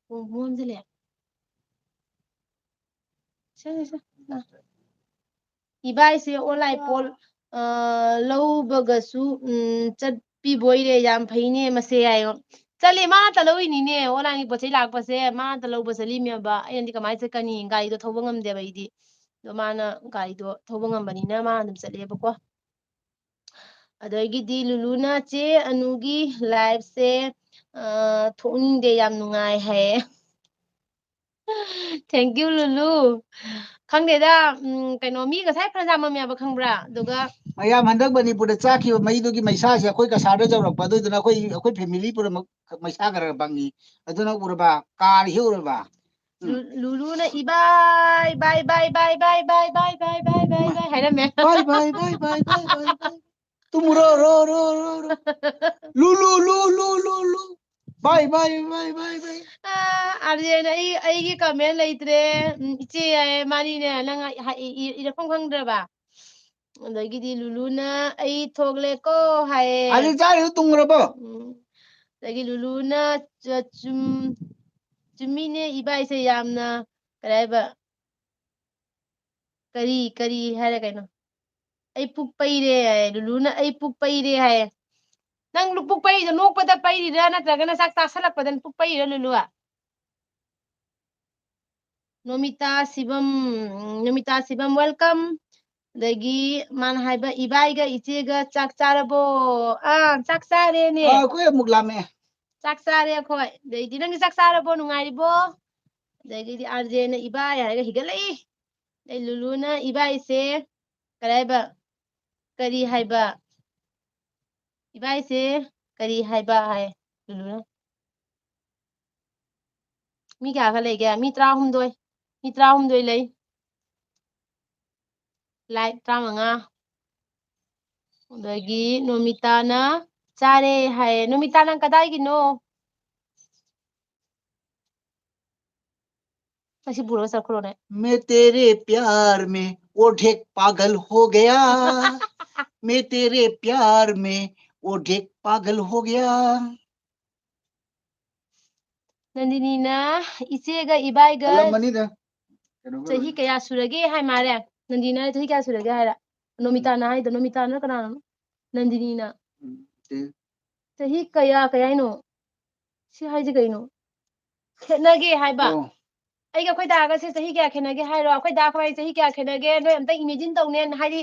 ꯄꯨꯡ ꯃꯝꯁꯤꯜꯂꯛꯑꯦ꯫ ꯁꯦ, ꯁꯦ, ꯁꯦ, ꯂꯥ꯫ ꯏꯕꯥꯏꯁꯦ online ꯄꯣꯠ, ꯑ, ꯂꯧꯕꯒꯁꯨ, ꯎꯝ, ꯆꯠꯄꯤꯕꯣꯏꯔꯦ, ꯌꯥꯝ ꯐꯩꯅꯦ ꯃꯁꯦ ꯍꯥꯏꯌꯣ꯫ ꯆꯠꯂꯦ, ꯃꯥ ꯉꯥꯛꯇ ꯂꯧꯔꯤꯅꯤꯅꯦ, online-ꯒꯤ ꯄꯣꯠ ꯆꯩ ꯂꯥꯛꯄꯁꯦ ꯃꯥ ꯉꯥꯛꯇ ꯂꯧꯕ ꯆꯠꯂꯤꯃꯦꯕ꯫ ꯑꯩꯅꯗꯤ ꯀꯃꯥꯏꯅ ꯆꯠꯀꯅꯤ, ꯒꯥꯔꯤꯗꯣ ꯊꯧꯕ ꯉꯝꯗꯦꯕ ꯑꯩꯗꯤ꯫ ꯑꯗꯣ ꯃꯥꯅ ꯒꯥꯔꯤꯗꯣ ꯊꯧꯕ ꯉꯝꯕꯅꯤꯅ ꯃꯥ ꯑꯗꯨꯝ ꯆꯠꯂꯦꯕꯀꯣ꯫ ꯑꯗꯒꯤꯗꯤ ꯂꯨꯂꯨꯅ "ꯆꯦ ꯑꯅꯨꯒꯤ liveꯁꯦ, ꯑ, ꯊꯣꯛꯅꯤꯡꯗꯦ, ꯌꯥꯝ ꯅꯨꯡꯉꯥꯏ" ꯍꯥꯏꯌꯦ꯫ Thank you, ꯂꯨꯂꯨ꯫ ꯈꯪꯗꯦꯗ, ꯎꯝ, ꯀꯩꯅꯣ, ꯃꯤ ꯉꯁꯥꯏ ꯐꯅꯌꯥꯝ ꯌꯥꯝꯃꯝꯃꯦꯕ, ꯈꯪꯕ꯭ꯔꯥ? ꯑꯗꯨꯒ ꯃꯌꯥꯝ ꯍꯟꯗꯛ ꯃꯅꯤꯄꯨꯔꯗ ꯆꯥꯈꯤꯕ ꯃꯩꯗꯨꯒꯤ ꯃꯩꯁꯥꯁꯦ ꯑꯩꯈꯣꯏ ꯀꯁꯥꯔꯗ ꯌꯧꯔꯛꯄ, ꯑꯗꯨꯗꯨꯅ ꯑꯩꯈꯣꯏ, ꯑꯩꯈꯣꯏ family ꯄꯨꯝꯅꯃꯛ ꯃꯩꯁꯥ ꯈꯔ ꯐꯪꯉꯤ꯫ ꯑꯗꯨꯅ ꯎꯔꯕ? ꯀꯥꯔ ꯍꯦꯛ ꯎꯔꯕ? ꯎꯝ꯫ ꯂꯨ-, ꯂꯨꯂꯨꯅ "ꯏꯕꯥꯏ, ꯕꯥꯏ, ꯕꯥꯏ, ꯕꯥꯏ" ꯍꯥꯏꯔꯝꯃꯦ꯫ "ꯕꯥꯏ, ꯕꯥꯏ, ꯕꯥꯏ, ꯕꯥꯏ, ꯕꯥꯏ, ꯕꯥꯏ, ꯕꯥꯏ"꯫ ꯇꯨꯝꯃꯨꯔꯣ, ꯔꯣ, ꯔꯣ, ꯔꯣ, ꯔꯣ꯫ ꯂꯨ, ꯂꯨ, ꯂꯨ, ꯂꯨ, ꯂꯨ, ꯂꯨ꯫ ꯕꯥꯏ, ꯕꯥꯏ, ꯕꯥꯏ, ꯕꯥꯏ, ꯕꯥꯏ꯫ ꯑꯥ, ꯑꯥꯔ ꯖꯦꯅ ꯑꯩ, ꯑꯩꯒꯤ comment ꯂꯩꯇ꯭ꯔꯦ꯫ ꯎꯝ, ꯏꯆꯦ ꯌꯥꯏꯌꯦ, ꯃꯥꯅꯤꯅꯦ, ꯅꯪ ꯍꯥꯏ-, ꯏ-, ꯏ-, ꯏꯔꯛꯐꯝ ꯈꯪꯗ꯭ꯔꯕ? ꯑꯗꯒꯤꯗꯤ ꯂꯨꯂꯨꯅ "ꯑꯩ ꯊꯣꯛꯂꯦꯀꯣ" ꯍꯥꯏꯌꯦ꯫ ꯑꯥꯔ ꯖꯦ ꯆꯥꯔꯤꯗꯣ ꯇꯨꯝꯈ꯭ꯔꯕꯣ? ꯎꯝ꯫ ꯑꯗꯒꯤ ꯂꯨꯂꯨꯅ ꯆ-, ꯆꯨꯝ-, "ꯆꯨꯝꯃꯤꯅꯦ ꯏꯕꯥꯏꯁꯦ ꯌꯥꯝꯅ", ꯀꯔꯤ ꯍꯥꯏꯕ? ꯀꯔꯤ, ꯀꯔꯤ ꯍꯥꯏꯔ ꯀꯩꯅꯣ? "ꯑꯩ ꯄꯨꯛ ꯄꯩꯔꯦ" ꯍꯥꯏ, ꯂꯨꯂꯨꯅ "ꯑꯩ ꯄꯨꯛ ꯄꯩꯔꯦ" ꯍꯥꯏꯌꯦ꯫ ꯅꯪ ꯂꯨ-, ꯄꯨꯛ ꯄꯩꯔꯤꯗꯣ ꯅꯣꯛꯄꯗ ꯄꯩꯔꯤꯔꯥ, ꯅꯠꯇ꯭ꯔꯒꯅ ꯆꯥꯛ ꯆꯥꯁꯜꯂꯛꯄꯗ ꯄꯨꯛ ꯄꯩꯔꯤꯔꯥ, ꯂꯨꯂꯨ? ꯅꯣꯃꯤꯇꯥ ꯁꯤꯕꯝ, ꯅꯣꯃꯤꯇꯥ ꯁꯤꯕꯝ, welcome꯫ ꯑꯗꯒꯤ ꯃꯥꯅ ꯍꯥꯏꯕ, "ꯏꯕꯥꯏꯒ ꯏꯆꯦꯒ ꯆꯥꯛ ꯆꯥꯔꯕꯣ?" ꯑꯥ, ꯆꯥꯛ ꯆꯥꯔꯦꯅꯦ꯫ ꯑꯥ, ꯑꯩꯈꯣꯏ ꯑꯃꯨꯛ ꯂꯥꯝꯃꯛꯑꯦ꯫ ꯆꯥꯛ ꯆꯥꯔꯦ ꯑꯩꯈꯣꯏ꯫ ꯑꯗꯩꯗꯤ, "ꯅꯪꯗꯤ ꯆꯥꯛ ꯆꯥꯔꯕꯣ? ꯅꯨꯡꯉꯥꯏꯔꯤꯕꯣ?" ꯑꯗꯒꯤꯗꯤ ꯑꯥꯔ ꯖꯦꯅ "ꯏꯕꯥꯏ" ꯍꯥꯏꯔꯒ ꯍꯤꯒꯠꯂꯛꯏ꯫ ꯑꯗꯩ ꯂꯨꯂꯨꯅ "ꯏꯕꯥꯏꯁꯦ" ꯀꯔꯤ ꯍꯥꯏꯕ? ꯀꯔꯤ ꯍꯥꯏꯕ? "ꯏꯕꯥꯏꯁꯦ ꯀꯔꯤ ꯍꯥꯏꯕ?" ꯍꯥꯏ ꯂꯨꯂꯨꯅ꯫ ꯃꯤ ꯀꯌꯥꯒ ꯂꯩꯒꯦ? ꯃꯤ ꯇꯔꯥꯍꯨꯝꯗꯣꯏ꯫ ꯃꯤ ꯇꯔꯥꯍꯨꯝꯗꯣꯏ ꯂꯩ꯫ Like ꯇꯔꯥꯃꯉꯥ꯫ ꯑꯗꯒꯤ ꯅꯣꯃꯤꯇꯥꯅ "ꯆꯥꯔꯦ" ꯍꯥꯏꯌꯦ꯫ ꯅꯣꯃꯤꯇꯥ, ꯅꯪ ꯀꯗꯥꯏꯒꯤꯅꯣ? ꯉꯁꯤ ꯄꯨꯔꯒ ꯆꯠꯈ꯭ꯔꯣꯅꯦ꯫ मैं तेरे प्यार में वो ढेक पागल हो गया। मैं तेरे प्यार में वो ढेक पागल हो गया꯫ ꯅꯟꯗꯤꯅꯤꯅ "ꯏꯆꯦꯒ ꯏꯕꯥꯏꯒ ꯍꯜꯂꯝꯃꯅꯤꯗ꯫ ꯀꯩꯅꯣꯒ ꯆꯍꯤ ꯂꯣꯏꯅ꯫ ꯀꯌꯥ ꯁꯨꯔꯒꯦ?" ꯍꯥꯏ ꯃꯥꯜꯂꯦ꯫ ꯅꯟꯗꯤꯅꯤꯅ "ꯆꯍꯤ ꯀꯌꯥ ꯁꯨꯔꯒꯦ?" ꯍꯥꯏꯔ, ꯅꯣꯃꯤꯇꯥꯅ ꯍꯥꯏꯗꯣ, ꯅꯣꯃꯤꯇꯥꯅ ꯀꯅꯥꯅꯣ? ꯅꯟꯗꯤꯅꯤꯅ꯫ ꯎꯝ, ꯆꯦ꯫ ꯆꯍꯤ ꯀꯌꯥ, ꯀꯌꯥ ꯍꯥꯏꯅꯣ? ꯁꯤ ꯍꯥꯏꯁꯦ ꯀꯩꯅꯣ? ꯈꯦꯠꯅꯒꯦ ꯍꯥꯏꯕ꯫ ꯑꯣ꯫ ꯑꯩꯒ ꯑꯩꯈꯣꯏ ꯗꯥꯒꯁꯦ ꯆꯍꯤ ꯀꯌꯥ ꯈꯦꯠꯅꯒꯦ ꯍꯥꯏꯔꯣ? ꯑꯩꯈꯣꯏ ꯗꯥ ꯑꯩꯈꯣꯏ ꯆꯍꯤ ꯀꯌꯥ ꯈꯦꯠꯅꯒꯦ? ꯅꯣꯏ ꯑꯝꯇ imagine ꯇꯧꯅꯦ, ꯍꯥꯏꯗꯤ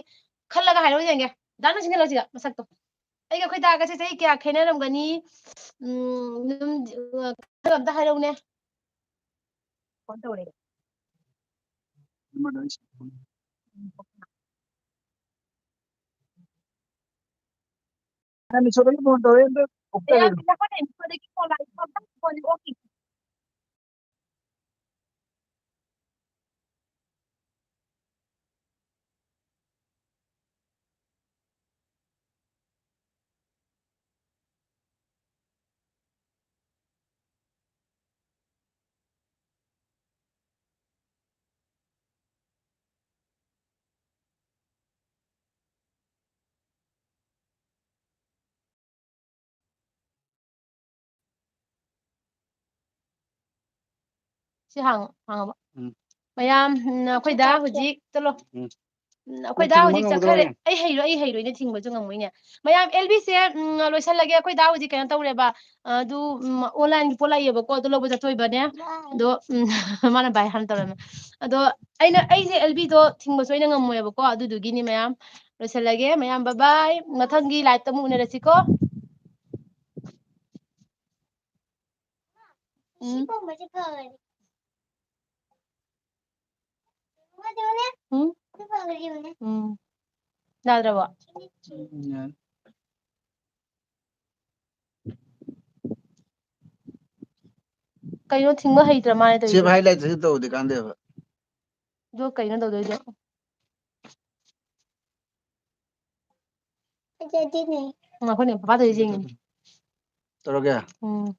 ꯈꯜꯂꯒ ꯍꯥꯏꯔꯛꯑꯣ ꯌꯦꯡꯒꯦ꯫ ꯗꯥ ꯅꯨꯡꯁꯤꯡꯒ ꯂꯧꯁꯤꯒ ꯃꯁꯛꯇꯣ꯫ ꯑꯩꯒ ꯑꯩꯈꯣꯏ ꯗꯥꯒꯁꯦ ꯆꯍꯤ ꯀꯌꯥ ꯈꯦꯠꯅꯔꯝꯒꯅꯤ? ꯎꯝ, ꯑꯗꯨꯝ, ꯑ, ꯈꯔ ꯑꯝꯇ ꯍꯥꯏꯔꯛꯎꯅꯦ꯫ ꯐꯣꯟ ꯇꯧꯔꯦ꯫ ꯃꯤꯁꯣꯗꯒꯤ ꯐꯣꯟ ꯇꯧꯔꯛꯑꯦ, ꯑꯝꯇ ꯑꯣꯛꯆꯒꯦ꯫ ꯃꯌꯥꯝ ꯁꯤꯗ ꯑꯩꯈꯣꯏꯅ ꯃꯤꯁꯣꯗꯒꯤ ꯐꯣꯟ ꯂꯥꯛꯑꯦ, ꯐꯣꯟ ꯑꯣꯛꯈꯤ꯫ ꯁꯤ ꯍꯥꯡꯉꯣ, ꯍꯥꯡꯉꯕ? ꯎꯝ꯫ ꯃꯌꯥꯝ, ꯎꯝ, ꯑꯩꯈꯣꯏ ꯗꯥ ꯍꯧꯖꯤꯛ, ꯆꯠꯂꯣ꯫ ꯎꯝ꯫ ꯎꯝ, ꯑꯩꯈꯣꯏ ꯅꯪ ꯗꯥ ꯊꯤꯡꯕ ꯍꯧꯖꯤꯛ ꯆꯠꯈ꯭ꯔꯦ꯫ ꯉꯝꯒꯗ꯭ꯔꯣꯅꯦ? ꯑꯩ ꯍꯩꯔꯣꯏ, ꯑꯩ ꯍꯩꯔꯣꯏꯅꯦ, ꯊꯤꯡꯕꯁꯨ ꯉꯝꯃꯣꯏꯅꯦ꯫ ꯃꯌꯥꯝ, ꯑꯦꯜ ꯕꯤꯁꯦ, ꯎꯝ, ꯂꯣꯏꯁꯜꯂꯒꯦ꯫ ꯑꯩꯈꯣꯏ ꯗꯥ ꯍꯧꯖꯤꯛ ꯀꯩꯅꯣ ꯇꯧꯔꯦꯕ, ꯑꯗꯨ, ꯎꯝ, online ꯄꯣꯠ ꯂꯥꯛꯏꯌꯦꯕꯀꯣ, ꯑꯗꯨ ꯂꯧꯕ ꯆꯠꯇꯣꯏꯕꯅꯦ꯫ ꯑꯗꯣ, ꯎꯝ, ꯃꯥꯅ bye ꯍꯥꯟꯅ ꯇꯧꯔꯝꯃꯦ꯫ ꯑꯗꯣ ꯑꯩꯅ, ꯑꯩꯁꯦ ꯑꯦꯜ ꯕꯤꯗꯣ ꯊꯤꯡꯕꯁꯨ ꯑꯩꯅ ꯉꯝꯃꯣꯏꯕꯀꯣ, ꯑꯗꯨꯗꯨꯒꯤꯅꯤ ꯃꯌꯥꯝ꯫ ꯂꯣꯏꯁꯜꯂꯒꯦ꯫ ꯃꯌꯥꯝ, bye bye꯫ ꯃꯊꯪꯒꯤ live ꯇ ꯑꯃꯨꯛ ꯎꯅꯔꯁꯤꯀꯣ꯫ ꯎꯝ꯫ ꯎꯝ? ꯎꯝ꯫ ꯌꯥꯗ꯭ꯔꯕꯣ? ꯎꯝ, ꯌꯥꯔꯦ꯫ ꯀꯩꯅꯣ ꯊꯤꯡꯕ ꯍꯩꯇ꯭ꯔ ꯃꯥꯅꯦ ꯇꯧꯔꯤꯁꯦ? Save highlight ꯁꯤ ꯇꯧꯗꯤ ꯀꯥꯟꯗꯦꯕ꯫ ꯑꯗꯨ ꯀꯩꯅꯣ ꯇꯧꯗꯣꯏꯗꯣ? ꯉꯥꯏꯈꯣꯅꯦ, ꯄꯄꯥ ꯇꯧꯔꯤꯁꯦ ꯌꯦꯡꯉꯤꯅꯦ꯫ ꯇꯧꯔꯒꯦ? ꯎꯝ꯫